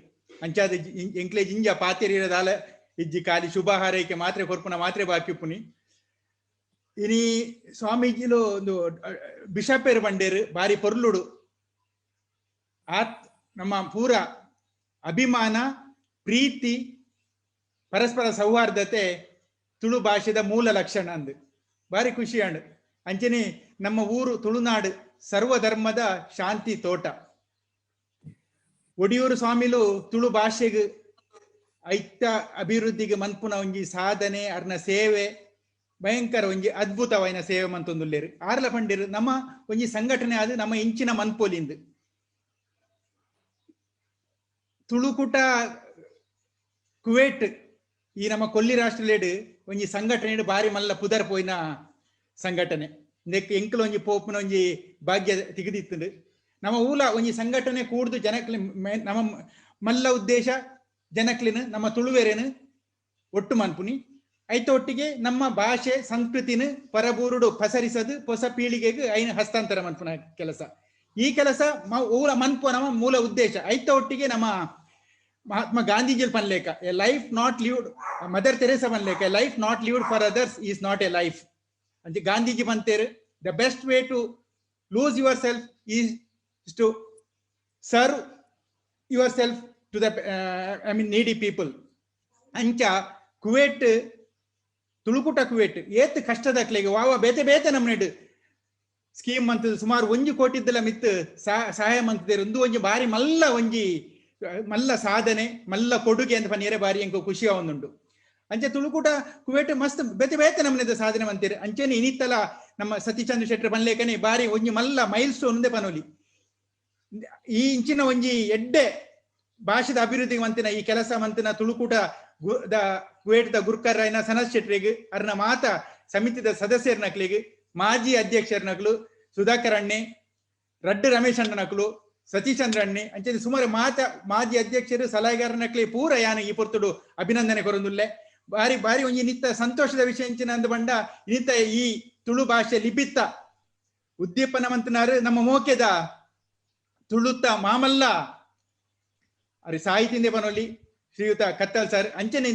ಅಂಚಾದ ಎಂಕ್ಲೆ ಜಿಂಜ ಪಾತೆರಿಯದಾಲ ಇಜ್ಜಿ ಖಾಲಿ ಶುಭ ಹಾರೈಕೆ ಮಾತ್ರೆ ಕೊರ್ಪುನ ಮಾತ್ರೆ ಬಾಕಿ ಉಪ್ಪುನಿ. ಇನಿ ಸ್ವಾಮೀಜಿಲು ಒಂದು ಬಿಷಪೇರು ಬಂಡೇರು ಬಾರಿ ಪೊರ್ಲುಡು ಆತ್ ನಮ್ಮ ಪೂರ ಅಭಿಮಾನ ಪ್ರೀತಿ ಪರಸ್ಪರ ಸೌಹಾರ್ದತೆ ತುಳು ಭಾಷೆದ ಮೂಲ ಲಕ್ಷಣ ಅಂದು ಬಾರಿ ಖುಷಿ ಅಂಡ್. ಅಂಚನೆ ನಮ್ಮ ಊರು ತುಳುನಾಡು ಸರ್ವಧರ್ಮದ ಶಾಂತಿ ತೋಟ. ಒಡಿಯೂರು ಸ್ವಾಮಿಲು ತುಳು ಭಾಷೆಗೆ ಐತ ಅಭಿವೃದ್ಧಿಗೆ ಮನ್ಪುನ ಒಂಜಿ ಸಾಧನೆ ಅರ್ನ ಸೇವೆ ಭಯಂಕರ ಒಂಜಿ ಅದ್ಭುತವಾಯಿನ ಸೇವೆ ಮಂತೊಂದುಲ್ಲೇರು. ಆರ್ಲ ಪಂಡಿರು ನಮ್ಮ ಒಂಜಿ ಸಂಘಟನೆ ಅದು ನಮ್ಮ ಇಂಚಿನ ಮನ್ಪೋಲಿಂದು ತುಳುಕೂಟ ಕುವೇಟ್ ಈ ನಮ್ಮ ಕೊಲ್ಲಿ ರಾಷ್ಟ್ರಲೇಡು ಒಂಜಿ ಸಂಘಟನೆ ಬಾರಿ ಮಲ್ಲ ಪುದರ್ ಪೋಯಿನ ಸಂಘಟನೆ. ನೆಕ್ ಎಂಕಲ್ ಒಂಜಿ ಪೋಪುನ ಒಂಜಿ ಭಾಗ್ಯ ತಿಗದಿತ್ತುಂಡು. ನಮ್ಮ ಊಲ ಒಂಜಿ ಸಂಘಟನೆ ಕೂಡ್ದು ಜನಕ್ಲಿ ನಮ್ಮ ಮಲ್ಲ ಉದ್ದೇಶ ಜನಕ್ಲಿನ ನಮ್ಮ ತುಳುವೆರೇನು ಒಟ್ಟು ಮನ್ಪುನಿ ಐತ ಒಟ್ಟಿಗೆ ನಮ್ಮ ಭಾಷೆ ಸಂಸ್ಕೃತಿನ ಪರಬೂರುಡು ಪಸರಿಸದು ಹೊಸ ಪೀಳಿಗೆಗೆ ಐನ ಹಸ್ತಾಂತರ ಮನ್ಪುನ ಕೆಲಸ. ಈ ಕೆಲಸ ಊರ ಮನ್ಪು ನಮ್ಮ ಮೂಲ ಉದ್ದೇಶ. ಐತ ಒಟ್ಟಿಗೆ ನಮ್ಮ Mahatma Gandhiji ಪನ್ಲೇಕ a life not lived, Mother Teresa ಪನ್ಲೇಕ a life not lived for others is not a life ಅಂತ Gandhiji ಬಂತೇರು. The best way to lose yourself is to serve yourself to the I mean needy people. ಅಂಚ Kuwait ತುಳುಕೂಟ Kuwait ಏತ್ ಕಷ್ಟದಕ್ಲೆಗೆ ವಾವ ಬೇತೆ ಬೇತೆ ನಮ್ಮನೆಡ್ scheme ಮಂತದ ಸುಮಾರು 1 ಕೋಟಿದ್ದಲ ಮಿತ್ತು ಸಹಾಯ ಮಂತದೇರು. ಒಂದು ಒಂಜಿ ಬಾರಿ ಮಲ್ಲ ಒಂಜಿ ಮಲ್ಲ ಸಾಧನೆ ಮಲ್ಲ ಕೊಡುಗೆ ಅಂತ ಪನ್ನಿಯರೆ ಬಾರಿ ಎಂಕು ಖುಷಿ ಆವೊಂದುಂಡು. ಅಂಚೆ ತುಳುಕೂಟ ಕುವೇಟ್ ಮಸ್ತ್ ಬೇತೆ ಬೇತೆ ನಮ್ಮನೆದ ಸಾಧನೆ ಮಂತೀರಿ. ಅಂಚೆನೆ ಇನಿತ್ತಲ ನಮ್ಮ ಸತೀಶ್ಚಂದ್ರ ಶೆಟ್ಟರ್ ಪನ್ಲೇಕನೆ ಬಾರಿ ಒಂಜಿ ಮಲ್ಲ ಮೈಲ್ ಸ್ಟೋನ್ ಪನೋಲಿ. ಈ ಇಂಚಿನ ಒಂಜಿ ಎಡ್ಡೆ ಭಾಷೆದ ಅಭಿವೃದ್ಧಿಗೆ ಮಂತಿನ ಈ ಕೆಲಸ ಮಂತಿನ ತುಳುಕೂಟ ಕುವೇಟ್ the ಗುರ್ಕರ್ ರಾಯನ ಸನತ್ ಶೆಟ್ರಿಗೆ ಅರ್ನ ಮಾತ ಸಮಿತಿದ ಸದಸ್ಯರ್ನಕ್ಲಿಗೆ ಮಾಜಿ ಅಧ್ಯಕ್ಷರ್ನಕ್ಲು ಸುಧಾಕರ್ ಅಣ್ಣೆ ರಡ್ಡು ರಮೇಶ್ ಅಣ್ಣನಕ್ಲು ಸತೀಶ್ಚಂದ್ರ ಅಣ್ಣೆ ಅಂಚೆ ಸುಮಾರು ಮಾತ ಮಾಜಿ ಅಧ್ಯಕ್ಷರು ಸಲಹೆಗಾರನಕ್ಲಿ ಪೂರ ಯಾನ ಈ ಪೊರ್ತುಡು ಅಭಿನಂದನೆ ಕೊರೊಂದುಲ್ಲೆ. ಬಾರಿ ಬಾರಿ ಒಂಜಿ ನಿತ್ತ ಸಂತೋಷದ ವಿಷಯ ಇಂಚಿನ ಅಂದ ಬಂಡ ಇನ್ನಿತ್ತ ಈ ತುಳು ಭಾಷೆ ಲಿಪಿತ್ತ ಉದ್ದೀಪನ ಮಂತನಾರು ನಮ್ಮ ಮೋಕೆದ ತುಳುತ್ತ ಮಾಮಲ್ಲ ಅರಿ ಸಾಹಿತಿಂದೆ ಪನೊಲಿ ಶ್ರೀಯುತ ಕತ್ತಲ್ ಸರ್. ಅಂಚನೆ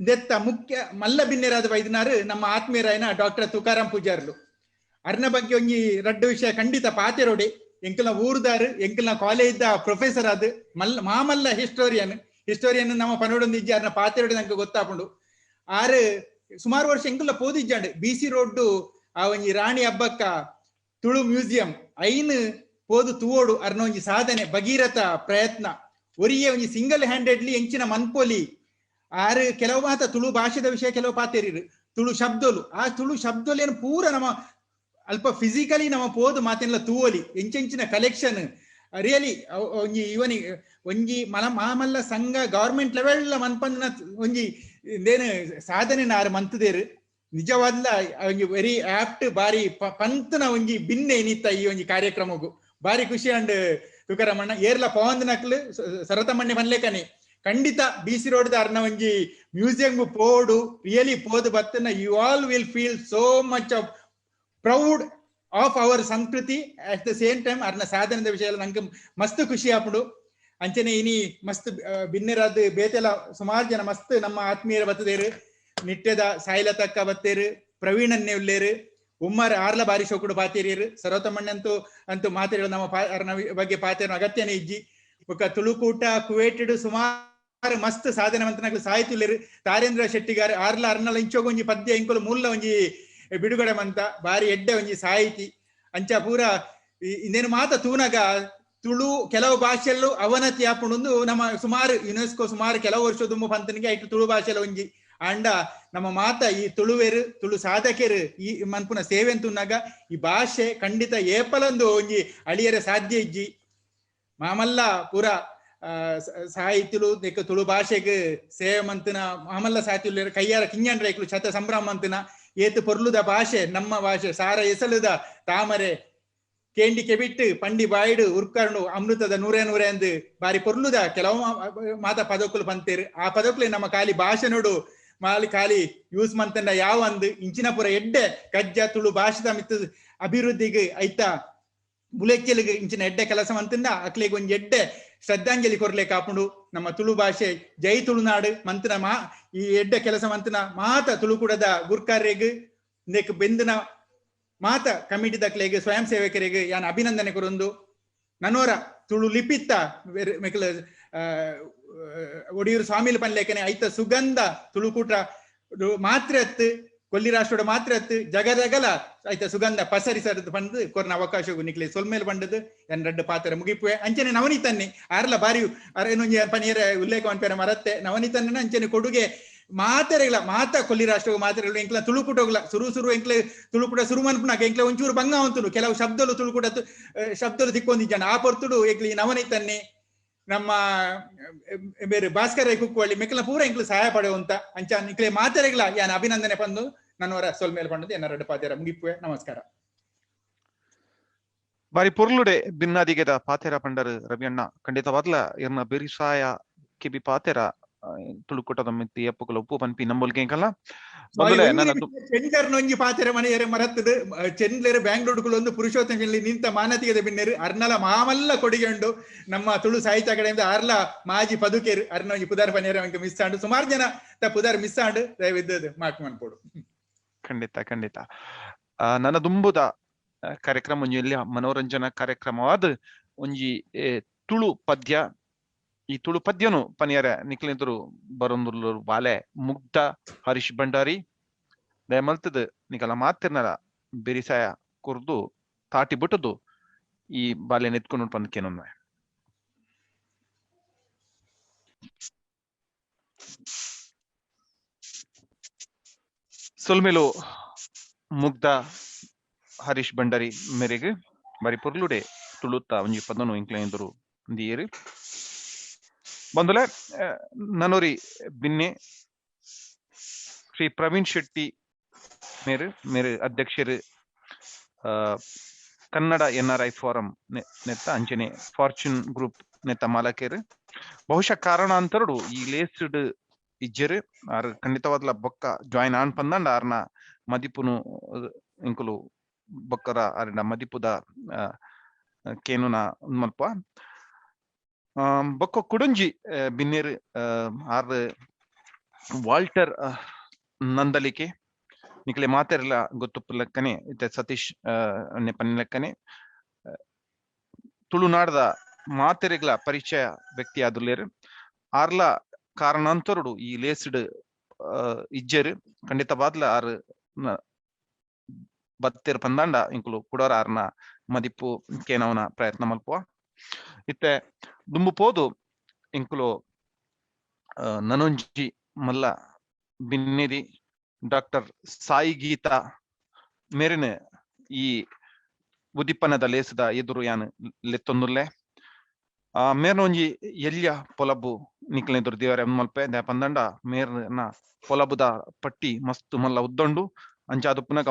ದೆತ್ತ ಮುಖ್ಯ ಮಲ್ಲ ಬಿನ್ನೆರಾದ ವೈದ್ಯನಾರು ನಮ್ಮ ಆತ್ಮೀಯರಾಯನ ಡಾಕ್ಟರ್ ತುಕಾರಾಂ ಪೂಜಾರ್ಲು. ಅರ್ನ ಬಗ್ಗೆ ಒಂಜಿ ರಡ್ಡು ವಿಷಯ ಖಂಡಿತ ಪಾತೆರೋಡೆ. ಎಂಕಲ್ನ ಊರ್ದಾರು ಎಂಕಲ್ನ ಕಾಲೇಜ್ ಪ್ರೊಫೆಸರ್ ಅದು ಮಲ್ಲ ಮಾಮಲ್ಲ ಹಿಸ್ಟೋರಿಯನ್ ಹಿಸ್ಟೋರಿಯನ್ ನಮ್ಮ ಪನೋಡೊಂದು ಇಜ್ಜಿ ಅರ್ನ ಪಾತೆರೋಡೆ ನಂಗೆ ಗೊತ್ತಾಪುಂಡು. ಆರು ಸುಮಾರು ವರ್ಷ ಎಂಕಲ್ನ ಪೋದಿಜ್ಜಾಂಡ್ ಬಿ ಸಿ ರೋಡ್ಡು ಆ ಒಂಜಿ ರಾಣಿ ಹಬ್ಬಕ್ಕ ತುಳು ಮ್ಯೂಸಿಯಂ ಐನ್ ಪೋದು ತುವೋಡು ಅರ್ನ ಒಂಜಿ ಸಾಧನೆ ಭಗೀರಥ ಪ್ರಯತ್ನ ಒರಿಯೇ ಒಂಜಿ ಸಿಂಗಲ್ ಹ್ಯಾಂಡೆಡ್ಲಿ ಎಂಚಿನ ಮನ್ಪೋಲಿ. ಆರು ಕೆಲವು ಮಾತ ತುಳು ಭಾಷೆದ ವಿಷಯ ಕೆಲವು ಪಾತೆರಿರು ತುಳು ಶಬ್ದೋಲು ಆ ತುಳು ಶಬ್ದೋಲೇನು ಪೂರ ನಮ್ಮ ಅಲ್ಪ ಫಿಸಿಕಲಿ ನಮ್ಮ ಪೋದು ಮಾತೆಲ್ಲ ತೂವಲಿ ಎಂಚೆಂಚಿನ ಕಲೆಕ್ಷನ್ ರಿಯಲಿ ಒಂಜಿ ಇವನಿ ಒಂಜಿ ಮಲ ಮಾಮಲ್ಲ ಸಂಘ ಗವರ್ಮೆಂಟ್ ಲೆವೆಲ್ ಮನ್ಪಂದಿನ ಒಂಜಿ ಏನು ಸಾಧನೆ ನಾರು ಮಂತದೇರು ನಿಜವಾದ್ಲ ಒಂಜಿ ವೆರಿ ಆಪ್ಟ್ ಬಾರಿ ಪಂತನ ಒಂಜಿ ಬಿನ್ನೆ ಏನಿತ್ತ ಈ ಒಂಜಿ ಕಾರ್ಯಕ್ರಮಗೂ ಬಾರಿ ಖುಷಿ ಅಂಡ್ ತುಕಾರಾಮಣ್ಣ ಏರ್ಲ ಪವಂದನಕ್ಲು ಸರತಮಣ್ಣೆ ಬನ್ಲೇಕನೆ ಖಂಡಿತ ಬಿ ಸಿ ರೋಡ್ ಅರ್ನ ಒಂಜಿ ಮ್ಯೂಸಿಯಂ ಪೋಡು ರಿಯಲಿ ಪೋದು ಬತ್ತನ you all will feel so much of proud of our ಸಂಸ್ಕೃತಿ ಅಟ್ the same time ಅರ್ನ ಸಾಧನದ ವಿಷಯ ನಂಗೆ ಮಸ್ತ್ ಖುಷಿ ಆಪುಂಡು. ಅಂಚನೆ ಇನಿ ಮಸ್ತ್ ಬಿನ್ನೆರಾದ ಬೇತೆಲ ಸುಮಾರು ಜನ ಮಸ್ತ್ ನಮ್ಮ ಆತ್ಮೀಯರ ಬತ್ತದೇರು ನಿಟ್ಟೆದ ಸಾಯಿಲತಕ್ಕ ಬತ್ತೇರು ಪ್ರವೀಣನ್ನೇ ಉಲ್ಲೇರು ಉಮ್ಮರ್ ಆರ್ಲ ಬಾರಿ ಶೋಕುಡು ಪಾತೇರಿಯರು ಸರೋತಮಣ್ಣಂತೂ ಅಂತೂ ಮಾತೇರು ನಮ್ಮ ಅರ್ನ ಬಗ್ಗೆ ಪಾತೇರು ಅಗತ್ಯನೇ ಇಜ್ಜಿ. ಬೊಕ್ಕ ತುಳುಕೂಟ ಕುವೇಟೆಡ್ ಸುಮಾರು ಮಸ್ತ್ ಸಾಧನೆ ಮಂತನಕ್ಲು ಸಾಹಿತ್ಯುಲೇರು ತಾರೇಂದ್ರ ಶೆಟ್ಟಿಗಾರ್ ಆರ್ಲ ಅರ್ನಲ ಇಂಚೋಗ ಒಂಜಿ ಪದ್ಯ ಇಂಕೊಲು ಮೂಲ ಒಂಜಿ ಬಿಡುಗಡೆ ಮಂತ ಬಾರಿ ಎಡ್ಡೆ ಒಂಜಿ ಸಾಹಿತಿ. ಅಂಚ ಪೂರ ಇನ್ನೇನು ಮಾತ ತೂನಗ ತುಳು ಕೆಲವು ಭಾಷೆಯಲ್ಲೂ ಅವನತಿ ಆಪುಂಡು ನಮ್ಮ ಸುಮಾರು ಯುನೆಸ್ಕೋ ಸುಮಾರು ಕೆಲವು ವರ್ಷ ದುಂಬು ಪಂತನಿಗೆ ಐಟು ತುಳು ಭಾಷೆಲ್ಲ ಒಂಜಿ ಅಂಡ ನಮ್ಮ ಮಾತ ಈ ತುಳುವೆರು ತುಳು ಸಾಧಕರು ಈ ಮನ್ಪುನ ಸೇವೆ ಅಂತುನ್ನಾಗ ಈ ಭಾಷೆ ಖಂಡಿತ ಏಪಲೊಂದು ಒಂಜಿ ಅಳಿಯರೆ ಸಾಧ್ಯ ಇಜ್ಜಿ. ಮಾಮಲ್ಲ ಪೂರ ಸಾಹಿತ್ಯಲು ನೆಕ್ ತುಳು ಭಾಷೆಗ್ ಸೇವೆ ಮಂತಿನ ಮಾಮಲ್ಲ ಸಾಹಿತ್ಯಲು ಕೈಯಾರ ಕಿಂಜನ್ ರೈಕ್ಲು ಶತ ಸಂಭ್ರಮ ಮಂತಿನ ಏತು ಪೊರ್ಲುದ ಭಾಷೆ ನಮ್ಮ ಭಾಷೆ ಸಾರ ಎಸಲುದ ತಾಮರೆ ಕೇಂಡಿ ಕೆಬಿಟ್ಟು ಪಂಡಿ ಬಾಯಿಡು ಉರ್ಕರ್ಣು ಅಮೃತದ ನೂರೇ ನೂರೇ ಅಂದು ಬಾರಿ ಪೊರ್ಲುದ ಕೆಲವು ಮಾತ ಪದಕುಲು ಪಂತೇರು. ಆ ಪದಕುಲೆ ನಮ್ಮ ಖಾಲಿ ಭಾಷೆ ನೋಡು ಮಾಲಿ ಖಾಲಿ ಯೂಸ್ ಮಂತಂಡ ಯಾವ ಅಂದು ಇಂಚಿನಪುರ ಎಡ್ಡೆ ಕಜ್ಜ ತುಳು ಭಾಷೆದ ಮಿತ್ತು ಅಭಿವೃದ್ಧಿಗೆ ಐತ ಬುಲೆಚ್ಚಲಿಗೆ ಇಂಚಿನ ಎಡ್ಡೆ ಕೆಲಸ ಮಂತಂಡ ಅಕ್ಲೆಗ್ ಒಂಜಿ ಎಡ್ಡೆ ಶ್ರದ್ಧಾಂಜಲಿ ಕೊರ್ಲೆ ಕಾಪುಂಡು. ನಮ್ಮ ತುಳು ಭಾಷೆ ಜೈ ತುಳುನಾಡು ಮಂತನ ಮಾ ಈ ಎಡ್ಡೆ ಕೆಲಸ ಮಂತನ ಮಾತ ತುಳುಕೂಡದ ಗುರ್ಕಾರ್ಯಗ್ ನೆಕ್ ಬೆಂದಿನ ಮಾತ ಕಮಿಟಿ ದಕ್ಲೆಗ್ ಸ್ವಯಂ ಸೇವಕರಿಗೆ ಯಾನ್ ಅಭಿನಂದನೆ ಕೊರೊಂದು ನನೋರ ತುಳು ಲಿಪಿತ್ತ ಮೆಕ್ಲ ಒಡಿಯೂರು ಸ್ವಾಮಿಲು ಪನ್ಲೇಕನೆ ಐತ ಸುಗಂಧ ತುಳುಕೂಟ ಮಾತ್ರ ಅತ್ತು ಕೊಲ್ಲಿ ರಾಷ್ಟ್ರದ ಮಾತ್ರ ಅತ್ತು ಜಗದಗಲ ಐತ ಸುಗಂಧ ಪಸರಿಸರದು ಪಂದು ಕೊರ್ನ ಅವಕಾಶಗೂ ನಿಕ್ಲೆ ಸೊಲ್ಮೇಲ್ ಪಂಡದು ಎನ್ ರಡ್ಡು ಪಾತ್ರ ಮುಗಿಪುವೆ. ಅಂಚನೆ ನವನೀತನ್ನಿ ಆರ್ಲ ಬಾರಿ ಅರೇನೊಂಜಿ ಪನಿಯರ ಉಲ್ಲೇಖ ಪನ್ಪೇರ ಮರತ್ತೆ ನವನೀತನ್ನ ಅಂಚನೆ ಕೊಡುಗೆ ಮಾತೆರೆಗಳ ಮಾತ ಕೊಲ್ಲಿ ರಾಷ್ಟ್ರಗೂ ಮಾತೆರೆಗಳು ಎಂಕ್ಲ ತುಳುಕುಟೋಗ್ಲ ಸುರು ಸುರು ಎಂಕ್ಲೆ ತುಳುಕುಟ ಸುರು ಮನ್ಪುನಾಗ ಎಂಕ್ಲೆ ಒಂಚೂರು ಭಂಗ ಉಂಟು ಕೆಲವು ಶಬ್ದಲು ತುಳುಕುಟ ಶಬ್ದಲು ತಿಕ್ಕೊಂದಿದ್ದಾನೆ ಆ ಪೊರ್ತುಡು ಎಂಕ್ಲಿ ನವನೀತನ್ನಿ ನಮ್ಮ ಬೇರೆ ಭಾಸ್ಕರ ಕುಕ್ಕುವಳ್ಳಿ ಮೆಕ್ಲ ಪೂರ ಎಂಕ್ಲು ಸಹಾಯ ಪಡೆಯುವಂತ ಅಂಚ ನಿಕ್ಲೆ ಮಾತೆರೆಗಳ ಯಾನ್ ಅಭಿನಂದನೆ ಪಂದು ನನ್ನವರ ಸೊಲ್ಮೇಲ್ ಪಂಡದು ಎನ್ನ ರಡ್ಡು ಪಾತೆರ ಮುಗಿಪುವೆ. ನಮಸ್ಕಾರ. ಬಾರಿ ಪೊರ್ಲುಡೆ ಬಿನ್ನಾದಿಗೆದ ಪಾತೆರ ಪಂಡರು ರವಿಯಣ್ಣ. ಖಂಡಿತವಾದ್ಲ ಇರ್ನ ಬೆರಿಸಾಯ ಕಿಬಿ ಪಾತೆರ ತುಳುಕೂಟದ ಮಿತ್ತಿ ಎಪ್ಪುಕುಲ ಉಪ್ಪು ಪನ್ಪಿ ನಂಬೊಲ್ಗೆ ಎಂಕಲ್ಲ ಚೆಂಡರ್ನೊಂಜಿ ಪಾತೆರ ಮನೆಯರೆ ಮರತ್ತದು ಚೆಂಡ್ಲೇರು ಬ್ಯಾಂಗ್ಳೂರ್ ಒಂದು ಪುರುಷೋತ್ತಮ ಚೆಂಡ್ಲಿ ನಿಂತ ಮಾನತಿಗೆದ ಬಿನ್ನೇರು ಅರ್ನಲ ಮಾಮಲ್ಲ ಕೊಡುಗೆ ಉಂಡು ನಮ್ಮ ತುಳು ಸಾಹಿತ್ಯ ಕಡೆಯಿಂದ ಅರ್ಲ ಮಾಜಿ ಪದುಕೇರು ಅರ್ನೊಂಜಿ ಪುದಾರ್ ಪನಿಯರ ಮಿಸ್ ಆಂಡು ಸುಮಾರು ಜನ ತ ಪುದಾರ್ ಮಿಸ್ ಆಂಡು ದಯವಿದ್ದದು ಮಾಕ್ ಮನ್ಪೋಡು. ಖಂಡಿತ ಖಂಡಿತ. ನನ್ನ ದುಂಬುದ ಕಾರ್ಯಕ್ರಮ ಒಂಜಿ ಎಲ್ಲಿ ಮನೋರಂಜನಾ ಕಾರ್ಯಕ್ರಮವಾದ ಒಂಜಿ ತುಳು ಪದ್ಯ. ಈ ತುಳು ಪದ್ಯನು ಪನಿಯರ ನಿಕ್ಲೆಂತರು ಬರೊಂದುಲ್ಲರು ಬಾಲೆ ಮುಗ್ಧ ಹರೀಶ್ ಭಂಡಾರಿ ದಯಮಲ್ತದ ನಿಕಲ ಮಾತಿರ್ನಲ ಬೆರಿಸಾಯ ಕುರ್ದು ತಾಟಿ ಬಿಟ್ಟದು ಈ ಬಾಲೆ ನೆತ್ಕೊಂಡು ಪಂದ್ಕೇನೊಮ್ಮೆ. ಸೊಲ್ಮೆಲು ಮುಗ್ಧ ಹರೀಶ್ ಭಂಡಾರಿ ಮೇರೆಗೆ ಬಾರಿ ಪೊರ್ಲುಡೆ ತುಳುತ್ತ ಒಂಜಿ ಪದನು ಇಂಕ್ಲೆಂದರು ದಿಯೇರು. ಬಂದುಲೆ ನನೋರಿ ಬಿನ್ನೆ ಶ್ರೀ ಪ್ರವೀಣ್ ಶೆಟ್ಟಿ ಮೇರು ಮೇರು ಅಧ್ಯಕ್ಷರು ಕನ್ನಡ ಎನ್ಆರ್ಐ ಫೋರಂ ನೆತ್ತ ಅಂಚನೆ ಫಾರ್ಚೂನ್ ಗ್ರೂಪ್ ನೆತ್ತ ಮಾಲಕರು. ಬಹುಶಃ ಕಾರಣಾಂತರಡು ಈ ಲೇಸ್ಡ್ ಇಜ್ಜರು ಆರ್ ಖಂಡಿತವಾದ್ಲ ಬೊಕ್ಕ ಜಾಯಿನ್ ಆನ್ ಪಂದಂಡ ಆರ್ನ ಮದಿಪುನು ಇಂಕುಲು ಬೊಕ್ಕರ ಆರ್ನ ಮದಿಪುದ ಕೇನುನ ಮಲ್ಪ. ಬೊಕ್ಕ ಕುಡುಂಜಿ ಬಿನ್ನೇರು ಆರ್ ವಾಲ್ಟರ್ ನಂದಲಿಕೆ ನಿಕ್ಲೆ ಮಾತೆರ್ಲ ಗೊತ್ತುಪ್ಪು ಲೆಕ್ಕನೆ ಇತ್ತೆ ಸತೀಶ್ ಪನ್ನಿ ಲೆಕ್ಕನೆ ತುಳುನಾಡದ ಮಾತೆರೆಗ್ಲ ಪರಿಚಯ ವ್ಯಕ್ತಿ ಆದುಲ್ಲೇರು. ಆರ್ಲ ಕಾರಣಾಂತರುಡು ಈ ಲೇಸ್ಡ್ ಇಜ್ಜರು ಖಂಡಿತವಾದ್ಲ ಆರ್ ಬತ್ತೇರ್ ಪಂದಾಂಡ ಇಂಕುಲು ಕುಡೋರ ಆರ್ನ ಮದಿಪು ಕೇನವನ ಪ್ರಯತ್ನ ಮಲ್ಪುವ. ಇತ್ತೆ ದುಂಬು ಪೋದು ಇಂಕುಲು ನನೊಂಜಿ ಮಲ್ಲ ಬಿನ್ನೆದಿ ಡಾಕ್ಟರ್ ಸಾಯಿ ಗೀತಾ ಮೇರಿನ ಈ ಉದಿಪ್ಪನದ ಲೇಸದ ಎದುರು ಯಾನ್ ಲೆತ್ತೊಂದುಲ್ಲೆ. ಮೇರ್ನ ಒಂಜಿ ಎಲ್ಯ ಪೊಲಬು ನಿಕ್ಲೆನ ಎದುರು ದೇವರ ಮಲ್ಪೆ ಪಂದಂಡ ಮೇರ್ನ ಪೊಲಬುದ ಪಟ್ಟಿ ಮಸ್ತ್ ಮಲ್ಲ ಉದ್ದಂಡು ಅಂಚಾದುಪ್ಪುನಗ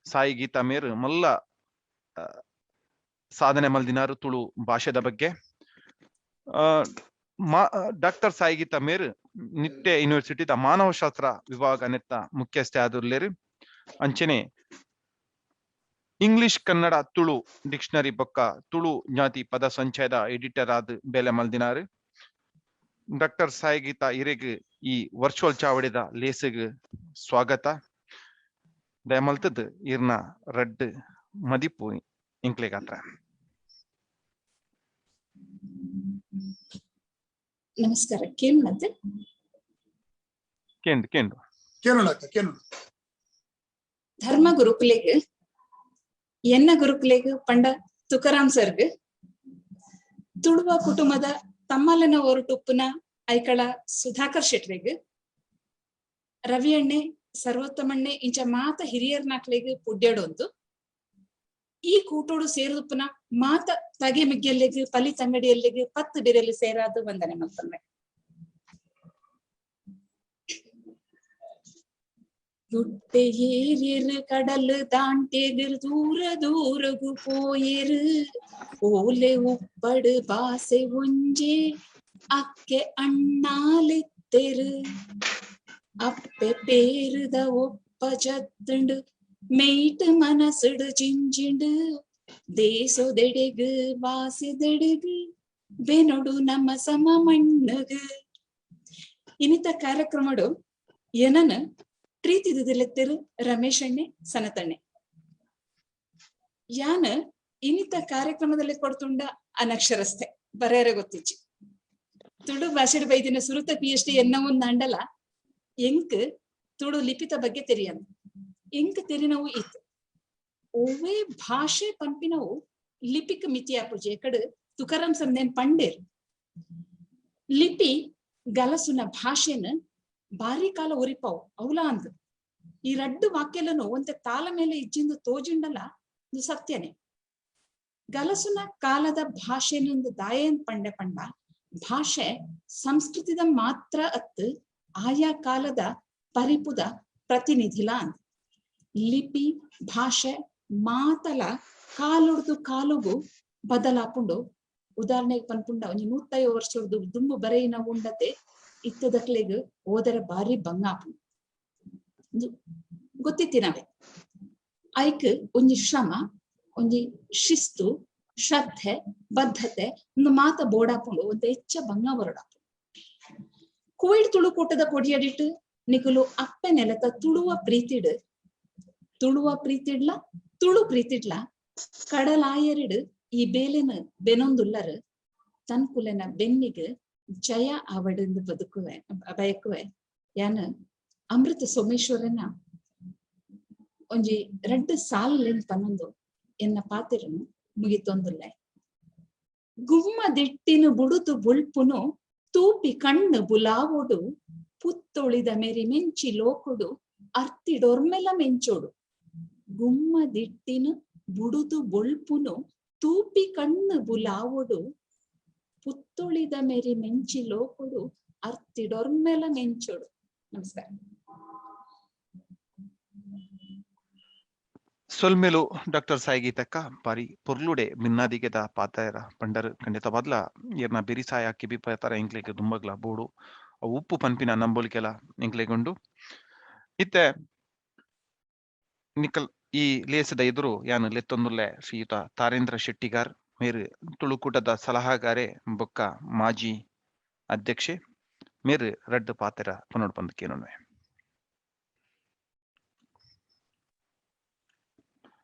ಸಾಯಿ ಗೀತಾ ಮೇರ್ ಮಲ್ಲ ಸಾಧನೆ ಮಲ್ದಿನಾರು ತುಳು ಭಾಷೆದ ಬಗ್ಗೆ. ಡಾಕ್ಟರ್ ಸಾಯಿ ಗೀತಾ ಮೇರ್ ನಿಟ್ಟೆ ಯೂನಿವರ್ಸಿಟಿದ ಮಾನವಶಾಸ್ತ್ರ ವಿಭಾಗ ನೆತ್ತ ಮುಖ್ಯಸ್ಥೆ ಆದುರ್ಲೇರು. ಅಂಚನೆ ಇಂಗ್ಲಿಷ್ ಕನ್ನಡ ತುಳು ಡಿಕ್ಷನರಿ ಬೊಕ್ಕ ತುಳು ಜ್ಞಾತಿ ಪದ ಸಂಚಯದ ಎಡಿಟರ್ ಆದ್ ಬೇಲೆ ಮಲ್ದಿನಾರು. ಡಾಕ್ಟರ್ ಸಾಯಿ ಗೀತಾ ಇರೆಗ್ ಈ ವರ್ಚುವಲ್ ಚಾವಡಿದ ಲೇಸಿಗ್ ಸ್ವಾಗತ. ದಯಮಲ್ತದ್ ಇರ್ನ ರಡ್ಡ್ ಮದಿಪು ಇಂಕ್ಲೆಗಾತ್ರ. ನಮಸ್ಕಾರ. ಕೇಳುವಂತೆ ಕೇಂದ್ರ ಕೇಂದ್ರ ಕೇಳೋಣ ಕೇಳೋಣ. ಧರ್ಮ ಗುರುಕುಲೆಗ್ ಎನ್ನ ಗುರುಕುಲೆಗ್ ಪಂಡ ತುಕಾರಾಮ್ ಸರ್ಗ್ ತುಳುವ ಕುಟುಂಬದ ತಮ್ಮಲನ ಒರಟುಪ್ಪುನ ಐಕಳ ಸುಧಾಕರ್ ಶೆಟ್ರೆಗ್ ರವಿಯಣ್ಣೆ ಸರ್ವೋತ್ತಮಣ್ಣೆ ಇಂಚ ಮಾತ ಹಿರಿಯರ್ನಾಕ್ಲೆಗ್ ಪುಡ್ಯಡೊಂದು ಈ ಕೂಟೋಡು ಸೇರಿದುಪ್ಪನ ಮಾತ ತಗೆ ಮಿಗ್ಗೆಲ್ಲಿಗೆ ಪಲಿ ತಂಗಡಿಯಲ್ಲಿಗೆ ಪತ್ತು ಬಿರಲಿ ಸೇರಾದು ವಂದನೆ ಮಲ್ತೊನ್ವೆ. ಗುಡ್ಡೆ ಏರಿರು ಕಡಲು ದಾಂಟೆಗಿರು ದೂರ ದೂರಗು ಪೋಯಿರು ಓಲೆ ಉಪ್ಪಡು ಬಾಸೆ ಒಂಜೆ ಅಕ್ಕೆ ಅಣ್ಣಾಲೆತ್ತೆರು ಅಪ್ಪೆ ಪೇರುದ ಒಪ್ಪ ಜತ್ತುಂಡು ಮೇಯ್ಟ್ ಮನಸುಡು ಜಿಂಜಿಂಡು ದೇಸೊದೆಡೆಗು ವಾಸಿದೆಡೆಗು ಬೆನೊಡು ನಮ್ಮ ಸಮ ಮಣ್ಣುಗು. ಇನಿತ ಕಾರ್ಯಕ್ರಮಡು ಏನನ ಪ್ರೀತಿದಿಲೆತ್ತೆರು ರಮೇಶ್ ಅಣ್ಣೆ ಸನತಣ್ಣೆ ಯಾನ ಇನಿತ ಕಾರ್ಯಕ್ರಮದಲ್ಲಿ ಕೊಡ್ತುಂಡ ಅನಕ್ಷರಸ್ಥೆ ಬರೆಯರೆ ಗೊತ್ತಿಚ್ಚಿ ತುಳು ಭಾಷೆ ಬೈದಿನ ಸುರುತ PhD ಎನ್ನ ಒಂದು ಅಂಡಲ ಎಂಕ್ ತುಳು ಲಿಪಿತ ಬಗ್ಗೆ ತೆರಿಯಂದು ಎಂಕ್ ತೆರಿನವು ಇತ್ತು ಒವ್ವೇ ಭಾಷೆ ಪಂಪಿನವು ಲಿಪಿಕ್ ಮಿತಿಯಾಪುಜಿ ಎಕಡು ತುಕಾರಾಮ್ ಸಂದೇನ್ ಪಂಡೇರ್ ಲಿಪಿ ಗಲಸುನ ಭಾಷೆನ ಬಾರಿ ಕಾಲ ಒರಿಪಾವು ಅವಲ ಅಂದ್ ಈ ರಡ್ಡು ವಾಕ್ಯಲನು ಒಂತೆ ತಾಲ ಮೇಲೆ ಇಜ್ಜಿಂದು ತೋಜಿಂಡಲ ಇದು ಸತ್ಯನೇ. ಗಲಸುನ ಕಾಲದ ಭಾಷೆನೊಂದು ದಾಯೇನ್ ಪಂಡೆ ಪಂಡ ಭಾಷೆ ಸಂಸ್ಕೃತಿದ ಮಾತ್ರ ಅತ್ತು ಆಯಾ ಕಾಲದ ಪರಿಪುದ ಪ್ರತಿನಿಧಿಲ ಅಂದ್. ಲಿಪಿ ಭಾಷೆ ಮಾತಲ ಕಾಲುಡ್ದು ಕಾಲುಗು ಬದಲಾಪುಂಡು. ಉದಾಹರಣೆಗೆ ಪನ್ಪುಂಡ ಒಂಜಿ 150 ವರ್ಷದ್ದು ದುಂಬು ಬರೆಯಿನ ಉಂಡತೆ ಇತ್ತದಕ್ಲೆಗ್ ಓದರ ಬಾರಿ ಬಂಗಾಪುಂಡು ಗೊತ್ತಿತ್ತಿನವೇ. ಐಕ್ ಒಂಜಿ ಶ್ರಮ ಒಂಜಿ ಶಿಸ್ತು ಶ್ರದ್ಧೆ ಬದ್ಧತೆ ಒಂದು ಮಾತ ಬೋಡಾಪುಂಡು ಒಂದು ಹೆಚ್ಚ ಬಂಗ ಬರೋಡಾಪುಂಡು. ಕುವೈಟ್ ತುಳುಕೂಟದ ಕೊಡಿಯಡಿಟ್ಟು ನಿಕುಲು ಅಪ್ಪೆ ನೆಲತ ತುಳುವ ಪ್ರೀತಿಡು ತುಳುವ ಪ್ರೀತಿಡ್ಲ ತುಳು ಪ್ರೀತಿಡ್ಲ ಕಡಲಾಯರಿಡು ಈ ಬೇಲೆನ ಬೆನೊಂದುಲ್ಲರು ತನ್ಕುಲೆನ ಬೆನ್ನಿಗೆ ಜಯ ಅವಡೆಂದು ಬದುಕುವೆ ಬಯಕುವೆ. ಯಾನ ಅಮೃತ ಸೋಮೇಶ್ವರನ ಒಂಜಿ ರಡ್ಡು ಸಾಲುಲೆನ್ ಪನ್ನೊಂದು ಎನ್ನ ಪಾತೆರನು ಮುಗಿತೊಂದುಲ್ಲೆ. ಗುಮ್ಮ ದಿಟ್ಟಿನ ಬುಡುದು ಬುಳ್ಪುನು ತೂಪಿ ಕಣ್ಣು ಬುಲಾವೋಡು ಪುತ್ತೊಳಿದ ಮೇರಿ ಮೆಂಚಿ ಲೋಕೊಡು ಅರ್ತಿಡೊರ್ಮೆಲ ಮೆಂಚೋಡು. ಗುಮ್ಮ ದಿಟ್ಟಿನ ಬುಡುದು ಬೊಳ್ಪುನು ತೂಪಿ ಕಣ್ಣು ಬುಲಾವೋಡು ಪುತ್ತೊಳಿದ ಮೇರಿ ಮೆಂಚಿ ಲೋಕೊಡು ಅರ್ತಿಡೊರ್ಮೆಲ ಮೆಂಚೋಡು. ನಮಸ್ಕಾರ. ಸೊಲ್ಮೆಲು ಡಾಕ್ಟರ್ ಸಾಯಿಗೀತಕ್ಕ ಬಾರಿ ಪೊರ್ಲುಡೆ ಮಿನ್ನಾದಿಗೆದ ಪಾತಾಯರ ಪಂಡರ್ ಖಂಡಿತ ಬದ್ಲ ಏರ್ನ ಬೆರಿಸಾಯ ಕಿಬಿ ಪತಾರ ಎಂಕ್ಲೆಗ್ ದುಂಬಗ್ಲ ಬೋಡು ಉಪ್ಪು ಪನ್ಪಿನ ನಂಬೊಲಿಕೆಲ ಎಂಕ್ಲೆಗುಂಡು. ಇತ್ತೆ ನಿಕಲ್ ಈ ಲೇಸದ ಎದುರು ಯಾನು ಲೆತ್ತೊಂದುಲ್ಲೆ ಶ್ರೀಯುತ ತಾರೇಂದ್ರ ಶೆಟ್ಟಿಗಾರ್ ಮೇರು ತುಳುಕೂಟದ ಸಲಹಾಗಾರೆ ಬೊಕ್ಕ ಮಾಜಿ ಅಧ್ಯಕ್ಷೆ ಮೇರು ರಡ್ಡು ಪಾತೆರ ಪನೋಡ್ ಪಂದಕೇನೊನ್ವೆ.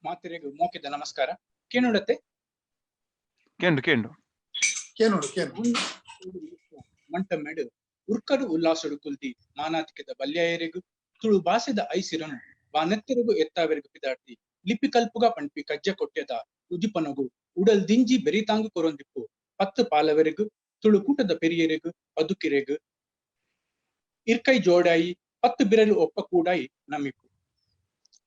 ಮಾತೆರೆಗು ಮೋಕೆದ ನಮಸ್ಕಾರ. ಕೇನುಡತೆ ಕೇಂಡು ಕೇಂಡು ಕೇನೋಡು ಕೇನು ಮಂಟಮೆಡು ಉರ್ಕಡು ಉಲ್ಲಾಸಡು ಕುಲ್ದಿ ಮಾನಾತಿಕದ ಬಲ್ಯಾಯರಿಗು ತುಳು ಭಾಷೆದ ಐಸಿರನು ವಾನೆತ್ತರಿಗು ಎತ್ತಾವೆರಿಗು ಪಿದಾಡ್ತಿ ಲಿಪಿ ಕಲ್ಪುಗ ಪಂಪಿ ಕಜ್ಜ ಕೊಟ್ಟೆದ ಉದಿಪನಗು ಉಡಲ್ ದಿಂಜಿ ಬೆರಿತಾಂಗು ಕೊರೊಂದಿಪ್ಪು ಪತ್ತು ಪಾಲವರಿಗು ತುಳುಕೂಟದ ಪೆರಿಯರಿಗು ಪದುಕಿರೆಗು ಇರ್ಕೈ ಜೋಡಾಯಿ ಪತ್ತು ಬಿರಲು ಒಪ್ಪ ಕೂಡಾಯಿ ನಮಿಪು.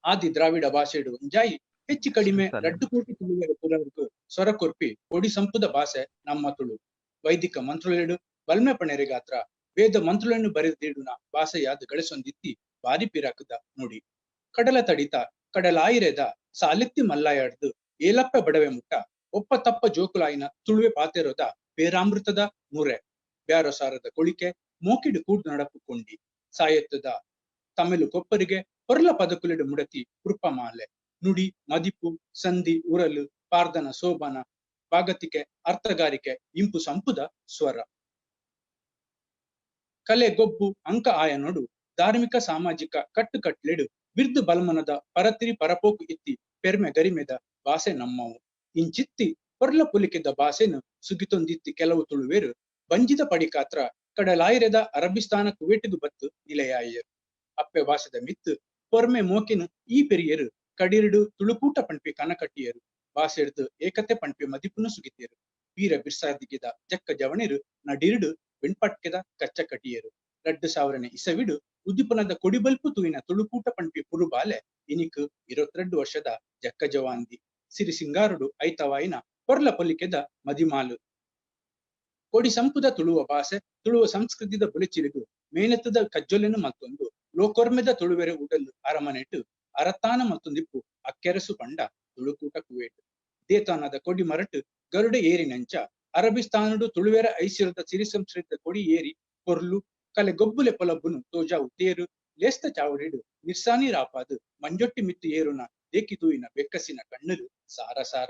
ಆದಿ ದ್ರಾವಿಡ ಭಾಷೆಡು ಒಂಜಾಯಿ ಹೆಚ್ಚು ಕಡಿಮೆ 2 ಕೋಟಿ ತುಳುವೆರ ಪುರರ್ಗು ಸ್ವರ ಕೊರ್ಪಿ ಕೊಡಿ ಸಂಪುದ ಭಾಷೆ ನಮ್ಮ ತುಳು. ವೈದಿಕ ಮಂತ್ರುಲೆಡು ಬಲ್ಮೆ ಪಣೆರೆಗಾತ್ರ ವೇದ ಮಂತ್ರುలను ಬರೆದಿಡುನ ಭಾಷೆಯಾದ ಗಳಿಸೊಂದಿತ್ತಿ ಬಾರಿ ಪಿರಾಕದ ನುಡಿ. ಕಡಲ ತಡಿತ ಕಡಲಾಯಿರೆದ ಸಾಲೆತ್ತಿ ಮಲ್ಲಾಯಾಡ್ದು ಏಲಪ್ಪ ಬಡವೆ ಮುಟ್ಟ ಒಪ್ಪ ತಪ್ಪ ಜೋಕುಲಾಯಿನ ತುಳುವೆ ಪಾತೆರೋದ ಬೇರಾಮೃತದ ಮುರೆ ಬ್ಯಾರೋ ಸಾರದ ಕೊಳಿಕೆ ಮೋಕಿಡು ಕೂಡ್ ನಡಪು ಕೊಂಡಿ ಸಾಯತ್ತದ ತಮಿಳು ಕೊಪ್ಪರಿಗೆ ಹೊರಲ ಪದಕುಲಿಡು ಮುಡತಿ ಕೃಪ ಮಾಲೆ ನುಡಿ ಮದಿಪು ಸಂಧಿ ಉರಲು ಪಾರ್ದನ ಸೋಬಾನ ಭಾಗತಿಕೆ ಅರ್ಥಗಾರಿಕೆ ಇಂಪು ಸಂಪುದ ಸ್ವರ ಕಲೆ ಗೊಬ್ಬು ಅಂಕ ಆಯನೊಡು ಧಾರ್ಮಿಕ ಸಾಮಾಜಿಕ ಕಟ್ಟುಕಟ್ಲೆಡು ಬಿರ್ದು ಬಲ್ಮನದ ಪರತಿರಿ ಪರಪೋಕು ಇತ್ತಿ ಪೆರ್ಮೆ ಗರಿಮೆದ ಭಾಷೆ ನಮ್ಮವು. ಇಂಚಿತ್ತಿ ಹೊರ್ಲ ಪುಲಿಕೆದ ಭಾಷೆನು ಸುಗಿತೊಂದಿತ್ತಿ ಕೆಲವು ತುಳುವೇರು ಬಂಜಿದ ಪಡಿಕಾತ್ರ ಕಡಲಾಯಿರೆದ ಅರಬಿಸ್ತಾನ ಕುವೇಟಿಗು ಬತ್ತು ನಿಲೆಯಾಯರು. ಅಪ್ಪೆ ಭಾಷೆದ ಮಿತ್ತು ಪೊರ್ಮೆ ಮೋಕಿನ ಈ ಪೆರಿಯರು ಕಡಿರುಡು ತುಳುಕೂಟ ಪಂಪಿ ಕನಕಟ್ಟಿಯರು ಭಾಷೆಡ್ದು ಏಕತೆ ಪಂಪಿ ಮದಿಪುನು ಸುಗಿತಿಯರು. ವೀರ ಬಿರ್ಸಾದಿಗೆದ ಜಕ್ಕ ಜವಣಿರು ನಡಿರುಡು ಬೆಣ್ಪಟ್ಕೆದ ಕಚ್ಚ ಕಟಿಯರು. 2000ನೇ ಇಸವಿಡು ಉದ್ದೀಪನದ ಕೊಡಿಬಲ್ಪು ತೂಯಿನ ತುಳುಕೂಟ ಪಂಪಿ ಪುರುಬಾಲೆ ಇನಿಕ್ 22 ವರ್ಷದ ಜಕ್ಕ ಜವಾಂದಿ. ಸಿರಿ ಸಿಂಗಾರುಡು ಐತವಾಯಿನ ಪೊರ್ಲ ಪೊಲಿಕೆದ ಮದಿಮಾಲು. ಕೊಡಿ ಸಂಪುದ ತುಳುವ ಭಾಷೆ ತುಳುವ ಸಂಸ್ಕೃತಿದ ಬುಲೆಚಿಲಿಗು ಮೇನತ್ತದ ಕಜ್ಜೊಲೆನು ಮತ್ತೊಂದು ಲೋಕೊರ್ಮೆದ ತುಳುವೆರೆ ಉಡಲು ಅರಮನೆಟು ಅರತಾನ ಮತ್ತೊಂದಿಪ್ಪು ಅಕ್ಕೆರಸು ಪಂಡ ತುಳುಕೂಟ ಕುವೇಟ್. ದೇತಾನದ ಕೊಡಿ ಮರಟು ಗರುಡ ಏರಿನಂಚ ಅರಬಿಸ್ತಾನುಡು ತುಳುವೆರ ಐಸಿರದ ಸಿರಿ ಸಂಸ್ಕೃತಿದ ಕೊಡಿ ಏರಿ ಪೊರ್ಲು ಕಲೆ ಗೊಬ್ಬುಲೆ ಪೊಲಬ್ಬುನು ತೋಜಾವು ತೇರು ಲೇಸ್ತ ಚಾವಡಿಡು ನಿರ್ಸಾನಿ ರಾಪಾದು ಮಂಜೊಟ್ಟಿ ಮಿತ್ತು ಏರುನ ದೇಕಿ ತೂಯಿನ ಬೆಕ್ಕಸಿನ ಕಣ್ಣುಲು ಸಾರ ಸಾರ.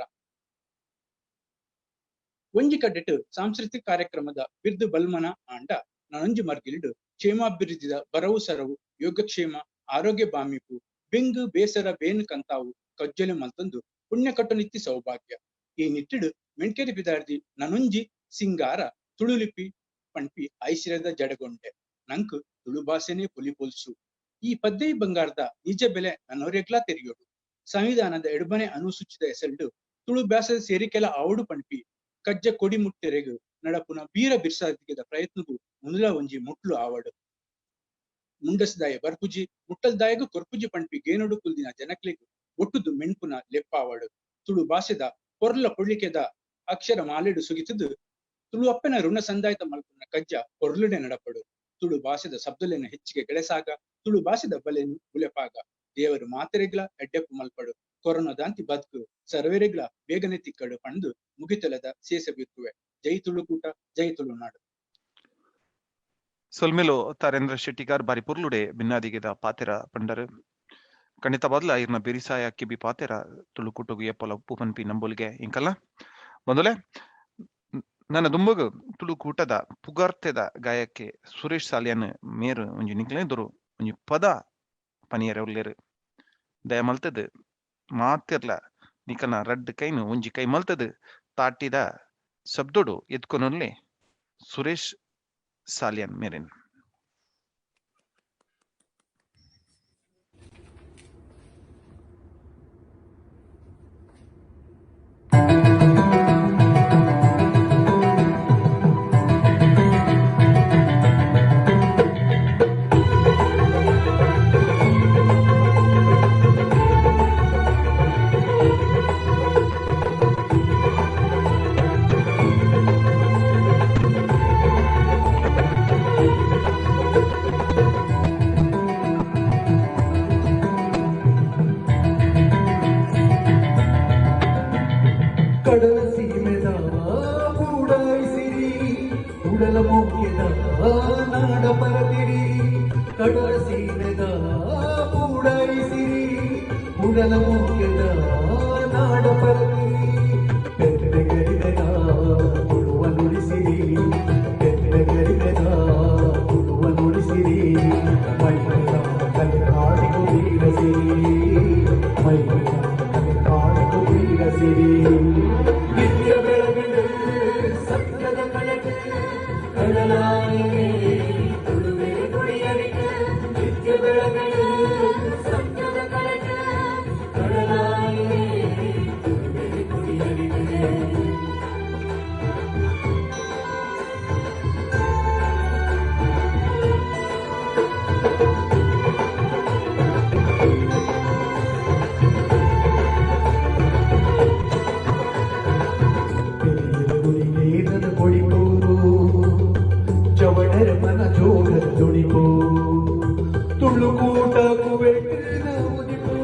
ಒಂಜಿ ಕಡ್ಡೆಟು ಸಾಂಸ್ಕೃತಿಕ ಕಾರ್ಯಕ್ರಮದ ಬಿರ್ದು ಬಲ್ಮನ ಆಂಡ ನಾನೊಂಜಿ ಮರ್ಗಿಲಿಡು ಕ್ಷೇಮಾಭಿವೃದ್ಧಿದ ಬರವು ಸರವು ಯೋಗಕ್ಷೇಮ ಆರೋಗ್ಯ ಬಾಮಿಪು ಬೆಂಗು ಬೇಸರ ಬೇನು ಕಂತಾವು ಕಜ್ಜೊಲೆ ಮಲ್ತಂದು ಪುಣ್ಯ ಕಟ್ಟುನಿತ್ತಿ ಸೌಭಾಗ್ಯ. ಈ ನಿಟ್ಟಿಡು ಮೆಣ್ಕೆರಿ ಬಿದಾರ್ದಿ ನನೊಂಜಿ ಸಿಂಗಾರ ತುಳುಲಿಪಿ ಪಣ್ಪಿ ಐಸಿರದ ಜಡಗೊಂಡೆ ನಂಕು ತುಳು ಭಾಷೆನೇ ಪೊಲಿ ಪೊಲ್ಸು. ಈ ಪದ್ದೈ ಬಂಗಾರದ ನಿಜ ಬೆಲೆ ನನ್ನೊರೆಗ್ಲಾ ತೆರಿಯೋಡು. ಸಂವಿಧಾನದ ಎಡಬನೆ ಅನುಸೂಚಿತ ಹೆಸರು ತುಳು ಭಾಷೆ ಸೇರಿಕೆಲ ಆವಡು ಪಣ್ಪಿ ಕಜ್ಜ ಕೊಡಿ ಮುಟ್ಟೆರೆಗು ನಡಪುನ ಬೀರ ಬಿರ್ಸಾದಿಗೆದ ಪ್ರಯತ್ನಗೂ ಮುಂದಲ ಒಂಜಿ ಮುಟ್ಲು ಆವಡು. ಮುಂಡಸ್ದಾಯ ಬರ್ಪುಜಿ ಮುಟ್ಟಲ್ದಾಯಗು ಕೊರ್ಪುಜಿ ಪಣ್ಪಿ ಗೇನೊಡು ಕುಲ್ದಿನ ಜನಕ್ಲೆಗು ಒಟ್ಟುದು ಮೆಣ್ಪುನ ಲೆಪ್ಪಾವಡು. ತುಳು ಭಾಷೆದ ಪೊರ್ಲ ಪೊಳ್ಳಿಕೆದ ಅಕ್ಷರ ಮಾಲೆಡು ಸುಗಿತದು ತುಳು ಅಪ್ಪನ ಋಣ ಸಂದಾಯತ ಮಲ್ಪುನ ಕಜ್ಜ ಪೊರ್ಲುಡೆ ನಡಪಡು. ತುಳು ಭಾಷೆದ ಶಬ್ದಲೆನ ಹೆಚ್ಚಿಗೆ ಗೆಳೆಸಾಗ ತುಳು ಭಾಷೆದ ಬಲೆನು ಬುಲೆಪಾಗ ದೇವರು ಮಾತೆರೆಗ್ಲ ಎಡ್ಡೆಪ್ಪು ಮಲ್ಪಡು. ಕೊರೋನಾದಾಂತಿ ಬದುಕು ಸರ್ವೆರೆಗ್ಲ ಬೇಗನೆ ತಿಕ್ಕಡು ಪಂದು ಮುಗಿತಲದ ಸೇಸ ಬಿರ್ಕುವೆ. ಜೈ ತುಳುಕೂಟ, ಜೈ ತುಳುನಾಡು. ಸೊಲ್ಮೆಲು ತಾರೇಂದ್ರ ಶೆಟ್ಟಿಗಾರ್ ಬಾರಿ ಪೊರ್ಲುಡೆ ಬಿನ್ನಾದಿಗೆದ ಪಾತೆರ ಪಂಡರು. ಖಂಡಿತ ಬದಲ ಇರ್ನ ಬಿರಿಸಾಯ ಕಿಬಿ ಪಾತೆರ ತುಳುಕೂಟಗು ಎಪ್ಪಲ ಉಪ್ಪು ಪನ್ಪಿ ನಂಬೊಲಿಗೆ ಇಂಕಲ್ಲ ಬಂದುಲೆ. ನನ್ನ ದುಂಬಗು ತುಳುಕೂಟದ ಪುಗಾರ್ತೆದ ಗಾಯಕ್ಕೆ ಸುರೇಶ್ ಸಾಲಿಯನ್ ಮೇರು ಒಂಜಿ ನಿಕ್ಲೆ ದೊರು ಒಂಜಿ ಪದ ಪನಿಯರೆ ಉಲ್ಲೇರು. ದಯ ಮಲ್ತದು ಮಾತಿರ್ಲ ನಿಕನ ರಡ್ಡ್ ಕೈನು ಒಂಜಿ ಕೈ ಮಲ್ತದು ತಾಟಿದ ಶಬ್ದೋಡು ಎತ್ಕೊನಲ್ಲಿ ಸುರೇಶ್ ಸಾಲಿಯನ್ ಮೇರಿನ್. ಕಡಲ ಸೀಮೆದ ಕೂಡೈಸಿರಿ ಉಡಲ ಮೋಕೆದ ನಾಡ ಪರತಿರಿ. ಕಡಲ ಸೀಮೆದ ಕೂಡೈಸಿರಿ ಉಡಲ ಮೋಕೆದ ನಾಡ ಪರತಿರಿ. ಪೆಪ್ಪೆ ಗರಿಮೆದ ತುಳುವ ನುಡಿಸಿರಿ, ಪೆಪ್ಪೆ ಗರಿಮೆದ ತುಳುವ ನುಡಿಸಿರಿ. ಮೈಮೆದ ಕಲೆ ಕಾಡಿಗೂ ವೀರಸಿರಿ, ಮೈಮೆದ ಕಲೆ ಕಾಡಿಗೂ ವೀರಸಿರಿ. ನಿತ್ಯ ಬೆಳಗಡು ಸತ್ಯದ ಕಳಟು ಕಡಲಾಯಿಗೆ ತುಳುವೆ ಗುಡಿಯಡಿಗೆ. ನಿತ್ಯ ಬೆಳಗಡು ಸತ್ಯದ ಕಳಟು ಕಡಲಾಯಿಗೆ ತುಳುವೆ ಗುಡಿಯಡಿಗೆ. ಚವಣರ ಮನ ಜೋಗದ ದುಣಿಪು ತುಳುಕೂಟ ಕುವೆಟ್ಟಿನ ಉದಿಪು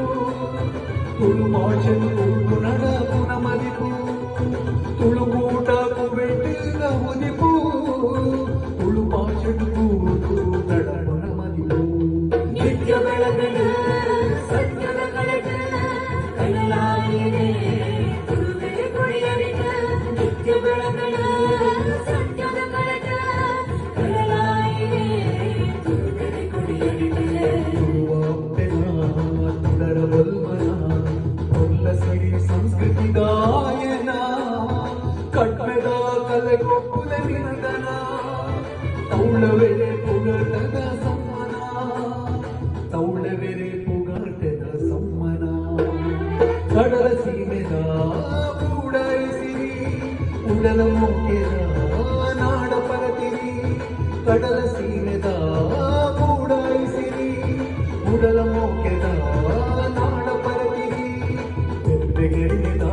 ತುಳು ಭಾಷೆ ತುಳು ನಡ ಪುನಮದಿಪು. ತುಳುಕೂಟ ಕುವೆಟ್ಟಿನ ಉದಿಪು ತುಳು ಭಾಷೆ ಕೂತು ನಡ ಪುನಮದಿಪು. ನಿತ್ಯ ಬೆಳಗಡು ಸತ್ಯದ ಕಳಟು ಕಡಲಾಯಿಗೆ ತುಳುವೆ ಗುಡಿಯಡಿಗೆ. ನಿತ್ಯ ಬೆಳಗಡು ಸತ್ಯದ ಕಳಟು ಕಡಲಾಯಿಗೆ ತುಳುವೆ ಗುಡಿಯಡಿಗೆ. ತುಳುವಪ್ಪೆನ ತುಡರ ಬಲ್ಮನ ಕೊಲ್ಲ ಸಿರಿ ಸಂಸ್ಕೃತಿ ಗಾಯನ ಕಟ್ಮೆದ ಕಲೆಗೊಪ್ಪುಲೆ ವಿನದನ ತೌಳವೆರೆ ಪುಗರ್ಟದ ಸಮ್ಮನ, ತೌಳವೆರೆ ಪುಗರ್ಟದ ಸಮ್ಮನ. ಕಡಲ ಸೀಮೆದ ಕೂಡೈಸಿರಿ ಉಡಲ ಮೋಕೆದ ನಾಡ ಪರತಿರಿ. ಕಡಲ ಸೀಮೆದ ಕೂಡೈಸಿರಿ ಉಡಲ ಮೋಕೆದ ನಾಡ ಪರತಿರಿ. ಪೆಪ್ಪೆ ಗೆರಿಮೆದ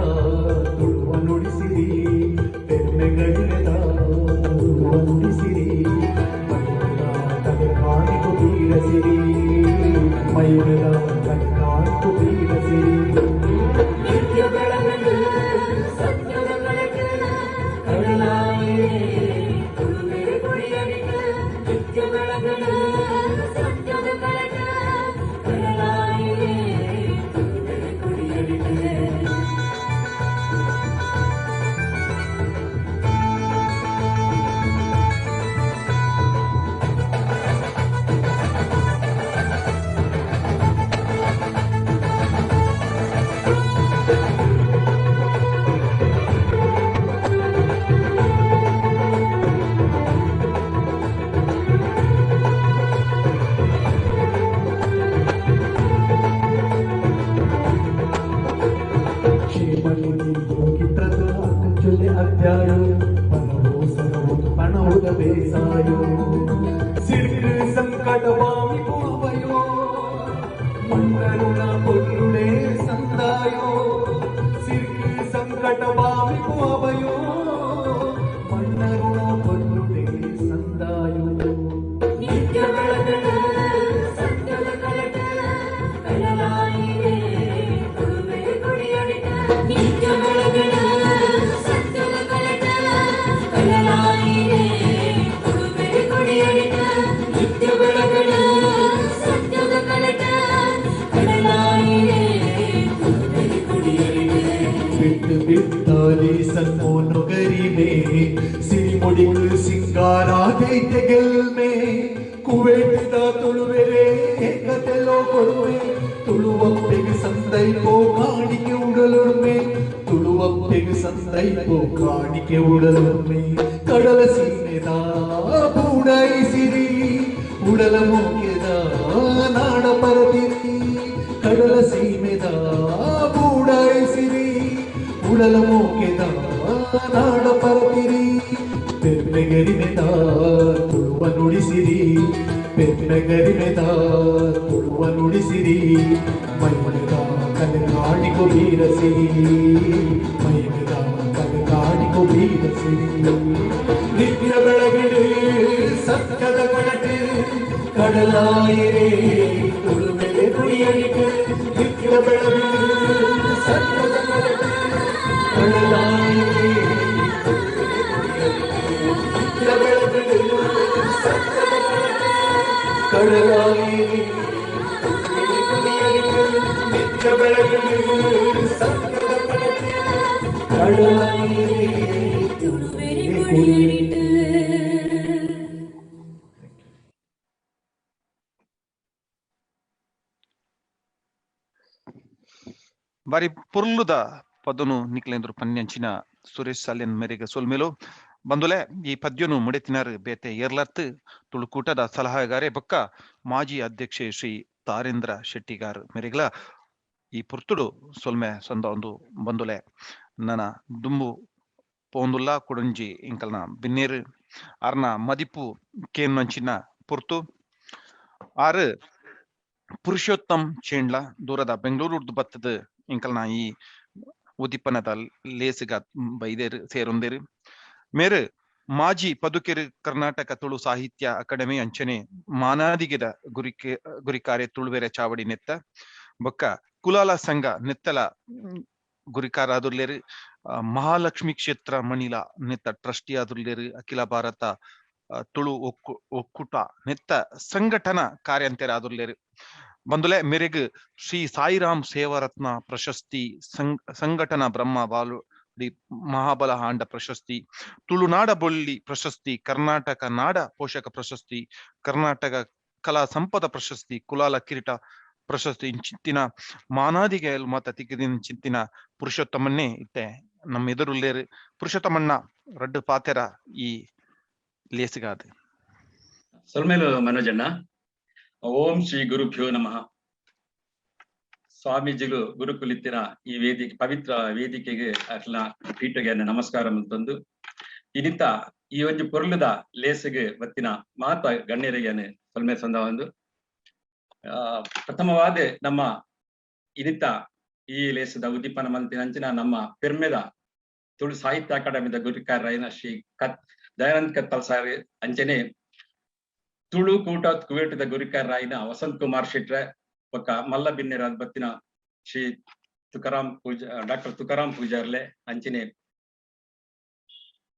ಅಧ್ಯಾಯೋ ಪನವೋ ಸರವು ಪಣವುದ ಬೇಸಾಯೋ ಸಿಡ್ಕು ಸಂಕಟ ವಾಮಿ ಪೂವಯೋ ಮಣ್ಣರುಣ ಪೊರುಡೆ ಸಂದಾಯೋ ಸಿರ್ಕು ಸಂಕಟ ವಾಮಿ ಪೂವಯೋ ಮಣ್ಣರುಣ ಪೊರುಡೆ ಸಂದಾಯೋ ನಿತ್ಯ ಬೆಳಗಡ ಸತ್ಯದ ಕಳಟ ಕಡಲಾಯಿರೇ ತುಳುವೆರೆ ಕೊಡಿಯಡಿಟ ನಿತ್ಯ ಬೆಳಗಡ ಸತ್ಯದ ಕಳಟ ಕಡಲಾಯಿರೇ ತುಳುವೆರೆ ಕೊಡಿಯಡಿಟ ನಿತ್ಯ ಬೆಳಗಡ ಸತ್ಯದ ಕಳಟ ಕಡಲಾಯಿರೇ ತುಳುವೆರೆ ಕೊಡಿಯಡಿಟ. ಬಿಟ್ಟು ಬಿಟ್ಟಾಲಿ ಸನ್ಮೋನುಗರಿಮೆ ಸಿರಿಮುಡಿಗಳು ಸಿಂಗಾರಾದೈತೆ ಗೆಲ್ಮೆ ಕುವೆಟಿದ ತುಳುವೆರೆ ಏಕತೆಲೋ ಕೊಡುವೆ ತುಳುವಪ್ಪೆಗೆ ಸಂದೈಪೋ ಕಾಣಿಕೆ ಉಡಲೊಡ್ಮೆ ತುಳುವಪ್ಪೆಗೆ ಸಂದೈಪೋ ಕಾಣಿಕೆ ಉಡಲೊಡ್ಮೆ ಕಡಲ ಸೀಮೆದ ಬೂಡೈಸಿರಿ ಉಡಲ ಮೋಕೆದ ನಾಡ ಪರದಿರಿ ಕಡಲ ಸೀಮೆದ ಬೂಡೈಸಿರಿ ಉಡಲ ಮೋಕೆದ ನಾಡ ಪರತಿರಿ ಪೆರ್ಮೆಗರಿಮೆದ ತುಳುವ ನುಡಿಸಿರಿ ಪೆರ್ಮೆಗರಿಮೆದ ತುಳುವ ನುಡಿಸಿರಿ ಮೈಮಣದ ಕಲೆ ಕಾಣಿಕೊ ಬೀರಸಿರಿ ಮೈಮೆದ ಕಲೆ ಕಾಣಿಕೊ ಬೀರಸಿರಿ ನಿತ್ಯ ಬೆಳಗಿಡು ಸತ್ಯದ ಕಡಟು ಕಡಲಾಯಿರೇ ತುಳುವೆಲೆ ಗುಡಿಯಡಿಟು ನಿತ್ಯ ಬೆಳಗಿಡು ಸತ್ಯದ ಕಡಟು ಕಡಲಾಯಿರೇ ನಿತ್ಯ ಬೆಳಗಿಡು ಸತ್ಯದ ಕಡಟು ಕಡಲಾಯಿರೇ ಗುಡಿಯಡಿಟು ನಿತ್ಯ ಬೆಳಗಿಡು ಸತ್ಯದ ಕಡಟು ಕಡಲಾಯಿರೇ ತುಳುವೆರೆ ಕೊಡಿಯಡಿಟ. ಬಾರಿ ಪೊರ್ಲುದ ಪದನು ನಿಕ್ಲೇಂದ್ರ ಪನ್ಯಂಚಿನ ಸುರೇಶ್ ಸಾಲ್ಯನ್ ಮೇರೆಗೆ ಸೊಲ್ಮೇಲು ಬಂದುಲೆ ಈ ಪದ್ಯನು ಮುಡೆತಿನಾರ್ ಬೇತೆ ಏರ್ಲತ್ ತುಳುಕೂಟದ ಸಲಹೆಗಾರೆ ಬೊಕ್ಕ ಮಾಜಿ ಅಧ್ಯಕ್ಷೆ ಶ್ರೀ ತಾರೇಂದ್ರ ಶೆಟ್ಟಿಗಾರ್ ಮೇರೆಗ್ಲ ಈ ಪುರ್ತುಡು ಸೊಲ್ಮೆ ಸಂದ ಒಂದು ಬಂದುಲೆ ನನ ದುಂಬು ಪೋಂದುಲ್ಲ ಕೊಡಂಜಿ ಇಂಕಲ್ನ ಬಿನ್ನೇರು ಆರ್ನ ಮದಿಪು ಕೇನ್ನಂಚಿನ ಪುರ್ತು ಆರು ಪುರುಷೋತ್ತಮ್ ಚೇಂಡ್ಲ ದೂರದ ಬೆಂಗಳೂರು ಬತ್ತದ ಇಂಕಲ್ನ ಈ ಉದ್ದೀಪನದ ಲೇಸುಗ ಬೈದೇರು ಸೇರೊಂದೇರು ಮೇರು ಮಾಜಿ ಪದುಕೆರು ಕರ್ನಾಟಕ ತುಳು ಸಾಹಿತ್ಯ ಅಕಾಡೆಮಿ ಅಂಚನೆ ಮಾನಾದಿಗೆದ ಗುರಿಕೆ ಗುರಿಕಾರೆ ತುಳುವೆರೆ ಚಾವಡಿ ನೆತ್ತ ಬೊಕ್ಕ ಕುಲಾಲ ಸಂಘ ನೆತ್ತಲ ಗುರಿಕಾರಾದುರ್ಲೇರು ಮಹಾಲಕ್ಷ್ಮಿ ಕ್ಷೇತ್ರ ಮಣಿಲ ನೆತ್ತ ಟ್ರಸ್ಟಿ ಆದುರ್ಲೇರು ಅಖಿಲ ಭಾರತ ತುಳು ಒಕ್ಕೂಟ ನೆತ್ತ ಸಂಘಟನಾ ಕಾರ್ಯಂತೆರಾದುರ್ಲೇರು ಬಂದುಲೆ ಮೇರೆಗ್ ಶ್ರೀ ಸಾಯಿರಾಮ್ ಸೇವಾರತ್ನ ಪ್ರಶಸ್ತಿ ಸಂಘಟನಾ ಬ್ರಹ್ಮ ಬಾಲು ಮಹಾಬಲ ಹಾಂಡ ಪ್ರಶಸ್ತಿ ತುಳುನಾಡ ಬೊಳ್ಳಿ ಪ್ರಶಸ್ತಿ ಕರ್ನಾಟಕ ನಾಡ ಪೋಷಕ ಪ್ರಶಸ್ತಿ ಕರ್ನಾಟಕ ಕಲಾ ಸಂಪದ ಪ್ರಶಸ್ತಿ ಕುಲಾಲ ಕಿರೀಟ ಪ್ರಶಸ್ತಿ ಇಂಚಿತ್ತಿನ ಮಾನಾದಿಗೆ ಮಾತ ತಿಕ್ಕಿದಿನ ಚಿಂತಿನ ಪುರುಷೋತ್ತಮನ್ನೇ ಇತ್ತೆ ನಮ್ಮ ಎದುರುಲ್ಲೇರು ಪುರುಷೋತ್ತಮಣ್ಣ ರಡ್ಡು ಪಾತೆರ ಈ ಲೇಸುಗಾದ. ಸೊಲ್ಮೇಲು ಮನೋಜಣ್ಣ. ಓಂ ಶ್ರೀ ಗುರುಭ್ಯೋ ನಮಃ. ಸ್ವಾಮೀಜಿಗಳು ಗುರುಕುಲಿತ್ತಿನ ಈ ವೇದಿಕೆ ಪವಿತ್ರ ವೇದಿಕೆಗೆ ಅಖಿಲ ಪೀಠಗೆ ನಮಸ್ಕಾರ ಅಂತಂದು ಇನಿತ ಈ ಒಂದು ಪೊರ್ಲುದ ಲೇಸಿಗೆ ಬತ್ತಿನ ಮಾತ ಗಣ್ಯರಿಗೆ ಸೊಲ್ಮೆ ಸಂದ ಒಂದು ಪ್ರಥಮವಾದ ನಮ್ಮ ಇನಿತ ಈ ಲೇಸದ ಉದ್ದೀಪನ ಮಂತಿನ ಅಂಚಿನ ನಮ್ಮ ಪೆರ್ಮೆದ ತುಳು ಸಾಹಿತ್ಯ ಅಕಾಡೆಮಿದ ಗುರುಕಾರರಾಯನ ಶ್ರೀ ದಯಾನಂದ್ ಕತ್ತಲ್ ಸಾರಿ ಅಂಚನೆ ತುಳು ಕೂಟ ಕುವೇಟದ ಗುರುಕಾರರಾಯನ ವಸಂತ್ ಕುಮಾರ್ ಶೆಟ್ರೆ ಬೊಕ್ಕ ಮಲ್ಲ ಬಿನ್ನೆರಾದ ಬತ್ತಿನ ಶ್ರೀ ತುಕಾರಾಮ್ ಪೂಜಾ ಡಾಕ್ಟರ್ ತುಕಾರಾಮ್ ಪೂಜಾರ್ಲೆ ಅಂಚನೆ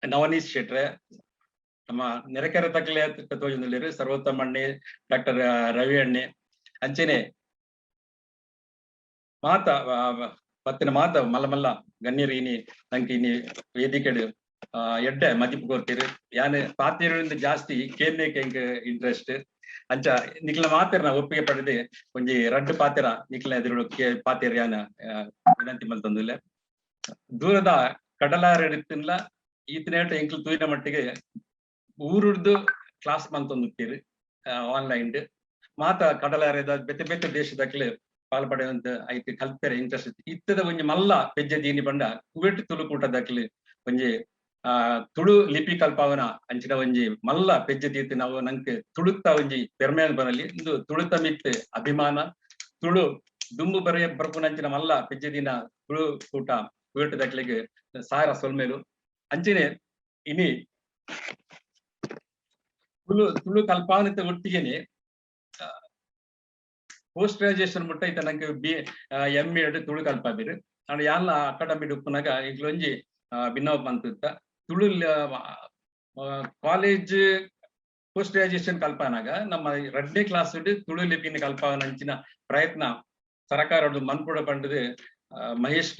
ನವನೀಶ್ ಶೆಟ್ರೆ ನಮ್ಮ ನೆರೆಕೆರೆ ತಕ್ಲೆ ತೋಜೊಂದುಲ್ಲೆರ್ ಸರ್ವೋತ್ತಮ ಅಣ್ಣೆ ಡಾಕ್ಟರ್ ರವಿ ಅಣ್ಣೆ ಅಂಚನೆ ಮಾತ ಬತ್ತಿನ ಮಾತ ಮಲ್ಲ ಮಲ್ಲ ಗಣ್ಯರು ಇನಿ ನಂಗೆ ಇನಿ ವೇದಿಕೆಡು ಎಡ್ಡೆ ಮದಿಪು ಕೊರ್ತೀರು ಯಾನ್ ಪಾತೆರಿಂದ ಜಾಸ್ತಿ ಕೇನ್ನೇಕ್ ಎಂಕ್ ಇಂಟ್ರೆಸ್ಟ್ ಅಂಚ ನಿಕ್ಲ ಮಾತೆರ್ನ ಒಪ್ಪಿಗೆ ಪಡೆದು ಒಂಜಿ ರಡ್ಡು ಪಾತೆರ ನಿಕ್ಲ ಎದುರು ಪಾತೆರ್ ಯಾನ್ ವಿನಂತಿ ಮಲ್ತೊಂದುಲ್ಲೆ. ದೂರದ ಕಡಲಾರಡಿತ್ತಿನ್ಲ ಈತನೇಟ ಎಂಕ್ಲು ತೂಯಿನ ಮಟ್ಟಿಗೆ ಊರುಡ್ದು ಕ್ಲಾಸ್ ಮಲ್ತೊಂದುತ್ತೀರು ಆನ್ಲೈನ್ ಮಾತ ಕಡಲಾರದ ಬೇತೆ ಬೇತೆ ದೇಶದಕ್ಲೆ ಪಾಲ್ ಪಡೆಯುವಂತ ಐತಿ ಕಲ್ಪೆರೆ ಇಂಟ್ರೆಸ್ಟ್ ಇತ್ತದ ಒಂಜಿ ಮಲ್ಲ ಪೆಜ್ಜೆ ದೀನಿ ಪಂಡ ಕುವೆಟ್ ತುಳುಕೂಟದಕ್ಲೆ ಒಂಜಿ ತುಳು ಲಿಪಿ ಕಲ್ಪಾವನ ಅಂಚಿನ ಒಂಜಿ ಮಲ್ಲ ಪೆಜ್ಜೆ ತೀರ್ತಿ ನಾವು ನಂಗೆ ತುಳುತ್ತ ಒಂಜಿ ಪೆರ್ಮೆ ಬರಲಿ. ಇಂದು ತುಳುತ ಮಿತ್ ಅಭಿಮಾನ, ತುಳು ದುಂಬು ಬರೆಯ ಬರ್ಪುನಂಚಿನ ಮಲ್ಲ ಪೆಜ್ಜೆ ದಿನ ತುಳು ಕೂಟ ಕುವೆಟ್ ದಕ್ಲೆಗ್ ಸಾರ ಸೊಲ್ಮೆಲು. ಅಂಚನೆ ಇನಿ ತುಳು ತುಳು ಕಲ್ಪಾವನತೆ ಒಟ್ಟಿಗೆನೆ ಪೋಸ್ಟ್ ಗ್ರಾಜುಯೇಷನ್ ಮುಟ್ಟ ಇತ್ತ ನಂಗೆ ಬಿ ಎಂ ಎಡ್ ತುಳು ಕಲ್ಪಾದಿರು. ಅಂಡ್ ಯಾನ್ಲ ಅಕಾಡೆಮಿ ಉಪ್ಪುನಾಗ ಇಗ್ಲೊಂಜಿ ಭಿನ್ನವ ಬಂತಿತ್ತ ತುಳು ಕಾಲೇಜ್ ಪೋಸ್ಟ್ ಗ್ರಾಜುಯೇಷನ್ ಕಲ್ಪನಾಗ ನಮ್ಮ 2ನೇ ಕ್ಲಾಸ್ ತುಳು ಲಿಪಿನ ಕಲ್ಪಾವನಂಚಿನ ಪ್ರಯತ್ನ ಸರಕಾರದ ಮನ್ಪುಡ ಪಂಡದು ಮಹೇಶ್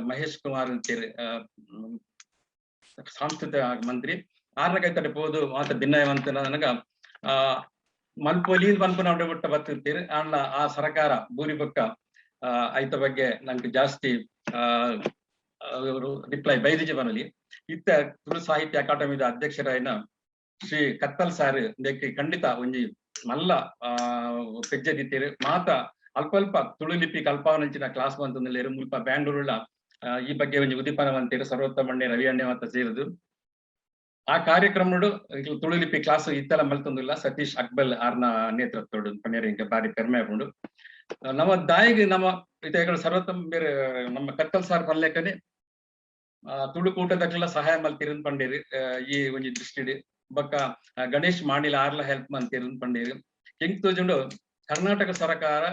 ಮಹೇಶ್ ಕುಮಾರ್ ಅಂತೇಳಿ ಸಾಂಸ್ಕೃತಿಕ ಮಂತ್ರಿ ಆರ್ನ ಕೈತಡೆ ಪೋದು ಮಾತ ಭಿನ್ನಯವಂತ ನನಗ ಮನ್ಪೊಲಿ ಮನ್ಪುನ ಬಿಟ್ಟ ಬತ್ತಿರ್ತೀರಿ. ಆಂಡ್ಲ ಆ ಸರಕಾರ ಬೂರಿ ಬೊಕ್ಕ ಐತ ಬಗ್ಗೆ ನಂಗೆ ಜಾಸ್ತಿ ರಿಪ್ಲೈ ಬೈದಿಜೆ ಬನಲಿ. ಇತ್ತ ತುಳು ಸಾಹಿತ್ಯ ಅಕಾಡೆಮಿದ ಅಧ್ಯಕ್ಷರಾಯಿನ ಶ್ರೀ ಕತ್ತಲ್ ಸಾರ್ ಇದಕ್ಕೆ ಖಂಡಿತ ಒಂಜಿ ಮಲ್ಲ ಪೆಜ್ಜೆ ದಿತ್ತೀರು. ಮಾತ ಅಲ್ಪ ಅಲ್ಪ ತುಳು ಲಿಪಿ ಕಲ್ಪಾವನಂಚಿನ ಕ್ಲಾಸ್ ಬಂತಂದ್ರೆ ಮುಲ್ಪ ಬ್ಯಾಂಗ್ಳೂರುಲ ಈ ಬಗ್ಗೆ ಒಂಜಿ ಉದ್ದೀಪನ ಬಂತೀರು ಸರ್ವೋತ್ತಮಣ್ಣೆ ರವಿ ಅಣ್ಣೆ ಮಾತ ಸೇರುದು. ಆ ಕಾರ್ಯಕ್ರಮಡು ತುಳು ಲಿಪಿ ಕ್ಲಾಸ್ ಇತ್ತೆಲ್ಲ ಮಲ್ತೊಂದಿಲ್ಲ ಸತೀಶ್ ಅಕ್ಬಲ್ ಆರ್ನ ನೇತೃತ್ವಡು ಪನ್ನೇರು ಇಂಕ ಬಾರಿ ಪೆರ್ಮೆ ಆಪುಂಡು. ನಮ್ಮ ದಾಯಿಗೆ ನಮ್ಮ ಇತ್ತೆ ಸರ್ವೋತ್ತಮ ಬೇರೆ ನಮ್ಮ ಕತ್ತಲ್ ಸಾರ್ ಪನ್ಲೆಕ್ಕನೆ ತುಳು ಕೂಟದಕ್ಲೆಲ್ಲ ಸಹಾಯ ಮಲ್ತಿರನ್ ಪಂಡೇರು ಈ ಒಂಜಿ ದೃಷ್ಟಿಡ್. ಬೊಕ್ಕ ಗಣೇಶ್ ಮಾಣಿಲ ಆರ್ಲ ಹೆಲ್ಪ್ ಮಲ್ತಿರನ್ ಪಂಡೇರು. ಎಂಕ್ ತೋಜುಂಡು ಕರ್ನಾಟಕ ಸರ್ಕಾರ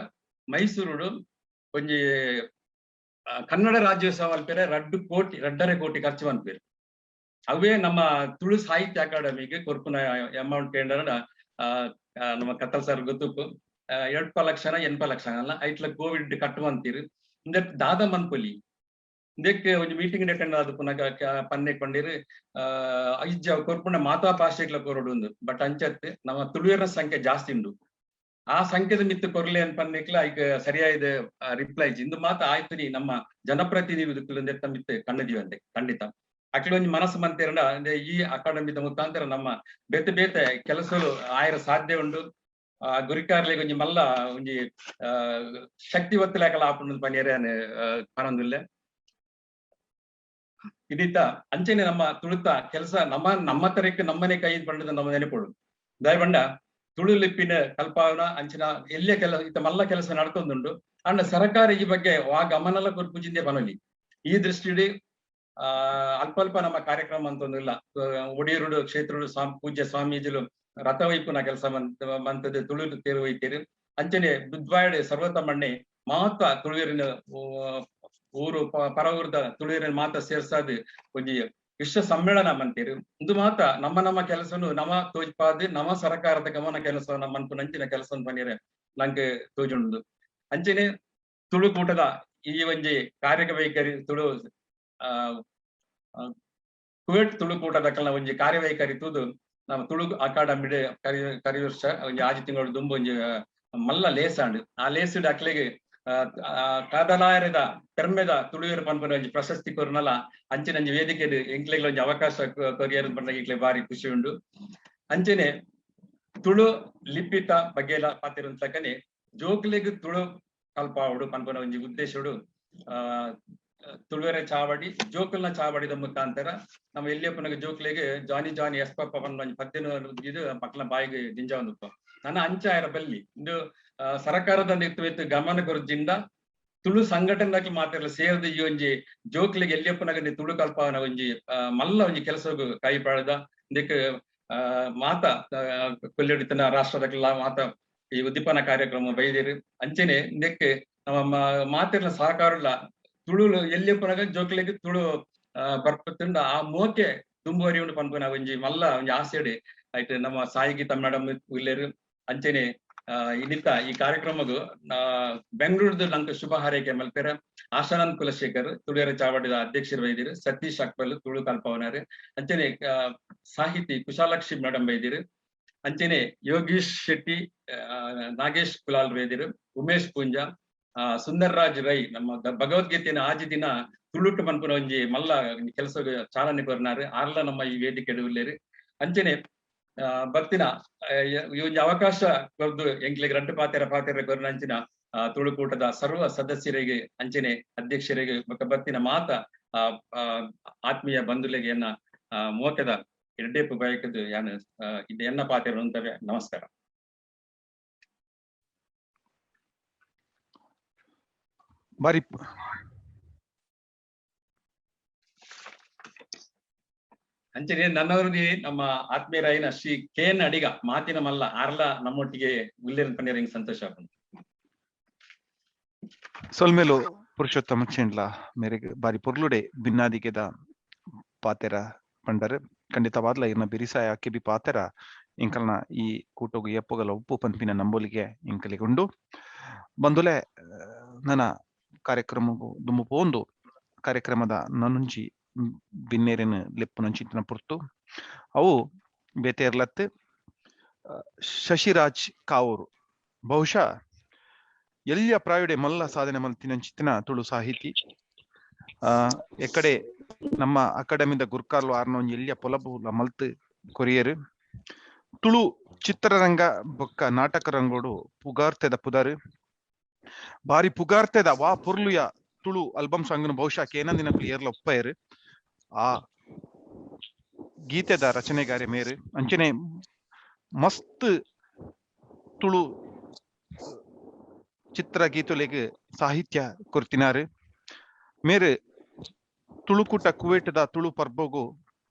ಮೈಸೂರುಡು ಒಂಜಿ ಕನ್ನಡ ರಾಜ್ಯೋತ್ಸವ ಮಲ್ಪೆರೆ 2 ಕೋಟಿ 2.5 ಕೋಟಿ ಖರ್ಚು ಮನ್ಪೇರು. ಅವೇ ನಮ್ಮ ತುಳು ಸಾಹಿತ್ಯ ಅಕಾಡೆಮಿಗೆ ಕೊರ್ಪುನ ಅಮೌಂಟ್ ಕೇಂದ್ರ ನಮ್ಮ ಕತ್ತಲ್ ಸರ್ ಗೊತ್ತುಪ್ಪು 2 ಲಕ್ಷನ 80 ಲಕ್ಷ ಅಲ್ಲ ಐಟ್ಲ ಕೋವಿಡ್ ಕಟ್ಟುವಂತೀರು. ಇಂದ ದಾದ ಮನ್ಪೊಲಿ ಇಂದಕ್ಕೆ ಒಂಜಿ ಮೀಟಿಂಗ್ ಅಟೆಂಡ್ ಆದ ಪುನಗ ಪನ್ನೆ ಕೊಂಡಿರು ಇಜ್ಜ ಕೊರ್ಪುನ ಮಾತಾ ಭಾಷೆಗಳ ಕೊರಡು ಉಂದು. ಬಟ್ ಅಂಚತ್ ನಮ್ಮ ತುಳುವರ ಸಂಖ್ಯೆ ಜಾಸ್ತಿ ಉಂಡು. ಆ ಸಂಖ್ಯೆದ ಮಿತ್ತು ಕೊರ್ಲೆ ಅಂತ ಪನ್ನಿಕ್ಲ ಈಗ ಸರಿಯಾದ ರಿಪ್ಲೈ ಇಂದು ಮಾತ ಆಯ್ತು. ನೀ ನಮ್ಮ ಜನಪ್ರತಿನಿಧಿಗಳು ಮಿತ್ತು ಕಣ್ಣದಿವಂತೆ ಖಂಡಿತ ಅಕ್ಲೆ ಒಂಜಿ ಮನಸ್ಸು ಮಂತೇರಂಡ ಈ ಅಕಾಡೆಮಿದ ಮುಖಾಂತರ ನಮ್ಮ ಬೇತೆ ಬೇತೆ ಕೆಲಸಗಳು ಆಯರ ಸಾಧ್ಯ ಉಂಡು. ಆ ಗುರಿಕಾರ್ಲೆಗ್ ಒಂಜಿ ಮಲ್ಲ ಒಂಜಿ ಶಕ್ತಿ ಒತ್ತಲೇಕಲ ಆಪುಂಡು ಪನ್ಯರೆ ಪನೊಂದುಲ್ಲೆ. ಇದೀತ ಅಂಚನೆ ನಮ್ಮ ತುಳುತ ಕೆಲಸ ನಮ್ಮ ನಮ್ಮ ತರಕ್ಕೆ ನಮ್ಮನೆ ಕೈ ಪಂಡದ ನಮ್ಮ ನೆನಪುಡು. ದಯಬಂಡ ತುಳು ಲಿಪಿನ ಕಲ್ಪಾವನ ಅಂಚಿನ ಎಲ್ಲೇ ಕೆಲಸ ಇತ್ತ ಮಲ್ಲ ಕೆಲಸ ನಡ್ತೊಂದುಂಡು. ಅಂಡ ಸರ್ಕಾರ ಈ ಬಗ್ಗೆ ವಾ ಗಮನಲ ಕೊರ್ಪುಜಿಂದೆ ಪನೊಲಿ. ಈ ದೃಷ್ಟಿಡಿ ಅಲ್ಪ ಅಲ್ಪ ನಮ್ಮ ಕಾರ್ಯಕ್ರಮ ಅಂತೊಂದಿಲ್ಲ. ಒಡಿಯೂರುಡು ಕ್ಷೇತ್ರಡು ಪೂಜ್ಯ ಸ್ವಾಮೀಜಿಲು ರಥವೈಪುನ ಕೆಲಸ ಮಂತದ ತುಳು ತೇರು ಒಯ್ತೀರು. ಅಂಚನೆ ಬುದ್ವಾಯಡ್ ಸರ್ವತಮಣ್ಣೆ ಮಾತ ತುಳುವರಿನ ಊರು ಪರವೂರ್ದ ತುಳುವರಿನ ಮಾತ ಸೇರ್ಸಾದ್ ಒಂಜಿ ವಿಶ್ವ ಸಮ್ಮೇಳನ ಮಂತೀರು. ಇಂದು ಮಾತ ನಮ್ಮ ನಮ್ಮ ಕೆಲಸನು ನಮ ತೋಜ್ಪಾದ್ ನಮ್ಮ ಸರ್ಕಾರದ ಗಮನ ಕೆಲಸ ನಮ್ಮ ಮನ್ಪುನಂಚಿನ ಕೆಲಸ ಪನೀರೆ ನಂಗೆ ತೋಜುಂಡು. ಅಂಚನೆ ತುಳುಕೂಟದ ಈ ಒಂಜಿ ಕಾರ್ಯವೈಖರಿ ತುಳು ಕುವೆಟ್ ತುಳುಕೂಟದ ಒಂಜಿ ಕಾರ್ಯವೈಖರಿ ತೂದು ನಮ್ಮ ತುಳು ಅಕಾಡೆಮಿ ಕರಿವರ್ಷ ಒಂಜಿ ಆಜಿ ತಿಂಗಳು ದುಂಬು ಒಂಜಿ ಮಲ್ಲ ಲೇಸಾಂಡ್. ಆ ಲೇಸುಡ್ ಅಕ್ಲೆಗ್ ಕಾದಲಾಯರದ ಪೆರ್ಮೆದ ತುಳುವೆರ್ ಪನ್ಪುನ ಒಂಜಿ ಪ್ರಶಸ್ತಿ ಕೊರ್ನಲ ಅಂಚಿನ ಒಂಜಿ ವೇದಿಕೆಡ್ ಎಂಕ್ಲೆಗ್ ಒಂಜಿ ಅವಕಾಶ ಕೊರಿಯರ್ ಪಂಡ ಎಂಕ್ಲೆ ಬಾರಿ ಖುಷಿ ಉಂಡು. ಅಂಚನೆ ತುಳು ಲಿಪಿತ ಬಗ್ಗೆಲ ಪಾತಿರಂತಕನೆ ಜೋಕ್ಲೆಗ್ ತುಳು ಕಲ್ಪಾವಡು ಪನ್ಪುನ ಒಂಜಿ ಉದ್ದೇಶಡು ತುಳುವೆರ ಚಾವಡಿ ಜೋಕುಲ್ನ ಚಾವಡಿದ ಮುಖಾಂತರ ನಮ್ಮ ಎಲ್ಲಿಯಪ್ಪನಾಗ ಜೋಕ್ಲೆಗ್ ಜಾನಿ ಜಾನಿ ಎಸ್ ಪಾಪ ಪನ್ಪುನ ಒಂಜಿ ಪದ್ಯನ ಇದು ಮಕ್ಕಳ ಬಾಯಿಗೆ ದಿಂಜ ನನ್ನ ಅಂಚಾಯರ ಬಲ್ಲಿ ಇಂದು ಸರ್ಕಾರದ ನೇತೃತ್ವ ಗಮನ ಕೊರ್ಜಿಂದ ತುಳು ಸಂಘಟನೆ ಮಾತ್ರ ಸೇರಿದ ಈ ಒಂಜಿ ಜೋಕ್ಲೆಗ್ ಎಲ್ಲಿಯಪ್ಪನಾಗ ತುಳು ಕಲ್ಪಾವನ ಒಂಜಿ ಮಲ್ಲ ಒಂಜಿ ಕೆಲಸ ಕೈ ಪಾಡದ ಇದಕ್ಕೆ ಮಾತ ಕೊಲ್ಲೆಡಿತನ ರಾಷ್ಟ್ರದಕ್ಕೆಲ್ಲ ಮಾತ ಈ ಉದ್ದೀಪನ ಕಾರ್ಯಕ್ರಮ ಬೈದಿರು. ಅಂಚನೆ ಇದಕ್ಕೆ ನಮ್ಮ ಮಾತಿರ್ಲ ಸಹಕಾರಲ್ಲ ತುಳು ಎಲ್ಲಿಯಪ್ಪನಾಗ ಜೋಕ್ಲೆಗ್ ತುಳು ಬರ್ಪತ್ತುಂಡ ಆ ಮೋಕೆ ದುಂಬುವರಿಯುಂಡು ಪನ್ಪುನ ಒಂಜಿ ಮಲ್ಲ ಒಂಜಿ ಆಸೆಡ್ ಆಯ್ತು ನಮ್ಮ ಸಾಯಿಗೀತಾ ಮೇಡಮ್ ಇಲ್ಲೇರು. ಅಂಚನೆ ಇನ್ನಿತ ಈ ಕಾರ್ಯಕ್ರಮಗೂ ಬೆಂಗಳೂರದು ನಂಗೆ ಶುಭ ಹಾರೈಕೆ ಮಲ್ಪೆರ ಆಶಾನಂದ್ ಕುಲಶೇಖರ್ ತುಳುವೆರ ಚಾವಡಿದ ಅಧ್ಯಕ್ಷರು ಬೈದಿರು, ಸತೀಶ್ ಅಕ್ಬಲ್ ತುಳು ಕಲ್ಪವನರು, ಅಂಚನೆ ಸಾಹಿತಿ ಕುಶಾಲಕ್ಷಿ ಮೇಡಮ್ ಬೈದಿರು, ಅಂಚನೆ ಯೋಗೀಶ್ ಶೆಟ್ಟಿ, ನಾಗೇಶ್ ಕುಲಾಲ್ ಬೈದಿರು, ಉಮೇಶ್ ಪೂಂಜಾ, ಸುಂದರ್ ರಾಜ್ ರೈ ನಮ್ಮ ಭಗವದ್ಗೀತೆಯ ಆಜಿ ದಿನ ತುಳುಟು ಪನ್ಪುನ ಒಂಜಿ ಮಲ್ಲ ಕೆಲಸ ಚಾಲನೆ ಕೊರ್ನಾರು ಆರ್ಲ ನಮ್ಮ ಈ ವೇದಿಕೆ ಉಲ್ಲೇರು. ಅಂಚನೆ ಬತ್ತಿನ ಈ ಒಂಜಿ ಅವಕಾಶ ಕೊರ್ದು ಎಂಕ್ಲೆಗ್ ರಡ್ಡು ಪಾತೆರ ಪಾತೆರ ಕೊರ್ನ ಅಂಚಿನ ತುಳುಕೂಟದ ಸರ್ವ ಸದಸ್ಯರಿಗೆ ಅಂಚನೆ ಅಧ್ಯಕ್ಷರಿಗೆ ಬೊಕ್ಕ ಬತ್ತಿನ ಮಾತ ಆತ್ಮೀಯ ಬಂಧುಲೆಗೆ ಎನ್ನ ಮೋಕೆದ ಎಡ್ಡೇಪು ಬಯಕದು ಯಾನು ಇದು ಎನ್ನ ಪಾತ್ರ ಅಂತವೆ. ನಮಸ್ಕಾರ. ಬಾರಿ ಅಂಚನೆ ನನ್ನವರಿಗೆ ನಮ್ಮ ಆತ್ಮೀಯರಾಯಿನ ಶ್ರೀ ಕೆ ಎನ್ ಅಡಿಗ ಮಾತಿನ ಮಲ್ಲ ಆರ್ಲ ನಮ್ಮೊಟ್ಟಿಗೆ ಉಲ್ಲೇರ್ ಪನ್ನೀರಿಂಗ್ ಸಂತೋಷ ಆಪುಂಡು. ಸೊಲ್ಮೇಲು ಪುರುಷೋತ್ತಮ ಚೇಂಡ್ಲ ಮೇರೆಗೆ ಬಾರಿ ಪೊರ್ಲುಡೆ ಬಿನ್ನಾದಿಗೆದ ಪಾತೆರ ಪಂಡರ್. ಖಂಡಿತವಾದ್ಲ ಇರ್ನ ಬಿರಿಸಾಯ ಕೆಬಿ ಪಾತೆರ ಇಂಕಲ್ನ ಈ ಕೂಟೋಗು ಎಪ್ಪಗಲ ಉಪ್ಪು ಪನ್ಪಿನ ನಂಬೊಲಿಗೆ ಇಂಕಲಿಗೆ ಉಂಡು. ಬಂದುಲೆ ನನ್ನ ಕಾರ್ಯಕ್ರಮಗೂ ದುಂಬು ಪೋಂದು ಕಾರ್ಯಕ್ರಮದ ನನುಂಜಿ ಬಿನ್ನೇರಿನ ಲೆಪ್ಪುನಂಚಿನ ಪುರ್ತು ಅವು ಬೇತೆರ್ಲತ್ ಶಶಿರಾಜ್ ಕಾವೂರು ಬಹುಶಃ ಎಲ್ಲಿಯ ಪ್ರಾಯುಡೆ ಮಲ್ಲ ಸಾಧನೆ ಮಲ್ತಿನಂಚಿತ್ತಿನ ತುಳು ಸಾಹಿತಿ. ಎಕ್ಕಡೆ ನಮ್ಮ ಅಕಾಡೆಮಿದ ಗುರ್ಕಾರ್ಲು ಆರ್ನ ಒಂಜಿ ಎಲ್ಲಿಯ ಪೊಲಬು ಮಲ್ತ್ ಕೊರಿಯರು. ತುಳು ಚಿತ್ರರಂಗ ಬೊಕ್ಕ ನಾಟಕ ರಂಗೋಡು ಪುಗಾರ್ತೆದ ಪುದಾರು, ಬಾರಿ ಪುಗಾರ್ತೆದ ವಾ ಪೊರ್ಲುಯ ತುಳು ಆಲ್ಬಮ್ ಸಾಂಗ್ನು ಬಹುಶಃ ಕೇನಂದಿನಕುಲು ಏರ್ಲ ಒಪ್ಪಯರು. ಆ ಗೀತೆದ ರಚನೆಗಾರೆ ಮೇರು. ಅಂಚನೆ ಮಸ್ತ್ ತುಳು ಚಿತ್ರ ಗೀತುಲೆಗ್ ಸಾಹಿತ್ಯ ಕೊರ್ತಿನಾರು ಮೇರು. ತುಳುಕೂಟ ಕುವೇಟದ ತುಳು ಪರ್ಬಗು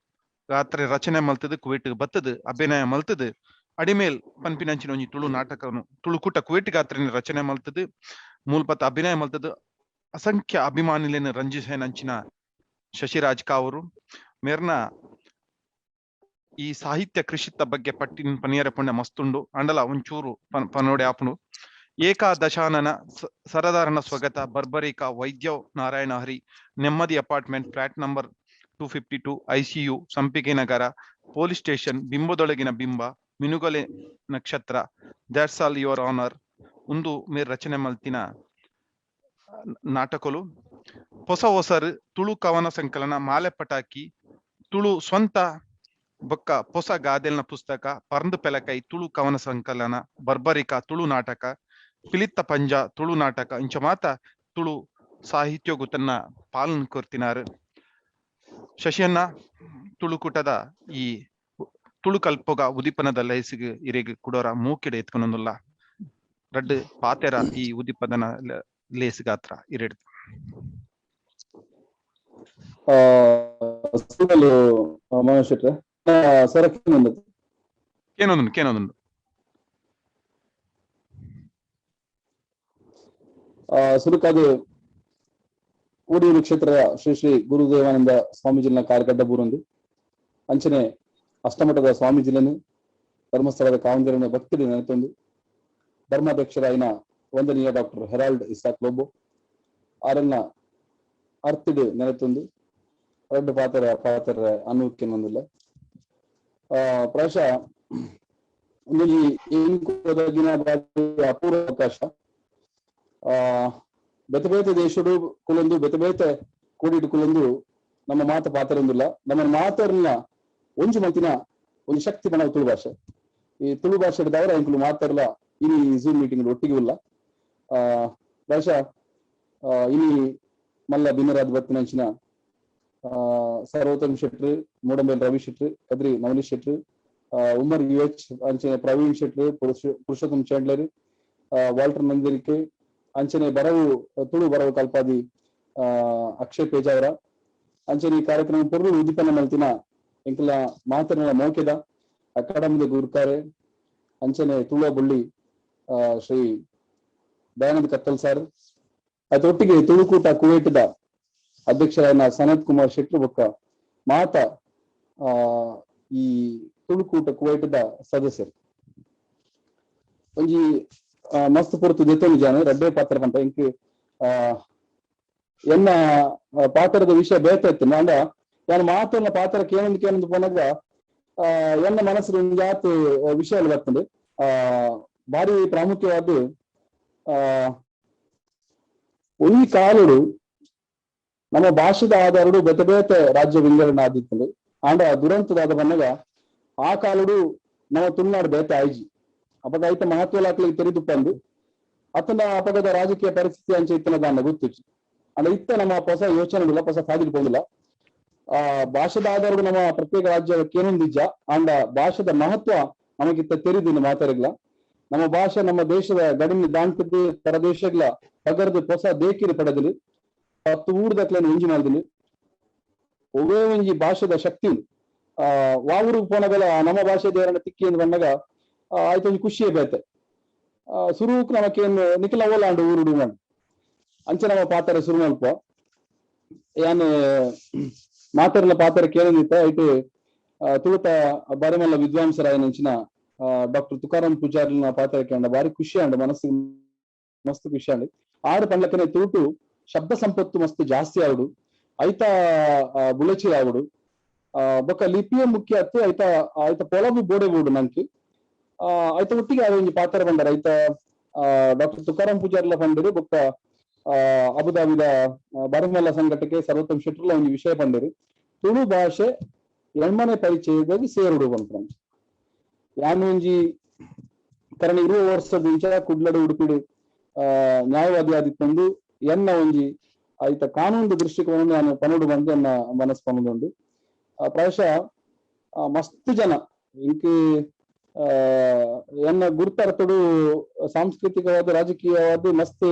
ರಾತ್ರಿ ರಚನೆ ಮಲ್ತದು, ಕುವೇಟ್ ಬತ್ತದು ಅಭಿನಯ ಮಲ್ತದು ಅಡಿಮೇಲ್ ಪನ್ಪಿನಂಚಿನ ಒಂಜಿ ತುಳು ನಾಟಕನು ತುಳುಕೂಟ ಕುವೇಟ್ ಗಾತ್ರನೆ ರಚನೆ ಮಲ್ತದು ಮೂಲ್ಪತ್ತ ಅಭಿನಯ ಮಲ್ತದು ಅಸಂಖ್ಯ ಅಭಿಮಾನಿಲೇನು ರಂಜಿಸೇನಂಚಿನ ಶಶಿರಾಜ್ ಕಾವರು ಮೇರ್ನ ಈ ಸಾಹಿತ್ಯ ಕೃಷಿತ ಬಗ್ಗೆ ಪಟ್ಟಿನ ಪನಿಯರ ಪುಣ್ಯ ಮಸ್ತುಂಡು. ಅಂಡಲ ಒಂಚೂರು ಪನೋಡೆ ಆಪುಂಡು. ಏಕಾದಶಾನನ ಸರದಾರನ ಸ್ವಗತ, Barbarika, Vaidya Narayana Hari, Nemmadi apartment, flat number 252, ICU, Sampige Nagara, police station, ಬಿಂಬದೊಳಗಿನ Bimba, Minugale Nakshatra, that's all your honour ಒಂದು ಮೇರ್ ರಚನೆ ಮಲ್ತಿನ ನಾಟಕಲು. ಹೊಸ ಹೊಸರು ತುಳು ಕವನ ಸಂಕಲನ, ಮಾಲೆ ಪಟಾಕಿ, ತುಳು ಸ್ವಂತ ಬೊಕ್ಕ ಹೊಸ ಗಾದೆಲ್ನ ಪುಸ್ತಕ, ಪರಂದು ಪೆಲಕೈ ತುಳು ಕವನ ಸಂಕಲನ, ಬರ್ಬರಿಕ ತುಳು ನಾಟಕ, ಪಿಲಿತ್ತ ಪಂಜ ತುಳು ನಾಟಕ ಇಂಚ ಮಾತ ತುಳು ಸಾಹಿತ್ಯಗು ತನ್ನ ಪಾಲನ್ ಕೊರ್ತಿನಾರು. ಶಶಿಯನ್ನ ತುಳುಕೂಟದ ಈ ತುಳು ಕಲ್ಪೊಗ ಉದಿಪನದ ಲೈಸಿಗೆ ಇರೆಗ್ ಕುಡೋರ ಮೂಕಿಡೆ ಎತ್ಕೊನೊಂದುಲ್ಲ ರಡ್ಡು ಪಾತೆರ ಈ ಉದಿಪದನ ಲೇಸ್ಗಾತ್ರ ಇರೆಡ್ದು. ಕೇನೊಂದುಂಡು ಕೇನೊಂದುಂಡು. ಸುರುಕಾದು ಊಡಿಯೂರು ಕ್ಷೇತ್ರದ ಶ್ರೀ ಶ್ರೀ ಗುರುದೇವಾನಂದ ಸ್ವಾಮೀಜಿನ ಕಾರ್ಗಡ್ಡ ಬೂರೊಂದು ಅಂಚನೆ ಅಷ್ಟಮಠದ ಸ್ವಾಮೀಜಿలను ಧರ್ಮಸ್ಥಳದ ಕಾವಂದಿರನ ಭಕ್ತಿಗೆ ನೆನೆತೊಂದು ಧರ್ಮಾಧ್ಯಕ್ಷರಾಯಿನ ವಂದನೀಯ ಡಾಕ್ಟರ್ ಹೆರಾಲ್ಡ್ ಇಸಾಕ್ ಲೋಬೋ ಆರನ್ನ ಅರ್ತಿಡು ನೆನೆತೊಂದು ಎರಡು ಪಾತ್ರ ಪಾತ್ರ ಅನ್ನುವಕ್ಕೆನ್ನೊಂದಿಲ್ಲ. ಪ್ರಾಯಶಃ ಅಪೂರ್ವ ಅವಕಾಶ. ಬೇತೆ ಬೇತೆ ದೇಶಡು ಕುಲೊಂದು ಬೇತೆ ಬೇತೆ ಕೂಡಿಟ್ಟು ಕುಲೊಂದು ನಮ್ಮ ಮಾತ ಪಾತ್ರ ನಮ್ಮ ಮಾತರ್ನ ಒಂಜಿ ಮಲ್ತಿನ ಒಂದು ಶಕ್ತಿ ಬಣ ತುಳು ಭಾಷೆ. ಈ ತುಳು ಭಾಷೆ ದವರ ಎಂಕುಲು ಮಾತಾಡಲ ಇನಿ ಝೂಮ್ ಮೀಟಿಂಗ್ ಒಟ್ಟಿಗೆ ಇಲ್ಲ. ಪ್ರಾಯಶಃ ಇನಿ ಮಲ್ಲ ಬಿನ್ನರಾದ್ ಬತ್ತಿನಂಚಿನ ಸರ್ವೋತ್ತಮ್ ಶೆಟ್ರು, ಮೂಡಂಬೇಲ್ ರವಿ ಶೆಟ್ರು, ಕದ್ರಿ ನವನೀಶ್ ಶೆಟ್ರು, ಉಮರ್ ಯು ಎಚ್ ಅಂಚನೆ ಪ್ರವೀಣ್ ಶೆಟ್ರು, ಪುರುಷೋತ್ತಮ್ ಚಂಡ್ಲರ್, ವಾಲ್ಟರ್ ನಂದಿರಿಕೆ ಅಂಚನೆ ಬರವು ತುಳು ಬರವು ಕಲ್ಪಾದಿ ಅಕ್ಷಯ್ ಪೇಜಾವರ ಅಂಚನೆ ಈ ಕಾರ್ಯಕ್ರಮ ಪೊರ್ಲು ಉದ್ದೀಪನ ಮಲ್ತಿನ ಎಂಕಲ ಮಾತನ ಮೋಕೆದ ಅಕಾಡೆಮಿದ ಗುರುಕಾರೆ ಅಂಚನೆ ತುಳುವ ಬುಳ್ಳಿ ಶ್ರೀ ದಯಾನಂದ ಕತ್ತಲ್ ಸರ್, ಅದೊಟ್ಟಿಗೆ ತುಳುಕೂಟ ಕುವೇಟದ ಅಧ್ಯಕ್ಷರಾದ ಸನತ್ ಕುಮಾರ್ ಶೆಟ್ರು ಬೊಕ್ಕ ಮಾತ ಈ ತುಳುಕೂಟ ಕುವೇಟದ ಸದಸ್ಯರು. ಒಂಜಿ ಮಸ್ತ್ ಪೊರ್ತು ದೆತ್ತೊಂದು ಜಾನ ರಡ್ಡೆ ಪಾತ್ರ ಪಂತ ಇಂಕ್ ಎನ್ನ ಪಾತ್ರದ ವಿಷಯ ಬೇತ ಇತ್ತು. ಅಂಡ ಯಾನ್ ಮಾತನ್ನ ಪಾತ್ರ ಕೇನೊಂದು ಕೇನೊಂದು ಪೋನಾಗ ಎನ್ನ ಮನಸ್ಸು ಒಂಜಾತ್ ವಿಷಯ ಬರ್ತದೆ. ಭಾರಿ ಪ್ರಾಮುಖ್ಯವಾದ ಒಂಜಿ ಕಾಲುಡು ನಮ್ಮ ಭಾಷೆದ ಆಧಾರಡು ಬೇತೆ ಬೇತೆ ರಾಜ್ಯ ವಿಂಗಡಣೆ ಆದಿತ್ತಂಡು. ಆಂಡ ದುರಂತದಾದ ಬನ್ನಗ ಆ ಕಾಲುಡು ನಮ್ಮ ತುಳುನಾಡು ಬೇತೆ ಆಯ್ಜಿ ಅಪಗ ಐತ ಮಹತ್ವ ಲಾಕ್ಲಿಗೆ ತೆರೆದುಪ್ಪಂದು. ಅತನ ಅಪಗದ ರಾಜಕೀಯ ಪರಿಸ್ಥಿತಿ ಅಂಚೆ ಇತ್ತನ ದಾನ ಗೊತ್ತಿಚ್ಚು. ಅಂಡ ಇತ್ತ ನಮ್ಮ ಹೊಸ ಯೋಚನೆ ಹೊಸ ಸಾದಿಗೆ ಪೋಂದಿಲ್ಲ. ಆ ಭಾಷೆದ ಆಧಾರದ ನಮ್ಮ ಪ್ರತ್ಯೇಕ ರಾಜ್ಯ ಕೇನೊಂದಿಜ್ಜ. ಅಂಡ ಭಾಷೆದ ಮಹತ್ವ ನಮಗಿತ್ತ ತೆರಿದಿನ ಮಾತಾಡಿಲ್ಲ. ನಮ್ಮ ಭಾಷೆ ನಮ್ಮ ದೇಶದ ಗಡಿನ ದಾಂಟದ್ದು ಪರದೇಶಗಳ ಪಗರ್ದು ಹೊಸ ದೇಕಿನ ಪಡೆದಿಲ್ಲ. 10 ಊರ್ದಕ್ಲೇನು ಒಂಜಿ ಮಾಡಿದಿಲ್ಲ. ಒವ್ವೇ ಒಂಜಿ ಭಾಷೆದ ಶಕ್ತಿ ಆ ವಾವೂರು ಪೋನಗಲ ನಮ್ಮ ಭಾಷೆ ದೇವರನ್ನ ತಿಕ್ಕಿ ಎಂದು ಬಂದಾಗ ಆಯ್ತು ಒಂಜಿ ಖುಷಿಯೇ ಬೇತೆ. ಸುರುಕ್ ನಮಕೇನು ನಿಖಿಲ ಓಲಾಂಡು ಊರುಡು ಅಂಚೆ ನಮ್ಮ ಪಾತ್ರ ಸುರು ಮಲ್ಪ ಯಾನ್ ಮಾತಾಡಲ ಪಾತ್ರ ಕೇಳಿದ್ದ ಐಟು ತುಳುತ ಬಾರಿಮಲ್ಲ ವಿದ್ವಾಂಸರಾಯನಂಚಿನ ಡಾಕ್ಟರ್ ತುಕಾರಾಮ್ ಪೂಜಾರ್ಲಿನ ಪಾತ್ರ ಕೇಂಡ ಬಾರಿ ಖುಷಿ ಅಂಡ್ ಮನಸ್ಸಿಗೆ ಮಸ್ತ್ ಖುಷಿ ಅಂಡ್. ಆರು ಪಂಡ್ಲಕ್ಕನೆ ತುಳುಟು ಶಬ್ದ ಸಂಪತ್ತು ಮಸ್ತ್ ಜಾಸ್ತಿ ಆವಡು, ಐತ ಬುಳಚಿ ಆವಡು, ಬೊಕ್ಕ ಲಿಪಿಯ ಮುಖ್ಯ ಅತ್ತು ಐತ ಐತ ಪೊಲಬು ಬೋಡೆ ಬೋಡು ನಂಗೆ ಐತ ಒಟ್ಟಿಗೆ ಒಂಜಿ ಪಾತ್ರ ಬಂದಾರ. ಐತ ಡಾಕ್ಟರ್ ತುಕಾರಾಮ್ ಪೂಜಾರ್ಲ ಪಂಡರು ಬೊಕ್ಕ ಅಬುದಾಬಿದ ಬಾರಿಮಲ್ಲ ಸಂಘಟಕ್ಕೆ ಸರ್ವೋತ್ತಮ ಶೆಟ್ಟರ್ಲ ಒಂಜಿ ವಿಷಯ ಪಂಡರು. ತುಳು ಭಾಷೆ ಎಣ್ಮನೆ ಪರಿಚಯವಾಗಿ ಸೇರುಡು ಅಂತ ಯಾನು ಒಂಜಿ ಕರಣ 20 ವರ್ಷದ ಇಂಚ ಕುಡ್ಲಡು ಉಡುಪಿಡು ನ್ಯಾಯವಾದಿ ಆದಿತ್ತಂದು ಎನ್ನ ಒಂಜಿ ಆಯ್ತ ಕಾನೂನು ದೃಷ್ಟಿಕೋನ ನಾನು ಪನೋಡು ಬಂದು ಎನ್ನ ಮನಸ್ಸು ಪನೋದುಂಡು. ಪ್ರಾಯಶಃ ಮಸ್ತ್ ಜನ ಇಂಕ್ ಎನ್ನ ಗುರುತಾರ್ಥಡು ಸಾಂಸ್ಕೃತಿಕವಾದ ರಾಜಕೀಯವಾದ ಮಸ್ತ್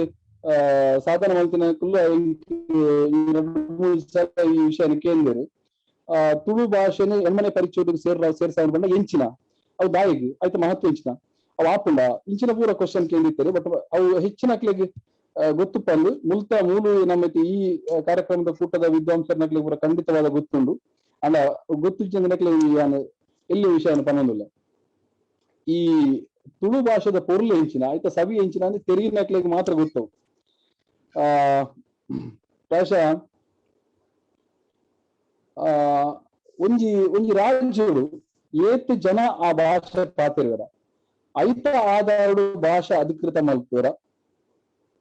ಸಾಧನೆ ಮಲ್ತಿನ ಈ ವಿಷಯ ಕೇಂದ್ರ ತುಳು ಭಾಷೆನ ಎಣ್ಮನೆ ಪರಿಚಯದ ಸೇರ್ಸಾವ ಬಂಡ ಎಂಚಿನ ಅವು ದಾಯಿಗೆ ಆಯ್ತು ಮಹತ್ವ ಎಂಚಿನ ಅವು ಆಪುಂಡ ಇಂಚಿನ ಪೂರ ಕ್ವಶನ್ ಕೇಂದಿರ್ತಾರೆ. ಬಟ್ ಅವು ಹೆಚ್ಚಿನ ಗೊತ್ತುಪ್ಪಂದು ಮುಲ್ತ ಮೂಲು ನಮ್ಮ ಈ ಕಾರ್ಯಕ್ರಮದ ಕೂಟದ ವಿದ್ವಾಂಸರನಕ್ಲೆ ಪೂರ ಖಂಡಿತವಾದ ಗೊತ್ತುಂಡು. ಅಂಡ ಗೊತ್ತು ಎಲ್ಲಿ ವಿಷಯ ಪನ್ನೊಂದಿಲ್ಲ. ಈ ತುಳು ಭಾಷೆದ ಪೊರ್ಲು ಎಂಚಿನ ಆಯ್ತಾ ಸವಿ ಎಂಚಿನ ಅಂದ್ರೆ ತೆರಿಗಿನಕ್ಲೆಗೆ ಮಾತ್ರ ಗೊತ್ತವು. ಪ್ರಾಯಶಃ ಒಂಜಿ ಒಂಜಿ ರಾಜ್ಯಡು ಏತ್ ಜನ ಆ ಭಾಷೆ ಪಾತಿರುವರ ಐತ ಆಧಾರಡು ಭಾಷೆ ಅಧಿಕೃತ ಮಲ್ಪುವರ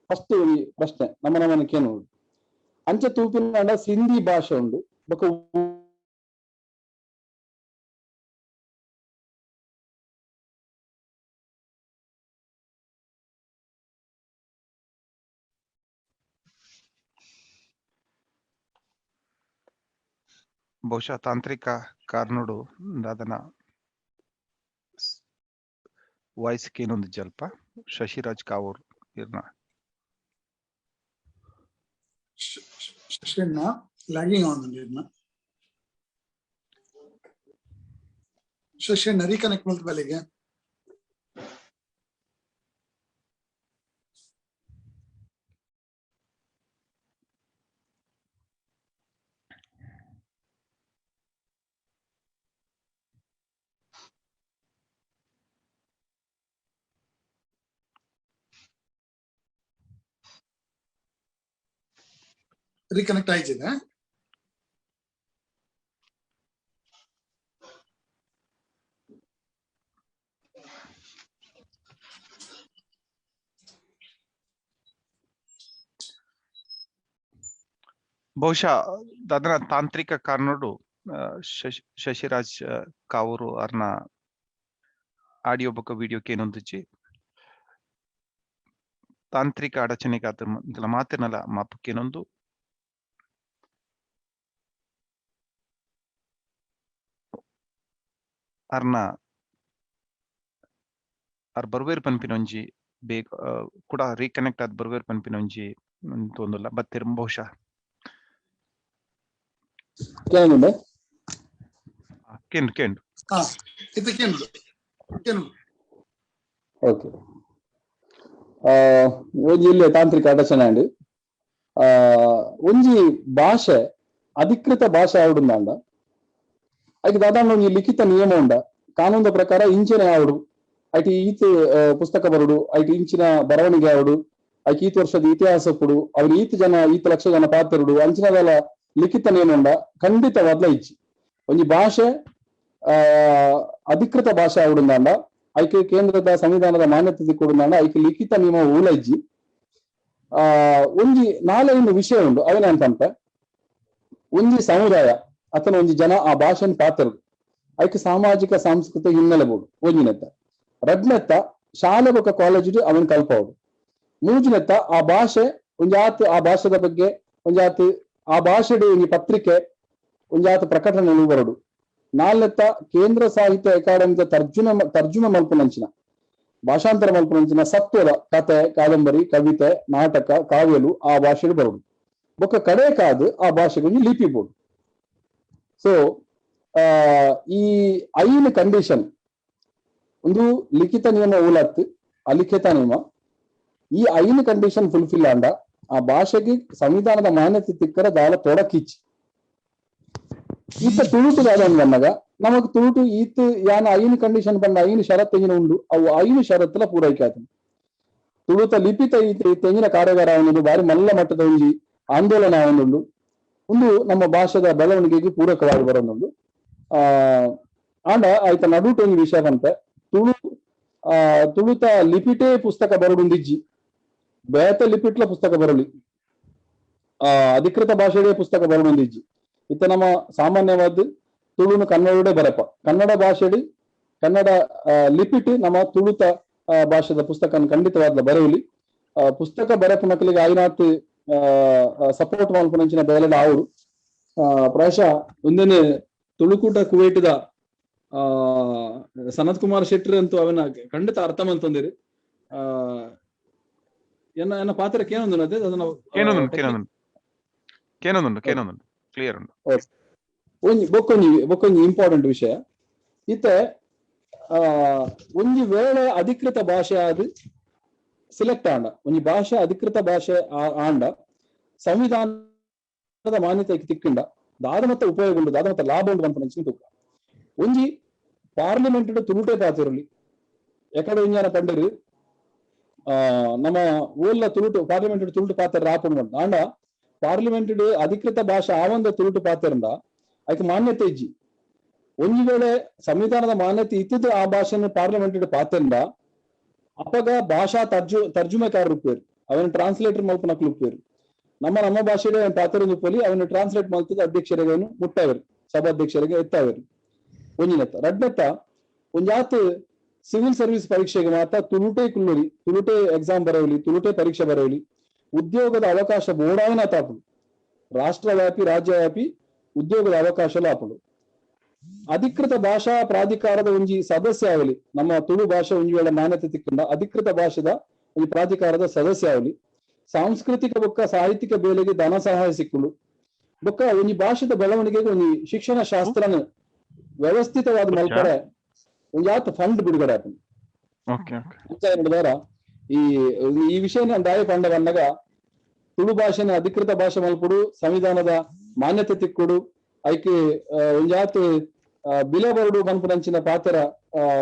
ಫಸ್ಟ್ ಪ್ರಶ್ನೆ ನಮ್ಮ ನಮ್ಮನಕೇನು ಅಂಚೆ ತೂಪಿನ ಸಿಂಧಿ ಭಾಷೆ ಉಂಡು ಬೊಕ್ಕ ಬಹುಶಃ ತಾಂತ್ರಿಕ ಕಾರ್ನೋಡು ಅದನ್ನ ವಾಯ್ಸ್ ಏನೊಂದು ಜಲ್ಪ ಶಶಿರಾಜ್ ಕಾವೂರ್ ಇರ್ನ ಶಶಿನ ಲ್ಯಾಗಿಂಗ್ ಆನ್ ಇರ್ನ ಶಶಿನ ರೀಕನೆಕ್ಟ್ ಮಲ್ತ ಬಲೆಗೆ ರೀಕನೆಕ್ಟ್ ಆಯ್ತಿದೆ. ಬಹುಶಃ ಅದನ್ನ ತಾಂತ್ರಿಕ ಕಾರಣಡು ಶಶಿರಾಜ್ ಕಾವೂರು ಅರ್ನ ಆಡಿಯೋ ಬೊಕ್ಕ ವಿಡಿಯೋಕ್ಕೆ ಏನೊಂದಿಚ್ಚಿ ತಾಂತ್ರಿಕ ಅಡಚಣೆಗೆ ಮಾತಿನಲ್ಲ ಮಾಪಕ್ಕೇನೊಂದು ಅರ್ನ ಅರ್ ಬರ್ವೇರ್ ಪನ್ಪಿನೊಂಜಿ ಬೇಗ ಕೂಡ ರೀಕನೆಕ್ಟ್ ಆದ್ ಬರ್ವೇರ್ ಪನ್ಪಿನೊಂಜಿ ತೋಂದುಲ್ಲ ಬತ್ತಿರ್ ಬಹುಶಃ ಕೇಂದ್ರ ಕೇಂದ್ರ ಓಕೆ. ಒಂಜಿ ಇಲ್ಲಿ ತಾಂತ್ರಿಕ ಅಡಚಣೆ ಅಂಡ್ ಒಂಜಿ ಭಾಷೆ ಅಧಿಕೃತ ಭಾಷೆ ಆವಡುಂದಾಂಡ ಐಕ್ ದಾದಾಂಡ ಒಂಜಿ ಲಿಖಿತ ನಿಯಮ ಉಂಡ ಕಾನೂನು ಪ್ರಕಾರ ಇಂಚಿನ ಆವಡು ಐಟ್ ಈತ್ ಪುಸ್ತಕ ಬರಡು ಐಟ್ ಇಂಚಿನ ಬರವಣಿಗೆ ಆವಡು ಐಕ್ ಈತ್ ವರ್ಷದ ಇತಿಹಾಸ ಕೊಡು ಅವ್ರು ಈತ್ ಜನ ಈತ್ ಲಕ್ಷ ಜನ ಪಾತ್ರರು ಅಂಚಿನದೆಲ್ಲ ಲಿಖಿತ ನಿಯಮ ಉಂಡ ಖಂಡಿತವಾದ್ಲ ಇಜ್ಜಿ. ಒಂಜಿ ಭಾಷೆ ಅಧಿಕೃತ ಭಾಷೆ ಆವಡುಂದಾಂಡ ಐಕ್ ಕೇಂದ್ರದ ಸಂವಿಧಾನದ ಮಾನ್ಯತೆ ಕೊಡುಂದಾಂಡ ಐಕ್ ಲಿಖಿತ ನಿಯಮ ಊಲ ಇಜ್ಜಿ. ಒಂಜಿ ನಾಲೈನು ವಿಷಯ ಉಂಡು ಅವೇನ ಅಂತಂತ ಒಂಜಿ ಸಮುದಾಯ ಅತನ ಒಂಜಿ ಜನ ಆ ಭಾಷೆನ್ ಪಾತ್ರರು ಐಕ್ ಸಾಮಾಜಿಕ ಸಾಂಸ್ಕೃತಿಕ ಹಿನ್ನೆಲೆ ಬೋಡು ಒಂಜಿನೆತ್ತ. ರಡ್ನೆತ್ತ ಶಾಲೆ ಬೊಕ್ಕ ಕಾಲೇಜು ಅವನ್ ಕಲ್ಪವಡು. ಮೂಜಿನೆತ್ತ ಆ ಭಾಷೆ ಒಂಜಾತ್ ಆ ಭಾಷೆದ ಬಗ್ಗೆ ಒಂಜಾತ್ ಆ ಭಾಷೆಡ್ ಒಂಜಿ ಪತ್ರಿಕೆ ಒಂಜಾತ್ ಪ್ರಕಟಣೆ ಬರಡು. ನಾಲ್ನೆತ್ತ ಕೇಂದ್ರ ಸಾಹಿತ್ಯ ಅಕಾಡೆಮಿದ ತರ್ಜುಮೆ ಮಲ್ಪುನಂಚಿನ ಭಾಷಾಂತರ ಮಲ್ಪುನಂಚಿನ ಸತ್ವದ ಕತೆ, ಕಾದಂಬರಿ, ಕವಿತೆ, ನಾಟಕ, ಕಾವ್ಯಲು ಆ ಭಾಷೆಡ್ ಬರಡು. ಬೊಕ್ಕ ಕಡೆ ಕಾದು ಆ ಭಾಷೆಗೆ ಒಂಜಿ ಲಿಪಿ ಬೋರ್ಡ್. ಸೊ ಈ 5 ಕಂಡೀಷನ್ ಒಂದು ಲಿಖಿತ ನಿಯಮ ಊಲತ್ತು ಅಲಿಖಿತ ನಿಯಮ. ಈ 5 ಕಂಡೀಷನ್ ಫುಲ್ಫಿಲ್ ಆಂಡ ಆ ಭಾಷೆಗೆ ಸಂವಿಧಾನದ ಮಾನ್ಯತೆ ತಿಕ್ಕರ ದಾಲ ತೊಡಕಿಚ್ಚಿ. ಈತ ತುಳುಟು ದಾದ ಬಂದಾಗ ನಮಗ್ ತುಳುಟು ಈತ ಯಾನ 5 ಕಂಡೀಷನ್ ಬಂದ 5 ಷರತ್ತು ಎಂಜಿನ ಉಂಡು, ಅವು 5 ಷರತ್ತುಲ ಪೂರೈಕೆ ಆಯ್ತು. ತುಳುತ ಲಿಪಿತ ಈತ ತೆಂಗಿನ ಕಾರ್ಯಾಗಾರ ಅನ್ನೋದು ಬಾರಿ ಮಲ್ಲ ಮಟ್ಟದ ಒಂಜಿ ಆಂದೋಲನ ಒಂದುಂಡು. ಒಂದು ನಮ್ಮ ಭಾಷೆದ ಬೆಳವಣಿಗೆಗೆ ಪೂರಕವಾಗಿ ಬರೋದುಂಡು. ಆಂಡ ಆಯ್ತ ನಡುಟು ಒಂಜಿ ವಿಷಯ ಬಂತೆ, ತುಳು ತುಳುತ ಲಿಪಿಟೇ ಪುಸ್ತಕ ಬರಡುಂದಿಜ್ಜಿ, ಬೇತ ಲಿಪಿಟ್ಲ ಪುಸ್ತಕ ಬರಲಿ, ಅಧಿಕೃತ ಭಾಷೆಡೇ ಪುಸ್ತಕ ಬರಡುಂದಿಜ್ಜಿ. ಇತ್ತ ನಮ್ಮ ಸಾಮಾನ್ಯವಾದ ತುಳುನು ಕನ್ನಡಡೆ ಬರಪ, ಕನ್ನಡ ಭಾಷೆಡಿ ಕನ್ನಡ ಲಿಪಿಟ್ ನಮ್ಮ ತುಳುತ ಭಾಷೆದ ಪುಸ್ತಕ ಖಂಡಿತವಾದ ಬರವಲಿ. ಪುಸ್ತಕ ಬರಪು ನಕಲಿಗೆ ಆಯ್ನಾತ್ ಸಪೋರ್ಟ್ ಮಲ್ಪುನಂಚಿನ ಬೇಲೆಡ ಆవుಡು. ಪ್ರಾಯಶಃ ಒಂದೇನೆ ತುಳುಕೂಟ ಕುವೈಟ್ದ ಸನತ್ ಕುಮಾರ್ ಶೆಟ್ಟರ್ ಅಂತೂ ಅವನ ಖಂಡಿತ ಅರ್ಥ ಮಂತಂದಿರಿ. ಎನ್ನ ಎನ್ನ ಪಾತ್ರಕ್ಕೆ ಏನೊಂದು ಅದನ್ನ ಕೇನೊಂದುಂಡು ಕ್ಲಿಯರ್ ಉಂಡು. ಒಂಜಿ ಬೊಕ್ಕೊಂಜಿ ಬೊಕ್ಕೊಂಜಿ ಇಂಪಾರ್ಟೆಂಟ್ ವಿಷಯ ಇತ್ತೆ, ಒಂಜಿ ವೇಳೆ ಅಧಿಕೃತ ಭಾಷೆ ಆದ್ ಸಿಲೆಕ್ಟ್ ಆಂಡ, ಒಂಜಿ ಭಾಷೆ ಅಧಿಕೃತ ಭಾಷೆ ಆಂಡ ಸಂವಿಧಾನದ ಮಾನ್ಯತೆ ತಿಕ್ಕಿಂಡ ದಾದ ಮತ್ತೆ ಉಪಯೋಗ ಉಂಡು, ದಾದ ಮತ್ತೆ ಲಾಭ ಉಂಡು ಅಂತ ನಂಚಿನ ತೂಕ. ಒಂಜಿ ಪಾರ್ಲಿಮೆಂಟ್ ತುಳುಟೆ ಪಾತಿರಲಿ ಎಕಡೆ ವಿಜ್ಞಾನ ಪಂಡರು ನಮ್ಮ ಊರ್ಲ ತುಳುಟು ಪಾರ್ಲಿಮೆಂಟ್ ತುಳುಟು ಪಾತ್ರ ಆಪುಂಡು ಆಂಡ ಪಾರ್ಲಿಮೆಂಟ್ ಅಧಿಕೃತ ಭಾಷೆ ಆವಂದ ತುಳುಟು ಪಾತಿರಂದ ಅದಕ್ಕೆ ಮಾನ್ಯತೆ ಇಜ್ಜಿ. ಒಂಜಿ ವೇಳೆ ಸಂವಿಧಾನದ ಮಾನ್ಯತೆ ಇತ್ತಿದ್ದು ಆ ಭಾಷೆಯನ್ನು ಪಾರ್ಲಿಮೆಂಟ್ ಪಾತಿರಂದ ಅಪಗ ಭಾಷಾ ತರ್ಜುಮೆಕಾರರು ಉಪ್ಪೇರು, ಅವನ ಟ್ರಾನ್ಸ್ಲೇಟರ್ ಮಲ್ಪನಕ್ಲು ಉಪ್ಪೇರು. ನಮ್ಮ ನಮ್ಮ ಭಾಷೆಗೆ ಅವನ ಪಾತ್ರ ಉಪ್ಪಲಿ ಅವನು ಟ್ರಾನ್ಸ್ಲೇಟ್ ಮಲ್ತದ ಅಧ್ಯಕ್ಷರಿಗೆ ಅವನು ಮುಟ್ಟಾವರು, ಸಭಾಧ್ಯಕ್ಷರಿಗೆ ಎತ್ತಾವರು. ಒಂಜಿನೆತ್ತ ರಡ್ನೆತ್ತ ಒಂಜಾತ್ ಸಿವಿಲ್ ಸರ್ವಿಸ್ ಪರೀಕ್ಷೆಗೆ ಮಾತ್ರ ತುಳುಟೆ ಕುಲ್ಲುಲಿ, ತುಳುಟೆ ಎಕ್ಸಾಮ್ ಬರವಲಿ, ತುಳುಟೆ ಪರೀಕ್ಷೆ ಬರವಲಿ, ಉದ್ಯೋಗದ ಅವಕಾಶ ಬೋಡಾವಿನ ತಾಪುಡು, ರಾಷ್ಟ್ರವ್ಯಾಪಿ ರಾಜ್ಯವ್ಯಾಪಿ ಉದ್ಯೋಗದ ಅವಕಾಶ ಆಪುಡು. ಅಧಿಕೃತ ಭಾಷಾ ಪ್ರಾಧಿಕಾರದ ಒಂಜಿ ಸದಸ್ಯ ಆಗಲಿ, ನಮ್ಮ ತುಳು ಭಾಷೆ ಒಂಜಿ ವೇಳೆ ಮಾನ್ಯತೆ ತಿಕ್ಕಂಡ ಅಧಿಕೃತ ಭಾಷೆದ ಒಂಜಿ ಪ್ರಾಧಿಕಾರದ ಸದಸ್ಯ ಆಗಲಿ, ಸಾಂಸ್ಕೃತಿಕ ಬೊಕ್ಕ ಸಾಹಿತ್ಯಿಕ ಬೇಲೆಗೆ ಧನ ಸಹಾಯ ಸಿಕ್ಕುಂಡು, ಬೊಕ್ಕ ಒಂಜಿ ಭಾಷೆದ ಬೆಳವಣಿಗೆಗೆ ಒಂಜಿ ಶಿಕ್ಷಣ ಶಾಸ್ತ್ರನ ವ್ಯವಸ್ಥಿತವಾದ ಮಲ್ಪರೆ ಒಂಜಾತ್ ಫಂಡ್ ಬಿಡುಗಡೆ ಆಪುಂಡು. ಈ ಈ ವಿಷಯನ ದಾಯ ಪಂಡ ಬಂದಾಗ ತುಳು ಭಾಷೆನ ಅಧಿಕೃತ ಭಾಷೆ ಮಲ್ಪುಡು, ಸಂವಿಧಾನದ ಮಾನ್ಯತೆ ತಿಕ್ಕುಡು, ಐಕೆ ಒಂಜಾತ್ ಬಿಲೆ ಬರಡು ಪನ್ಪುನಂಚಿನ ಪಾತ್ರ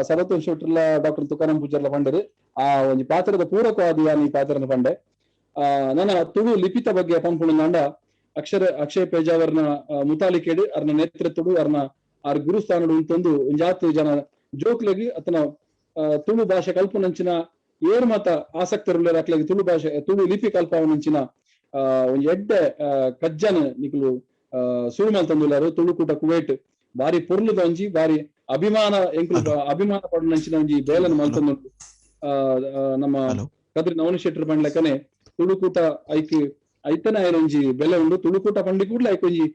ಸರತ್ವ ಶೆಟ್ಟರ್ಲ ಡಾಕ್ಟರ್ ತುಕಾರಾಮ್ ಪೂಜಾರ್ಲ ಪಂಡರು. ಆ ಒಂಜಿ ಪಾತ್ರದ ಪೂರಕವಾದ ಯಾನ್ ಈ ಪಾತ್ರನ ಪಂಡೆ. ನನ್ನ ತುಳು ಲಿಪಿತ ಬಗ್ಗೆ ಪನ್ಪುಣಂದಾಂಡ ಅಕ್ಷಯ ಪೇಜಾವರ್ನ ಮುತಾಲಿಕೇಡು ಅರ್ನ ನೇತೃತ್ವಡು ಅರ್ನ ಆರ್ ಗುರುಸ್ಥಾನಡು ಉಂಟೊಂದು ಒಂಜಾತ್ ಜನ ಜೋಕ್ಲೆಗ್ ಅತನ ತುಳು ಭಾಷೆ ಕಲ್ಪುನಂಚಿನ ಏರ್ ಮಾತ ಆಸಕ್ತರುಳ್ಳೇರ್ ಅಕ್ಲೆಗ್ ತುಳು ಭಾಷೆ ತುಳು ಲಿಪಿ ಕಲ್ಪಾವನಂಚಿನ ಒಂಜಿ ಎಡ್ಡೆ ಕಜ್ಜನ ನಿಕುಲು ಸುರು ಮಲ್ತೊಂದುಲ್ಲಾರು. ತುಳುಕೂಟ ಕುವೈಟ್ ಬಾರಿ ಪೊರ್ಲುದ ಒಂಜಿ ಬಾರಿ ಅಭಿಮಾನ ಎಂಕುಲು ಅಭಿಮಾನ ಪಡುನಂಚಿನ ಒಂಜಿ ಬೇಲನ್ ಮಲ್ತೊಂದುಂಡು. ನಮ್ಮ ಕದ್ರಿ ನವನಿ ಶೆಟ್ಟರ್ ಪಂಡ್ಲೆಕ್ಕನೆ ತುಳುಕೂಟ ಐಕ್ ಐತನ ಒಂಜಿ ಬೆಲೆ ಉಂಡು. ತುಳುಕೂಟ ಪಂಡಿ ಕೂಡ್ಲೆ ಐಕ್ ಒಂಜಿ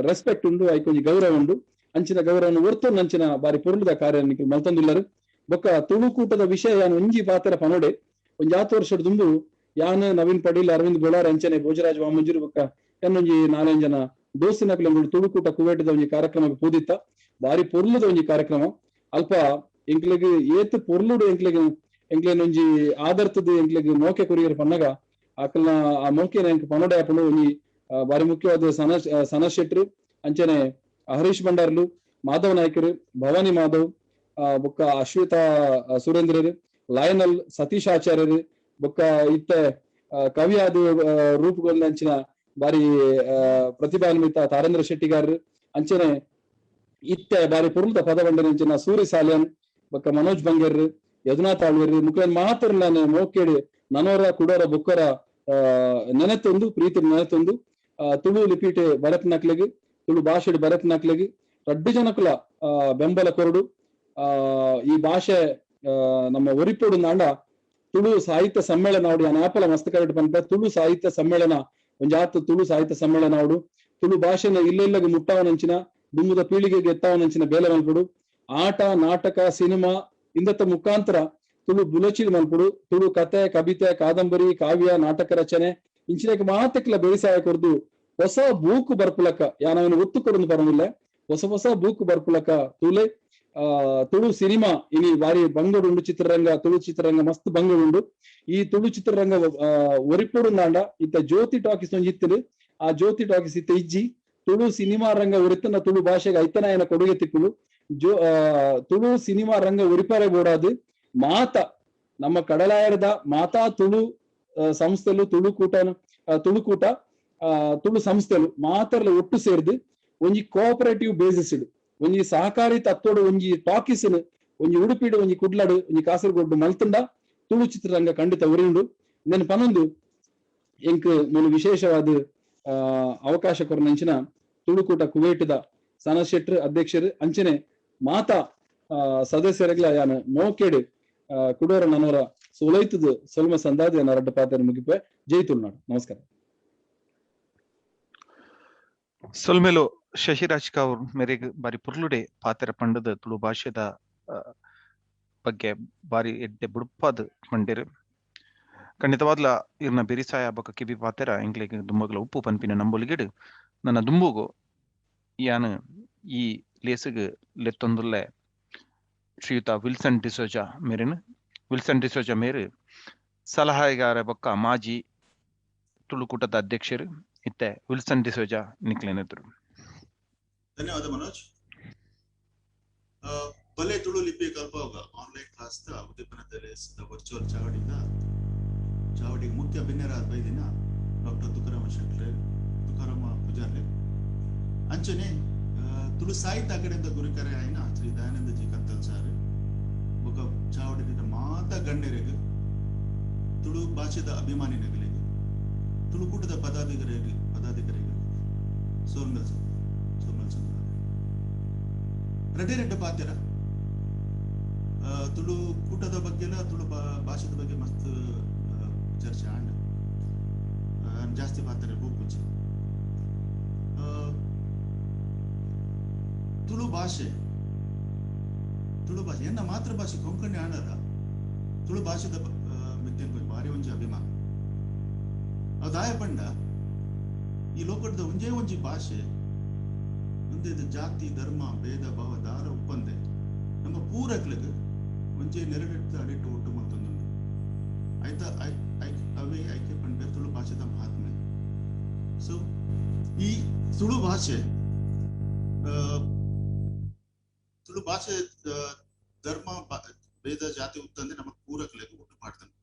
ರೆಸ್ಪೆಕ್ಟ್ ಉಂಡು, ಐಕ್ ಒಂಜಿ ಗೌರವ ಉಂಡು. ಅಂಚಿನ ಗೌರವವನ್ನು ಒರ್ತೊಂದು ಅಂಚಿನ ಬಾರಿ ಪೊರ್ಲುದ ಕಾರ್ಯ ನಿಕುಲು ಮಲ್ತೊಂದುಲ್ಲಾರು. ಬೊಕ್ಕ ತುಳುಕೂಟದ ವಿಷಯ ಯಾನ್ ಒಂಜಿ ಪಾತ್ರ ಪನೋಡೆ. ಒಂಜಿ 10 ವರ್ಷದ ದುಂಬು ಯಾನ್ ನವೀನ್ ಪಡೀಲ್, ಅರವಿಂದ್ ಗೋಳಾರ್, ಅಂಚನೆ ಭೋಜರಾಜ್ ವಾಮಂಜೂರು ಬೊಕ್ಕ ಯಾನೊಂಜಿ 4-5 ಜನ ದೋಸ್ತಿನಕುಲು ತುಳುಕೂಟ ಕುವೇಟದ ಒಂಜಿ ಕಾರ್ಯಕ್ರಮಕ್ಕೆ ಪೂದಿತ್ತ. ಬಾರಿ ಪೊರ್ಲುದ ಒಂಜಿ ಕಾರ್ಯಕ್ರಮ. ಅಲ್ಪ ಎಂಕ್ಲೆಗ್ ಏತ್ ಪೊರ್ಲುಡು ಎಂಕ್ಲೆಗ್ ಎಂಕ್ಲೆನ್ ಒಂಜಿ ಆದರ್ತದ ಎಂಕ್ಲೆಗ್ ಮೋಕೆ ಕೊರಿಯರ್ ಪನ್ನಗ ಅಕಲ್ನ ಆ ಮೋಕೆನ ಎಂಕ್ ಪನೋಡೆ ಆಪುಂಡು. ಒಂಜಿ ಬಾರಿ ಮುಖ್ಯವಾದ ಸನ ಶೆಟ್ರು, ಅಂಚನೆ ಹರೀಶ್ ಭಂಡಾರ್ಲು, ಮಾಧವ ನಾಯ್ಕರು, ಭವಾನಿ ಮಾಧವ್, ಬೊಕ್ಕ ಅಶ್ವಿತಾ ಸುರೇಂದ್ರರು, ಲಯನಲ್ ಸತೀಶ್ ಆಚಾರ್ಯರು, ಬೊಕ್ಕ ಇತ್ತೆ ಕವಿಯಾದ ರೂಪುಗೊಂಡ ಅಂಚಿನ ಬಾರಿ ಪ್ರತಿಭಾನ್ವಿತ ತಾರೇಂದ್ರ ಶೆಟ್ಟಿಗಾರರು, ಅಂಚನೆ ಇತ್ತೆ ಬಾರಿ ಪೊರ್ಲುದ ಪದಬಂಡನ ಅಂಚಿನ ಸೂರಿ ಸಾಲಿಯನ್, ಬೊಕ್ಕ ಮನೋಜ್ ಬಂಗೇರ್, ಯದುನಾಥ್ ಆಳ್ವೇರ್ ಮುಕ್ಲೇನ್ ಮಾತ್ರ ನಾನು ಮೋಕೇಡು ನನೋರ ಕುಡೋರ ಬೊಕ್ಕರ ನೆನೆತೊಂದು ಪ್ರೀತಿ ನೆನೆತೊಂದು ತುಳು ಲಿಪಿಟೆ ಬರತ್ನಕ್ಲೆಗ್ ತುಳು ಭಾಷೆಡ್ ಬರತ್ನಕ್ಲೆಗ್ ರಡ್ಡು ಜನಕುಲ ಬೆಂಬಲ ಕೊರಡು ಈ ಭಾಷೆ ನಮ್ಮ ಒರಿಪೊಡು ನಾಂಡ ತುಳು ಸಾಹಿತ್ಯ ಸಮ್ಮೇಳನ ಅವಡು ಅನಾಪಲ ಮಸ್ತ್ ಕರೆಕ್ಟ್ ಪನ್ಪ ತುಳು ಸಾಹಿತ್ಯ ಸಮ್ಮೇಳನ ಒಂಜಾತ್ ತುಳು ಸಾಹಿತ್ಯ ಸಮ್ಮೇಳನ ಅವಡು ತುಳು ಭಾಷೆನ ಇಲ್ಲೆಲ್ಲಗೂ ಮುಟ್ಟಾವನಂಚಿನ ದುಂಬುದ ಪೀಳಿಗೆಗೆ ಎತ್ತಾವನಂಚಿನ ಬೇಲೆ ಮಲ್ಪುಡು ಆಟ ನಾಟಕ ಸಿನಿಮಾ ಇಂದತ್ತ ಮುಖಾಂತರ ತುಳು ಬುಲಚಿಲ್ ಮಲ್ಪುಡು ತುಳು ಕತೆ ಕವಿತೆ ಕಾದಂಬರಿ ಕಾವ್ಯ ನಾಟಕ ರಚನೆ ಇಂಚಿನಕ್ಕೆ ಮಾತಕ್ಲ ಬೇಸಾಯ ಕೊರ್ದು ಹೊಸ ಬೂಕು ಬರ್ಪುಲಕ ಯಾನವನು ಒತ್ತು ಕೊಡೊಂದು ಬರೋದಿಲ್ಲ ಹೊಸ ಹೊಸ ಬೂಕು ಬರ್ಪುಲಕ ತುಲೆ ತುಳು ಸಿನಿಮಾ ಇನಿ ಬಾರಿ ಬಂಗಡುಂಡು ಚಿತ್ರರಂಗ ತುಳು ಚಿತ್ರರಂಗ ಮಸ್ತ್ ಬಂಗಡುಂಡು ಈ ತುಳು ಚಿತ್ರರಂಗ ಒರಿಪುಡುಂದಾಂಡ ಇತ್ತ ಜ್ಯೋತಿ ಟಾಕೀಸ್ ಒಂಜಿ ಇತ್ತಲು ಆ ಜ್ಯೋತಿ ಟಾಕೀಸ್ ಇತ್ತ ಇಜ್ಜಿ ತುಳು ಸಿನಿಮಾ ರಂಗ ಒರಿತನ ತುಳು ಭಾಷೆಗೆ ಐತನಾಯನ ಕೊಡುಗೆ ತಿಕ್ಕುಲು ಜೋ ತುಳು ಸಿನಿಮಾ ರಂಗ ಒರಿಪರೆ ಬೋಡಾದು ಮಾತ ನಮ್ಮ ಕಡಲಾಯರದ ಮಾತಾ ತುಳು ಸಂಸ್ಥೆಲು ತುಳುಕೂಟ ತುಳುಕೂಟ ತುಳು ಸಂಸ್ಥೆಲು ಮಾತರ್ಲ ಒಟ್ಟು ಸೇರ್ದು ಒಂಜಿ ಕೋಆಪರೇಟಿವ್ ಬೇಸಿಸ್ ಒಂಜಿ ಸಹಕಾರಿ ತತ್ವಡು ಒಂಜಿ ಟಾಕೀಸ್ ಒಂಜಿ ಉಡುಪಿಡು ಒಂಜಿ ಕುಡ್ಲಾಡು ಒಂಜಿ ಕಾಸರಗೋಡು ಮಲ್ತುಂಡ ತುಳು ಚಿತ್ರರಂಗ ಖಂಡಿತ ಉರಿಯುಂಡು. నేను ಪನೊಂದು ಎಂಕ್ ಮೂಲು ವಿಶೇಷವಾದ ಅವಕಾಶ ಕೊರನಂಚಿನ ತುಳುಕೂಟ ಕುವೇಟದ ಸನ ಶೆಟ್ರು ಅಧ್ಯಕ್ಷರು ಅಂಚನೆ ಮಾತಾ ಸದಸ್ಯರುಗಳ ಯಾನು ಮೋಕೆಡು ಕುಡೋರ ನನೋರ ಸೋಲೈತದು ಸೊಲ್ಮ ಸಂದಾದಿ ರಡ್ಡ ಪಾತ್ರ ಮುಗಿಪೆ. ಜೈ ತುಳುನಾಡು. ನಮಸ್ಕಾರ. ಸೊಲ್ಮೆಲು ಶಶಿರಾಜ್ ಕಾವೂರ್ ಮೇರೆಗ್ ಬಾರಿ ಪುರ್ಲುಡೆ ಪಾತೆರ ಪಂಡದ ತುಳು ಭಾಷೆದ ಬಗ್ಗೆ ಬಾರಿ ಎಡ್ಡೆ ಬುಡುಪಾದ ಮಂಡೇರು. ಖಂಡಿತವಾದ್ಲ ಇರ್ನ ಬೆರಿಸಾಯ ಬೊಕ ಕಿಬಿ ಪಾತೆರ ಎಂಕ್ಲೆಗ್ ದುಂಬಗ್ಲ ಉಪ್ಪು ಪನ್ಪಿನ ನಂಬೊಲಿಗೆಡು ನನ್ನ ದುಂಬುಗು ಯಾನು ಈ ಲೇಸುಗ್ ಲೆತ್ತೊಂದುಲ್ಲೆ ಶ್ರೀಯುತ ವಿಲ್ಸನ್ ಡಿಸೋಜಾ ಮೇರೆನ್. ವಿಲ್ಸನ್ ಡಿಸೋಜಾ ಮೇರು ಸಲಹೆಗಾರ ಬೊಕ್ಕ ಮಾಜಿ ತುಳುಕೂಟದ ಅಧ್ಯಕ್ಷರು ಇತ್ತೆ ವಿಲ್ಸನ್ ಡಿಸೋಜಾ ನಿಕ್ಲೆನೆದ್ರು. ಧನ್ಯವಾದ ಮನೋಜ್. ಬಲೆ ತುಳು ಲಿಪಿ ಕಲ್ಪವಾಗ ಆನ್ಲೈನ್ ಕ್ಲಾಸ್ ಉದ್ದೀಪನದಲ್ಲಿ ವರ್ಚುವಲ್ ಚಾವಡಿಯಿಂದ ಚಾವಡಿಗೆ ಮುಖ್ಯ ಬಿನ್ನೆರಾದ ಬೈದಿನ ಡಾಕ್ಟರ್ ತುಕಾರಾಮ ಶೆಟ್ರೆ ತುಕಾರಾಮ ಪೂಜಾರ್ಲೆ ಅಂಚನೆ ತುಳು ಸಾಹಿತ್ಯ ಅಕಾಡೆಮಿದ ಗುರುಕರೆ ಆಯ್ನ ಶ್ರೀ ದಯಾನಂದ ಜಿ ಕತ್ತಲ್ ಸಾರ್ ಬೊಕ ಚಾವಡಿದ ಮಾತಾ ಗಣ್ಯರಿಗೆ ತುಳು ಭಾಷೆದ ಅಭಿಮಾನಿಗಳಿಗೆ ತುಳುಕೂಟದ ಪದಾಧಿಕಾರಿಗೆ ಸೋಲ್ಮೆಲ್ ಸೋಲ್ಮೆಲ್ ಸಂದ್ರ ರೆಡ್ಡಿ ರೆಡ್ಡಿ ಪಾತೆರ ತುಳು ಕೂಟದ ಬಗ್ಗೆ ತುಳು ಭಾಷೆದ ಬಗ್ಗೆ ಮಸ್ತ್ ಚರ್ಚೆ ಆಂಡ್ ಜಾಸ್ತಿ ಪಾತ್ರೆ ಹೋಗ್ಪುಜಿ. ತುಳು ಭಾಷೆ ತುಳು ಭಾಷೆ ಎನ್ನ ಮಾತೃಭಾಷೆ ಕೊಂಕಣಿ ಆಂಡದ ತುಳು ಭಾಷೆದ ಮಿತ್ತೇನ್ ಭಾರಿ ಒಂಜಿ ಅಭಿಮಾನ. ಅದಾಯ ಪಂಡ ಈ ಲೋಕದ ಒಂಜೇ ಒಂಜಿ ಭಾಷೆ ಒಂದೇ ಜಾತಿ ಧರ್ಮ ಭೇದ ಭಾವ ದಾರ ಒಪ್ಪಂದೆ ನಮ್ಮ ಪೂರಕ್ಲಿಗೆ ಒಂಜೇ ನೆರಳೆಟ್ಟು ಅಡಿಟ್ಟು ಒಟ್ಟು ಮತ್ತೊಂದುಂಡು ಆಯ್ತಾ ಅವೇ ಐಕೆ ಪಂಡ ತುಳು ಭಾಷೆದ ಮಹಾತ್ಮೆ. ಸೊ ಈ ತುಳು ಭಾಷೆ ತುಳು ಭಾಷೆ ಧರ್ಮ ಭೇದ ಜಾತಿ ಉತ್ತಂದೆ ನಮ್ಮ ಪೂರಕ್ಲಿಗೆ ಒಟ್ಟು ಮಾಡ್ತಾನೆ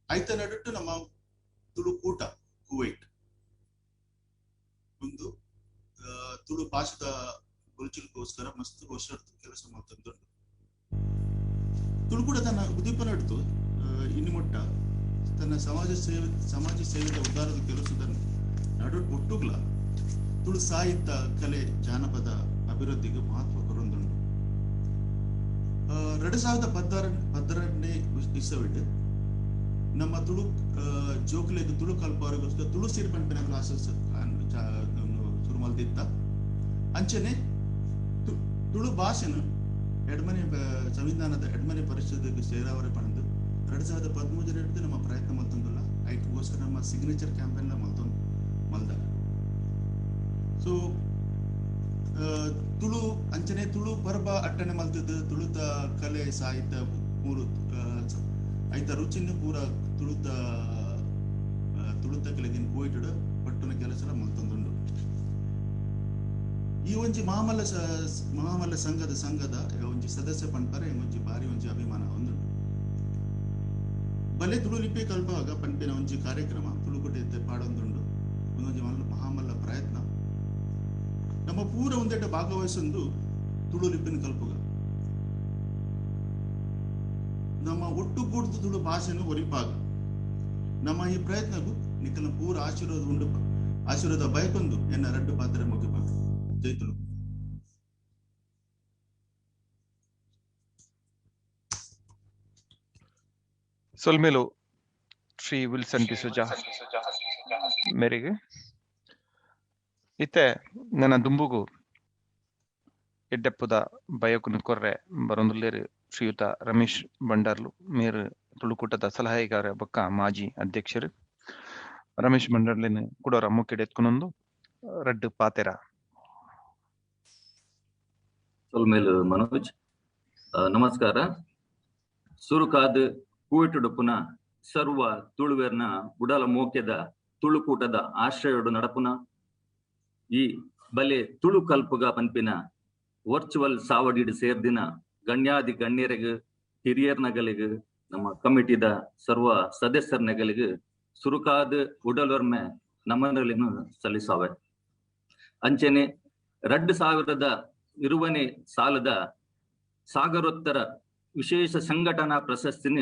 ಆಯ್ತ ನಡುಟ್ಟು ನಮ್ಮ ತುಳುಕೂಟ ಕುವೈಟ್ ಒಂದು ತುಳು ಭಾಷೆದ ಗುರುಚಿಗೋಸ್ಕರ ಮಸ್ತ್ ವರ್ಷ ಕೆಲಸ ಮಾಡ್ತಂದುಂಟು. ತುಳುಕೂಟ ತನ್ನ ಉದ್ದೀಪನ ಹಿಡಿದು ಇನ್ನು ಮುಟ್ಟ ತನ್ನ ಸಮಾಜ ಸೇವೆದ ಉದ್ಧಾರದ ಕೆಲಸದ ನಡು ಒಟ್ಟುಗ್ಲ ತುಳು ಸಾಹಿತ್ಯ ಕಲೆ ಜಾನಪದ ಅಭಿವೃದ್ಧಿಗೆ ಮಹತ್ವ ಕೊರೊಂದುಂಡು. 2016ನೇ ಇಸವಿಡ್ ನಮ್ಮ ತುಳು ಜೋಕ್ಲೆಗ್ ತುಳು ಕಲ್ಪವರೆಗೋಸ್ಕರ ತುಳು ಸಿರಿ ಪನ್ಪಿನ ಕ್ಲಾಸಸ್ ಶುರು ಮಲ್ದಿತ್ತ. ಅಂಚನೆ ತುಳು ಭಾಷೆನು ಎಡ್ಮನೆ ಸಂವಿಧಾನದ ಎಡ್ಮನೆ ಪರಿಷತ್ಗೆ ಸೇರಾವರೆ ಪಣದು 2013 ನಮ್ಮ ಪ್ರಯತ್ನ ಮಲ್ತೊಂದುಲ್ಲ ಐಕ್ಗೋಸ್ಕರ ನಮ್ಮ ಸಿಗ್ನೇಚರ್ ಕ್ಯಾಂಪೇನ್ ಮಲ್ತೊಂದು ಮಲ್ದ. ಸೊ ತುಳು ಅಂಚನೆ ತುಳು ಪರ್ಬ ಅಟ್ಟಣೆ ಮಲ್ತದ್ದು ತುಳುತ ಕಲೆ ಸಾಹಿತ್ಯ ಮೂರು ಐತ ರುಚಿನ ಪೂರ ತುಳುತ ತುಳುತ ಕಲೆಗಿನ ಕೋಯಿಟುಡು ಪಟ್ಟುನ ಕೆಲಸ ಮಲ್ತೊಂದುಂಡು. ಈ ಒಂಜಿ ಮಹಾಮಲ್ಲ ಮಹಾಮಲ್ಲ ಸಂಘದ ಒಂಜಿ ಸದಸ್ಯ ಪನ್ಪರೆ ಒಂಜಿ ಬಾರಿ ಒಂಜಿ ಅಭಿಮಾನ ಒಂದುಂಡು. ಬಲೆ ತುಳು ಲಿಪಿ ಕಲ್ಪವಾಗ ಪನ್ಪಿನ ಒಂಜಿ ಕಾರ್ಯಕ್ರಮ ತುಳುಕುಟೆ ಪಾಡೊಂದುಂಡು. ಒಂದೊಂಜಿ ಮಹಾಮಲ್ಲ ಪ್ರಯತ್ನ ನಮ್ಮ ಪೂರ ಒಂದೆಟ ಭಾಗವಹಿಸೊಂದು ತುಳು ಲಿಪಿನ ಕಲ್ಪುಗ ನಮ್ಮ ಒಟ್ಟುಗೂಡ್ದು ತುಳು ಭಾಷೆನು ಒರಿಪಾಗ ನಮ್ಮ ಈ ಪ್ರಯತ್ನಗೂ ನಿಖಲ ಪೂರ ಆಶೀರ್ವಾದ ಉಂಡು ಆಶೀರ್ವಾದ ಬಯಕೊಂದು ಎನ್ನ ರಡ್ಡು ಪಾತ್ರ ಮುಗಿಪಾಗ. ಜೈ ತುಳು. ಸೊಲ್ಮೆಲು ಶ್ರೀ ವಿಲ್ಸನ್ ಡಿಸೋಜಾ ಮೇರೆಗೆ. ಇತ್ತೆ ನನ್ನ ದುಂಬುಗು ಎಡ್ಡೆಪ್ಪುದ ಬಯಕುನು ಕೊರ್ರೆ ಬರೊಂದುಲ್ಲೇರು ಶ್ರೀಯುತ ರಮೇಶ್ ಭಂಡಾರ್ಲು ಮೇರು ತುಳುಕೂಟದ ಸಲಹೆಗಾರ ಬೊಕ್ಕ ಮಾಜಿ ಅಧ್ಯಕ್ಷರು. ರಮೇಶ್ ಭಂಡಾರ್ಲಿನ ಕುಡೋರ ಮುಖ್ಯ ಎತ್ಕೊನೊಂದು ರಡ್ಡು ಪಾತೆರ. ಸೊಲ್ಮೇಲು ಮನೋಜ್, ನಮಸ್ಕಾರ. ಸುರುಕಾದ್ ಕೂವೆಟುಡುಪುನ ಸರ್ವ ತುಳುವೆರ್ನ ಉಡಲ ಮೋಕೆದ ತುಳುಕೂಟದ ಆಶ್ರಯೋಡು ನಡಪುನ ಈ ಬಲೆ ತುಳು ಕಲ್ಪುಗ ಪನ್ಪಿನ ವರ್ಚುವಲ್ ಸಾವಡಿಡ್ ಸೇರ್ದಿನ ಗಣ್ಯಾದಿ ಗಣ್ಯರಿಗ್, ಹಿರಿಯರ್ನಗಲಿಗ್, ನಮ್ಮ ಕಮಿಟಿದ ಸರ್ವ ಸದಸ್ಯರ್ನಗಲಿಗ್ ಸುರುಕಾದ್ ಉಡಲೊರ್ಮೆ ನಮನಲಿನ ಸಲ್ಲಿಸಾವೆ. ಅಂಚನೆ 2020ನೇ ಸಾಲದ ಸಾಗರೋತ್ತರ ವಿಶೇಷ ಸಂಘಟನಾ ಪ್ರಶಸ್ತಿನ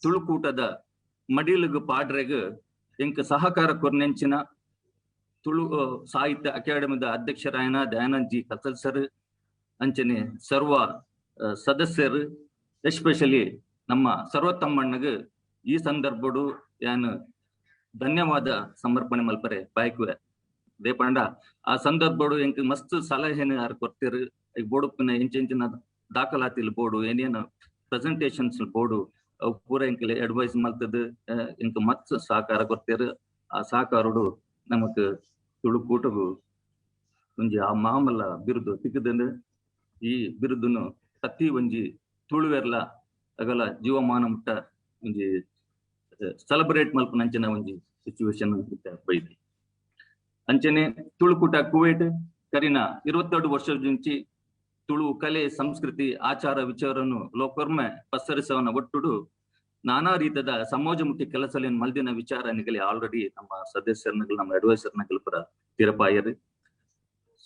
ತುಳುಕೂಟದ ಮಡಿಲುಗು ಪಾಡ್ರೆಗ್ ಎಂಕ್ ಸಹಕಾರ ಕೊರ್ನೆಂಚಿನ ತುಳು ಸಾಹಿತ್ಯ ಅಕಾಡೆಮಿದ ಅಧ್ಯಕ್ಷರಾಯನ ದಯಾನಂದ್ ಜಿ ಕತ್ತಲ್ ಸರ್, ಅಂಚನೆ ಸರ್ವ ಸದಸ್ಯರು, ಎಸ್ಪೆಷಲಿ ನಮ್ಮ ಸರ್ವತಮ್ಮಣ್ಣಗ್ ಈ ಸಂದರ್ಭಡು ಯಾನು ಧನ್ಯವಾದ ಸಮರ್ಪಣೆ ಮಲ್ಪರೆ ಬಾಯ್ಕುವೆ. ದೇಪಂಡ ಆ ಸಂದರ್ಭಡು ಎಂಕ್ ಮಸ್ತ್ ಸಲಹೆನ ಯಾರು ಕೊರ್ತಿರು. ಈಗ ಬೋಡುಪಿನ ಎಂಚೆಂಚಿನ ದಾಖಲಾತಿಲ್ ಬೋಡು, ಏನೇನು ಪ್ರೆಸೆಂಟೇಷನ್ಸ್ ಬೋಡು ಅವು ಪೂರ ಎಂಕಲೆ ಅಡ್ವೈಸ್ ಮಲ್ತದು ಎಂಕ್ ಮಸ್ತ್ ಸಹಕಾರ ಕೊರ್ತಿರು. ಆ ಸಹಕಾರಡು ನಮಕ್ ತುಳುಕೂಟಗು ಒಂಜಿ ಆ ಮಾಮಲ್ಲ ಬಿರುದು ತಿಕ್ಕದಂದು ಈ ಬಿರುದುನು ಪ್ರತಿ ಒಂಜಿ ತುಳುವೆರ್ಲ ಅಗಲ ಜೀವಮಾನ ಮುಟ್ಟ ಒಂಜಿ ಸೆಲೆಬ್ರೇಟ್ ಮಲ್ಪುನಂಚಿನ ಒಂಜಿ ಸಿಚುವೇಶನ್ ಬೈದಿ. ಅಂಚನೆ ತುಳುಕೂಟ ಕುವೈಟ್ ಕರಿನ 22 ವರ್ಷದಿಂಚಿ ತುಳು ಕಲೆ ಸಂಸ್ಕೃತಿ ಆಚಾರ ವಿಚಾರನು ಲೋಕೊರ್ಮೆ ಪಸರಿಸವನ ಒಟ್ಟುಡು ನಾನಾ ರೀತಿಯ ಸಮಾಜಮುಖಿ ಕೆಲಸಲಿನ ಮಲ್ದಿನ ವಿಚಾರ ನಿಗಲಿ ಆಲ್ರೆಡಿ ನಮ್ಮ ಸದಸ್ಯರ್ನಗಲು ನಮ್ಮ ಅಡ್ವೈಸರ್ನಗಲು ಪುರ ತಿರಪಾಯರು.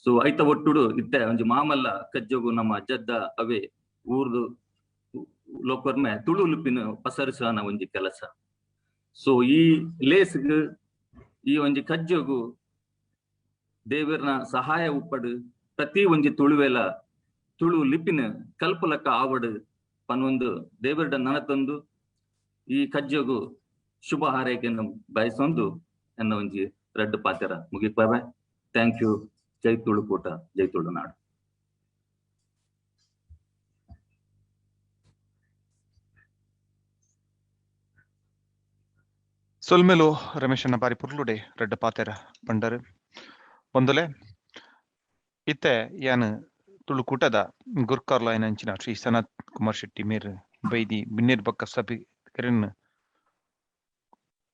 ಸೊ ಐತ ಒಟ್ಟುಡು ಇತ್ತೆ ಒಂಜಿ ಮಾಮಲ್ಲ ಕಜ್ಜೋಗು ನಮ್ಮ ಜದ್ದ ಅವೇ ಊರ್ದು ಲೋಕೊರ್ಮೆ ತುಳು ಲಿಪಿನ ಪಸರಿಸವನ ಒಂಜಿ ಕೆಲಸ. ಸೊ ಈ ಲೇಸ್ಗ್ ಈ ಒಂಜಿ ಕಜ್ಜೋಗು ದೇವರ್ನ ಸಹಾಯ ಉಪ್ಪಡು ಪ್ರತಿ ಒಂಜಿ ತುಳುವೆಲ ತುಳು ಲಿಪಿನ ಕಲ್ಪಲಕ ಆವಡು ಪನ್ನೊಂದು ದೇವರ್ಡ ನನತಂದು ಈ ಕಜ್ಜೋಗು ಶುಭ ಹಾರೈಕೆಯನ್ನು ಬಯಸೊಂದು ಎನ್ನ ಒಂಜಿ ರಡ್ಡು ಪಾತೆರ ಮುಗಿಪಾವೆ. Thank you. ಜೈ ತುಳುಕೂಟ, ಜೈ ತುಳುನಾಡು. ಸೊಲ್ಮೆಲು ರಮೇಶಣ್ಣ ಬಾರಿ ಪುರ್ಲುಡೆ ರಡ್ಡು ಪಾತೆರ ಪಂಡರು. ಒಂದಲೆ ಇತ್ತೆ ಯಾನ್ ತುಳುಕೂಟದ ಗುರ್ಕಾರ್ಲಾಯನಂಚಿನ ಶ್ರೀ ಸನತ್ ಕುಮಾರ್ ಶೆಟ್ಟಿ ಮೇರ್ ಬೈದಿ ಬಿನ್ನೇರ್ ಬೊಕ್ಕ ಸಭೆ ಕರಿನ್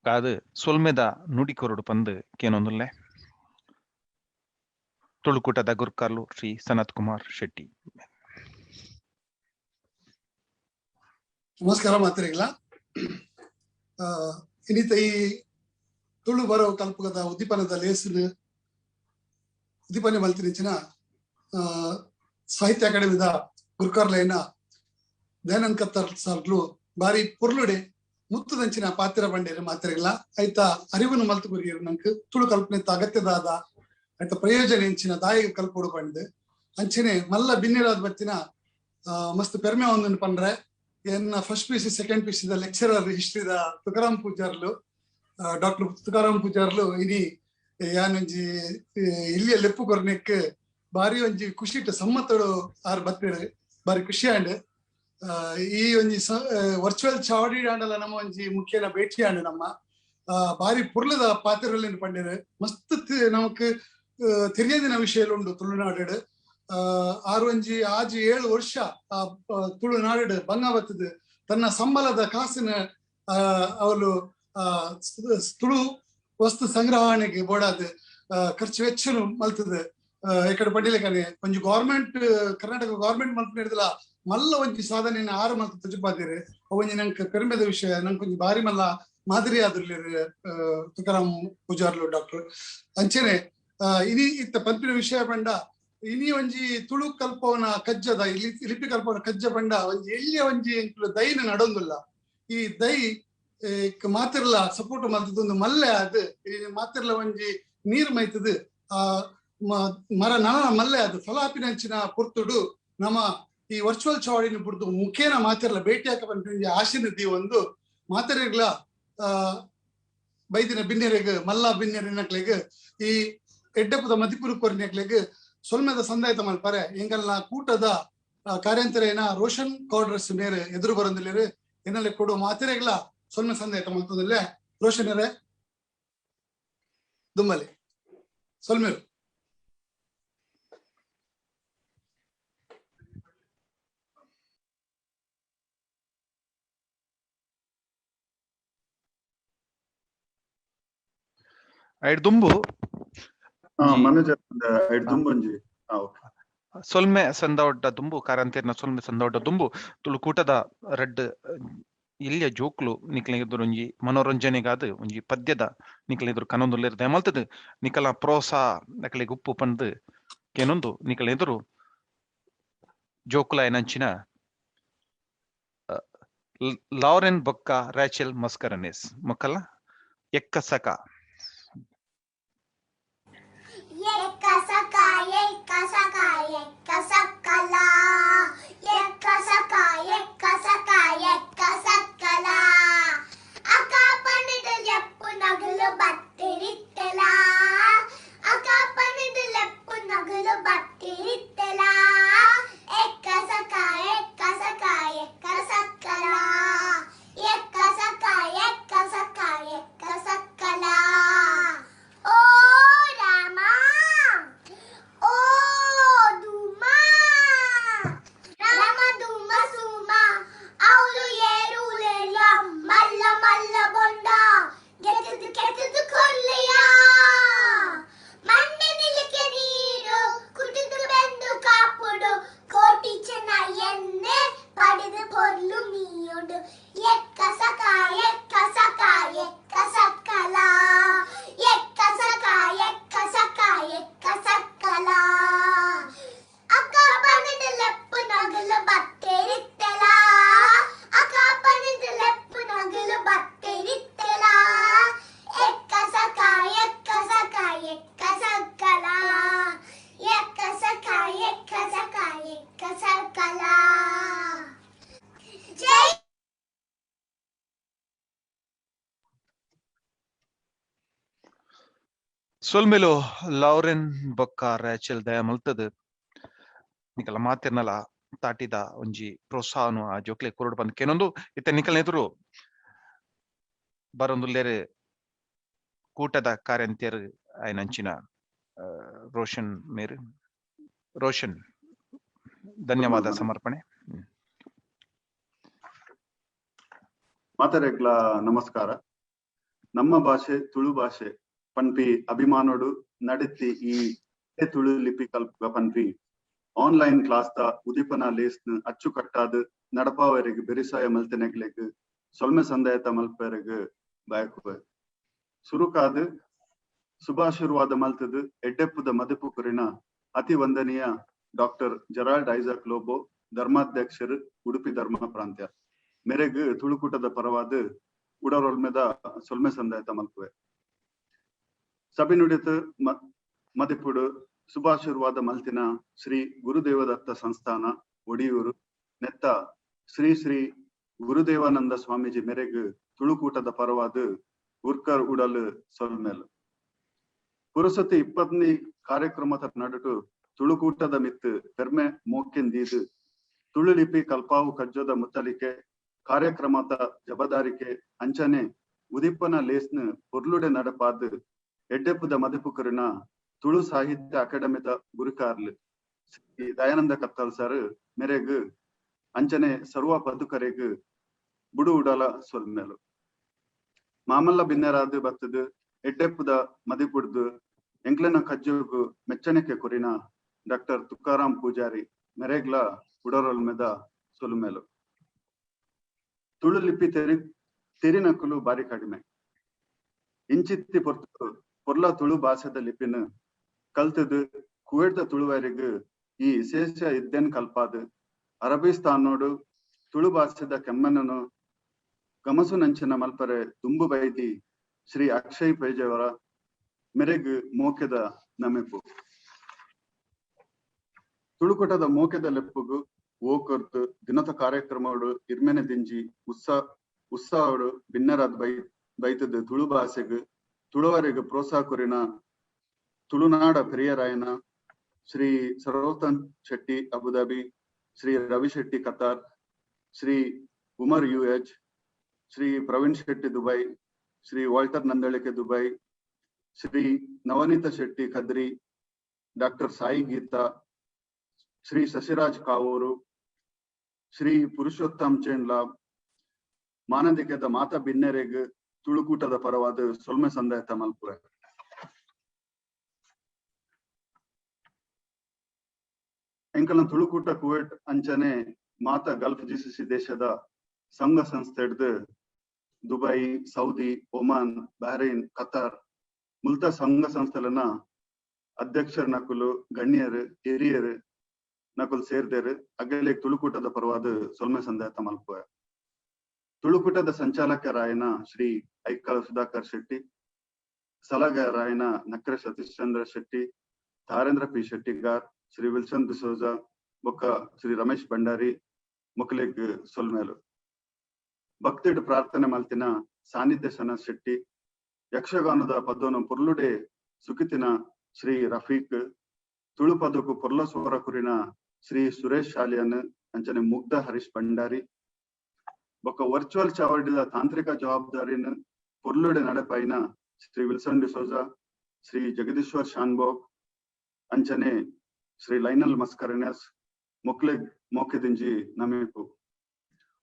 ಕಾದು ಸೊಲ್ಮೆದ ನುಡಿ ಕೊರಡು ಪಂದು ಕೇನೊಂದುಲ್ಲೆ. ತುಳುಕೂಟದ ಗುರ್ಕಾರ್ಲು ಶ್ರೀ ಸನತ್ ಕುಮಾರ್ ಶೆಟ್ಟಿ. ನಮಸ್ಕಾರ ಮಾತ್ರಿಗಳ. ಇನ್ನಿತ ಈ ತುಳು ಬರೋ ಕಲ್ಪಕದ ಉದ್ದೀಪನದ ಲೇಸಿನ ಉದ್ದೀಪನೆ ಮಲ್ತಿನಿಂಚಿನ ಸಾಹಿತ್ಯ ಅಕಾಡೆಮಿದ ಗುರುಕಾರ್ಲೈನ ದಯಾನಂದ್ ಕತ್ತರ್ ಸಾರ್ಲು ಬಾರಿ ಪೊರ್ಲುಡೆ ಮುತ್ತುದಂಚಿನ ಪಾತ್ರ ಬಂಡೇರು ಮಾತ್ರೆಗಳ ಐತ ಅರಿವನ್ನು ಮಲ್ತು ಗುರಿಯರು ನಂಗೆ ತುಳು ಕಲ್ಪನೆ ಅಗತ್ಯದಾದ ಐತ ಪ್ರಯೋಜನ ಎಂಚಿನ ದಾಯಿಗೆ ಕಲ್ಪೋಡು ಬಂದು ಅಂಚನೆ ಮಲ್ಲ ಬಿನ್ನಿರಾದ ಬತ್ತಿನ ಮಸ್ತ್ ಪೆರ್ಮೆ ಒಂದನ್ನು ಪಂಡ್ರೆ ಎನ್ನ first P C second P C the lecturer ಹಿಸ್ಟ್ರಿದ ತುಕಾರಾಮ್ ಪೂಜಾರ್ಲು, ಡಾಕ್ಟರ್ ತುಕಾರಾಮ್ ಪೂಜಾರ್ಲು ಇನಿ ಯಾನೊಂಜಿ ಇಲ್ಲಿಯ ಲೆಪ್ಪು ಕೊರ್ನೆಕ್ ಬಾರಿ ಒಂಜಿ ಖುಷಿಟ್ ಸಮ್ಮತಡು ಆರ್ ಬತ್ತಿರು ಬಾರಿ ಖುಷಿ ಆಂಡ್. ಈ ಒಂಜಿ ವರ್ಚುವಲ್ ಚಾವಡಿ ಆಂಡಲ ನಮ್ಮ ಒಂಜಿ ಮುಖ್ಯನ ಭೇಟಿ ಆಂಡ್ ನಮ್ಮ ಬಾರಿ ಪುರ್ಲದ ಪಾತ್ರರಲ್ಲಿ ಪಂಡಿರು ಮಸ್ತ್ ನಮಕ್ ತೆರಿಯದಿನ ವಿಷಯ ಉಂಡು ತುಳುನಾಡು. ಆರು ಒಂಜಿ ಆಜಿ 7 ವರ್ಷ ತುಳುನಾಡು ಬಂಗ ಬತ್ತದು ತನ್ನ ಸಂಬಳದ ಕಾಸಿನ ಅವಳು ತುಳು ವಸ್ತು ಸಂಗ್ರಹಣೆಗೆ ಬೋಡಾದ ಖರ್ಚು ವೆಚ್ಚನು ಮಲ್ತದೆ. ಈ ಪಂಡಿಲೇಕನೆ ಒಂಜಿ ಗೌರ್ಮೆಂಟ್ ಕರ್ನಾಟಕ ಗೌರ್ಮೆಂಟ್ ಮಲ್ಪು ಹಿಡಿದಲ ಮಲ್ಲ ಒಂಜಿ ಸಾಧನೆಯನ್ನು ಆರು ಮಲ್ತ ತುಜುಪಾದಿರು. ಒಂಜಿ ನಂಗೆ ಪೆರ್ಮೆದ ವಿಷಯ, ನಂಗೆ ಒಂಜಿ ಬಾರಿ ಮಲ್ಲ ಮಾದರಿ ಆದಿರ್ಲಿರು ತುಕಾರಾಮ್ ಪೂಜಾರ್ಲು ಡಾಕ್ಟರ್. ಅಂಚನೆ ಇನಿ ಇತ್ತ ಪಂಪಿನ ವಿಷಯ ಪಂಡ ಇನಿ ಒಂಜಿ ತುಳು ಕಲ್ಪವನ ಕಜ್ಜದ ಇಲ್ಲಿ ಲಿಪಿ ಕಲ್ಪವನ ಕಜ್ಜ ಪಂಡ ಒಂಜಿ ಎಲ್ಲಿಯ ಒಂಜಿ ಎಂಕ್ಲು ದೈನ ನಡೊಂದುಲ್ಲ. ಈ ದೈ ಮಾತಿರ್ಲ ಸಪೋರ್ಟ್ ಮಲ್ತದೊಂದು ಮಲ್ಲೆ ಅದು ಮಾತಿರ್ಲ ಒಂಜಿ ನೀರ್ ಮೈತದು ಆ ಮರ ನನ ಮಲ್ಲೆ ಅದು ಫಲಾಪಿನಂಚಿನ ಪೊರ್ತುಡು ನಮ್ಮ ಈ ವರ್ಚುವಲ್ ಚಾವಡಿನ ಬುಡ್ದು ಮುಖೇನ ಮಾತಿರ್ಲ ಭೇಟಿ ಹಾಕ ಬಂದ ಆಶಿನ the ಒಂದು ಮಾತೆರೆಗ್ಲ ಬೈದಿನ ಬಿನ್ನೆರೆಗ್ ಮಲ್ಲ ಬಿನ್ನೆರಿನಕ್ಲೆಗ್ ಈ ಎಡ್ಡೆಪುದ ಮದಿಪುರು ಕೊರಿನಕ್ಲೆಗ್ ಸೊಲ್ಮೆದ ಸಂದಾಯತ ಮಲ್ಪರೆ ಎಂಗಲ್ನ ಕೂಟದ ಕಾರ್ಯಂತರೇನ ರೋಷನ್ ಕೌಡ್ರಸ್ ಮೇರೆ ಎದುರು ಬರಂದಿಲ್ಲೇರು ಎನ್ನಲೆ ಕೊಡು ಮಾತೆರೆಗ್ಲ ಸೊಲ್ಮೆ ಸಂದಾಯತ ಮಲ್ತದಲ್ಲೇ ರೋಷನರೇ ದುಮ್ಮಲಿ ಸೊಲ್ಮೆರು. ಐಡ್ ದುಂಬು ಮನೋಜ್ ಐಡ್ ದುಂಬೊಂಜಿ ಸೊಲ್ಮೆ ಸಂದವಡ್ಡ ದುಂಬು ಕಾರಂತೇರ್ನ ಸೊಲ್ಮೆ ಸಂದವಡ್ಡ ದುಂಬು ತುಳುಕೂಟದ ರಡ್ಡ್ ಇಲ್ಲಿಯ ಜೋಕ್ಲು ನಿಕ್ಲೆಗೆದುರು ಒಂಜಿ ಮನೋರಂಜನೆಗಾದ್ ಒಂಜಿ ಪದ್ಯದ ನಿಕ್ಲೆಗೆದುರು ಕನೊಂದುಲ್ಲೆರ್ ದಯಮಲ್ತದ್ ನಿಕಲ ಪ್ರೋತ್ಸಾಹ ನಕಲೆಗ್ ಉಪ್ಪು ಪಂದ್ ಕೇನೊಂದು ನಿಕಲೆದುರು ಜೋಕುಲಾಯನಂಚಿನ ಲಾರೆನ್ ಬೊಕ್ಕ ರಾಚೆಲ್ ಮಸ್ಕರನೇಸ್ ಮೊಕ್ಕಲ ಎಕ್ಕ ಸಕ. ಎಕ್ಕ ಸಕ ಎಕ್ಕ ಸಕ ಎಕ್ಕ ಸಕ್ಕಲ ಎಕ್ಕ ಸಕ ಎಕ್ಕ ಸಕ ಎಕ್ಕ ಸಕ್ಕಲ ಅಕ್ಕ ಪಣಿದು ಲೆಪ್ಪು ನಗಲು ಬತ್ತಿರಿತ್ತಲ ಅಕ್ಕ ಪಣಿದು ಲೆಪ್ಪು ನಗಲು ಬತ್ತಿರಿತ್ತಲ ಎಕ್ಕ ಸಕ ಎಕ್ಕ ಸಕ ಎಕ್ಕ ಸಕ್ಕಲ ಎಕ್ಕ ಸಕ ಎಕ್ಕ ಸಕ ಎಕ್ಕ ಸಕ್ಕಲ. ಓ ರಾಮ ಓ ಧೂಮ ರಾಮ ಧೂಮ ಸುಮ ಅವಳು ಏರುಲೆಲ್ಲ ಮಲ್ಲ ಮಲ್ಲ ಬೊಂಡ ಗೆದ್ದದು ಕೆತ್ತದು ಕೊಲ್ಲೆಯ ಮಣ್ಣೆ ನಿಲಕ್ಕೆ ನೀರು ಕುಟಿದು ಬೆಂದು ಕಾಪುಡು ಕೋಟಿ ಚೆನ್ನ ಎಣ್ಣೆ ಪಡೆದು ಪೊರ್ಲು ಮೀಯುಡು ಎಕ್ಕ ಸಕ ಎಕ್ಕ ಸಕ ಎಕ್ಕ ಸಕ್ಕಲ ಎಕ್ಕ ಸಕ ಎಕ್ಕ ಸಕ ಎಕ್ಕ ಸಕ್ಕಲ ಅಕ್ಕ ಪಣಿದ ಲೆಪ್ಪು ನಗಲು ಬತ್ತೆರಿತ್ತಲ ಅಕ್ಕ ಪಣಿದ ಲೆಪ್ಪು ನಗಲು ಬತ್ತೆರಿತ್ತಲ ಎಕ್ಕ ಸಕ ಎಕ್ಕ ಸಕ ಎಕ್ಕ ಸಕ್ಕಲ ಎಕ್ಕ ಸಕ ಎಕ್ಕ ಸಕ ಎಕ್ಕ ಸಕ್ಕಲ. ಜೈ. ಸೊಲ್ಮೆಲು ಲಾರೆನ್ ಬೊಕ್ಕ ರಾಚೆಲ್ ದಯ ಮಲ್ತದ್ ನಿಕಲ ಮಾತಿರ್ನಲ ತಾಟಿದ ಒಂಜಿ ಪ್ರೋತ್ಸಾಹನು ಆ ಜೋಕ್ಲೆ ಕೊರಡು ಬಂದ್ ಕೇನೊಂದು ಇತ್ತೆ ನಿಕಲ್ನ ಎದುರು ಬರೊಂದುಲ್ಲೆರ್ ಕೂಟದ ಕಾರ್ಯಂತೆರ್ ಆಯನಂಚಿನ ರೋಷನ್ ಮೇರ್. ರೋಷನ್ ಧನ್ಯವಾದ ಸಮರ್ಪಣೆ. ಮಾತರೆಗ್ಲ ನಮಸ್ಕಾರ. ನಮ್ಮ ಭಾಷೆ ತುಳು ಭಾಷೆ ಪನ್ಪಿ ಅಭಿಮಾನೋಡು ನಡೆತಿ ಈ ತುಳು ಲಿಪಿ ಕಲ್ಪ ಪನ್ಪಿ ಆನ್ಲೈನ್ ಕ್ಲಾಸ್ ದ ಉದೀಪನ ಲೇಸ್ನ್ ಅಚ್ಚುಕಟ್ಟಾದ್ ನಡಪಾವರೆಗ್ ಬೆರಿಸಾಯ ಮಲ್ತಿನಗ್ಲೆಗ್ ಸೊಲ್ಮೆ ಸಂದಾಯತ ಮಲ್ಪೆರೆಗ್ ಬಯಕುವೆ. ಸುರುಕಾದ್ ಶುಭಾಶೀರ್ವಾದ ಮಲ್ತದ್ ಎಡ್ಡೆಪ್ಪುದ ಮದಪು ಕುರಿನ ಅತಿ ವಂದನೀಯ ಡಾಕ್ಟರ್ ಜೆರಾಲ್ಡ್ ಐಸಾಕ್ ಲೋಬೋ ಧರ್ಮಾಧ್ಯಕ್ಷರು ಉಡುಪಿ ಧರ್ಮ ಪ್ರಾಂತ್ಯ ಮೇರೆಗ್ ತುಳುಕೂಟದ ಪರವಾದ ಉಡರೊಲ್ಮೆದ ಸೊಲ್ಮೆ ಸಂದಾಯತ ಮಲ್ಪುವೆ. ಸಭೆ ನುಡಿತ ಮದಿಪುಡು ಶುಭಾಶೀರ್ವಾದ ಮಲ್ತಿನ ಶ್ರೀ ಗುರುದೇವದತ್ತ ಸಂಸ್ಥಾನ ಒಡಿಯೂರು ನೆತ್ತ ಶ್ರೀ ಶ್ರೀ ಗುರುದೇವಾನಂದ ಸ್ವಾಮೀಜಿ ಮೇರೆಗ್ ತುಳುಕೂಟದ ಪರವಾದ ಉರ್ಕರ್ ಉಡಲ್ ಸೊಲ್ಮೆಲ್. ಪುರಸತಿ 20ನೇ ಕಾರ್ಯಕ್ರಮದ ನಡುಟು ತುಳುಕೂಟದ ಮಿತ್ತು ಪೆರ್ಮೆ ಮೋಕೆಂದೀದು ತುಳು ಲಿಪಿ ಕಲ್ಪಾವು ಕಜ್ಜೋದ ಮುತ್ತಲಿಕೆ ಕಾರ್ಯಕ್ರಮದ ಜಬದಾರಿಕೆ ಅಂಚನೆ ಉದೀಪನ ಲೇಸ್ನ ಪೊರ್ಲುಡೆ ನಡಪಾದ್ ಎಡ್ಡೆಪ್ಪುದ ಮದಪುಕರಿನ ತುಳು ಸಾಹಿತ್ಯ ಅಕಾಡೆಮಿದ ಗುರುಕಾರ್ಲು ಶ್ರೀ ದಯಾನಂದ ಕತ್ತಲ್ ಸರ್ ಮೇರೆಗ್ ಅಂಚನೆ ಸರ್ವ ಪದುಕರೆಗ್ ಬುಡು ಉಡಲ ಸೊಲ್ಮೆಲು. ಮಾಮಲ್ಲ ಬಿನ್ನೆರಾದ್ ಬತ್ತದು ಎಡ್ಡೆಪ್ಪುದ ಮದಿಪುಡ್ದು ಎಂಕ್ಲೆನ ಕಜ್ಜೋಗು ಮೆಚ್ಚಣಿಕೆ ಕೊರಿನ ಡಾಕ್ಟರ್ ತುಕಾರಾಮ್ ಪೂಜಾರಿ ಮೆರೆಗ್ಲ ಉಡರೊಲ್ಮೆದ ಸೊಲುಮೆಲು. ತುಳು ಲಿಪಿ ತೆರಿನಕುಲು ಬಾರಿ ಕಡಿಮೆ. ಇಂಚಿತ್ತಿ ಪೊರ್ತು ಪೊರ್ಲ ತುಳು ಭಾಷೆದ ಲಿಪಿನ ಕಲ್ತದು ಕುವೇಟ್ದ ತುಳುವರಿಗ್ ಈ ವಿಶೇಷ ಇದ್ದೇನ್ ಕಲ್ಪಾದ್ ಅರಬಿಸ್ತಾನೋಡು ತುಳು ಭಾಷೆದ ಕೆಮ್ಮನನು ಗಮಸುನಂಚಿನ ಮಲ್ಪರೆ ದುಂಬು ಬೈದಿ ಶ್ರೀ ಅಕ್ಷಯ್ ಪೇಜಾವರ ಮೆರೆಗ್ ಮೋಕೆದ ನಮೆಪು. ತುಳುಕೂಟದ ಮೋಕೆದ ಲೆಪ್ಪುಗು ಓಕೊರ್ತು ದಿನದ ಕಾರ್ಯಕ್ರಮಡು ಇರ್ಮೆನೆ ದಿಂಜಿ ಉತ್ಸಾಹಡು ಬಿನ್ನರಾದ್ ಬೈತದ ತುಳು ಭಾಷೆಗ್ ತುಳುವರೆಗ್ ಪ್ರೋತ್ಸಾಹ ಕೊರಿನ ತುಳುನಾಡ ಪೆರಿಯರಾಯನ Shri Sarvottam Shetty Abu Dhabi, Shri Ravi Shetty Qatar, Shri Umar UH, Shri Praveen Shetty Dubai, Shri Walter Nandalike Dubai, Shri Navaneetha Shetty Kadri, doctor Sai Geetha, Shri Shashiraj Kavoor, Shri Purushottam Chendla ಮಾನದಿಕದ ಮಾತಾ ಬಿನ್ನೆರೆಗ್ ತುಳುಕೂಟದ ಪರವಾದ ಸೊಲ್ಮೆ ಸಂದಾಯತ ಮಲ್ಪುವೆ. ಎಂಕಲ್ನ ತುಳುಕೂಟ Kuwait ಅಂಚನೆ ಮಾತಾ Gulf GCC ದೇಶದ ಸಂಘ ಸಂಸ್ಥೆ ಹಿಡ್ದು Dubai, Saudi, Oman, Bahrain, Qatar ಮುಲ್ತ ಸಂಘ ಸಂಸ್ಥೆಲನ ಅಧ್ಯಕ್ಷರ ನಕುಲು, ಗಣ್ಯರು, ಹಿರಿಯರು ನಕುಲು ಸೇರ್ದೇರು ಅಗಲೆ ತುಳುಕೂಟದ ಪರವಾದ ಸೊಲ್ಮೆ ಸಂದಾಯತ ಮಲ್ಪುವೆ. ತುಳುಕೂಟದ ಸಂಚಾಲಕರಾಯನ ಶ್ರೀ ಐಕ್ಕಳ ಸುಧಾಕರ್ ಶೆಟ್ಟಿ, ಸಲಹೆಗಾರರಾಯನ ನಕ್ರೆ ಸತೀಶ್ ಚಂದ್ರ ಶೆಟ್ಟಿ, ತಾರೇಂದ್ರ ಪಿ ಶೆಟ್ಟಿಗಾರ್, ಶ್ರೀ ವಿಲ್ಸನ್ ಡಿಸೋಜಾ ಬೊಕ್ಕ ಶ್ರೀ ರಮೇಶ್ ಭಂಡಾರಿ ಮೊಕಲೆಗ್ ಸೊಲ್ಮೇಲು. ಭಕ್ತಿಡ್ ಪ್ರಾರ್ಥನೆ ಮಲ್ತಿನ ಸಾನ್ನಿಧ್ಯ ಸನ ಶೆಟ್ಟಿ, ಯಕ್ಷಗಾನದ ಪದವನ್ನು ಪೊರ್ಲುಡೆ ಸುಕಿತಿನ ಶ್ರೀ ರಫೀಕ್, ತುಳು ಪದಕ್ಕೂ ಪೊರ್ಲ ಸ್ವರ ಕುರಿನ ಶ್ರೀ ಸುರೇಶ್ ಶಾಲಿಯನ್ ಅಂಚನೆ ಮುಗ್ಧ ಹರೀಶ್ ಭಂಡಾರಿ ಬೊಕ್ಕ ವರ್ಚುವಲ್ ಚಾವಡಿದ ತಾಂತ್ರಿಕ ಜವಾಬ್ದಾರಿನ ಪೊರ್ಲುಡೆ ನಡಪಾಯಿನ ಶ್ರೀ ವಿಲ್ಸನ್ ಡಿಸೋಜಾ, ಶ್ರೀ ಜಗದೀಶ್ವರ್ ಶಾನ್ಭೋಗ್ ಅಂಚನೆ ಶ್ರೀ ಲೈನಲ್ ಮಸ್ಕರನ್ಯಾಸ್ ಮೊಕ್ಲೆಗ್ ಮೋಕೆದಿಂಜಿ ನಮೀಪು.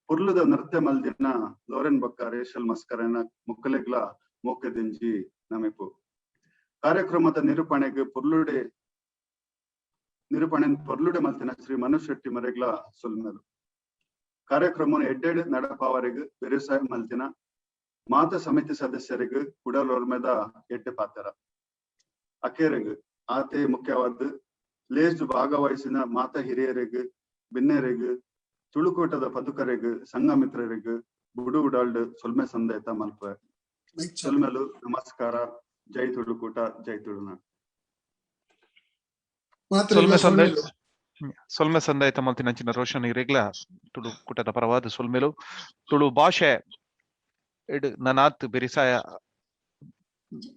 ಪೊರ್ಲುದ ನೃತ್ಯ ಮಲ್ದಿನ ಲೋರೆನ್ ಬೊಕ್ಕ ರೇಷಲ್ ಮಸ್ಕರನ ಮೊಕ್ಕಲೆಗ್ಲ ಮೋಕೆದಿಂಜಿ ನಮಿಪು. ಕಾರ್ಯಕ್ರಮದ ನಿರೂಪಣೆಗೆ ಪೊರ್ಲುಡೆ ನಿರೂಪಣೆ ಪೊರ್ಲುಡೆ ಮಲ್ತಿನ ಶ್ರೀ ಮನೋಜ್ ಶೆಟ್ಟಿ ಮರೆಗ್ಲ ಸೊಲ್ಮೆಲು. ಕಾರ್ಯಕ್ರಮ ಎಡ್ಡೆಡ್ ನಡಪಾವರೆಗ್ ಬೆರಿಸಾಯ ಮಲ್ತಿನ ಮಾತ ಸಮಿತಿ ಸದಸ್ಯರಿಗೆ ಕುಡಲೊರ್ಮೆದ ಎಡ್ಡೆ ಪಾತ್ರ. ಅಕೇರೆಗ್ ಆತೆ ಮುಖ್ಯವಾದ ಲೇಸ್ ಭಾಗವಹಿಸಿನ ಮಾತ ಹಿರಿಯರಿಗ್, ಬಿನ್ನೆರೆಗ್, ತುಳುಕೂಟದ ಪದುಕರೆಗ್, ಸಂಘ ಮಿತ್ರರಿಗ್ ಬುಡು ಉಡಾಲ್ಡ್ ಸೊಲ್ಮೆ ಸಂದೇತ ಮಲ್ಪೆ. ಸೊಲ್ಮೆಲು, ನಮಸ್ಕಾರ. ಜೈ ತುಳುಕೂಟ, ಜೈ ತುಳುನಾಡು. ಸೊಲ್ಮೆ ಸಂದಾಯತ ಮಲ್ತಿನಂಚಿನ ರೋಷನ್ ಇರೆಗ್ಲ ತುಳುಕೂಟದ ಪರವಾದ ಸೊಲ್ಮೆಲು. ತುಳು ಭಾಷೆ ನನಾತ್ ಬೆರಿಸಾಯ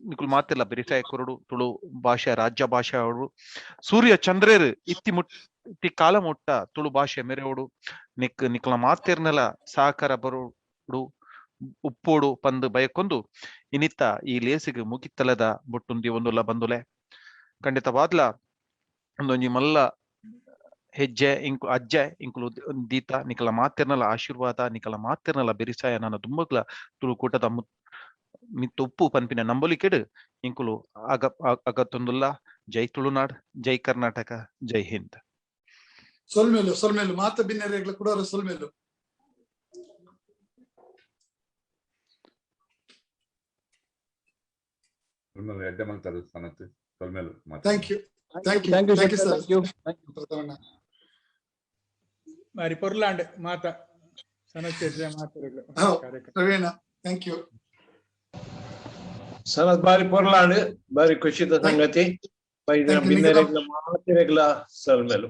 ನಿಕುಲ್ ಮಾತೆಲ್ಲ ಬೆರಿಸಾಯ ಕೊರಡು. ತುಳು ಭಾಷೆ ರಾಜ್ಯ ಭಾಷೆ ಅವಡು. ಸೂರ್ಯ ಚಂದ್ರೇರು ಇತ್ತಿ ಮುಟ್ ಇತ್ತಿ ಕಾಲ ಮುಟ್ಟ ತುಳು ಭಾಷೆ ಮೆರೆಯೋಡು. ನಿಕ್ ನಿಕ್ಲ ಮಾತೆರ್ನೆಲ ಸಹಕಾರ ಬರೋಡು ಉಪ್ಪೋಡು ಪಂದು ಬಯಕೊಂದು ಇನಿತ್ತ ಈ ಲೇಸಿಗೆ ಮುಗಿತ್ತಲದ ಬೊಟ್ಟುಂದಿ ಒಂದುಲ್ಲ ಬಂದುಲೆ. ಖಂಡಿತವಾದ್ಲ ಒಂದೊಂಜಿ ಮಲ್ಲ ಹೆಜ್ಜೆ ಇಂಕು ಅಜ್ಜೆ ಇಂಕುಲು ದೀತ ನಿಕಲ ಮಾತೆರ್ನಲ ಆಶೀರ್ವಾದ, ನಿಕಲ ಮಾತೆರ್ನಲ ಬೆರಿಸಾಯ ನನ್ನ ದುಂಬಗ್ಲ ತುಳುಕೂಟದ ಮಿತ್ತೊಪ್ಪು ಪನ್ಪಿನ ನಂಬೊಲಿಕೆಡು ಇಂಕುಲು ಅಗತ್ತೊಂದುಲ್ಲ. ಜೈ ತುಳುನಾಡ್, ಜೈ ಕರ್ನಾಟಕ, ಜೈ ಹಿಂದ್. ಸೊಲ್ಮೇಲು ಸೊಲ್ಮೇಲು ಮಾತ ಬಿನ್ನೆರೆಗ್ಲ ಕೂಡ ಸೊಲ್ಮೇಲು. ಎಡ್ಡೆ ಮಲ್ತಾರು Sanath ಸೊಲ್ಮೇಲು. Thank you, thank you, thank you sir. ಬಾರಿ ಪೊರ್ಲಾಂಡ್ ಮಾತ ಸನತ್ ಶೆಟ್ರೆ ಮಾತಾಡಲು. Praveen, thank you. Sanath ಬಾರಿ ಪೊರ್ಲಾಂಡ್, ಬಾರಿ ಖುಷಿದ ಸಂಗತಿ. ಮಾತೆರೆಗ್ಲ ಸೊಲ್ಮೇಲು.